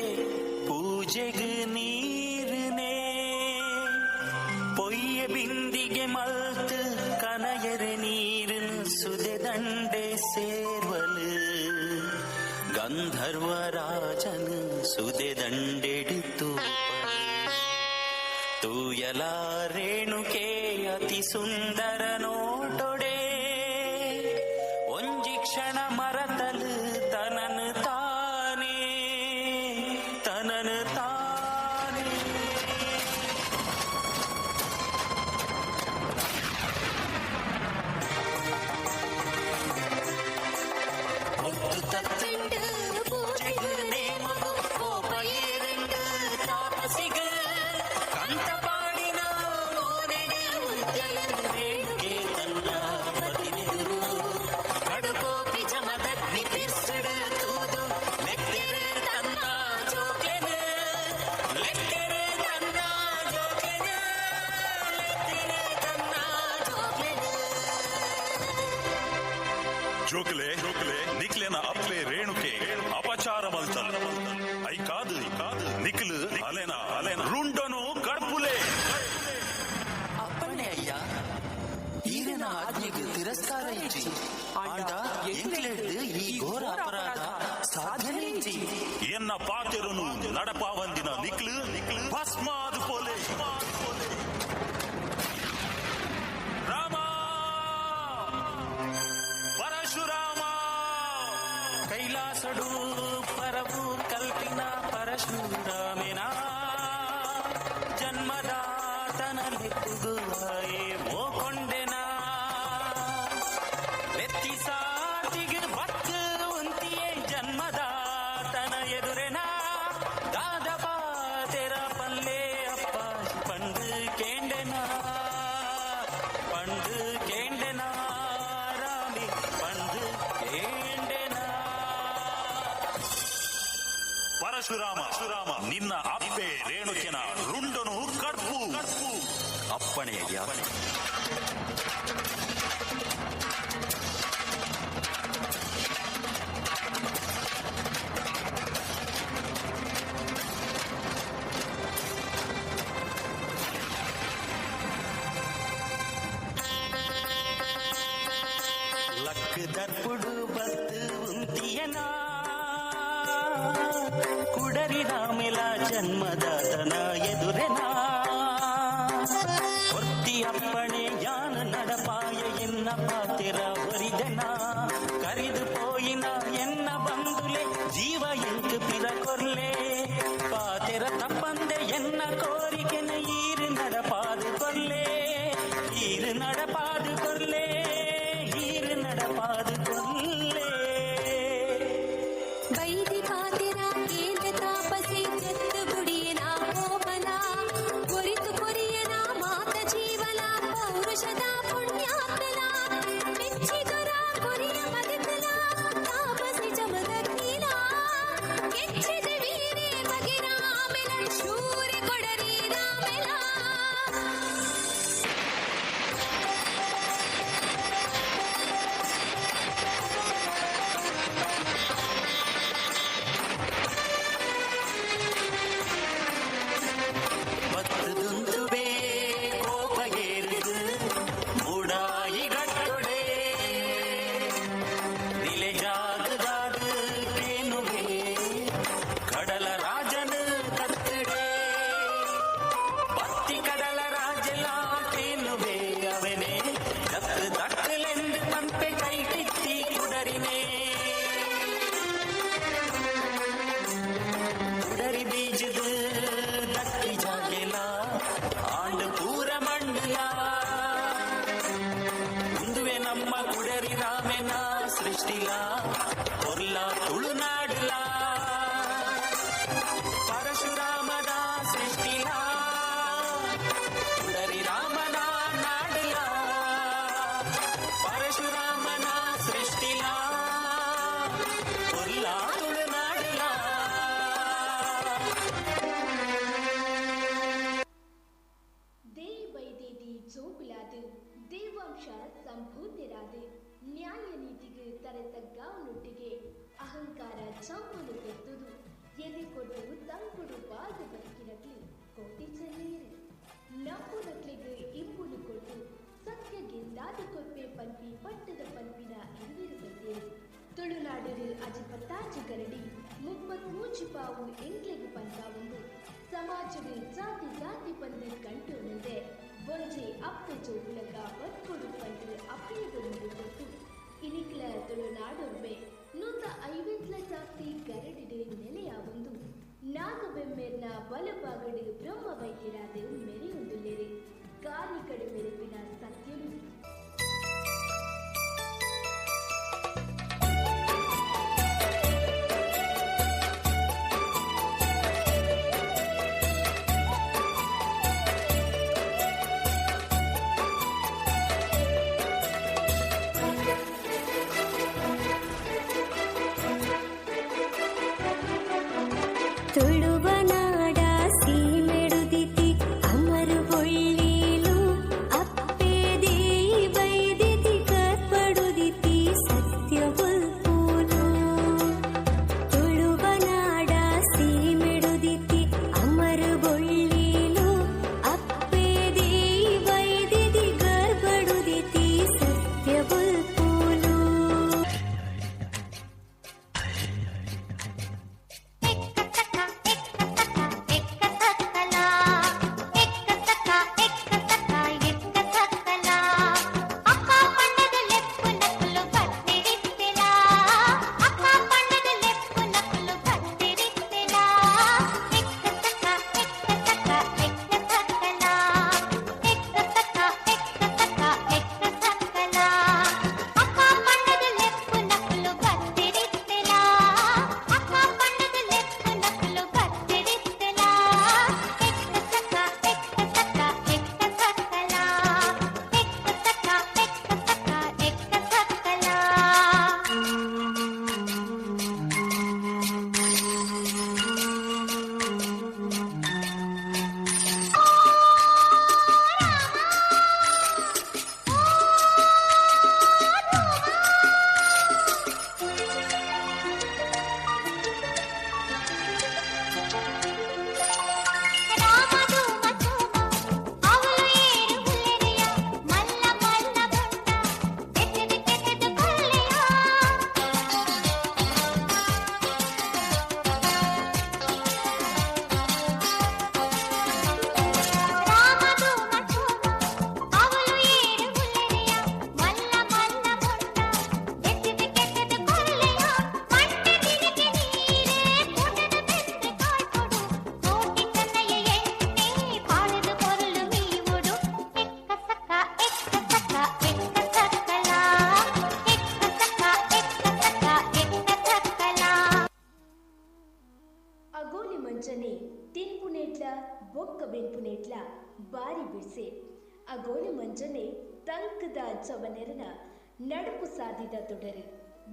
ಪೂಜೆಗ್ ನೀರ್ನೇ ಪೊಯ್ಯ ಬಿಂದಿಗೆ ಮಲ್ತ್ ಕನಯರೆ ನೀರಿನ ಸುದೆ ದಂಡೆ ಸೇರ್ವಲು ಗಂಧರ್ವರಾಜನ ಸುದೆ ದಂಡೆಡಿತು ತೂಯಲ ರೇಣುಕೆ ಅತಿ ಸುಂದರ ನೋಟೊಡೆ ಒಂಜಿ ಕ್ಷಣ ಮರತಲು ತನನು ತಾನೇ ತನನು ತಾನೇ. ಮುತ್ತು ತತ್ತಂಡು ಪೂಜೆಗು ನೇಮಗು ಕೋಪ ಏರೆಂಡು ತಾಪಸಿಗು ಕಂತ ಪಾಡಿನ ಮೋನೆಗೆ ಉಜ್ಜಲನ್ ರೇಣುಕೆ ತನ್ನ ಪತಿನೆದುರು ಕಡುಕೋಪಿ ಜಮದಗ್ನಿ ತಿರ್ಸಡು ತೂದು ಲೆಕ್ಕೆರೆ ತನ್ನ ಜೋಕೆನು ಲೆಕ್ಕೆರೆ ತನ್ನ ಜೋಕೆನು ಲೆಕ್ಕೆರೆ ತನ್ನ ಜೋಕೆನು. ಜೋಕ್ಲೆ ಜೋಕ್ಲೆ ನಿಕ್ಲೆನ ಅಪ್ಲೆ ರೇಣುಕೆ ಅಪಚಾರ ಮಲ್ತಲ್ I ಕಾದು ಕಾದು ನಿಕ್ಲು ಅಲೆನ ಅಲೆನ ರುಂಡನು ಕಡ್ಪುಲೆ. ಅಪ್ಪಣೆ ಅಯ್ಯ, ಈರನ ಆಜ್ಞೆಗೆ ತಿರಸ್ಕಾರ ಇಚ್ಚಿ ಆಂಡ ಎಂಕ್ಲೆಡ್ದು ಈ ಘೋರ ಅಪರಾಧ ಸಾಧ್ಯನೇ ಇಜ್ಜಿ. ಎನ್ನ ಪಾತೆರುನು ನಡಪಾವಂದಿನ ನಿಕ್ಲು ಭಸ್ಮಾದು ಪೋಲೆ. ರಾಮ ಪರಶುರಾಮ ಕೈಲಾಸಡು ಪರವು ಕಲ್ಪಿನ ಪರಶುರಾಮೆನ ಜನ್ಮದಾತನ ಲೆಕ್ಕುಗುವಾಯೇ ಓ ಕೊಂಡೆನ ಲೆತ್ತಿ ಸಾತಿಗೆ ಬತ್ತು ಉಂತಿಯೇ ಜನ್ಮದಾತನ ಎದುರೆನ ದಾದ ಪಾತೆರ ಪಲ್ಲೆ ಅಪ್ಪ ಪಂಡು ಕೇಂಡೆನ ಪಂಡು ಕೇಂಡೆನ ರಾಮಿ ಪಂಡು ಕೇಂಡೆನ. ಪರಶುರಾಮ ರಾಮ ನಿನ್ನ ಅಪ್ಪೆ ರೇಣುಕೆನ ರುಂಡನು ಕಡ್ಪು. ಅಪ್ಪಣೆಯ. ಲಕ್ ದರ್ಪುಡು ಬತ್ತು ಉಂತಿಯನಾ ಕುಡರಿ ರಾಮೆಲ ಜನ್ಮದಾತನ ಎದುರೆನಾ ಒತ್ತಿ ಅಪ್ಪಣೆ ಯಾನ ನಡಪಾಯ ಎನ್ನ ಪಾತೆರ ಒರಿದೆನ ಕರಿದು ಪೋಯಿನ ಎನ್ನ ಬಂದುಲೆ ಜೀವ ಎಂಕ್ ಪಿರ ಕೊರ್ಲೆ ಪಾತೆರ ತಪ್ಪಂದೆ ಎನ್ನ ಕೋರಿಕೆನ ಈರು ನಡಪಾದು ಕೊರ್ಲೆ ಈರು ನಡಪಾದು ಕೊರ್ಲೆ ಈರು ನಡಪಾದು ಕೊರ್ಲೆ. ವೈದಿ ಪಾತೆರ ಕೇಂದ್ರ ತಾಪಸಿ ಜತ್ತು ಬುಡಿಯನ ಕೋಮಲ ಕೊರಿತು ಕೊರಿಯನ ಮಾತ ಜೀವನ ಪೌ ಸೃಷ್ಟಿಲ ಪೊರ್ಲ ತುಳುನಾಡುಲ ಪರಶುರಾಮನ ಸೃಷ್ಟಿಲ ತುಡರಿ ರಾಮನ ನಾಡುಲ ಪರಶುರಾಮನ ಸೃಷ್ಟಿಲ ಪೊರ್ಲ ತುಳುನಾಡುಲ. ದೇಯಿ ಬೈದೇದಿ ಜೋಕುಲಾದು ದೇವಾಂಶ ಸಂಭೂತರಾದು ನ್ಯಾಯ ನೀತಿಗೆ ತರೆತಗ್ಗಾವನೊಟ್ಟಿಗೆ ಅಹಂಕಾರ ಚಂಬಲು ತೆತ್ತುದು ಎದೆ ಕೊಡು ತಂಕೊಡು ಬಾಳ್ದು ಬದುಕಿನಕ್ಲಿ ಕೋಟಿ ಚೆನ್ನೇರು ನಂಬುನಕ್ಲಿಗೆ ಇಂಬುನು ಕೊಟ್ಟು ಸತ್ಯ ಗೆಂದಾದಿ ಕೊರ್ಪೆ ಪನ್ಪಿ ಪಟ್ಟದ ಪನ್ಪಿನ ಇರುವಿರು ಬಂದೇರು. ತುಳುನಾಡಿರು ಅಜಿಪತ್ತಾಜಿ ಗರಡಿ 33 ಪಾವು ಎಂಕ್ಲೆಗ್ ಪಂತಾವೊಂದು ಸಮಾಜದ ಜಾತಿ ಜಾತಿ ಪಂದು ಕಂಟೋನಂದೆ ಒಂಜಿ ಅಪ್ಪೆ ಜೋಗುಲಗ ಬದ್ಕೊಡು ಪಂದು ಅಪ್ಪೆಯದೊಂದು ಕೊಟ್ಟು ಇನಿಕ್ಲ ತುಳುನಾಡೊರ್ಮೆ 150 ಜಾಸ್ತಿ ಗರಡಿಡು ನೆಲೆಯಾವೊಂದು ನಾಗಬೆಮ್ಮೆರ್ನ ಬಲಬಾಗಡು ಬ್ರಹ್ಮ ವೈದ್ಯರಾದ ಮೆರೆಯೊಂದುಲ್ಲೆರೆ ಕಾಲಿ ಕಡೆ ಮೆರೆಪಿನ ಸತ್ಯನು. ತುಳುವನಾಡ ಸೀಮೆಡುದಿತಿ ಅಮರು ಬೊಳ್ಳಿಲು ಅಪ್ಪೆ ದೇಯಿ ಬೈದಿತಿ ಕರ್ಪಡುದಿತಿ ಸತ್ಯ ಬೊಲ್ಪುಲು. ತುಳುವನಾಡ ಸೀಮೆಡುದಿತಿ ಅಮರು ಬೊಳ್ಳಿಲು ಅಪ್ಪೆ ದೇಯಿ ಬೈದಿತಿ ಗರ್ಭಡುದಿತಿ ಸತ್ಯ ಬೊಲ್ಪುಲು. ಅಗೋಲಿ ಮಂಚನೆ ತಿನ್ಪುನೇಟ್ಲ ಬೊಕ್ಕ ಬೆನ್ಪುನೇಟ್ಲ ಬಾರಿ ಬಿಡ್ಸೆ. ಅಗೋಲಿ ಮಂಚನೆ ತಂಕದ ಚವನೆರನ ನಡುಪು ಸಾಧಿದ ತೊಡರು.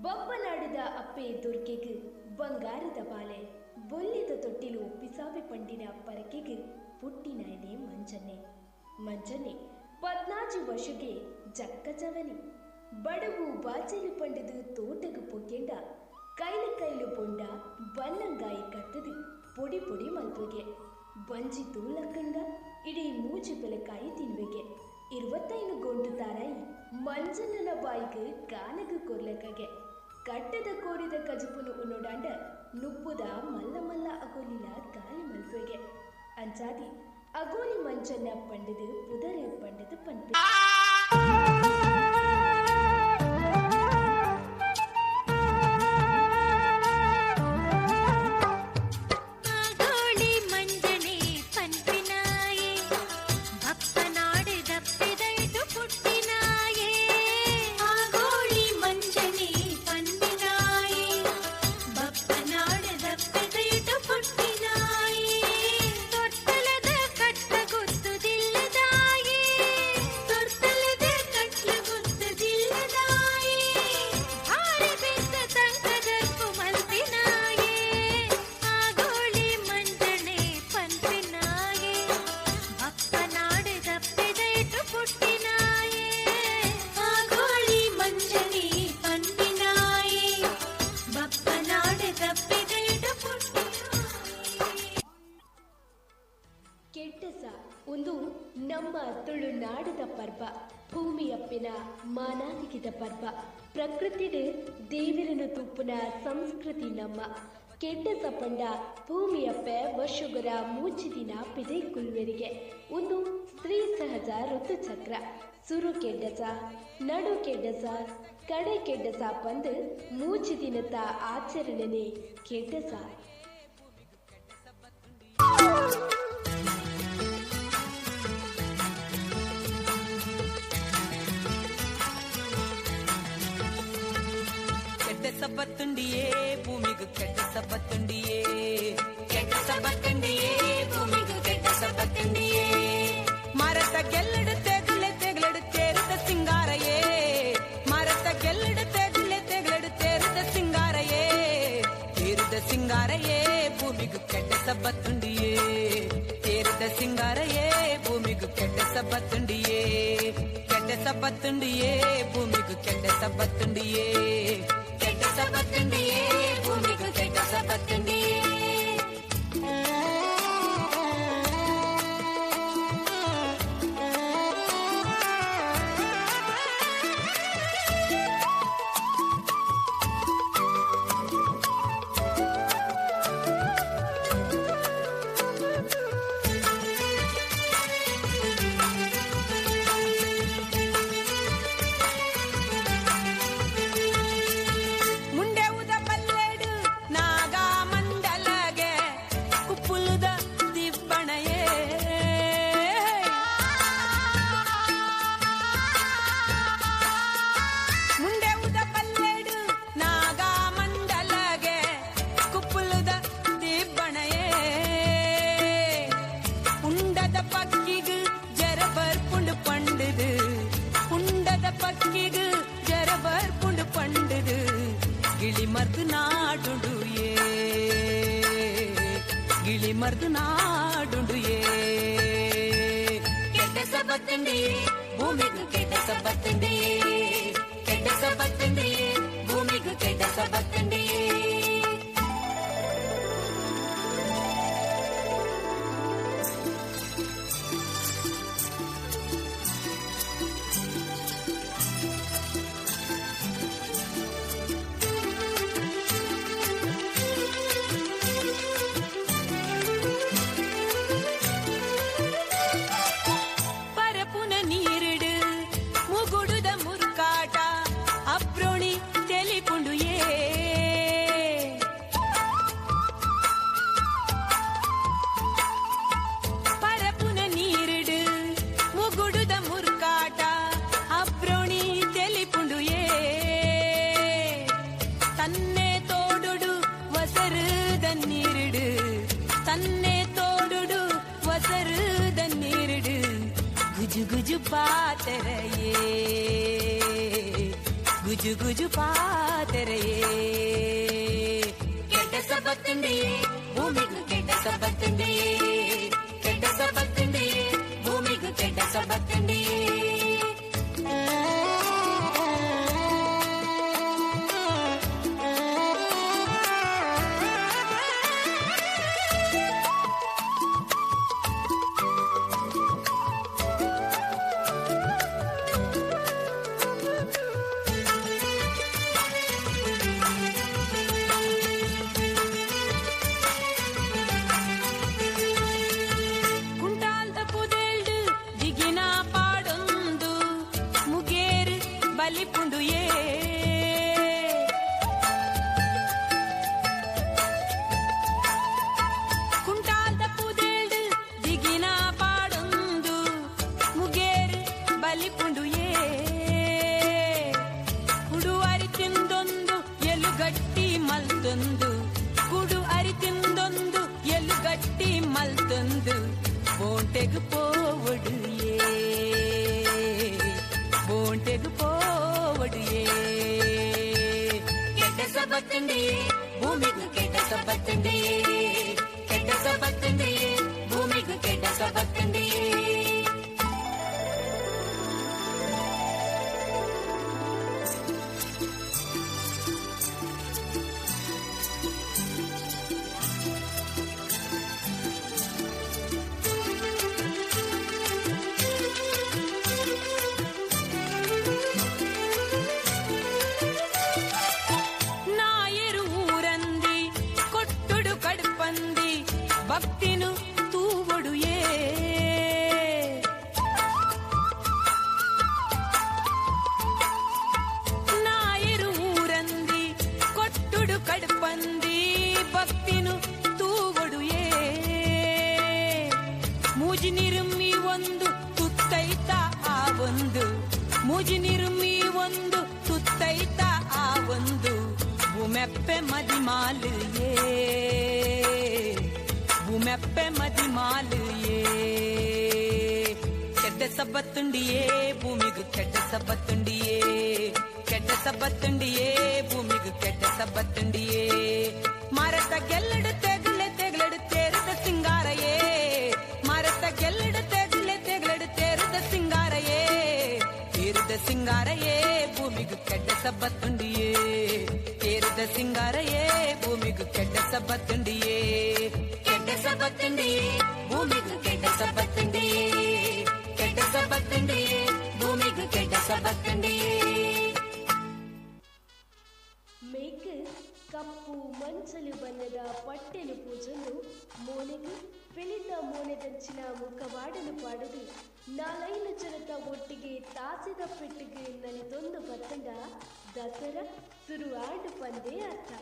ಬೊಬ್ಬನಾಡಿದ ಅಪ್ಪೆ ದುರ್ಗೆಗ್ ಬಂಗಾರದ ಬಾಲೆ ಬೊಲ್ಲಿದ ತೊಟ್ಟಿಲು ಪಿಸಾವೆ ಪಂಡಿನ ಪರಕೆಗ್ ಪುಟ್ಟಿನಾಯನೆ ಮಂಚನೆ. ಮಂಚನೆ 14 ವರ್ಷಗೆ ಜಕ್ಕ ಚವನಿ ಬಡವು ಬಾಚಲು ಪಂಡದು ತೋಟಗು ಪೊಗ್ಗೆಂಡ ಕೈಲು ಕೈಲು ಪೊಂಡ ಬಲ್ಲಂಗಾಯಿ ಕತ್ತದು ಪೊಡಿ ಪೊಡಿ ಮಲ್ಪುಗೆ ಬಂಜಿ ತೂಲಕ್ಕಂಡ ಇಡೀ ಮೂಜಿ ಬೆಲಕಾಯಿ ತಿನ್ವೆಗೆ 25 ಗೊಂಡು ತಾರಾಯಿ ಮಂಜಣ್ಣನ ಬಾಯಿಗೆ ಕಾನಗ ಕೊರ್ಲಕಗೆ ಕಟ್ಟದ ಕೋರಿದ ಕಜಪುನು ಉನ್ನೋಡಾಂಡ ನುಪ್ಪುದ ಮಲ್ಲ ಮಲ್ಲ ಅಗೋಲಿನ ಗಾಲಿ ಮಲ್ಪುಗೆ ಅಂಚಾದಿ ಅಗೋಲಿ ಮಂಜಣ್ಣ ಪಂಡದು ಪುದರೆ ಪಂಡದು ಪನ್ಪೆ. ಆಗೋಳಿ ಮಂಜನೆ ಪನ್ಪಿನಾಯೆ ಬಪ್ಪನಾಡಿದಪ್ಪಿದೈದು ಪುಟ್ಟಿನಾಯೆ. ಆಗೋಳಿ ಮಂಜನೆ ಪನ್ ಪರ್ವ, ಭೂಮಿಯಪ್ಪಿನ ಮಾನಾದಿಗಿದ ಪರ್ವ, ಪ್ರಕೃತಿಡು ದೇವಿರನು ತೂಪುನ ಸಂಸ್ಕೃತಿ ನಮ್ಮ ಕೆಡ್ಡ ಸಪಂಡ ಭೂಮಿಯಪ್ಪೆ ವರ್ಷೊಗರ ಮೂಜಿ ದಿನ ಪಿದೆ ಕುಲ್ವೆರಿಗೆ ಒಂದು ಸ್ತ್ರೀ ಸಹಜ ಋತುಚಕ್ರ. ಸುರು ಕೆಡ್ಡಸ, ನಡು ಕೆಡ್ಡಸ, ಕಡೆ ಕೆಡ್ಡಸ ಪಂದು ಮೂಜಿ ದಿನದ ಆಚರಣೆನೆ ಕೆಡ್ಡಸ. ಸಬತ್ತುಂಡಿಯೇ ಭೂಮಿಗೂ ಕೆಟ್ಟ ಸಬತ್ತುಂಡಿಯೇ, ಕೆಟ್ಟ ಸಬತ್ತುಂಡಿಯೇ ಭೂಮಿಗೂ ಕೆಟ್ಟ ಸಬತ್ತುಂಡಿಯೇ. ಮರತ ಗೆಲ್ಲಡು ತೆಗಲೆ ತೆಗಲಡು ತೇರದ ಸಿಂಗಾರಯೇ, ಮರತ ಗೆಲ್ಲಡು ತೆಗಲೆ ತೆಗಲಡು ತೇರದ ಸಿಂಗಾರಯೇ, ತೇರದ ಸಿಂಗಾರಯೇ ಭೂಮಿಗೂ ಕೆಟ್ಟ ಸಬತ್ತುಂಡಿಯೇ, ತೇರದ ಸಿಂಗಾರಯೇ ಭೂಮಿಗೂ ಕೆಟ್ಟ ಸಬತ್ತುಂಡಿಯೇ, ಕೆಟ್ಟ ಸಬತ್ತುಂಡಿಯೇ ಭೂಮಿಗೂ ಕೆಟ್ಟ ಸಬತ್ತುಂಡಿಯೇ, ಕೆಟ್ಟ ಸಬತ್ತುಂಡಿಯೇ ಭೂಮಿಗೂ ಕೆಟ್ಟ ಸಬತ್ತುಂಡಿಯೇ. ಗಿಳಿಮರ್ದು ನಾಡುಂಡು ಏ, ಗಿಳಿಮರ್ದು ನಾಡುಂಡು ಏ. ಕೆಟ್ಟ ಸಬತ್ತುಂಡಿಯೇ ಭೂಮಿಗೂ ಕೆಟ್ಟ ಸಬತ್ತುಂಡಿಯೇ, ಕೆಟ್ಟ ಸಬತ್ತುಂಡಿಯೇ ಭೂಮಿಗೂ ಕೆಟ್ಟ ಸಬತ್ತುಂಡಿಯೇ. ಗುಜು ಪಾತೆರೆಯೇ, ಗುಜು ಗುಜು ಪಾತೆರೆಯೇ. ಕೆಟ್ಟ ಸಬತ್ತುಂಡಿಯೇ ಭೂಮಿಗೂ ಕೆಟ್ಟ ಸಬತ್ತುಂಡಿಯೇ, ಕೆಟ್ಟ ಸಬತ್ತುಂಡಿಯೇ ಭೂಮಿಗೂ ಕೆಟ್ಟ ಸಬತ್ತುಂಡಿಯೇ. ಬೋಂಟೆಗು ಪೋವಡು ಏ, ಬೋಂಟೆಗು ಪೋವಡು ಏ. ಕೆಟ್ಟ ಸಬತ್ತುಂಡಿಯೇ ಭೂಮಿಗೂ ಕೆಟ್ಟ ಸಬತ್ತುಂಡಿಯೇ, ಕೆಟ್ಟ ಸಬತ್ತುಂಡಿಯೇ ಭೂಮಿಗೂ ಕೆಟ್ಟ ಸಬತ್ತುಂಡಿಯೇ. ಭಕ್ತಿನು ತೂವೊಡುಯೇ. ನಾಯರು ಊರಂದಿ ಕೊಟ್ಟುಡು ಕಡ್ಪಂದಿ ಭಕ್ತಿನು ತೂವೊಡುಯೇ. ಮೂಜಿ ನಿರುಮ್ಮಿ ಒಂದು ತುತ್ತೈತ ಆ ಒಂದು, ಮೂಜಿ ನಿರುಮ್ಮಿ ಒಂದು ತುತ್ತೈತ ಆ ಒಂದು, ಭೂಮೆಪ್ಪೆ ಮದಿಮಾಲುಯೇ, ಭೂಮೆಪ್ಪೆ ಮದಿಮಾಲುಯೇ. ಕೆಟ್ಟ ಸಬ್ಬತ್ತುಂಡಿಯೇ ಭೂಮಿಗೂ ಕೆಟ್ಟ ಸಬ್ಬತ್ತುಂಡಿಯೇ, ಕೆಟ್ಟ ಸಬ್ಬತ್ತುಂಡಿಯೇ ಭೂಮಿಗೂ ಕೆಟ್ಟ ಸಬ್ಬತ್ತುಂಡಿಯೇ. ಮರತ ಗೆಲ್ಲಡು ತೆಗಲೆ ತೆಗಲಡು ತೇರದ ಸಿಂಗಾರಯೇ, ಮರತ ಗೆಲ್ಲಡು ತೆಗಲೆ ತೆಗಲಡು ತೇರದ ಸಿಂಗಾರಯೇ, ತೇರದ ಸಿಂಗಾರಯೇ ಭೂಮಿಗೂ ಕೆಟ್ಟ ಸಬ್ಬತ್ತುಂಡಿಯೇ, ತೇರದ ಸಿಂಗಾರಯೇ ಭೂಮಿಗೂ ಕೆಟ್ಟ ಸಬ್ಬತ್ತುಂಡಿಯೇ, ಕೆಟ್ಟ ಸಬ್ಬತ್ತುಂಡಿಯೇ ಭೂಮಿಗೂ ಕೆಟ್ಟ ಸಬ್ಬತ್ತುಂಡಿಯೇ, ಕೆಟ್ಟ ಸಬ್ಬತ್ತುಂಡಿಯೇ ಭೂಮಿಗೂ ಕೆಟ್ಟ ಸಬ್ಬತ್ತುಂಡಿಯೇ. ಮೇಕ್ ಕಪ್ಪು ಮಂಚಲು ಬಣ್ಣದ ಪಟ್ಟೆಲು ಪೂಜೊಂದು ಮೋನೆಗು ಪಿಳಿತ ಮೋನೆದಂಚಿನ ಮುಖವಾಡಲು ಪಾಡುದು ನಾಲೈನು ಜನತ ಒಟ್ಟಿಗೆ ತಾಸಿದ ಪೆಟ್ಟಿಗೆ ನಲಿತೊಂದು ಬತ್ತಂಡ ದಸರಾ ಸುರುವಾಡು ಪಂದೇ ಅರ್ಥ.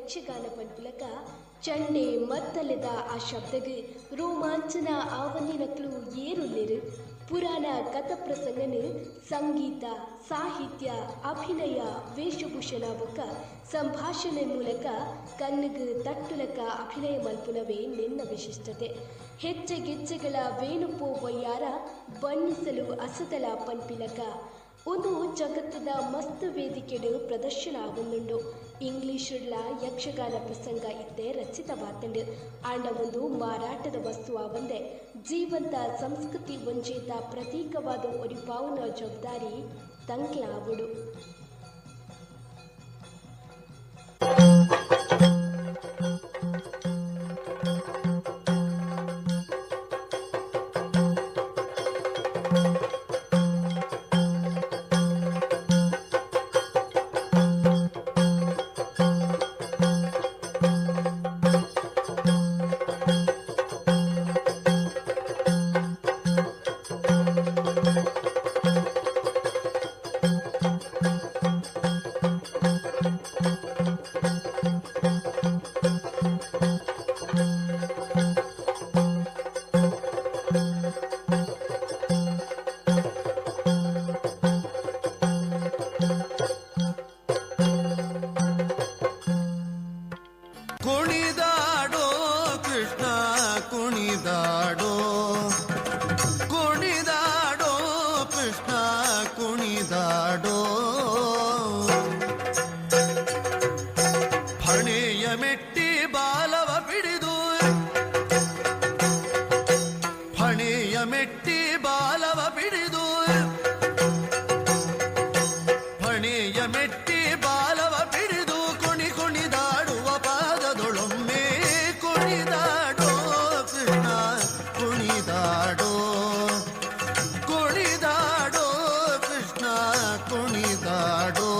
ಯಕ್ಷಗಾನ ಪನ್ಪುಲಕ ಚಂಡೆ ಮತ್ತಲೆದ ಆ ಶಬ್ದಗ್ ರೋಮಾಂಚನ ಆವಲ್ಲಿನಕ್ಲು ಏರುಲ್ಲೆರು. ಪುರಾಣ ಕಥಪ್ರಸಂಗನು ಸಂಗೀತ, ಸಾಹಿತ್ಯ, ಅಭಿನಯ, ವೇಷಭೂಷಣ ಬೊಕ್ಕ ಸಂಭಾಷಣೆ ಮೂಲಕ ಕಣ್ಣಿಗೆ ತಟ್ಟುಲಕ ಅಭಿನಯ ಮಲ್ಪುನವೇ ನಿನ್ನ ವಿಶಿಷ್ಟತೆ. ಹೆಚ್ಚೆಗೆಚ್ಚೆಗಳ ವೇಣುಪೋ ವಯ್ಯಾರ ಬಣ್ಣಿಸಲು ಅಸದಲ ಪನ್ಪಿಲಕ ಒಂದು ಜಗತ್ತದ ಮಸ್ತ್ ವೇದಿಕೆಡು ಪ್ರದರ್ಶನ ಆವೊಂದುಂಡು. ಇಂಗ್ಲಿಷುಡ್ಲ ಯಕ್ಷಗಾನ ಪ್ರಸಂಗ ಇತ್ತೆ ರಚಿತವಾತಂಡು. ಆಂಡ ಒಂದು ಮಾರಾಟದ ವಸ್ತು ಆವಂದೆ ಜೀವಂತ ಸಂಸ್ಕೃತಿ ಒಂಜೇತ ಪ್ರತೀಕವಾದ ಒರಿಪಾವುನ ಜವಾಬ್ದಾರಿ ತಂಕ್ಲಾವುಡು. ಕುಣಿದಾಡೋ ಕೃಷ್ಣ ಕುಣಿದಾಡೋ, ಕುಣಿದಾಡೋ ಕೃಷ್ಣ ಕುಣಿದಾಡೋ. ಫಣೆಯ ಮೆಟ್ಟಿ ಬಾಲವ ಪಿಡಿದು, ಫಣೆಯ ಮೆಟ್ಟಿ ಬಾಲವ ಪಿಡಿದು, ಫಣೆಯ ಮೆಟ್ಟಿ ಬಾಲವ ಪಿಡಿದು ಕುಣಿ ಕುಣಿದಾಡುವ ಪಾದದೊಳೊಮ್ಮೆ ಕುಣಿದಾಡೋ ಕೃಷ್ಣ ಕುಣಿದಾಡೋ, ಕುಣಿದಾಡೋ ಕೃಷ್ಣ ಕುಣಿದಾಡೋ.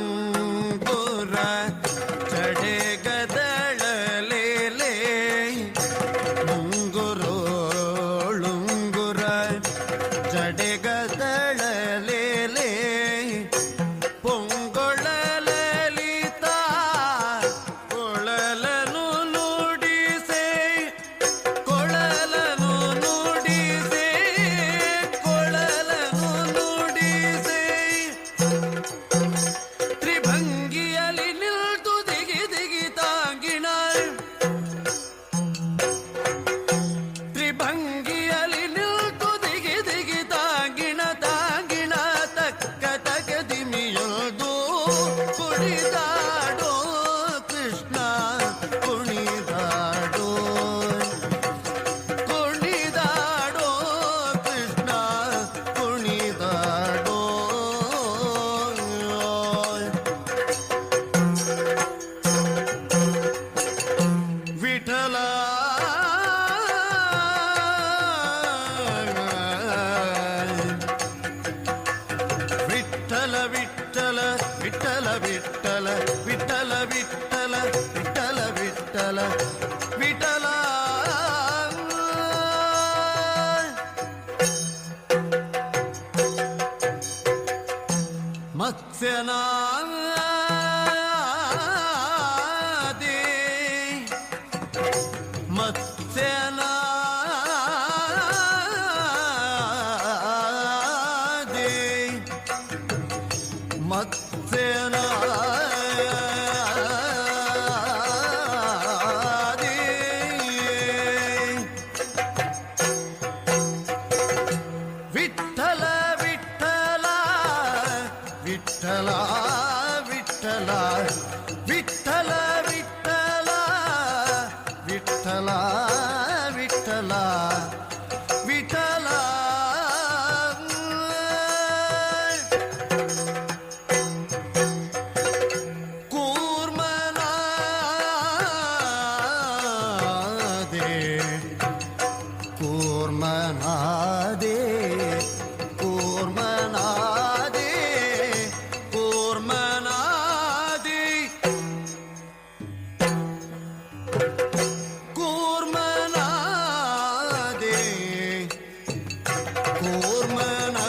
ಮುಂಗುರುಳುಂಗುರ ಚಡೆಗದಳಲೇಲೆ, ಮುಂಗುರುಳುಂಗುರ ಜಡೆಗದಳಲೇಲೆ, ಪೊಂಗೊಳಲಲಿತ ಕೊಳಲನು ನುಡಿಸೆ, ಕೊಳಲನು ನುಡಿಸೆ, ಕೊಳಲನು ನುಡಿಸೆ. ತ್ರಿಭಂಗಿಯಲ್ಲಿ ನಿಲ್ತು ದಿಗಿ ದಿಗಿ ತಾಂಗಿಣ, ತ್ರಿಭಂಗಿಯಲ್ಲಿ ನಿಲ್ತು ದಿಗಿ ದಿಗಿ ತಾಂಗಿಣ, ತಾಂಗಿಣ ತಕ್ಕ ತಗದಿಮಿಯೊದು ಕುಣಿದಾಡೋ ಕೃಷ್ಣ ಕುಣಿದಾಡೋ, ಕುಣಿದಾಡೋ ಕೃಷ್ಣ ಕುಣಿದಾಡೋ. ವಿಠಲ ವಿಠಲ ವಿಠಲ ವಿಠಲ ವಿಠಲ ವಿಠಲ ವಿಠಲ ವಿಠಲ ವಿಠಲ ವಿಠಲ. ಮತ್ಸ್ಯನಾದಿ ಮತ್ಸ್ಯನಾದಿ ಮತ್ಸ್ಯನಾದಿ. ವಿಠಲ ವಿಠಲ ವಿಠಲ ವಿಠಲ ವಿಠಲ ವಿಠಲ ವಿಠಲ ಕೂರ್ಮನಾದೆ ಕೂರ್ಮನಾದೆ ಕೂರ್ಮನಾದೆ ಕೂರ್ಮನಾದೆ ಕೂರ್ಮನಾದೆ ಕೂರ್ಮನಾದೆ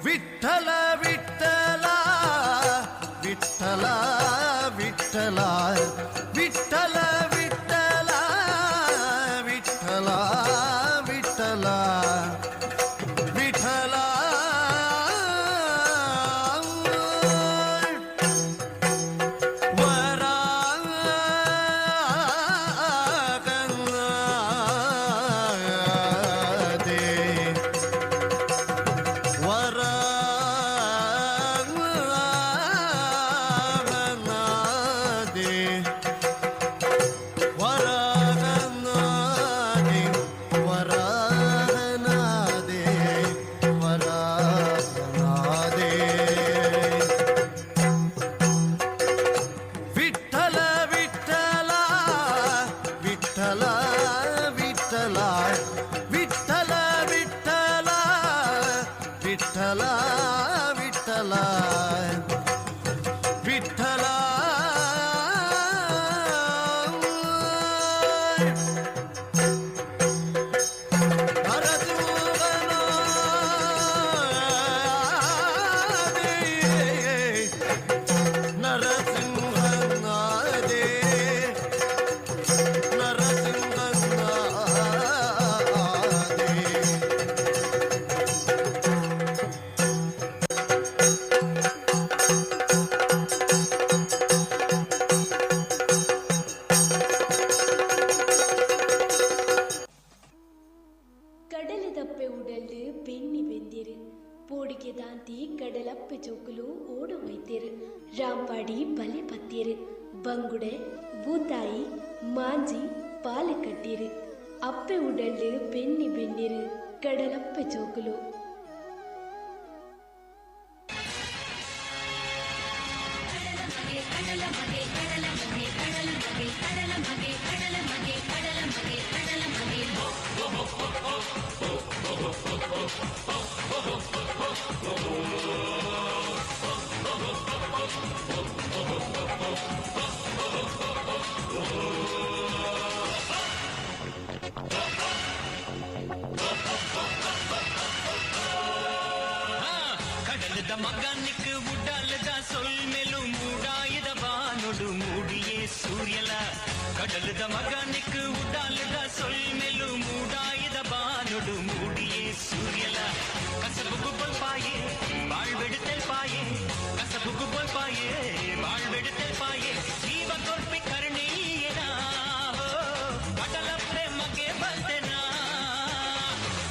ವಿಠಲ ವಿಠಲ ವಿಠಲ ವಿಠಲ ವಿಠಲ ವಿಠಲ ವಿಠಲ ವಿಠಲ ವಿಠಲ ವರಾಗನಾದೆ ವರಾಗನಾದೆ ವರಾಗನಾದೆ ವರಾಗನಾದೆ ವರಾಗನಾದೆ ವಿಠಲ ವಿಠಲ ವಿಠಲ ವಿಠಲ ವಿಠಲ ವಿಠಲ ವಿಠಲ ವಿಠಲ ವಿಠಲ ನರಸಿಂಹನಾದೆ ನರಸಿಂಹನಾದೆ ಕಡಲದಪ್ಪೆ ಉಡಲ್ದು ಬೆನ್ನಿ ಬೆಂದಿರು ಪೋಡಿಗೆ ದಾಂತಿ ಕಡಲಪ್ಪೆ ಜೋಕುಲು ಓಡು ಹೋಯ್ತಿರು ರಾಂಪಾಡಿ ಬಲೆ ಪತ್ತಿರು ಬಂಗುಡೆ ಬೂತಾಯಿ ಮಾಂಜಿ ಪಾಲು ಕಟ್ಟಿರು ಅಪ್ಪೆ ಉಡಲ್ದು ಬೆನ್ನಿ ಬೆನ್ನಿರು ಕಡಲಪ್ಪೆ ಜೋಕುಲು. ಕಡಲದ ಮಗನಿಕ್ ಉಡಲದ ಸೊಲ್ಮೆಲು ಮೂಡಾಯದ ಬಾನುಡು ಮೂಡಿಯೇ ಸೂರ್ಯಲ. ಕಡಲದ ಮಗನಿಕ್ ಉಡಲದ ಸೊಲ್ಮೆಲು ಮೂಡಾಯದ ಬಾನುಡು ಮೂಡಿಯೇ ಸೂರ್ಯಲ. ಕಸಬುಗು ಬೊಲ್ಪಾಯೆ ಬಾಳ್ವೆಡುತ್ತೆಲ್ಪಾಯೆ, ಕಸಬುಗು ಬೊಲ್ಪಾಯೆ ಬಾಳ್ವೆಡುತ್ತೆಲ್ಪಾಯೆ, ಜೀವ ಕೊರ್ಪಿ ಕರ್ಣೀಯನ ಕಡಲಪ್ಪೆ ಮಗೆ ಬಂದೆನಾ.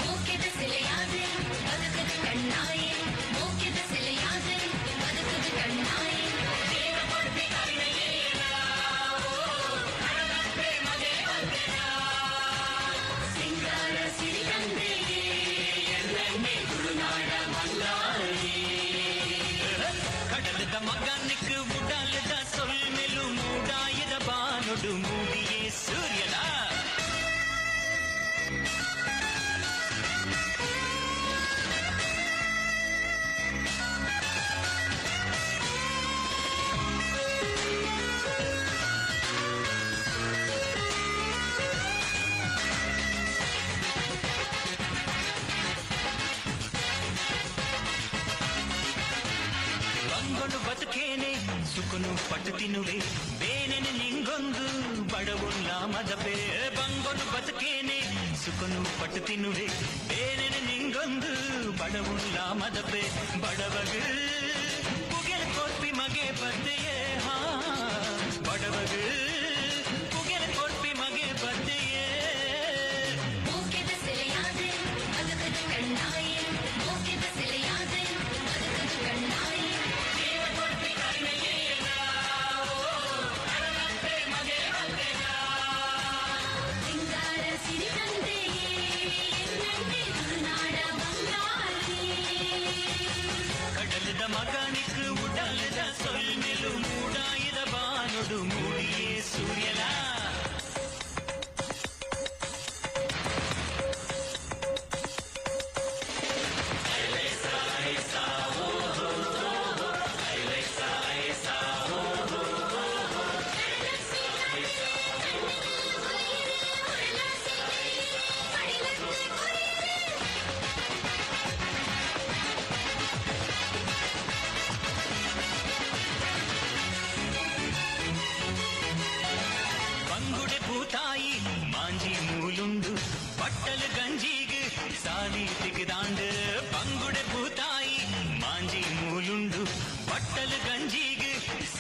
ಮೂಕ್ಯದ ಸಿಲೆಯಾದೆ ಬದುಕದ ಕಣ್ಣಾಯೆ, ಮೂಕ್ಯದ ಸಿಲೆಯಾದೆ ಬದುಕದ ಕಣ್ಣಾಯೆ, ದೇವ ಕೊರ್ಪಿ ಕರ್ಣೀಯನ ಕಡಲಪ್ಪೆ ಮಗೆ ಬಂದೆನಾ. ಸಿಂಗಾರ ಸಿರಿಗಂಧೆಯೇ ಎನ್ನೆನ್ನೆ ತುಳುನಾಡ ಮಲ್ಲಾರಿ. ಕಡಲದ ಮಗನಿಕ್ ಉಡಲದ ಸೊಲ್ಮೆಲು ಮೂಡಾಯದ ಬಾನುಡು ಮೂಡಿಯೇ ಸೂರ್ಯನ. ಬಂಗೊನು ಬದುಕೇನೆ ಸುಖನು ಪಟ್ಟು ತಿನ್ನುವೆ, ಬೇನೆನೆ ನಿಂಗೊಂದು ಬಡವುಲ್ಲ ಮದಪೆ. ಬಂಗೊನು ಬದುಕೇನೆ ಸುಖನು ಪಟ್ಟು ತಿನ್ನುವೆ, ಬೇನೆನೆ ನಿಂಗೊಂದು ಬಡವುಲ್ಲ ಮದಪೆ. ಬಡವಗ ಪುಗೆಲ್ ಕೊರ್ಪಿ ಮಗೆ ಬದ್ದೆಯೇ, ಹಾ ಬಡವ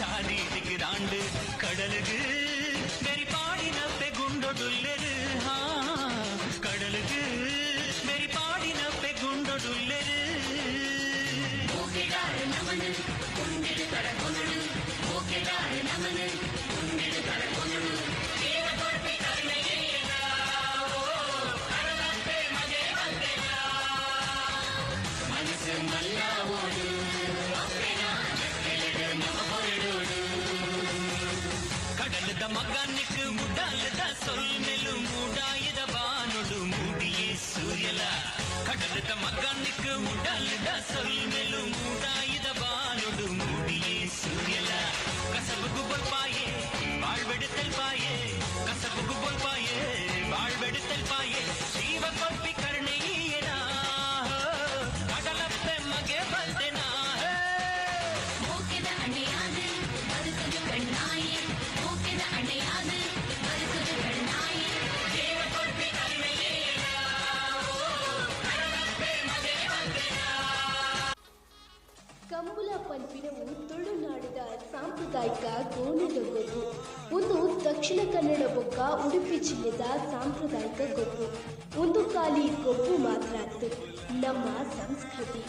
ಸಾದಿ ದಿಕ್ಕಿದಾಂಡು கடலுக்கு வெறி பாடின பெகுண்டொடுல்லெரு ஹா கடலுக்கு வெறி பாடின பெகுண்டொடுல்லெரு மூக்கிடாரு நமனு குண்டிடு தடகொனடு மூக்கிடாரு நமனு குண்டிடு தடகொனடு தேவ கொடுப்பை கருணையேனா ஓ கடலப்பே மகே வந்தேனா மனசு மல்லாவோடு அப்பேனா ஜெக்கலடு நம்ம பொருடோடு கடலுದ ಮಗನಿಕ್ ಉಡಲದ ಸೊಲ್ಮೆಲು ಮೂಡಾಯದ ಬಾನುಡು ಮೂಡಿಯೇ ಸೂರ್ಯಲ ಕಡಲದ ಮಗನಿಕ್ ಉಡಲದ ಸೊಲ್ಮೆಲು ಮೂಡಾಯದ ಬಾನುಡು ಮೂಡಿಯೇ ಸೂರ್ಯಲ ಕಸಬುಗು ಬೊಲ್ಪಾಯೇ ಬಾಳ್ವೆಡುತ್ತಲ್ ಪಾಯೇ ಕಸಬುಗು ಬೊಲ್ಪಾಯೇ ಬಾಳ್ವೆಡುತ್ತಲ್ ಪಾಯೇ ಜೀವ ಕೊರ್ಪಿ ಕರ್ಣೆಯೇನಾ கடலப்பೆ ಮಗೆ ಬಲ್ದೆನಾ மூக்கிட அணையாது மறுக்குது கண்ணாயே மூக்கிட அணையாது மறுக்குது கண்ணாயே தேவ கொர்ப்பி கருணையேனா ஓ கடலப்பೆ ಮಗೆ ಬಲ್ದೆನಾ ಕಂಬುಲ ಪನ್ಪಿನವು ತುಳುನಾಡಿದ ಸಾಂಪ್ರದಾಯಿಕ ಗೋಣಿದ ಗೊಬ್ಬು. ಒಂದು ದಕ್ಷಿಣ ಕನ್ನಡ ಬೊಕ್ಕ ಉಡುಪಿ ಜಿಲ್ಲೆದ ಸಾಂಪ್ರದಾಯಿಕ ಗೊಬ್ಬು. ಒಂದು ಖಾಲಿ ಗೊಬ್ಬು ಮಾತ್ರ ಅತ್ತು ನಮ್ಮ ಸಂಸ್ಕೃತಿ.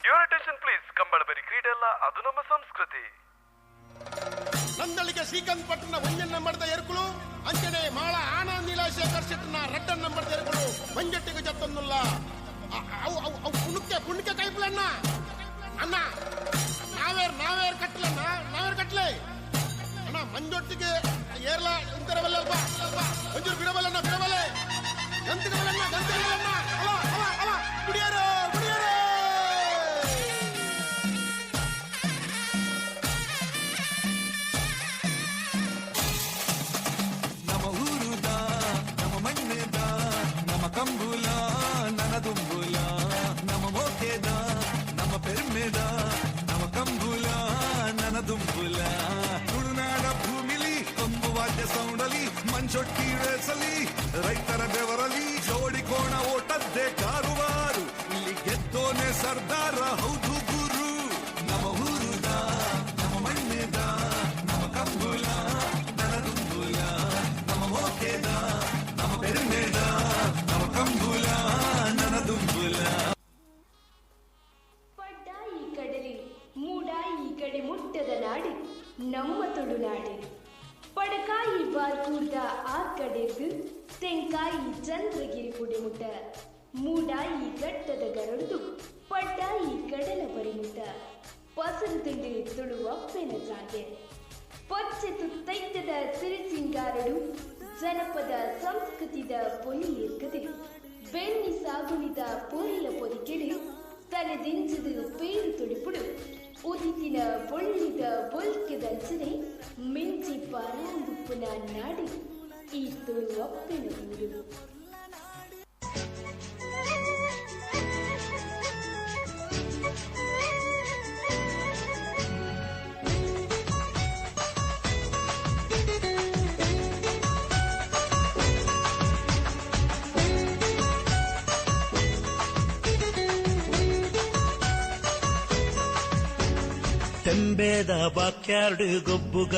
Your attention please. Kambala ಬರಿ ಕ್ರೀಡೆ ಅಲ್ಲ, ಅದು ನಮ್ಮ ಸಂಸ್ಕೃತಿ. ನಂದಳಿಗೆ ಶ್ರೀಕಾಂತ್ ಪಟ್ಟಣ ಒಂಜನ್ ನಂಬರ್ದ ಎರ್ಕುಲು ಅಂಚನೆ ಮಾಳ ಆನಂದ್ ನೀಲಾಶೇಖರ್ ಶೆಟ್ಟನ ರಡ್ಡನ್ ನಂಬರ್ದ ಎರ್ಕುಲು ಒಂಜೆಟ್ಟಿಗೆ ಜತ್ತೊಂದುಲ್ಲ. ಅವು ಅವು ಅವು ಪುಣಕ್ಕೆ ಪುಣಕ್ಕೆ ಕೈಪುಲಣ್ಣ ಅಣ್ಣ ನಾವೇರ್ ನಾವೇರ್ ಕಟ್ಟಲಣ್ಣ ನಾವೇರ್ ಕಟ್ಟಲೆ ಅಣ್ಣ ಮಂಜೊಟ್ಟಿಗೆ ಏರ್ಲ ಇಂತರವಲ್ಲ ಅಲ್ವಾ ಮಂಜೂರು ಬಿಡಬಲ್ಲಣ್ಣ ಬಿಡಬಲ್ಲೆ ಗಂತಿಗೆ ಬಲ್ಲಣ್ಣ ಗಂತಿಗೆ ಬಲ್ಲಣ್ಣ ಅವ ಅವ ಅವ ಕುಡಿಯರು ಕುಡಿಯರು. ನಮ್ಮ ಊರುದ ನಮ್ಮ ಮಣ್ಣೆದ ನಮ್ಮ ಕಂಬುಲ ನನದುಂಬುಲ ನಮ್ಮ ಮೋಕೆದ ನಮ್ಮ ಪೆರ್ಮೆದ ನಮ್ಮ ಕಂಬುಲ ನನದುಂಬುಲ ತುಳುನಾಡ ಭೂಮಿಲಿ ಕೊಂಬು ವಾದ್ಯ ಸೌಂಡಲಿ ಮಂಚೊಟ್ಟಿ ರೇಸಲಿ ರೈತರ ಬೆವರಲಿ ಜೋಡಿ ಕೋಣ ಓಟದ್ದೇ ಕಾರುವಾರು ಇಲ್ಲಿ ಗೆದ್ದೋನೆ ಸರ್ದಾರ ಹೌದು ಗುರು. ನಮ್ಮ ಊರುದ ನಮ್ಮ ಮಣ್ಣೆದ ನಮ್ಮ ಕಂಬುಲ ನನದುಂಬುಲ ನಮ್ಮ ಮೋಕೆದ ನಮ್ಮ ಪೆರ್ಮೆದ ನಮ್ಮ ಕಂಬುಲ ನನದುಂಬುಲ. ಪಡ್ಡಾಯಿ ಕಡಲಿ ಮೂಡಾಯಿ ಕಡೆ ಮುಟ್ಟದ ನಾಡು ನಮ್ಮ ತುಳುನಾಡು. ಪಡಕಾಯಿ ಬಾರ್ಕೂರ್ದ ಆ ಕಡೆಗ್ ತೆಂಕಾಯಿ ಚಂದ್ರಗಿರಿ ಪುಡಿಮುಟ್ಟ ಮೂಡಾಯಿ ಗಟ್ಟದ ಗರಡ್ದು ಪಡ್ಡಾಯಿ ಕಡಲ ಬರಿಮುಟ್ಟ ಪಸರು ತಿಂಡಿ ತುಳುವಪ್ಪೆನ ಜಾಗೆ. ಪಚ್ಚೆ ತುತ್ತೈತದ ಸಿರಿಸಿಂಗಾರಡು ಜನಪದ ಸಂಸ್ಕೃತಿದ ಪೊಲಿ ಇರ್ಕದೆ ಬೆನ್ನಿ ಸಾಗುಣಿದ ಪೊರಿಲ ಪೊದಿಕೆಡು ತಲೆದಿಂಚದು ಪೇರು ತುಡಿಪುಡು ಉದಿತಿನ ಬೊಳ್ಳಿದ ಬೊಲ್ಕೆದಂಚನೆ ಮಿಂಚಿ ಪರಾಂದುಪ್ಪುನ ನಾಡು ಈ ತುಳುವಪ್ಪೆನ ಊರು. ತೆಂಬೇದ ಬಾಕ್ಯಾರ್ಡ್ ಗೊಬ್ಬುಗ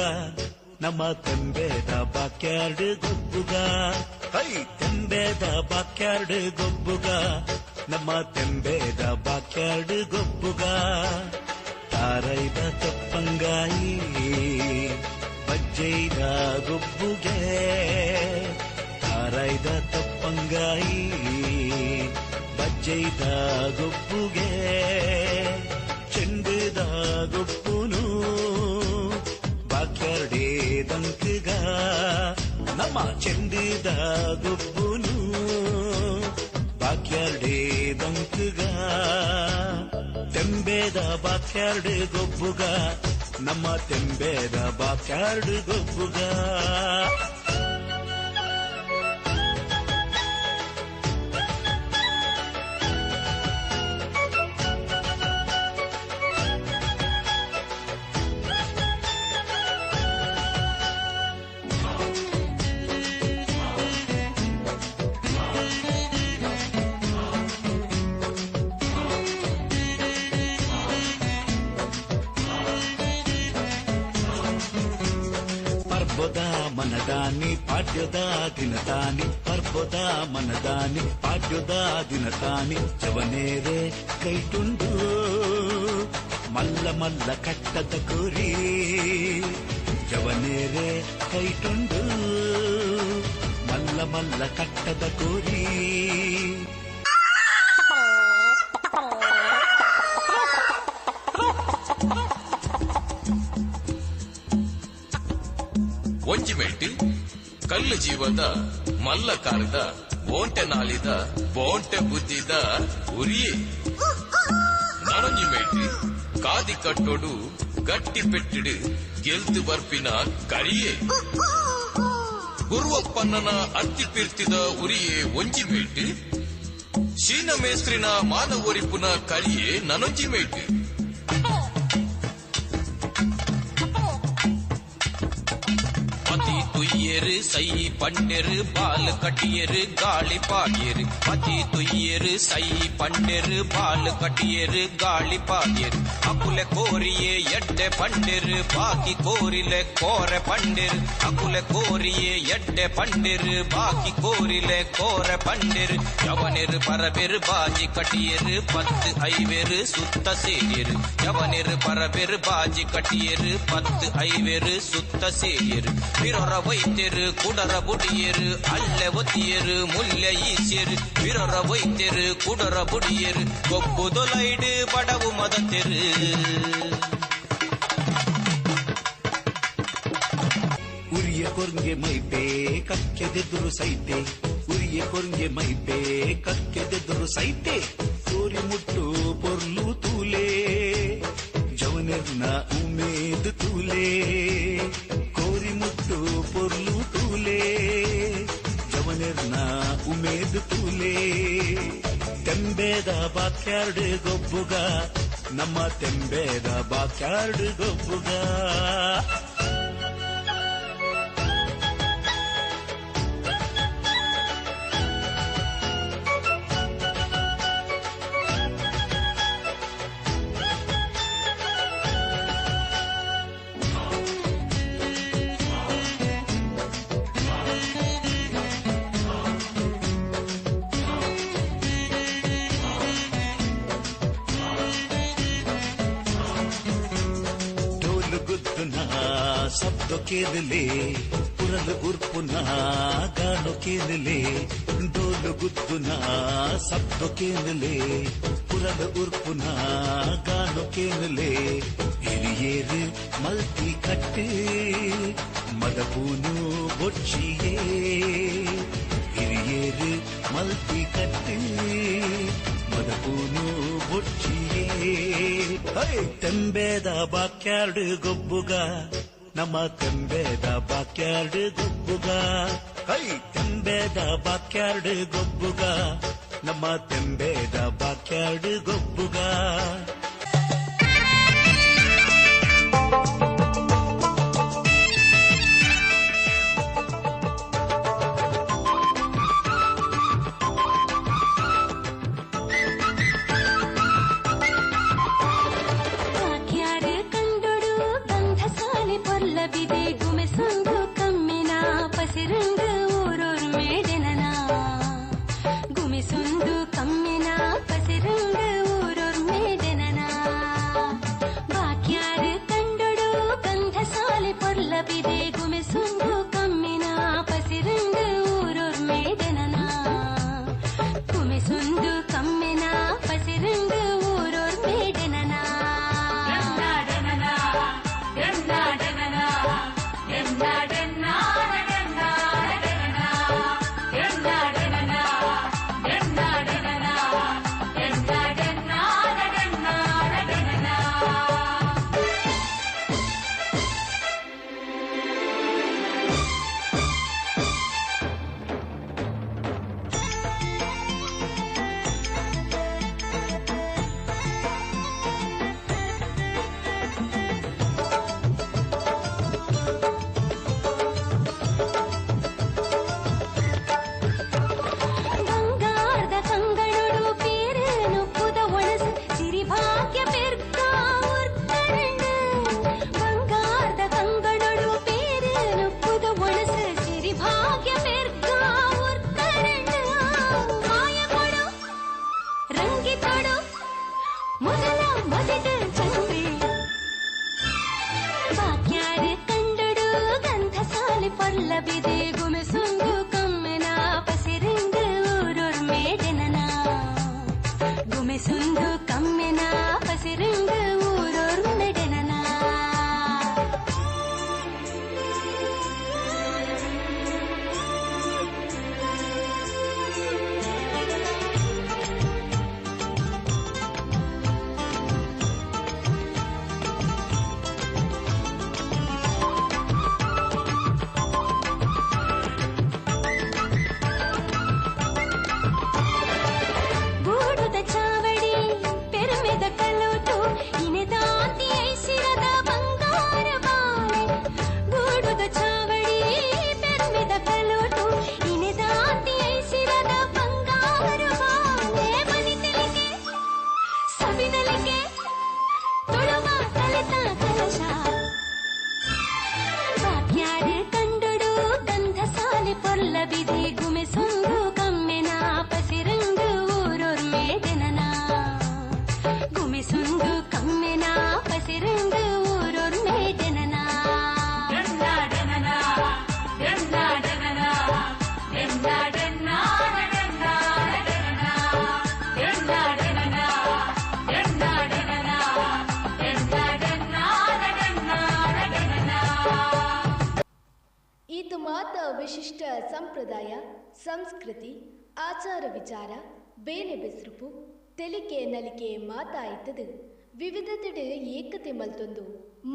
ನಮ್ಮ ತೆಂಬೇದ ಬಾಕ್ಯಾರ್ಡ್ ಗೊಬ್ಬುಗ ಹೈ ತೆಂಬೇದ ಬಾಕ್ಯಾರ್ಡ್ ಗೊಬ್ಬುಗ ನಮ್ಮ ತೆಂಬೇದ ಬಾಕ್ಯಾರ್ಡ್ ಗೊಬ್ಬುಗ ತಾರೈದ ತಪ್ಪಂಗಾಯಿ ಬಜ್ಜೈದ ಗೊಬ್ಬುಗೆ ತಾರೈದ ತಪ್ಪಂಗಾಯಿ ಬಜ್ಜೈದ ಗೊಬ್ಬುಗೆ ಚೆಂಡುದ ಗೊಬ್ಬುನು ಬಾಕ್ಯಾರ್ಡೇ ದಂಕಗ ನಮ್ಮ ಚೆಂಡುದ ಗೊಬ್ಬುನು ಬಾಕ್ಯಾರ್ಡೇ ದಂಕಗ ತೆಂಬೇದ ಬಾಕ್ಯಾರ್ಡ್ ಗೊಬ್ಬುಗ ನಮ್ಮ ತೆಂಬೇದ ಬಾಕ್ಯಾರ್ಡ್ ಗೊಬ್ಬುಗ. ಪರ್ಬದ ಮನದಾನಿ ಪಾಡ್ಯದ ದಿನತಾನಿ ಪರ್ಬದ ಮನದಾನಿ ಪಾಡ್ಯದ ದಿನತಾನಿ ಜವನೇರೆ ಕೈಟುಂಡು ಮಲ್ಲ ಮಲ್ಲ ಕಟ್ಟದ ಕುರಿ ಜವನೇರೆ ಕೈಟುಂಡು ಮಲ್ಲ ಮಲ್ಲ ಕಟ್ಟದ ಕುರಿ. ಒಂಜಿಮೆಟ್ಟು ಕಲ್ಲು ಜೀವದ ಮಲ್ಲ ಕಾರದ ಬೋಂಟೆ ನಾಳಿದ ಬೋಂಟೆ ಬುದ್ಧಿದ ಉರಿಯೇ. ನನೊಂಜಿಮೆಟ್ಟು ಕಾದಿ ಕಟ್ಟೋಡು ಗಟ್ಟಿ ಪೆಟ್ಟಿಡು ಗೆಲ್ತು ಬರ್ಪಿನ ಕರಿಯೇ. ಗುರುವಪ್ಪನ್ನನ ಅತ್ತಿ ಪಿರ್ತಿದ ಉರಿಯೇ ಒಂಜಿಮೇಟು ಶೀನ ಮೇಸ್ತ್ರಿನ ಮಾನವರಿಪುನ ಕರಿಯೇ ನನೊಂಜಿಮೇಟು. ಪತಿ ತುಯ್ಯರು ಸೈ ಪಂಡೆರು ಬಾಲ್ ಕಟ್ಟಿಯರು ಗಾಳಿ ಪಾಡಿಯರು. ಪತಿ ತುಯ್ಯರು ಸೈ ಪಂಡೆರು ಬಾಲ್ ಕಟ್ಟಿಯರು ಗಾಳಿ ಪಾಡಿಯರು. ಅಕುಲೆ ಕೋರಿಯೇ ಎಡ್ಡೆ ಪಂಡೆರು ಬಾಕಿ ಕೋರಿಲೆ ಕೋರೆ ಪಂಡೆರು. ಅಕುಲೆ ಕೋರಿಯೇ ಎಡ್ಡೆ ಪಂಡೆರು ಬಾಕಿ ಕೋರಿಲೆ ಕೋರೆ ಪಂಡೆರು. ಯವನೆರು ಪರಬೆರು ಬಾಜಿ ಕಟ್ಟಿಯರು 10 5 ಸುತ್ತ ಸೇರಿಯರು. ಯವನೆರು ಪರಬೆರು ಬಾಜಿ ಕಟ್ಟಿಯರು 10 5 ಸುತ್ತ ಸೇರಿಯರು. ಬಿರೊರ ವೈದ್ಯರು ಕುಡರ ಬುಡಿಯರು ಅಲ್ಲೆ ಒತ್ತಿಯರು ಮುಲ್ಲೆ ಈಸಿಯರು. ಬಿರೊರ ವೈದ್ಯರು ಕುಡರ ಬುಡಿಯರು ಗೊಬ್ಬುದೊಲೈಡು ಬಡವು ಮದತೆರು. ಉರಿಯ ಕೊರ್ಗೆ ಮೈಪೆ ಕಕ್ಕೆದೆದುರು ಸೈತೆ ಉರಿಯ ಕೊರ್ಗೆ ಮೈಪೆ ಕಕ್ಕೆದೆದುರು ಸೈತೆ ಕೋರಿ ಮುಟ್ಟು ಪೊರ್ಲು ತೂಲೆ ಜವನೆರ್ನ ಉಮೇದು ತೂಲೆ ಕೋರಿ ಮುಟ್ಟು ಪೊರ್ಲು ತೂಲೆ ಜವನೆರ್ನ ಉಮೇದು ತೂಲೆ. ತೆಂಬೇದ ಬಾಕ್ಯಾರ್ಡ್ ಗೊಬ್ಬುಗ ನಮ್ಮ ತೆಂಬೇದ ಬಾಕ್ಯಾರ್ಡ್ ಗೊಬ್ಬುಗ. ಶಬ್ದ ಕೇಳಲೆ ಪುರಲು ಉರ್ಪುನ ಗಾನು ಕೇಳಲೆ ಡೋಲು ಗುದ್ದುನ ಶಬ್ದ ಕೇಳಲೆ ಪುರಲು ಉರ್ಪುನ ಗಾನು ಕೇಳಲೆ. ಹಿರಿಯೇರು ಮಲ್ತಿ ಕಟ್ಟು ಮದಪೂನು ಬೊಚ್ಚಿಯೇ ಹಿರಿಯೇರು ಮಲ್ತಿ ಕಟ್ಟು ಮದಪೂನು ಬೊಚ್ಚಿಯೇ. ತೆಂಬೇದ ಬಾಕ್ಯಾರ್ಡ್ ಗೊಬ್ಬುಗ ನಮ್ಮ ತೆಂಬೇದ ಬಾಕ್ಯಾರ್ಡ್ ಗೊಬ್ಬುಗ. ಹೈ ತೆಂಬೇದ ಬಾಕ್ಯಾರ್ಡ್ ಗೊಬ್ಬುಗ ನಮ್ಮ ತೆಂಬೇದ ಬಾಕ್ಯಾರ್ಡ್ ಗೊಬ್ಬುಗ. ಪೊರ್ಲಬಿದೆ ಗುಮೆಸುಂದು ಕಮ್ಮೆನ ಪಸಿರಿಂದು ಊರೊರ್ಮೆ ಜನನ ಗುಮೆಸುಂದು ಕಮ್ಮೆನ ಪಸಿರಿಂದು ಊರೊರ್ಮೆ ಜನನ. ಗೂಡುದ ಚಾವಡಿ ಪೆರುಮೆದ ಕಲೋಟು ಇನೆದಾಂತಿ ಐಸಿರದ ಬಂಗಾರ ಬಾಳೆ. ಗೂಡುದ ಚಾವಡಿ ಪೆರುಮೆದ ಕಲೋಟು ಇನೆದಾಂತಿ ಐಸಿರದ ಬಂಗಾರ ಬಾಳೆ. ಮನಿತಲಿಕೆ ಸವಿನಲಿಕೆ ತುಳುವ ಕಲಿತ ಕಲಶ ಬಾಕ್ಯಾರು ಕಂಡೊಡು ಗಂಧ ಸಾಲೆ ಪೊರ್ಲಬಿದೆ ಗುಮೆಸುಂದು ಕಮ್ಮೆನ ಪಸಿರಂಗು ಊರೊರ್ಮೆ ಜನನ ಗುಮೆಸುಂದು ಕಮ್ಮೆನ ಪಸಿರಂಗು ಊರೊರ್ಮೆ ಜನನ. ಈತ ಮಾತ ವಿಶಿಷ್ಟ ಸಂಪ್ರದಾಯ ಸಂಸ್ಕೃತಿ ಆಚಾರ ವಿಚಾರ ಬೇನೆ ಬೆಸ್ರುಪು ತೆಲಿಕೆ ನಲಿಕೆ ಮಾತಾಯಿತದು ವಿವಿಧತೆಡೆ ಏಕತೆ ಮಲ್ತೊಂದು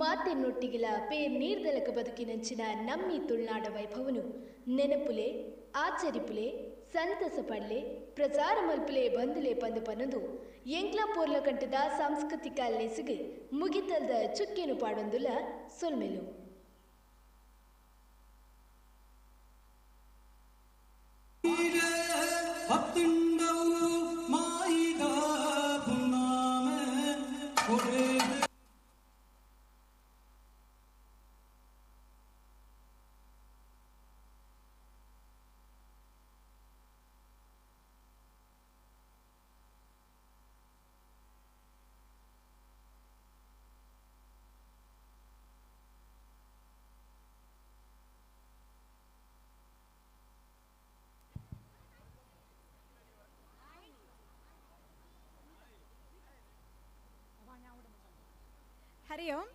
ಮಾತೆನ್ನೊಟ್ಟಿಗಿಲ ಪೇರ್ ನೀರ್ದಲಕ ಬದುಕಿನಂಚಿನ ನಮ್ಮಿ ತುಳ್ನಾಡ ವೈಭವನು ನೆನಪುಲೆ ಆಚರಿಪುಲೆ ಸಂತಸ ಪಡ್ಲೆ ಪ್ರಚಾರ ಮಲ್ಪುಲೆ ಬಂದುಲೆ ಪಂದು ಪನೊಂದು ಎಂಕ್ಲ ಪೋರ್ಲ ಕಂಠದ ಸಾಂಸ್ಕೃತಿಕ ಲೆಸುಗೆ ಮುಗಿತಲ್ದ ಚುಕ್ಕೆನು ಪಾಡೊಂದುಲ ಸೊಲ್ಮೆಲು. ಹರಿ ಓಂ.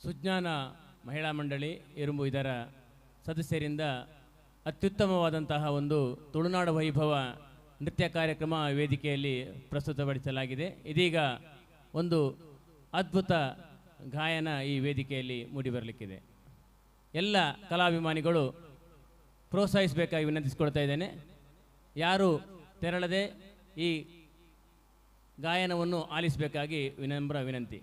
ಸುಜ್ಞಾನ ಮಹಿಳಾ ಮಂಡಳಿ ಇರುಂಬು ಇದರ ಸದಸ್ಯರಿಂದ ಅತ್ಯುತ್ತಮವಾದಂತಹ ಒಂದು ತುಳುನಾಡ ವೈಭವ ನೃತ್ಯ ಕಾರ್ಯಕ್ರಮ ವೇದಿಕೆಯಲ್ಲಿ ಪ್ರಸ್ತುತಪಡಿಸಲಾಗಿದೆ. ಇದೀಗ ಒಂದು ಅದ್ಭುತ ಗಾಯನ ಈ ವೇದಿಕೆಯಲ್ಲಿ ಮೂಡಿಬರಲಿಕ್ಕಿದೆ. ಎಲ್ಲ ಕಲಾಭಿಮಾನಿಗಳು ಪ್ರೋತ್ಸಾಹಿಸಬೇಕಾಗಿ ವಿನಂತಿಸಿಕೊಳ್ತಾ ಇದ್ದೇನೆ. ಯಾರು ತೆರಳದೆ ಈ ಗಾಯನವನ್ನು ಆಲಿಸಬೇಕಾಗಿ ವಿನಮ್ರ ವಿನಂತಿ.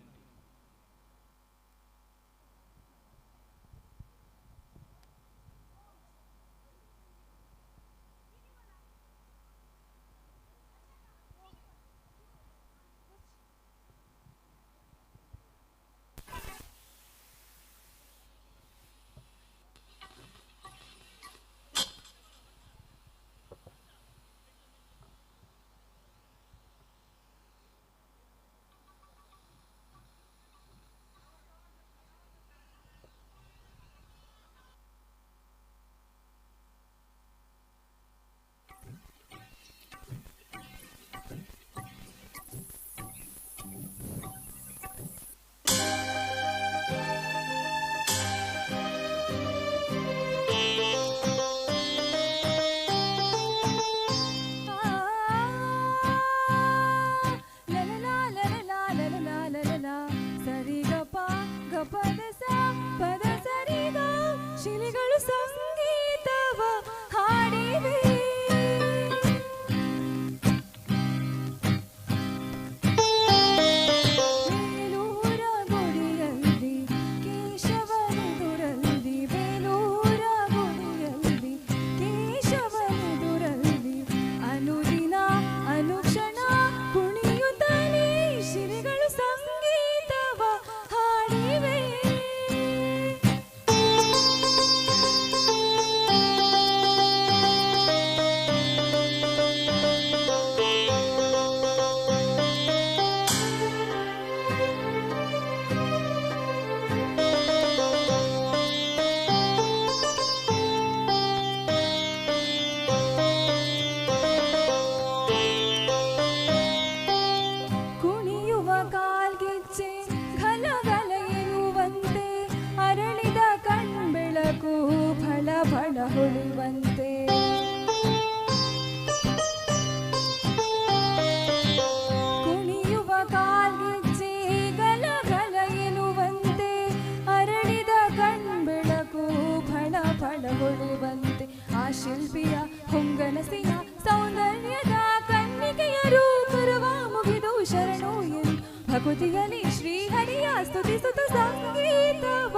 ಶಿಲ್ಪಿಯ ಹೊಂಗನಸಿನ ಸೌಂದರ್ಯದ ಕನ್ನಿಕೆಯರು ಕರವ ಮುಗಿದು ಶರಣು ಎಂದು ಭಕುತಿಯಲಿ ಶ್ರೀಹರಿಯ ಸ್ತುತಿಸುತ್ತ ಸಂಗೀತವ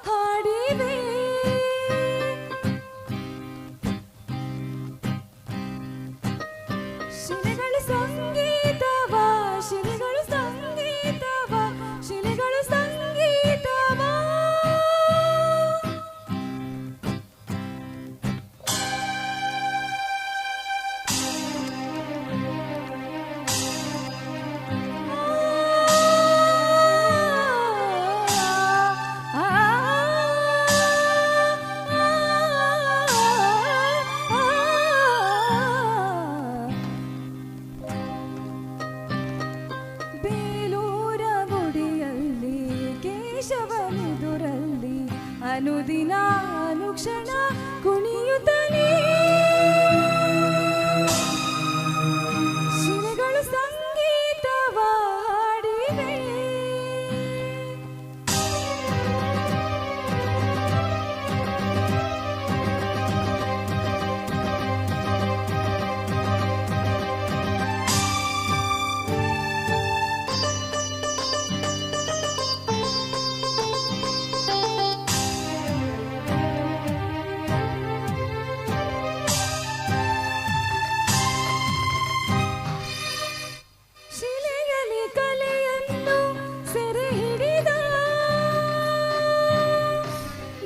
ಹಾಡಿವೆ. ಶಿಲೆಗಳು ಸಂಗೀತವ, ಶಿಲೆಗಳು ಸಂಗೀತವ, ಶಿಲೆಗಳು ಸಂಗೀತವ. ಬೇಲೂರ ಗುಡಿಯಲ್ಲಿ ಕೇಶವನೆದುರಲ್ಲಿ ಅನುದಿನ ಅನುಕ್ಷಣ ಕುಣಿಯುತ್ತಲೇ ಶಿಲೆಗಳು ಸಂಗೀತವ ಹಾಡಿವೆ. ಶಿಲೆಯಲ್ಲಿ ಕಲೆಯನ್ನು ಸೆರೆ ಹಿಡಿದ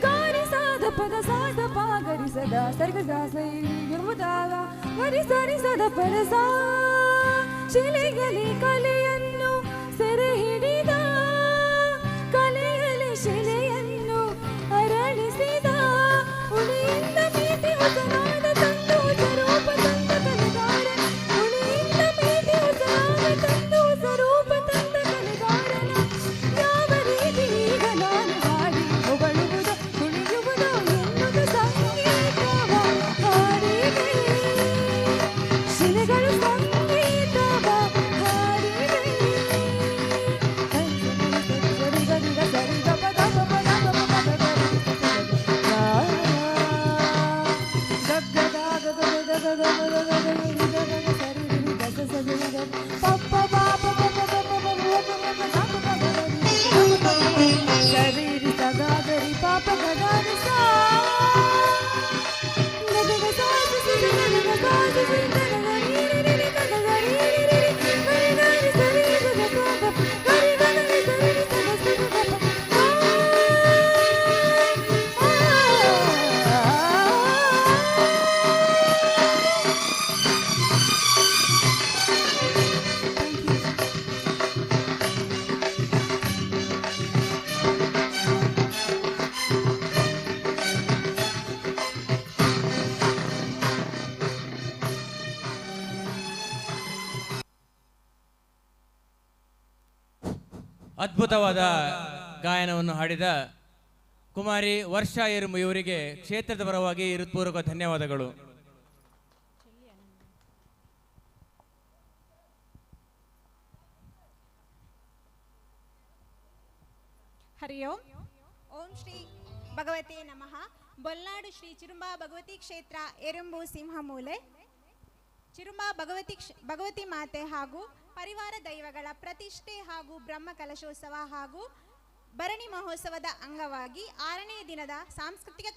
ಗಾರಿ ಸಾದ ಪದ ಸಾದ ಪಾಗರಿಸದ ಸರ್ಗ ಸೈದಾಗ ಗರಿ ಸರಿ ಸದ ಪದ ಸಾ. ಶಿಲೆಯಲ್ಲಿ ಕಲೆಯನ್ನು ಸೆರೆ ಹಿಡಿದ ಕಲೆಯಲ್ಲಿ ಶಿಲೆಯನ್ನು ಅರಳಿಸಿದ ಉಳಿಯಿಂದ ಮೀಟಿ ಹೊಸನಾದ ತಂದು ಹೊಸ ರೂಪ ತಂದ ಕಲೆಗಾರ, ಉಳಿಯಿಂದ ಮೀಟಿ ಹೊಸನಾದ ತಂದು ಹೊಸ ರೂಪ ತಂದ ಕಲೆಗಾರನ ಯಾವ ರೀತಿ ಈಗ ನಾನು ಹಾಡಿ ಹೊಗಳುವುದು ಕುಣಿಯುವುದು ಎನ್ನುವುದು ಸಂಗೀತವ ಹಾಡಿವೆ. ಶಿಲೆಗಳು ಸಂಗೀತವ ಹಾಡಿವೆ. ಅದ್ಭುತವಾದ ಗಾಯನವನ್ನು ಹಾಡಿದ ಕುಮಾರಿ ವರ್ಷಾ ಎರುಮು ಇವರಿಗೆ ಕ್ಷೇತ್ರದ ಪರವಾಗಿ ಹೃತ್ಪೂರ್ವಕ ಧನ್ಯವಾದಗಳು. ಹರಿ ಓಂ. ಓಂ ಶ್ರೀ ಭಗವತೆ ನಮಃ. ಬೊಲ್ನಾಡು ಶ್ರೀ ಚಿರುಂಬ ಭಗವತಿ ಕ್ಷೇತ್ರ ಎರುಂಬು ಸಿಂಹಮೂಲೆ ಚಿರುಂಬ ಭಗವತಿ ಮಾತೆ ಹಾಗೂ ಪರಿವಾರ ದೈವಗಳ ಪ್ರತಿಷ್ಠೆ ಹಾಗೂ ಬ್ರಹ್ಮ ಕಲಶೋತ್ಸವ ಹಾಗೂ ಭರಣಿ ಮಹೋತ್ಸವದ ಅಂಗವಾಗಿ 6ನೇ ದಿನದ ಸಾಂಸ್ಕೃತಿಕ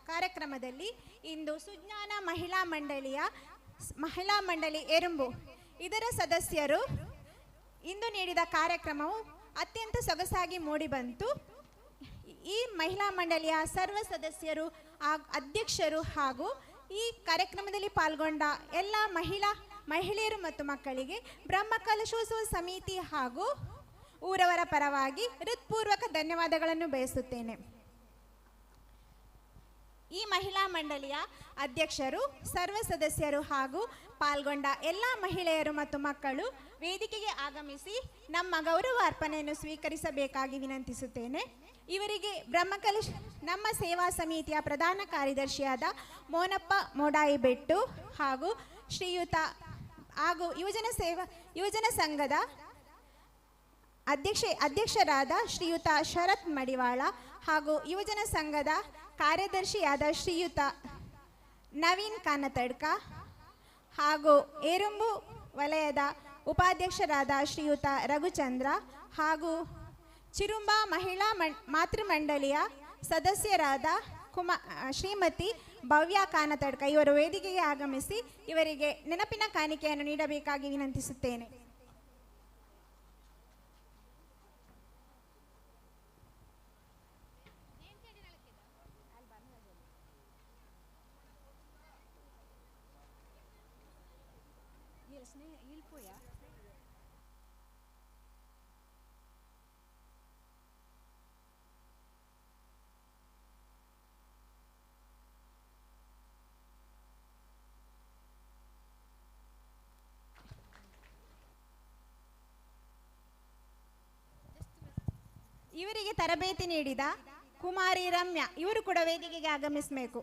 ಕಾರ್ಯಕ್ರಮದಲ್ಲಿ ಇಂದು ಸುಜ್ಞಾನ ಮಹಿಳಾ ಮಂಡಳಿ ಎರುಂಬು ಇದರ ಸದಸ್ಯರು ಇಂದು ನೀಡಿದ ಕಾರ್ಯಕ್ರಮವು ಅತ್ಯಂತ ಸೊಗಸಾಗಿ ಮೂಡಿಬಂತು. ಈ ಮಹಿಳಾ ಮಂಡಳಿಯ ಸರ್ವ ಸದಸ್ಯರು, ಅಧ್ಯಕ್ಷರು ಹಾಗೂ ಈ ಕಾರ್ಯಕ್ರಮದಲ್ಲಿ ಪಾಲ್ಗೊಂಡ ಎಲ್ಲ ಮಹಿಳೆಯರು ಮತ್ತು ಮಕ್ಕಳಿಗೆ ಬ್ರಹ್ಮ ಕಲಶೋತ್ಸವ ಸಮಿತಿ ಹಾಗೂ ಊರವರ ಪರವಾಗಿ ಹೃತ್ಪೂರ್ವಕ ಧನ್ಯವಾದಗಳನ್ನು ಬಯಸುತ್ತೇನೆ. ಈ ಮಹಿಳಾ ಮಂಡಳಿಯ ಅಧ್ಯಕ್ಷರು, ಸರ್ವ ಸದಸ್ಯರು ಹಾಗೂ ಪಾಲ್ಗೊಂಡ ಎಲ್ಲ ಮಹಿಳೆಯರು ಮತ್ತು ಮಕ್ಕಳು ವೇದಿಕೆಗೆ ಆಗಮಿಸಿ ನಮ್ಮ ಗೌರವ ಅರ್ಪಣೆಯನ್ನು ಸ್ವೀಕರಿಸಬೇಕಾಗಿ ವಿನಂತಿಸುತ್ತೇನೆ. ಇವರಿಗೆ ಬ್ರಹ್ಮಕಲಶ ನಮ್ಮ ಸೇವಾ ಸಮಿತಿಯ ಪ್ರಧಾನ ಕಾರ್ಯದರ್ಶಿಯಾದ ಮೋನಪ್ಪ ಮೋಡಾಯಿಬೆಟ್ಟು ಹಾಗೂ ಶ್ರೀಯುತ ಹಾಗೂ ಯುವಜನ ಸಂಘದ ಅಧ್ಯಕ್ಷರಾದ ಶ್ರೀಯುತ ಶರತ್ ಮಡಿವಾಳ ಹಾಗೂ ಯುವಜನ ಸಂಘದ ಕಾರ್ಯದರ್ಶಿಯಾದ ಶ್ರೀಯುತ ನವೀನ್ ಕಾನತಡ್ಕ ಹಾಗೂ ಏರುಂಬು ವಲಯದ ಉಪಾಧ್ಯಕ್ಷರಾದ ಶ್ರೀಯುತ ರಘುಚಂದ್ರ ಹಾಗೂ ಚಿರುಂಬ ಮಹಿಳಾ ಮಾತೃಮಂಡಳಿಯ ಸದಸ್ಯರಾದ ಶ್ರೀಮತಿ ಭವ್ಯ ಕಾನತಡ್ಕ ಇವರು ವೇದಿಕೆಗೆ ಆಗಮಿಸಿ ಇವರಿಗೆ ನೆನಪಿನ ಕಾಣಿಕೆಯನ್ನು ನೀಡಬೇಕಾಗಿ ವಿನಂತಿಸುತ್ತೇನೆ. ಇವರಿಗೆ ತರಬೇತಿ ನೀಡಿದ ಕುಮಾರಿ ರಮ್ಯಾ ಇವರು ಕೂಡ ವೇದಿಕೆಗೆ ಆಗಮಿಸಬೇಕು.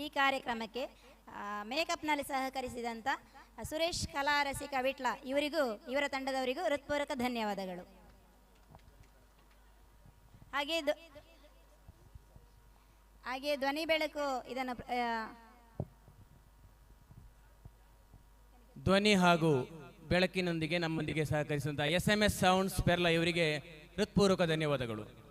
ಈ ಕಾರ್ಯಕ್ರಮಕ್ಕೆ ಮೇಕಪ್ನಲ್ಲಿ ಸಹಕರಿಸಿದಂಥ ಸುರೇಶ್ ಕಲಾ ರಸಿಕ ವಿಟ್ಲ ಇವರಿಗೂ ಇವರ ತಂಡದವರಿಗೂ ಹೃತ್ಪೂರ್ವಕ ಧನ್ಯವಾದಗಳು. ಹಾಗೆ ಧ್ವನಿ ಬೆಳಕು ಇದನ್ನು ಧ್ವನಿ ಹಾಗೂ ಬೆಳಕಿನೊಂದಿಗೆ ನಮ್ಮೊಂದಿಗೆ ಸಹಕರಿಸಿದಂಥ SMS sounds Perla ಇವರಿಗೆ ಹೃತ್ಪೂರ್ವಕ ಧನ್ಯವಾದಗಳು.